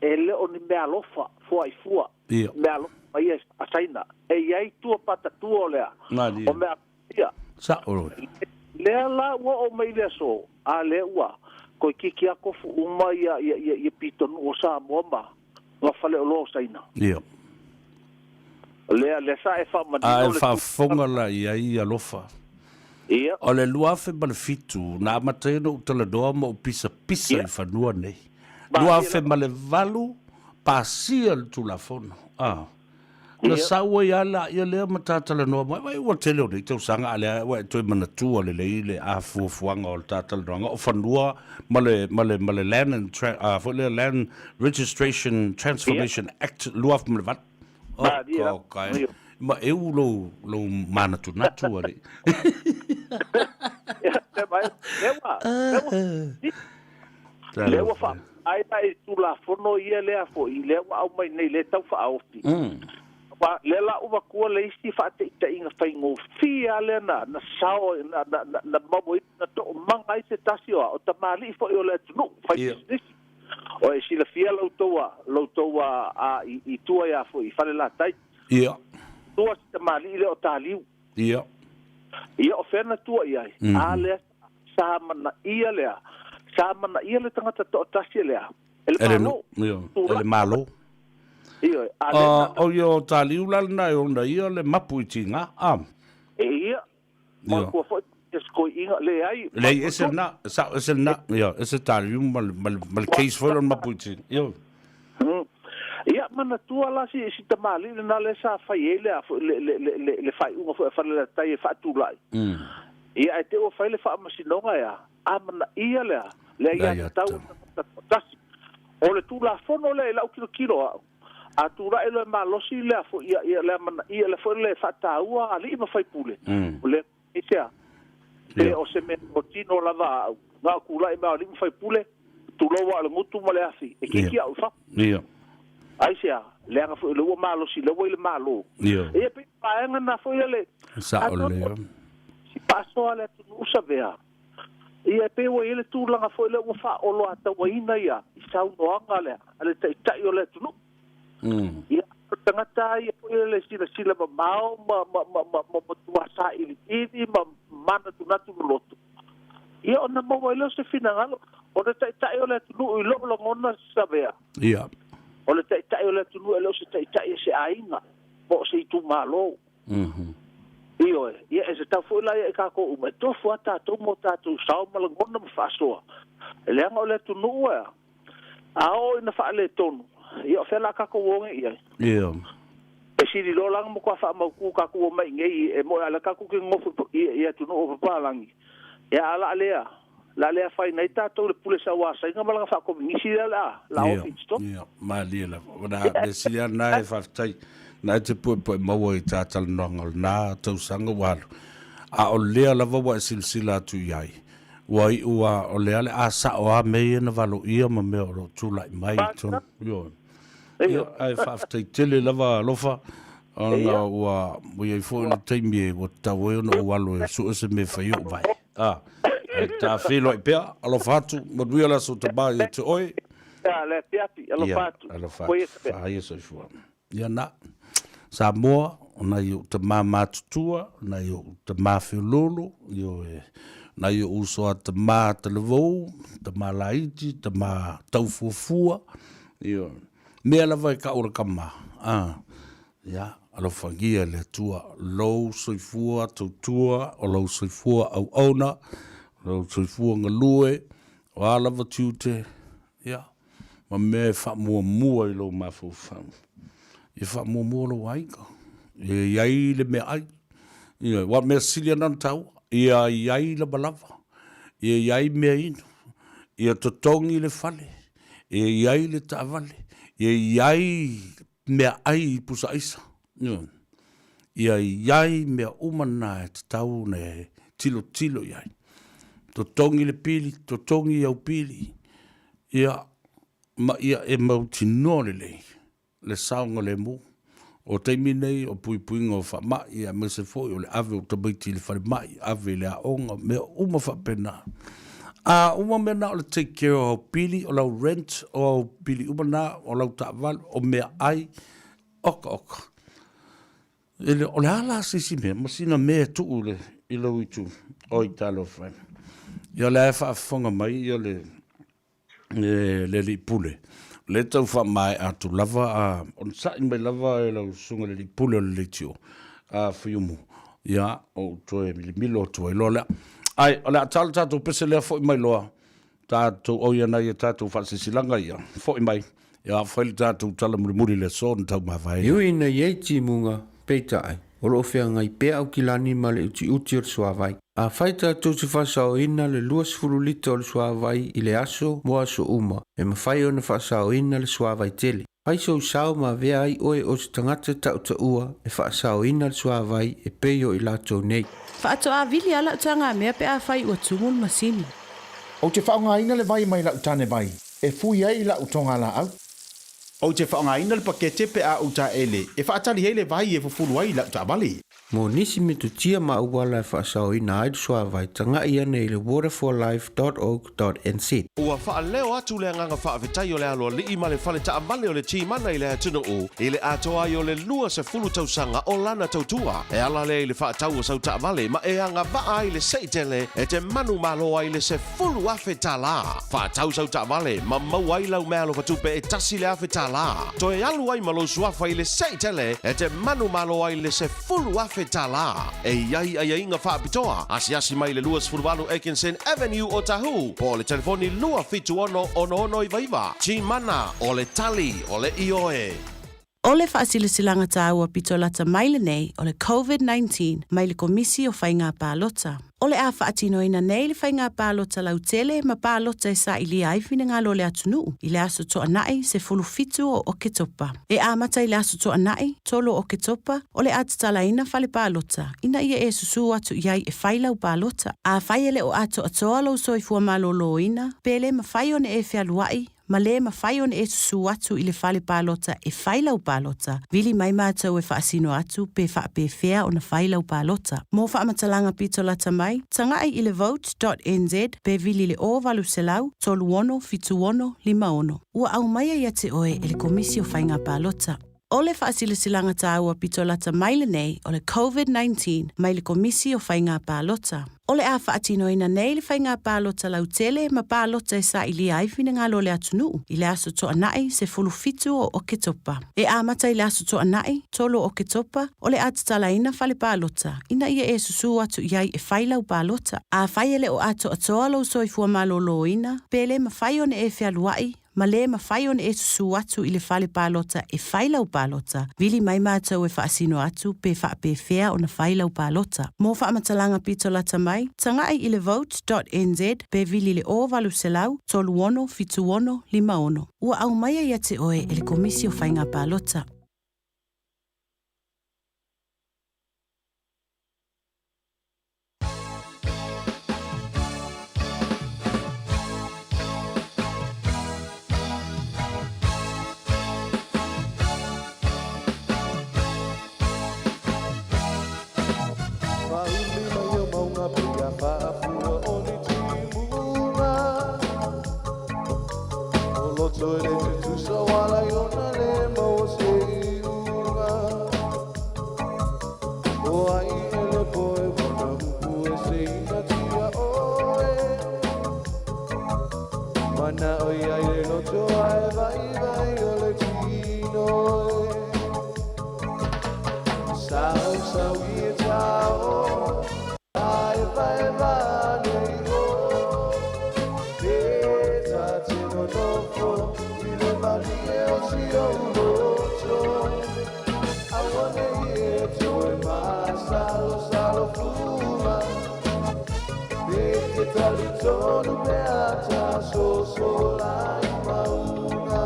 e le o ni meaalofa, fuaifua. Ia. Meaalofa mai ia a Saina. E i ai tua patatua o lea. Malie. O mea ia. Sao oe. Lea la ua oo mai le aso, a lea ua toeitiiti lava tofu uma ia, ia, ia, ia pitonuu o Samoa ma, ma faleoloa o Saina. Ia. Lea, lea sa e faamanino A e le tu. faafofoga la i ai alofa. Ia. O le 2007, na amata ai ona ou talanoa ma ou pisapisa Ia. i fanua nei. Malie lava. 2008, pasia le Tulafono. A. Na Ia. sau ai lava laia lea ma ta talanoa mai, vai ua tele o nei tausaga a lea ua e toe manatua lelei le afuafuaga o le ta talanoaga o fanua ma le, ma le, ma le Land and Tra, a, foi lea Land Registration Ia. Transformation Act 2008. Oh, Malie lava. ko kai. Ma eu lou, lou manatunatu alii. Ia, lea ua, lea ua, Lea ua faaaoga ai Tulafono ia lea foi, lea ua aumai nei, lea e tau faaofi. Aua lea la ua avatua le isi faateitaiga faigofie lava lea na, na sao, na, na, na, na maua ai, na toomaga ai se tasi o, o tamalii foi o le atunuu, fai pisinisi. O e silafia la outou a, la outou a, a, i, i tua ia foi, i Falelatai. Tua si tamalii lea o Taliu. Ia, o fea na tua i ai? A lea Sa manaia lea. Sa manaia le tagata toatasi lea. E le Malo. E le Malo. Ioe. A lea na. O ia o Taliu la lena e ona ia le mapu i tiga. A. E ia. Matua foi. se toeaina, leai. Leai, ese lena, e sao, ese lena, ia, ese talium ma le, ma le, ma le case foi lea o le mapuiti. Ioe. Ia, manatua la si, si tamalii lena lea sa fai ai le, a foi, le, le, le, le, le faaiuga foi a Falelatai e faatulai. Ia, ae te i ua fai le faamasinoga e a, amanaia le a, le aiatatau a le tagata toatasi. O le Tulafono lea i lau tilotilo au, a tulai loa e malosi le a foi, ia, ia, le amanaia, le foi le faataua alii ma faipule, o le aisea? Pe o se mea tino lava au, na o tulai mai o alii ma faipule, tulou a o le gutu ma le afi, e kiki au i fafo. Aisea? Leaga foi o lea ua malosi, lea ua i le Malo. Ia, pei o vaega na foi a le, Sao lelei lava. Si faasoa le atunuu Savea. Ia, e pei ua i ai le tulaga foi lea ua faaoloatauaina ia i saunoaga lea a le Taitai o le atunuu. Ia, o le tagata ia foi le silasila mamao ma, ma, ma, ma, ma matua sailiili ma manatunatu loloto. Ia, ona maua ai lea o se finagalo, o le Taitai o le atunuu i lou lagona Savea. O le Taitai o le atunuu e le o se Taitai o se aiga po o se itumalo. Ioe, ia e tatau foi la ia i tatou uma, e tofu lava tatou ma o tatou sao ma lagona ma faasoa. Leaga o le atunuu e a, a oo ina faaletonu, ia o fea la tatou o nei i ai? E sili loa la ona matua faamautu tatou omai i nei, e moe a lea tatou te nonofo i atunuu o papalagi, ia a la lea, la le afaina ai tatou i le pule sauasaina ma lana faakominisi lea o le a, la ofi i totonu. Ia, malie lava. O le mea sili lava lena e faafetai, na e te puepu'e maua i ta talanoaga o lena tausaga ua alu, a o lea lava ua e silasila atu i ai, ua iu a o lea le a sa'o a mea ia na valoia ma mea o lo o tulai mai i totonu. Ioe. Ia, ae faafetai tele lava alofa, ona ua i ai foi le taimi e ua tatau ai ona ou alo e sue se mea e fai ai ou vae. A, ae ta feiloai pea, alofa atu, manuia le aso tamā ia te oe. Ia, le afiafi, alofa atu. Ia, alofa atu, faia soifua. Ia na, Samoa, o nai ou tamā matutua, o nai ou tamā feoloolo, ioe, nai ou uso a tamā talavou, tamā laiti, tamā taufuafua, ioe, mea lava e kau o le kama, a, Ia, alofagia e le Atua lou soifua tautua, o lou soifua auauna, o lou soifua galue, o a lava tiute, ia, ma mea e faamuamua i lou mafaufau. Ia faamuamua lou aiga, ia i ai le meaai, ia, aua o le mea sili lava ona taua, ia i ai lavalava, ia i ai meainu, ia totogi le fale, ia i ai le taavale, ia i ai meaai i pusa aisa. Ioe. Ia i ai mea uma na e tatau ona e tilotilo i ai. Totogi le pili, totogi au pili, ia, ma ia e mautinoa lelei le saogalemu. O taimi nei o puipuiga o faamai, aemaise foi o le ave o tamaiti i le falemai, ave i le aoga, mea uma faapena. A uma mea na o le take care o au pili, o lau rent, o au pili uma na, o lau taavale, o meaai, oka oka. E le, o le a la se isi mea, ma sina mea e tuu i le, i lou itu, oi talofa e. Ia o lea e faafofoga mai ia le, le, le alii pule. O lea e tau faamaea atu lava, a onosai mai lava e lau susuga i le alii pule o le leitio, a Fuiumu, ia, ou toe milimilo atu ai loa lea. Ae, o le a tala tatou pese lea foi mai loa, tatou oi ana ia tatou faasilasilaga ia, foi mai, ia fai le tatou tala mulimuli i le aso na tau mavae. E ui ina i ai timuga, peitai, o lo o feagai pea Aukilani ma le utiuti o le suavai. Afai tatou te faasaoina le 20 lita o le suavai i le aso mo aso uma, e mafai ona faasaoina le suavai tele. Fai sou sao ma avea ai oe o se tagata tautaua e faasaoina le suavai e pei o i latou nei. Faatoa vili lava lau tagamea pe afai ua tumu le masini. Ou te faaaogaina le vai mai lau tane vai e fui ai lau togalaau. Ou te faaaogaina le pakete pe a ou taele e faatali ai le vai e fufulu ai lau taavale. Mo nisi metotia ma auala e faasaoina ai le suavai, taga'i ane i le waterforlife dot org dot nz. Ua faaleo atu le agaga faafetai o le aloalii ma le fale taavale o le Timana i le atunuu i le atoa ai o le 20 tausaga o lana tautua. E ala lea i le faatau o sau taavale ma e agavaa ai le seitele e te manumalo ai le $10,000. Faatau sau taavale ma maua ai lau meaalofa tupe e $1,000. Toe alu ai ma lou suafa i le seitele e te manumalo ai le $10,000. $2,000. E i ai aiaiga faapitoa, asiasi mai i le 28 Atkinson Avenue o Tahu, po o le telefoni 276 6699. G-Mana, o le tali o le ioe. O le faasilasilaga taua pito lata mai lenei o le COVID-19 mai le Komisi o Faiga Palota. O le a faatinoina nei le faiga palota lautele ma palota e sailia ai finagalo o le atunuu i le aso Toanai 17 o Oketopa. E amata i le aso Toanai 3 o Oketopa o le a tatalaina fale palota ina ia e susū atu i ai e fai lau palota. Afai e le o atoatoa lou soifua malōlōina, pe le mafai ona e fealuai ma le mafai ona e susū atu i le fale palota e fai lau palota, vili mai matou e faasino atu pe faapefea ona fai lau palota. Mo faamatalaga pito lata mai, tagai i le vote.nz pe vili i le 0800 36 76 56. Ua aumaia ia te oe e le Komisi o Faiga Palota. O le faasilasilaga taua pito lata mai lenei o le COVID-19 mai le Komisi o Faiga Palota. O le a faatinoina nei le faiga palota lautele ma palota e sailia ai finagalo o le atunuu i le aso Toanai 17 o Oketopa. E amata i le aso Toanai 3 o Oketopa o le a tatalaina fale palota ina ia e susū atu i ai e fai lau palota. Afai e le o atoatoa lou soifua malōlōina, pe le mafai ona e fealuai ma le mafai ona e susū atu i le fale palota e fai lau palota, vili mai matou e faasino atu pe faapefea ona fai lau palota. Mo faamatalaga pito lata mai, tagai i le vote.nz pe vili i le 0800 36 76 56. Ua aumaia ia te oe e le Komisi o Faiga Palota. Faauli mai o mauga pei a faafua o ni timuga O loto e le tutusa o ala i ona le maua se iuga O ai e le poe wana upu e se ina tia oe Mana o ia i le loto ae vai vai o le tino e Sau sau i e tao Ae vai vai nei o E ta te nonofo i le malie o si ou loto Aua nei e toe masalo salo fuma E te talitonu pe a ta sosola i mauga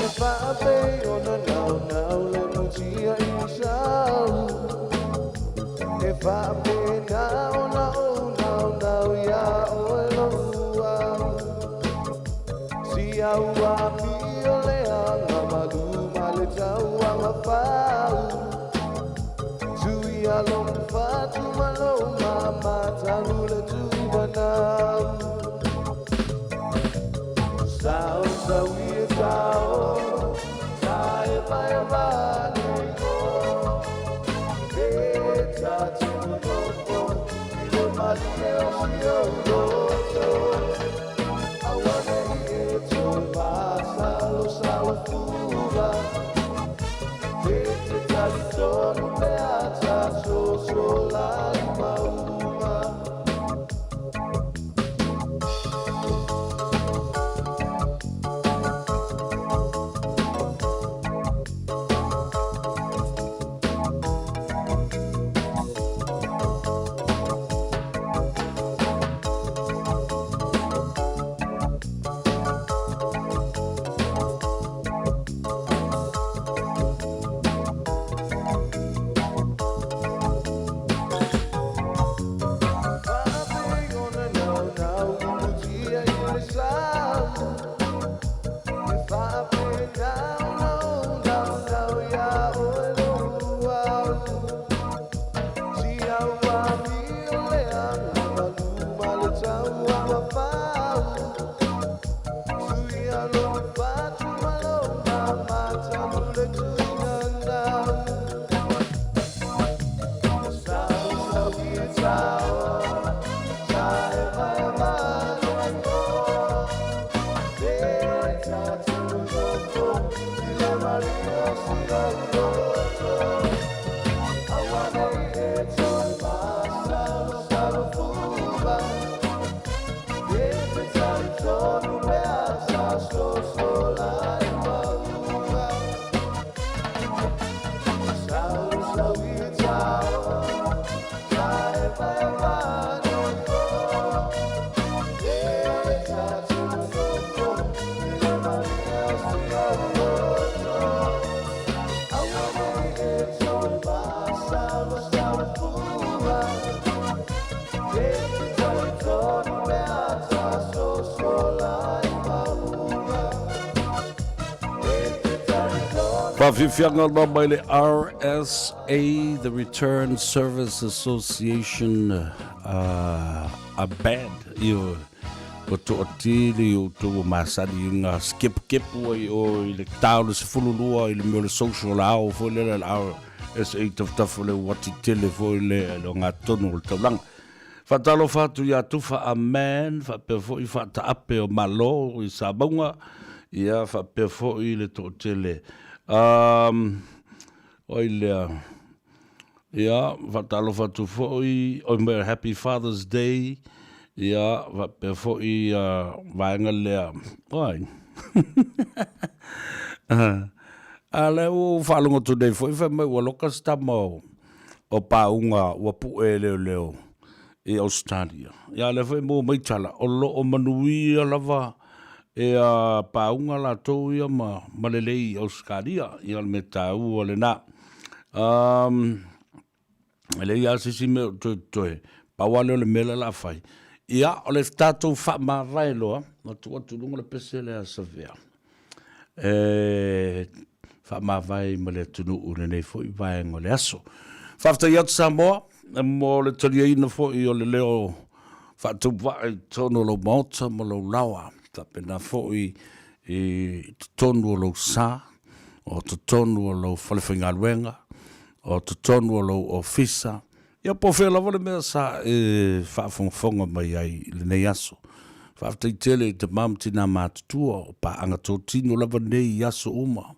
E faapei ona naunau le mutia i sau E faapena ona ou naunau iā oe lou au Si au amio le aga malu ma le tauaga fau Tui alo fatu ma lou mama talu le tumanau Sau sau i e tao Tae vai va nei o E ta te nonofo i le malie o si ou loto Aua nei e toe masalo salo fua E te talitonu pe a ta sosola i mauga Faafiafiaga lava mai le RSA, the Return Service Association, a band, ioe, ua toatele i outou ua masani i ga skepukepu ai o i le ta o le 12 i le mea o le social ao foi lea le RSA tafatafa o le uati tele foi lea i le ogatotonu o le taulaga. Faatalofa atu ia Tufa Amen faapea foi Faataape o Malo i Samauga, ia faapea foi le toatele um, oi lea, ia faatalofa atu foi, oi mai Happy Father's Day, ia faapea foi uh, vaega lea, oi. A lea ua ou faalogo atu nei foi fai mai ua loka se tama o o pauga ua pu'e e leoleo i Australia. Ia lea foi e maua mai tala, o lo o manuia lava ia pauga latou ia ma, ma lelei i Australia. Ia o le mea taua lena. Um, e leai lava se isi mea o toe totoe, pau lava lea o le mea lea o le a fai. Ia, o le tatou faamavae loa, na tuu atu i luga le pese lea a Savea. E faamavae ma le atunuu i lenei foi vaega o le aso. Faafetai atu Samoa mo le taliaina foi o le leo faatauvaa i totonu o lou maota ma lou laoa, faapena foi i totonu o lou sa, o totonu o lou falefaigaluega, o totonu o lou ofisa, Ia po o fea lava le mea sa e faafogafoga mai ai i lenei aso. Faafetai tele i tama ma tinā matutua o paaga totino lava nei i aso uma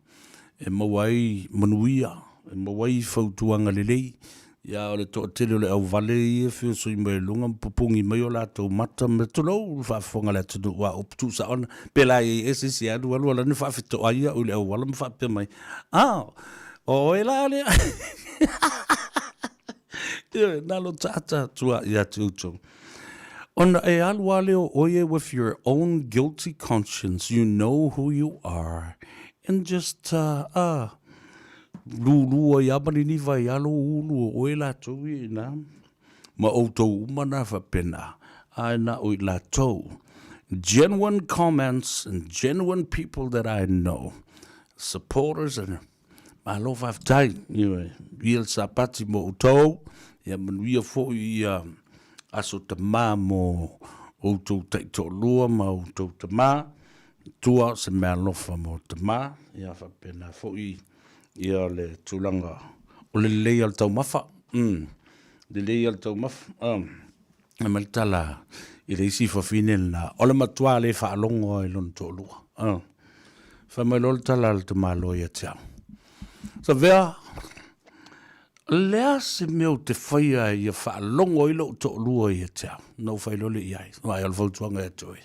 e maua ai manuia, e maua ai fautuaga lelei. Ia o le toatele o le auvale ia e feosoi mai i luga ma pupugi mai o latou mata ma tulou le faafofoga a le atunuu a upu tuusaona. Pela e i ai se isi e alu alu ala ni faafetoai au i le auala ma faapea mai, Ah, o oe la lea. Ioe, na lo taata atu a ia te outou. Ona e alu a lea o oe with your own guilty conscience, you know who you are, and just, lulu ai a ma niniva ai a lou ulu o oe latou ia ina, ma outou uma na faapena, ae na o i latou. Genuine comments and genuine people that I know, supporters and Malo faafetai, ioe, ia le Sapati mo outou, ia manuia foi ia aso tamā mo outou taitoalua ma outou tamā, tua se meaalofa mo tamā, ia faapena foi ia le tulaga o le lelei o le taumafa, lelei o le taumafa, E mai le tala i le isi fafine lena, o le matua le faalogo lava i lona toalua. Fai mai loa le tala a le tamaloa ia te au, Savea, o le a se mea ou te faia ia faalogo ai lou toalua ia te au? Ona ou fai loa lea i ai, Vaai, o le fautuaga ia te oe,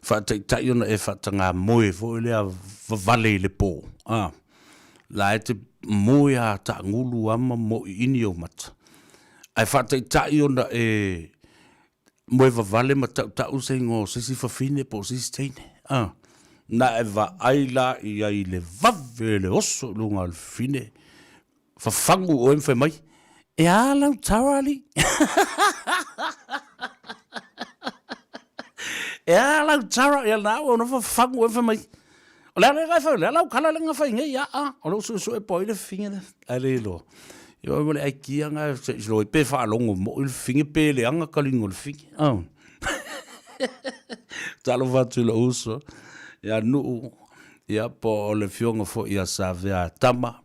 faataitai ona e faatagā moe foi lea vavale i le po, la e te moe a taagulu lava ma moiini ou mata, Ae faataitai ona e moe vavale ma tautau se igoa o se isi fafine po o se isi teine. A, na e vaai la i ai i le vave le oso i luga o le fafine, fafagu oe ma fai mai, E a lau tara alii? E a lau tara? Ia na ua ona fafagu oe ma fai mai, O le a le fai, o le a lau kala le nga fai nei, a, a, o lou suesue po ai le fafine le, ae le iloa. Ia oi ma le aikia nga se i loi pe faalogo moi le fafine pe leaga kaliga o le fafine. Oh. Talofa atu i lou uso, ia Nuu, ia po o le afioga foi ia Savea Tama,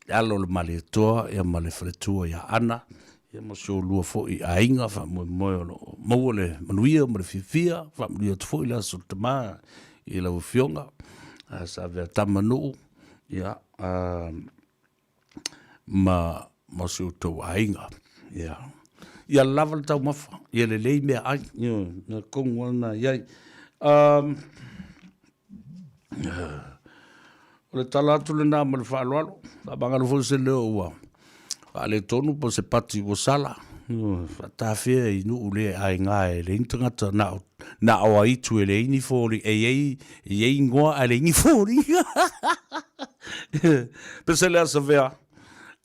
le alo o le Malietoa, ia ma le faletua ia Ana, Ia ma si oulua foi aiga faamoemoe o lo o maua le manuia ma le fiafia, faamanuia atu foi le aso Tama i lau Afioga, Savea Tamanuu, ia. ma ma si o outou aiga. Ia. Ia lava le taumafa, ia lelei meaai, ioe, mea tonu lava lena e i ai. O le tala atu lena ma le faaaloalo, faamagalo foi se leo ua faaletonu po o se pati ua sala, faatafea i nuu le aiga e leai ni tagata na o, na o aitu e leai ni foliga, e i ai, e i ai igoa ae leai ni foliga. Pese le aso vea,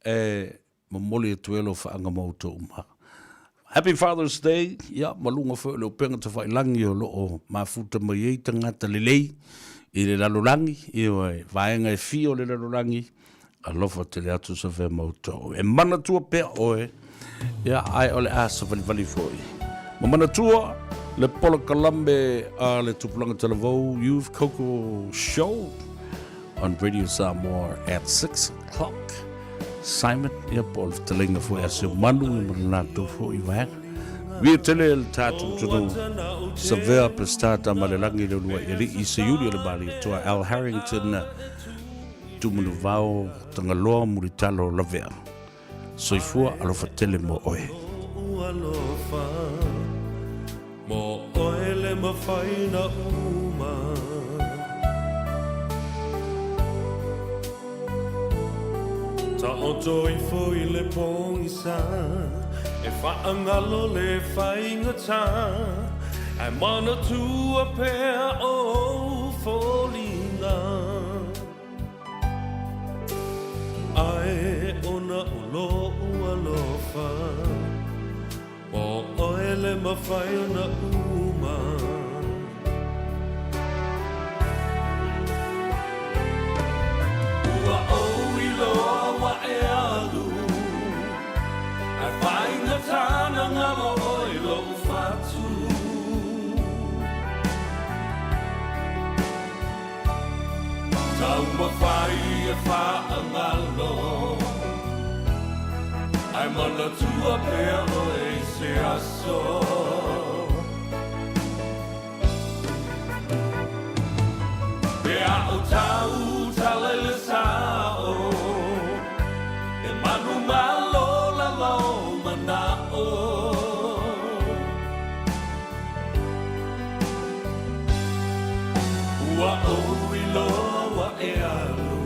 e momoli atu ai alofaaga ma outou uma. Happy Father's Day, ia, ma luga foi o le upega tafailagi o lo o mafuta mai ai tagata lelei i le lalolagi, ioe, vaega e fia o le lalolagi, alofa tele atu Safea ma outou. E manatua pea oe, ia, ae o le a savalivali foi. Ma manatua le polokalame a le Tupulaga Talavou Youth Coco Show on Radio Samoa at 6 o'clock. Simon, ia po o le fetalaiga foi a Seumanu ia ma le latou foi vaega. Viia tele le tatou atunuu. Savea Peseta Tamalelagi le uluai alii Seiuli o le Malietoa Al Harrington Tumanuvao Tagaloa Mulitalo Lavea. Soifua alofa tele mo oe. Alofa mo oe le mawhai na uma. Taoto ifo i le pogisa e whaangalo le whaingata Ai manatua pea o foliga. Ae ona o loʻu alofa, ʻO ʻoe le mawhai ona uma. Ua ou iloa ua e alu, Ae faigata na ngalo ʻoe loʻu fatu. Taumafai e whaangalo Ae manatua pea oe i se aso Pe a o tau tala i le sao E manu malo lava o manao Ua ou iloa ua e alu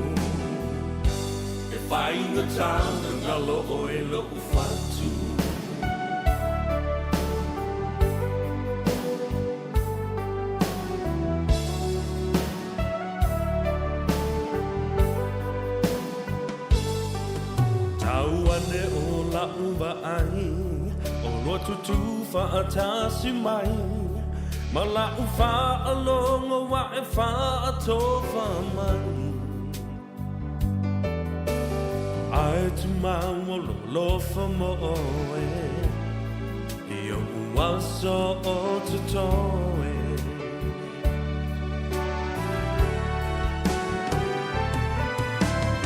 E faigata na ngalo ʻoe loʻu fatu. Tau ane o laʻu vaai ʻOlua tutū faatasi mai Ma laʻu faalogo ua e faatofa mai Ae tumau o lou alofa mo ʻoe I oʻu aso o totoe.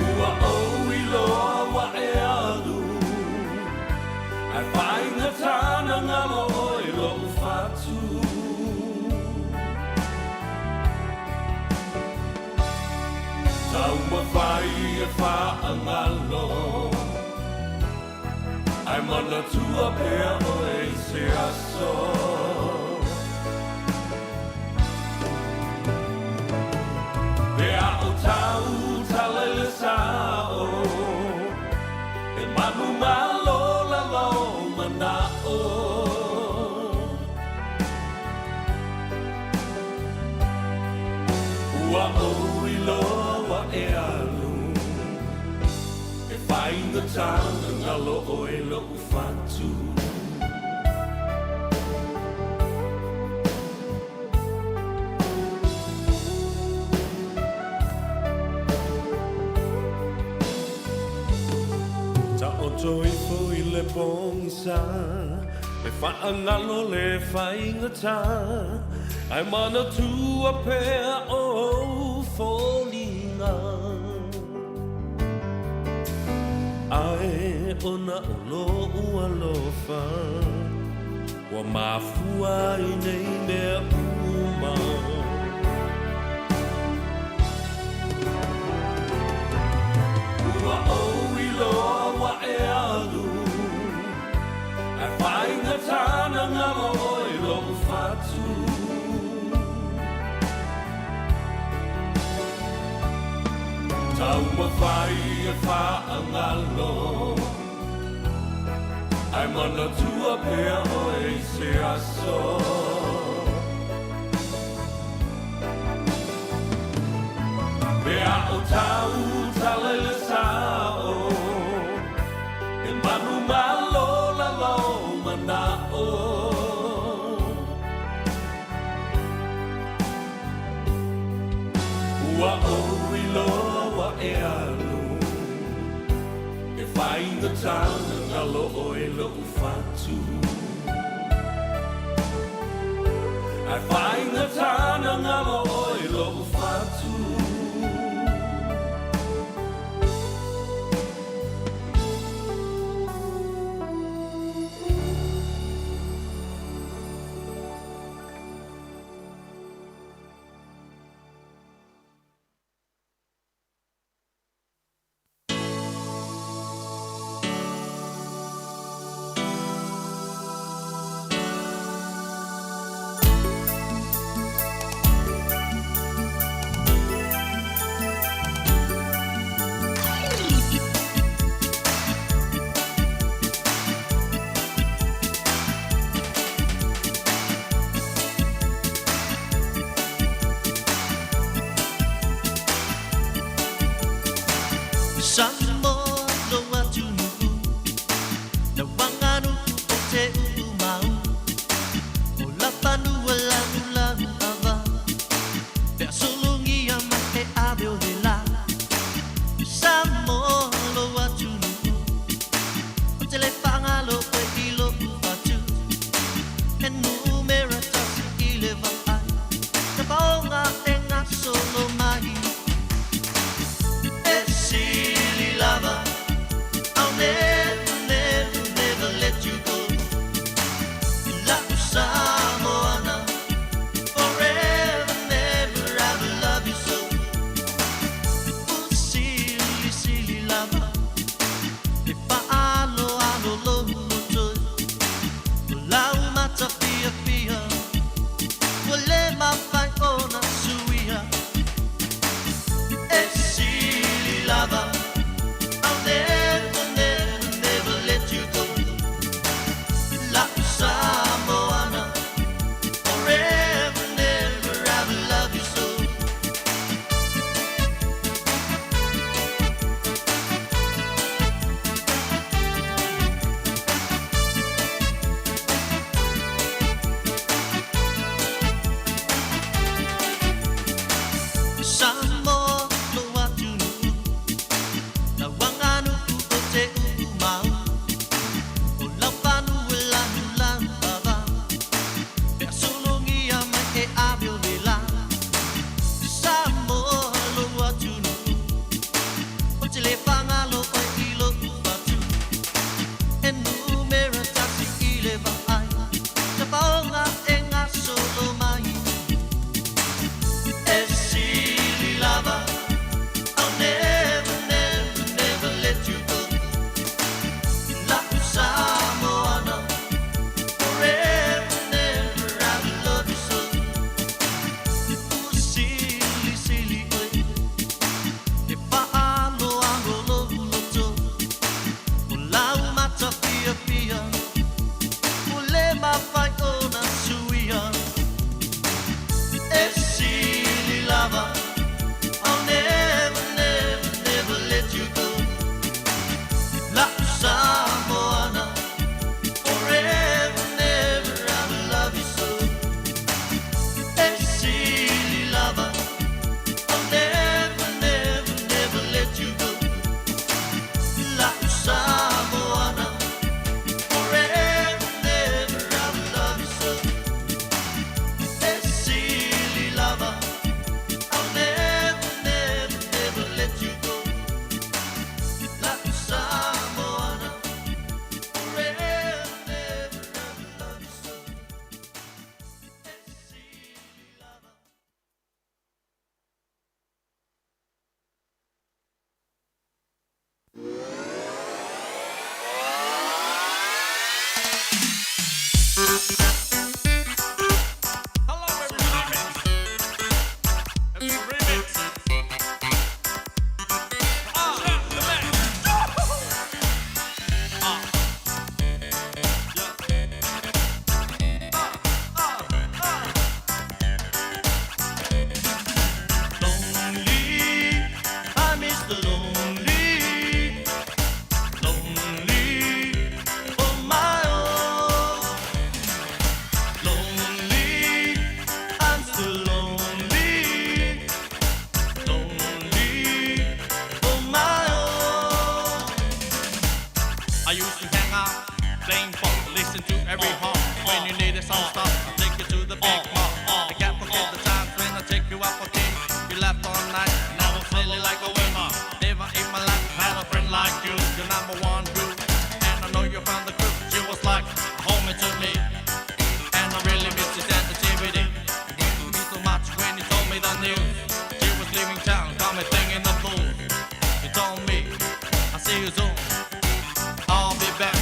Ua ou iloa ua e alu Ae faigata na ngalo ʻoe loʻu fatu. Taumafai e whaangalo Ae manatua pea ʻoe i se aso. Pe a o tau tala i le sao E manu malo lava o manao. Ua ou iloa ua e alu E faigata na ngalo ʻoe loʻu fatu. Taoto ifo i le pogisa E whaangalo le faigata Ae manatua pea o foliga. Ae ona o loʻu alofa Ua mafua i nei mea uma. mafai e faagalo Ae manatua pea oe i se aso Pe a o tau tala i le sao E manumalo lava o manao Ua ou iloa ua e alu E faigata ona galo oe lo'u fatu Ae faigata ona galo oe lo'u fatu I used to hang out, playing ball, listen to every horn. When you needed some stuff, I take you to the big mall. I can't forget the times when I take you out for tea. You laughed all night, and I was feeling like a winner. Never in my life had a friend like you. You're number one dude, and I know you found the crew. She was like a homie to me, and I really miss your sensitivity. It hurt me so much when you told me the news. She was leaving town, got me thinking the blues. You told me, I'll see you soon. I'll be back.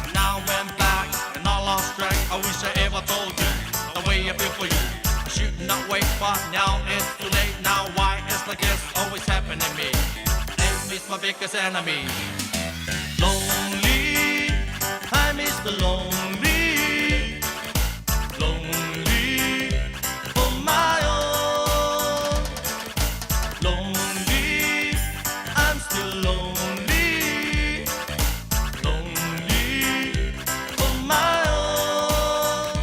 And now I'm back, and I lost track. I wish I ever told you the way I feel for you. I should not wait, but now it's too late. Now why it's like this always happening to me? Name is my biggest enemy. Lonely, I miss the lonely, lonely for my own. Lonely, I'm still lonely, lonely for my own.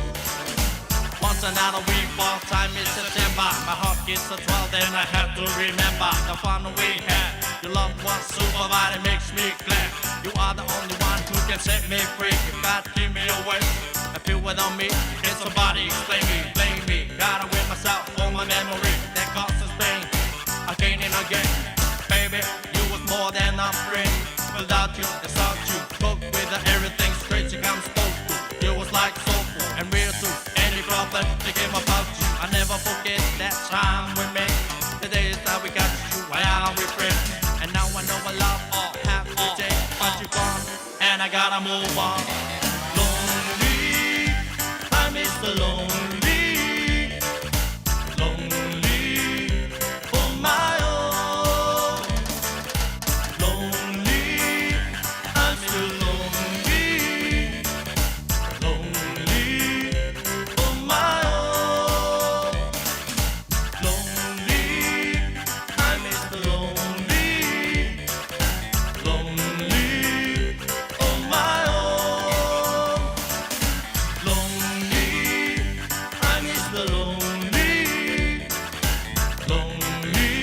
Once another week, fall time is September. My heart gets a 12, then I have to remember the fun we had. Your love was super, but it makes me glad. You are the only one who can set me free. You got keep me away. I feel without me. Can somebody explain me? Blame me. Gotta win myself for my memory that causes pain. Again and again. Baby, you was more than a friend. Without you, it's out you. Cook with everything straight you come spoke to. You was like soulful and real too. Any problem thinking about you. I never forget that time we met. The days that we got you, why are we friends? And now I know I love all have to take, but you gone, and I gotta move on. Lonely, I miss the lonely, lonely for my own. Lonely, I'm still lonely, lonely for my own. Lonely, I miss the lonely, lonely on my own. Lonely, I miss the lonely, lonely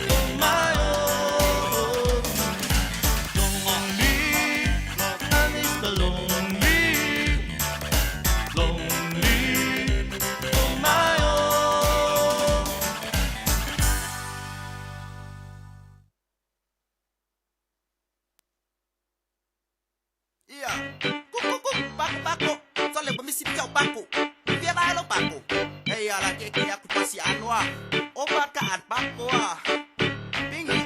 on my own. Lonely, I miss the lonely, lonely on my own. Ia. Kuku bako bako. Sole ba misi piau bako. Pia ba lo bako. Hey ala ke ke aku pasi anoa. O ba ka at bako a. Bingi.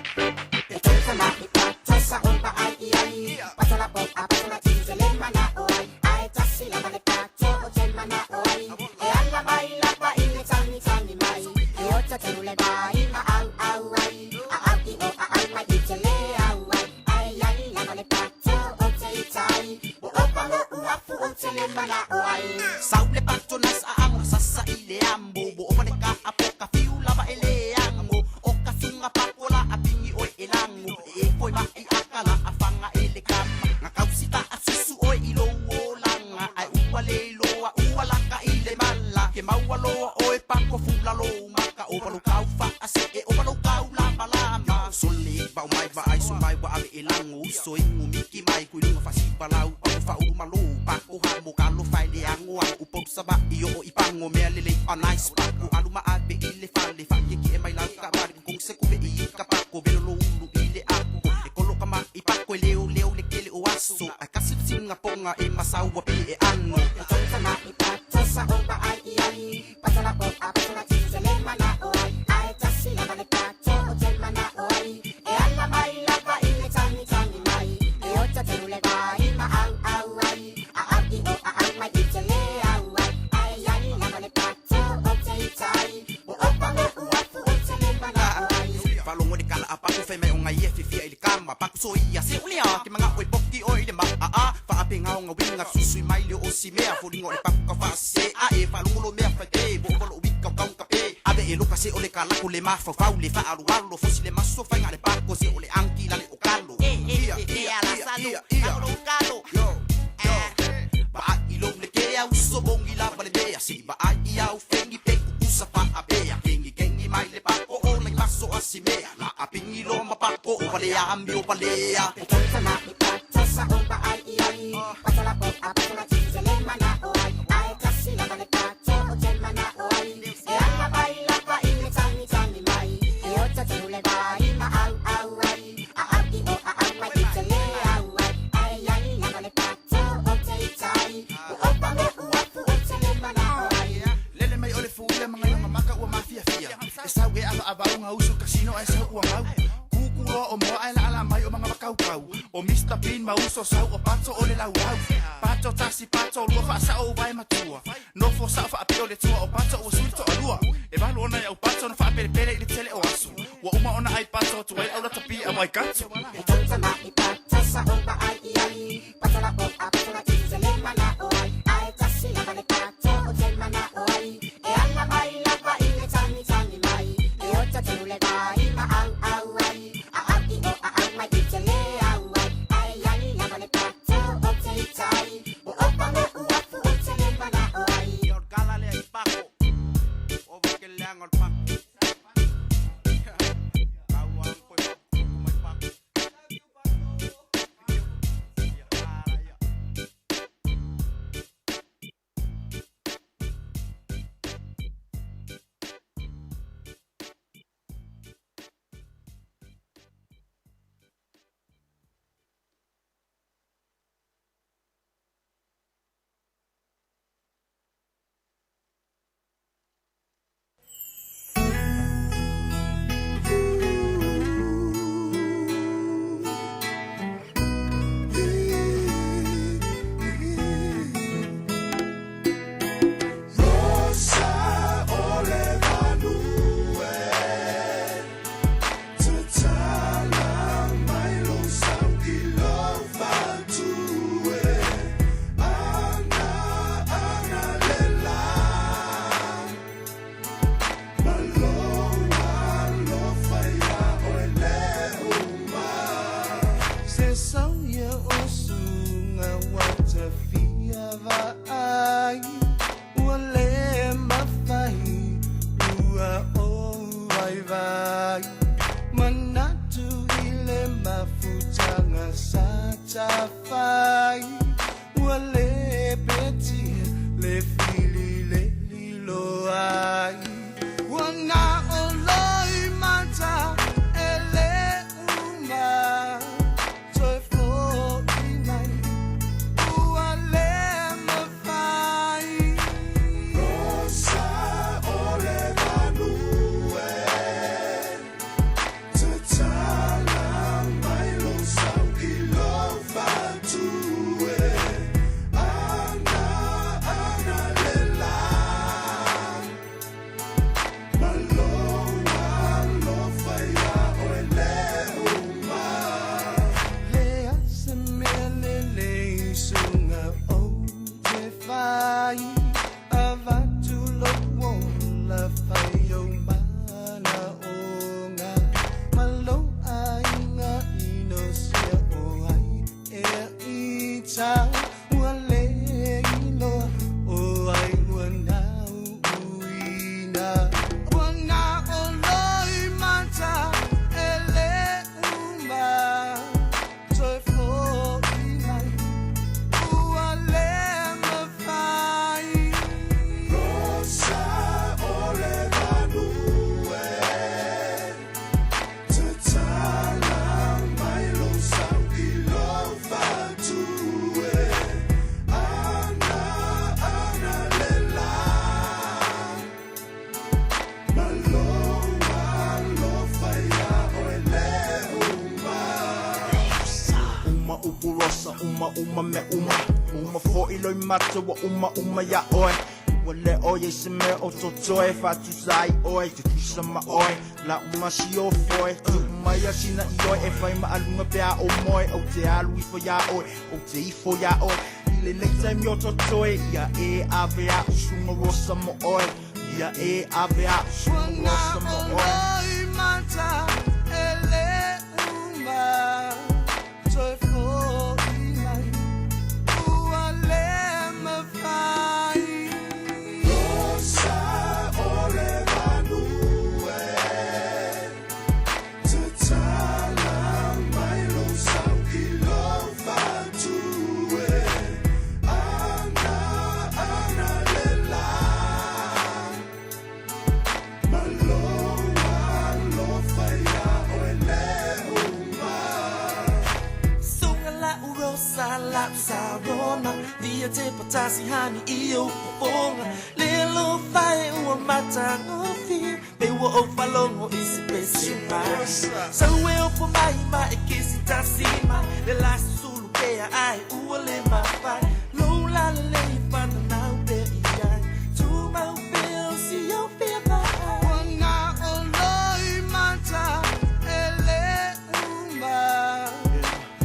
Te tosa ma i pa tosa o pa ai i ai. Patola po a patola ti te le mana o ai. Ai tasi la le pa to o te mana o ai. E ala mai la pa i le tangi tangi mai. E o te tenu le bai ma au au ai. A au i o a au mai i te le au ai. Ai ai la le pa to o te i tai. O o pa mo u afu o te le mana o ai. Sau le pato nas a anga sasa i le ambo. Bo o le ka apo ka fiu lava e le ango. O ka sunga pako la a pingi oi e lango. E foi ma i akala a fanga e le kama. Nga kausita a susu oi i lo o langa. Ai ua le loa ua laka i le mala. Ke maua loa oi pako fula lo maka. O palo kau fa a se e o palo kau lama lama. Sole vau mai va ai so mai wa ave e lango. So ingu miki mai kui lunga fasi palau. O fa uru malo pako hamo kalo fai le ango a upo saba i o i pango mea lele a nice pako aluma ave i le fale fa ke ki e mai lau ka mari kong se kupe i ka pako velo lo ulu i le ako e kolo ka ma i pako e leo leo le kele o aso a kasi singa ponga e masaua pe e ano. Te tosa ma i pa tosa o pa ai i ai. Patola po a patola ti te le mana o ai. Ai tasi la le pa to o te mana o ai. E ala mai la pa i le tangi tangi mai. E o te tenu le bai ma au au ai. A au i o a au mai i te le au ai. Ai ai la le pa to o te i tai. O o pa mo u afu o te le mana o ai. Falongo de kala a paku fai mai o ngai e fifia i le kama. Paku so ia se ulia ke manga oi poki oi le ma a a. Fa ape ngao nga winga susui mai le o si mea. Folingo le paku ka fa se a e falongo lo mea fai pe. Bo o lo wika kau ka pe. Ave e loka se o le kalako le mafa fau le fa alu alo. Fosi le maso fai nga le pako se o le anki la le o kalo. E e e e ala salu. Kalo kalo. Yo yo. Ba a i lo le ke au so bongi la ba le mea. Si ba a i au fengi pe kukusa fa a pea. Kengi kengi mai le pako o le maso a si mea. La a pingi lo ma pako o pale a ambi o palea. Te tosa ma i pa tosa o pa ai sau ua gau. Kukuloa o moa ae laalaa mai o magavakaukau. O Mr Bean ma uso sau o pato o le laulau. Pato tasi pato lua faasao uvae matua. Nofo sao faapio le tua o pato ua sui le toalua. E valu ona ia'u pato na faapelepele i le tele o aso. Ua uma ona ai pato atu ai le aulatapi a Waikato. Rosa o le vanue, tatala mai lou sau i lou fatue. Ana ana le la, ma lou alofa iā oe le uma. Se sau ia o suga ua tafia vaai ua lē mafai ua ou vaivai manatu i le mafutaga sa tafai ua lē petia le filileli loai ua na o loi mata e lē uma toe fo'i mai ua lē mafai. Rosa o le vanue, tatala mai lou sau i lou fatue. Ana ana le la, ma lou alofa iā oe le uma. Lea se mea lelei suga ou te fai avatu lou ola fai ou manaoga ma lou aiga inosia o ai ea ita ua lē iloa o ai ua nauuina ua na o loi mata e lē uma toe fo'i mai ua lē mafai. Rosa o le vanue, tatala mai lou sau i lou fatue. Ana ana le la, ma lou alofa iā oe le uma. Uma upu rosa, uma uma mea uma. Uma fo'i loi mata ua uma uma iā oe. Ua lē o iai se mea o totoe faatusa ai oe tutusa ma oe. Lau masiofo e tuu mai a sina i oe e fai maaluga pe a o moe. Ou te alu ifo iā oe, ou te ifo iā oe. I lenei taimi o totoe, ia e ave a'u suga rosa mo oe. Ia e ave a'u suga rosa mo oe. Loi mata e lē uma toe fo'i mai ua lē mafai. Rosa o le vanue, tatala mai lou sau i lou fatue. Ana ana le la, ma lou alofa iā oe le uma. Suga la'u rosa la'u sarona Via te patasi hani i o fofoga Le alofa e ua matagofie Pe Ua ou falogo i se pese mai. Sau e opo mai ma e kisi tasi mai. Le la susulu pea ai ua le mafai. Lou la le whana nau pe i ai. Tu mau pe o si o fia mai. Wana o loi mata e le uma.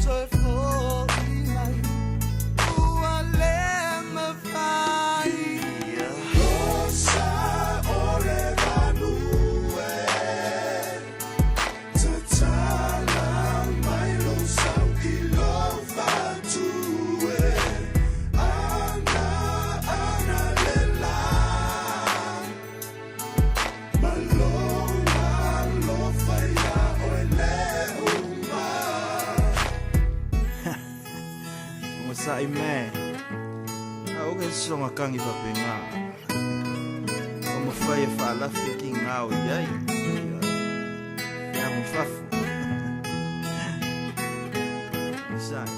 Toe fo'i mai. Ua le mafai. Rosa o le manu e Tatala mai lou sau i lou fatu e Ana, ana le la Ma lou alofa ia oe le uma. Ua sa'i me. A o ke songa kangi papenga. O mawhai e whaalafi ki ngā o iai. Ia mo fafu. Sa'i.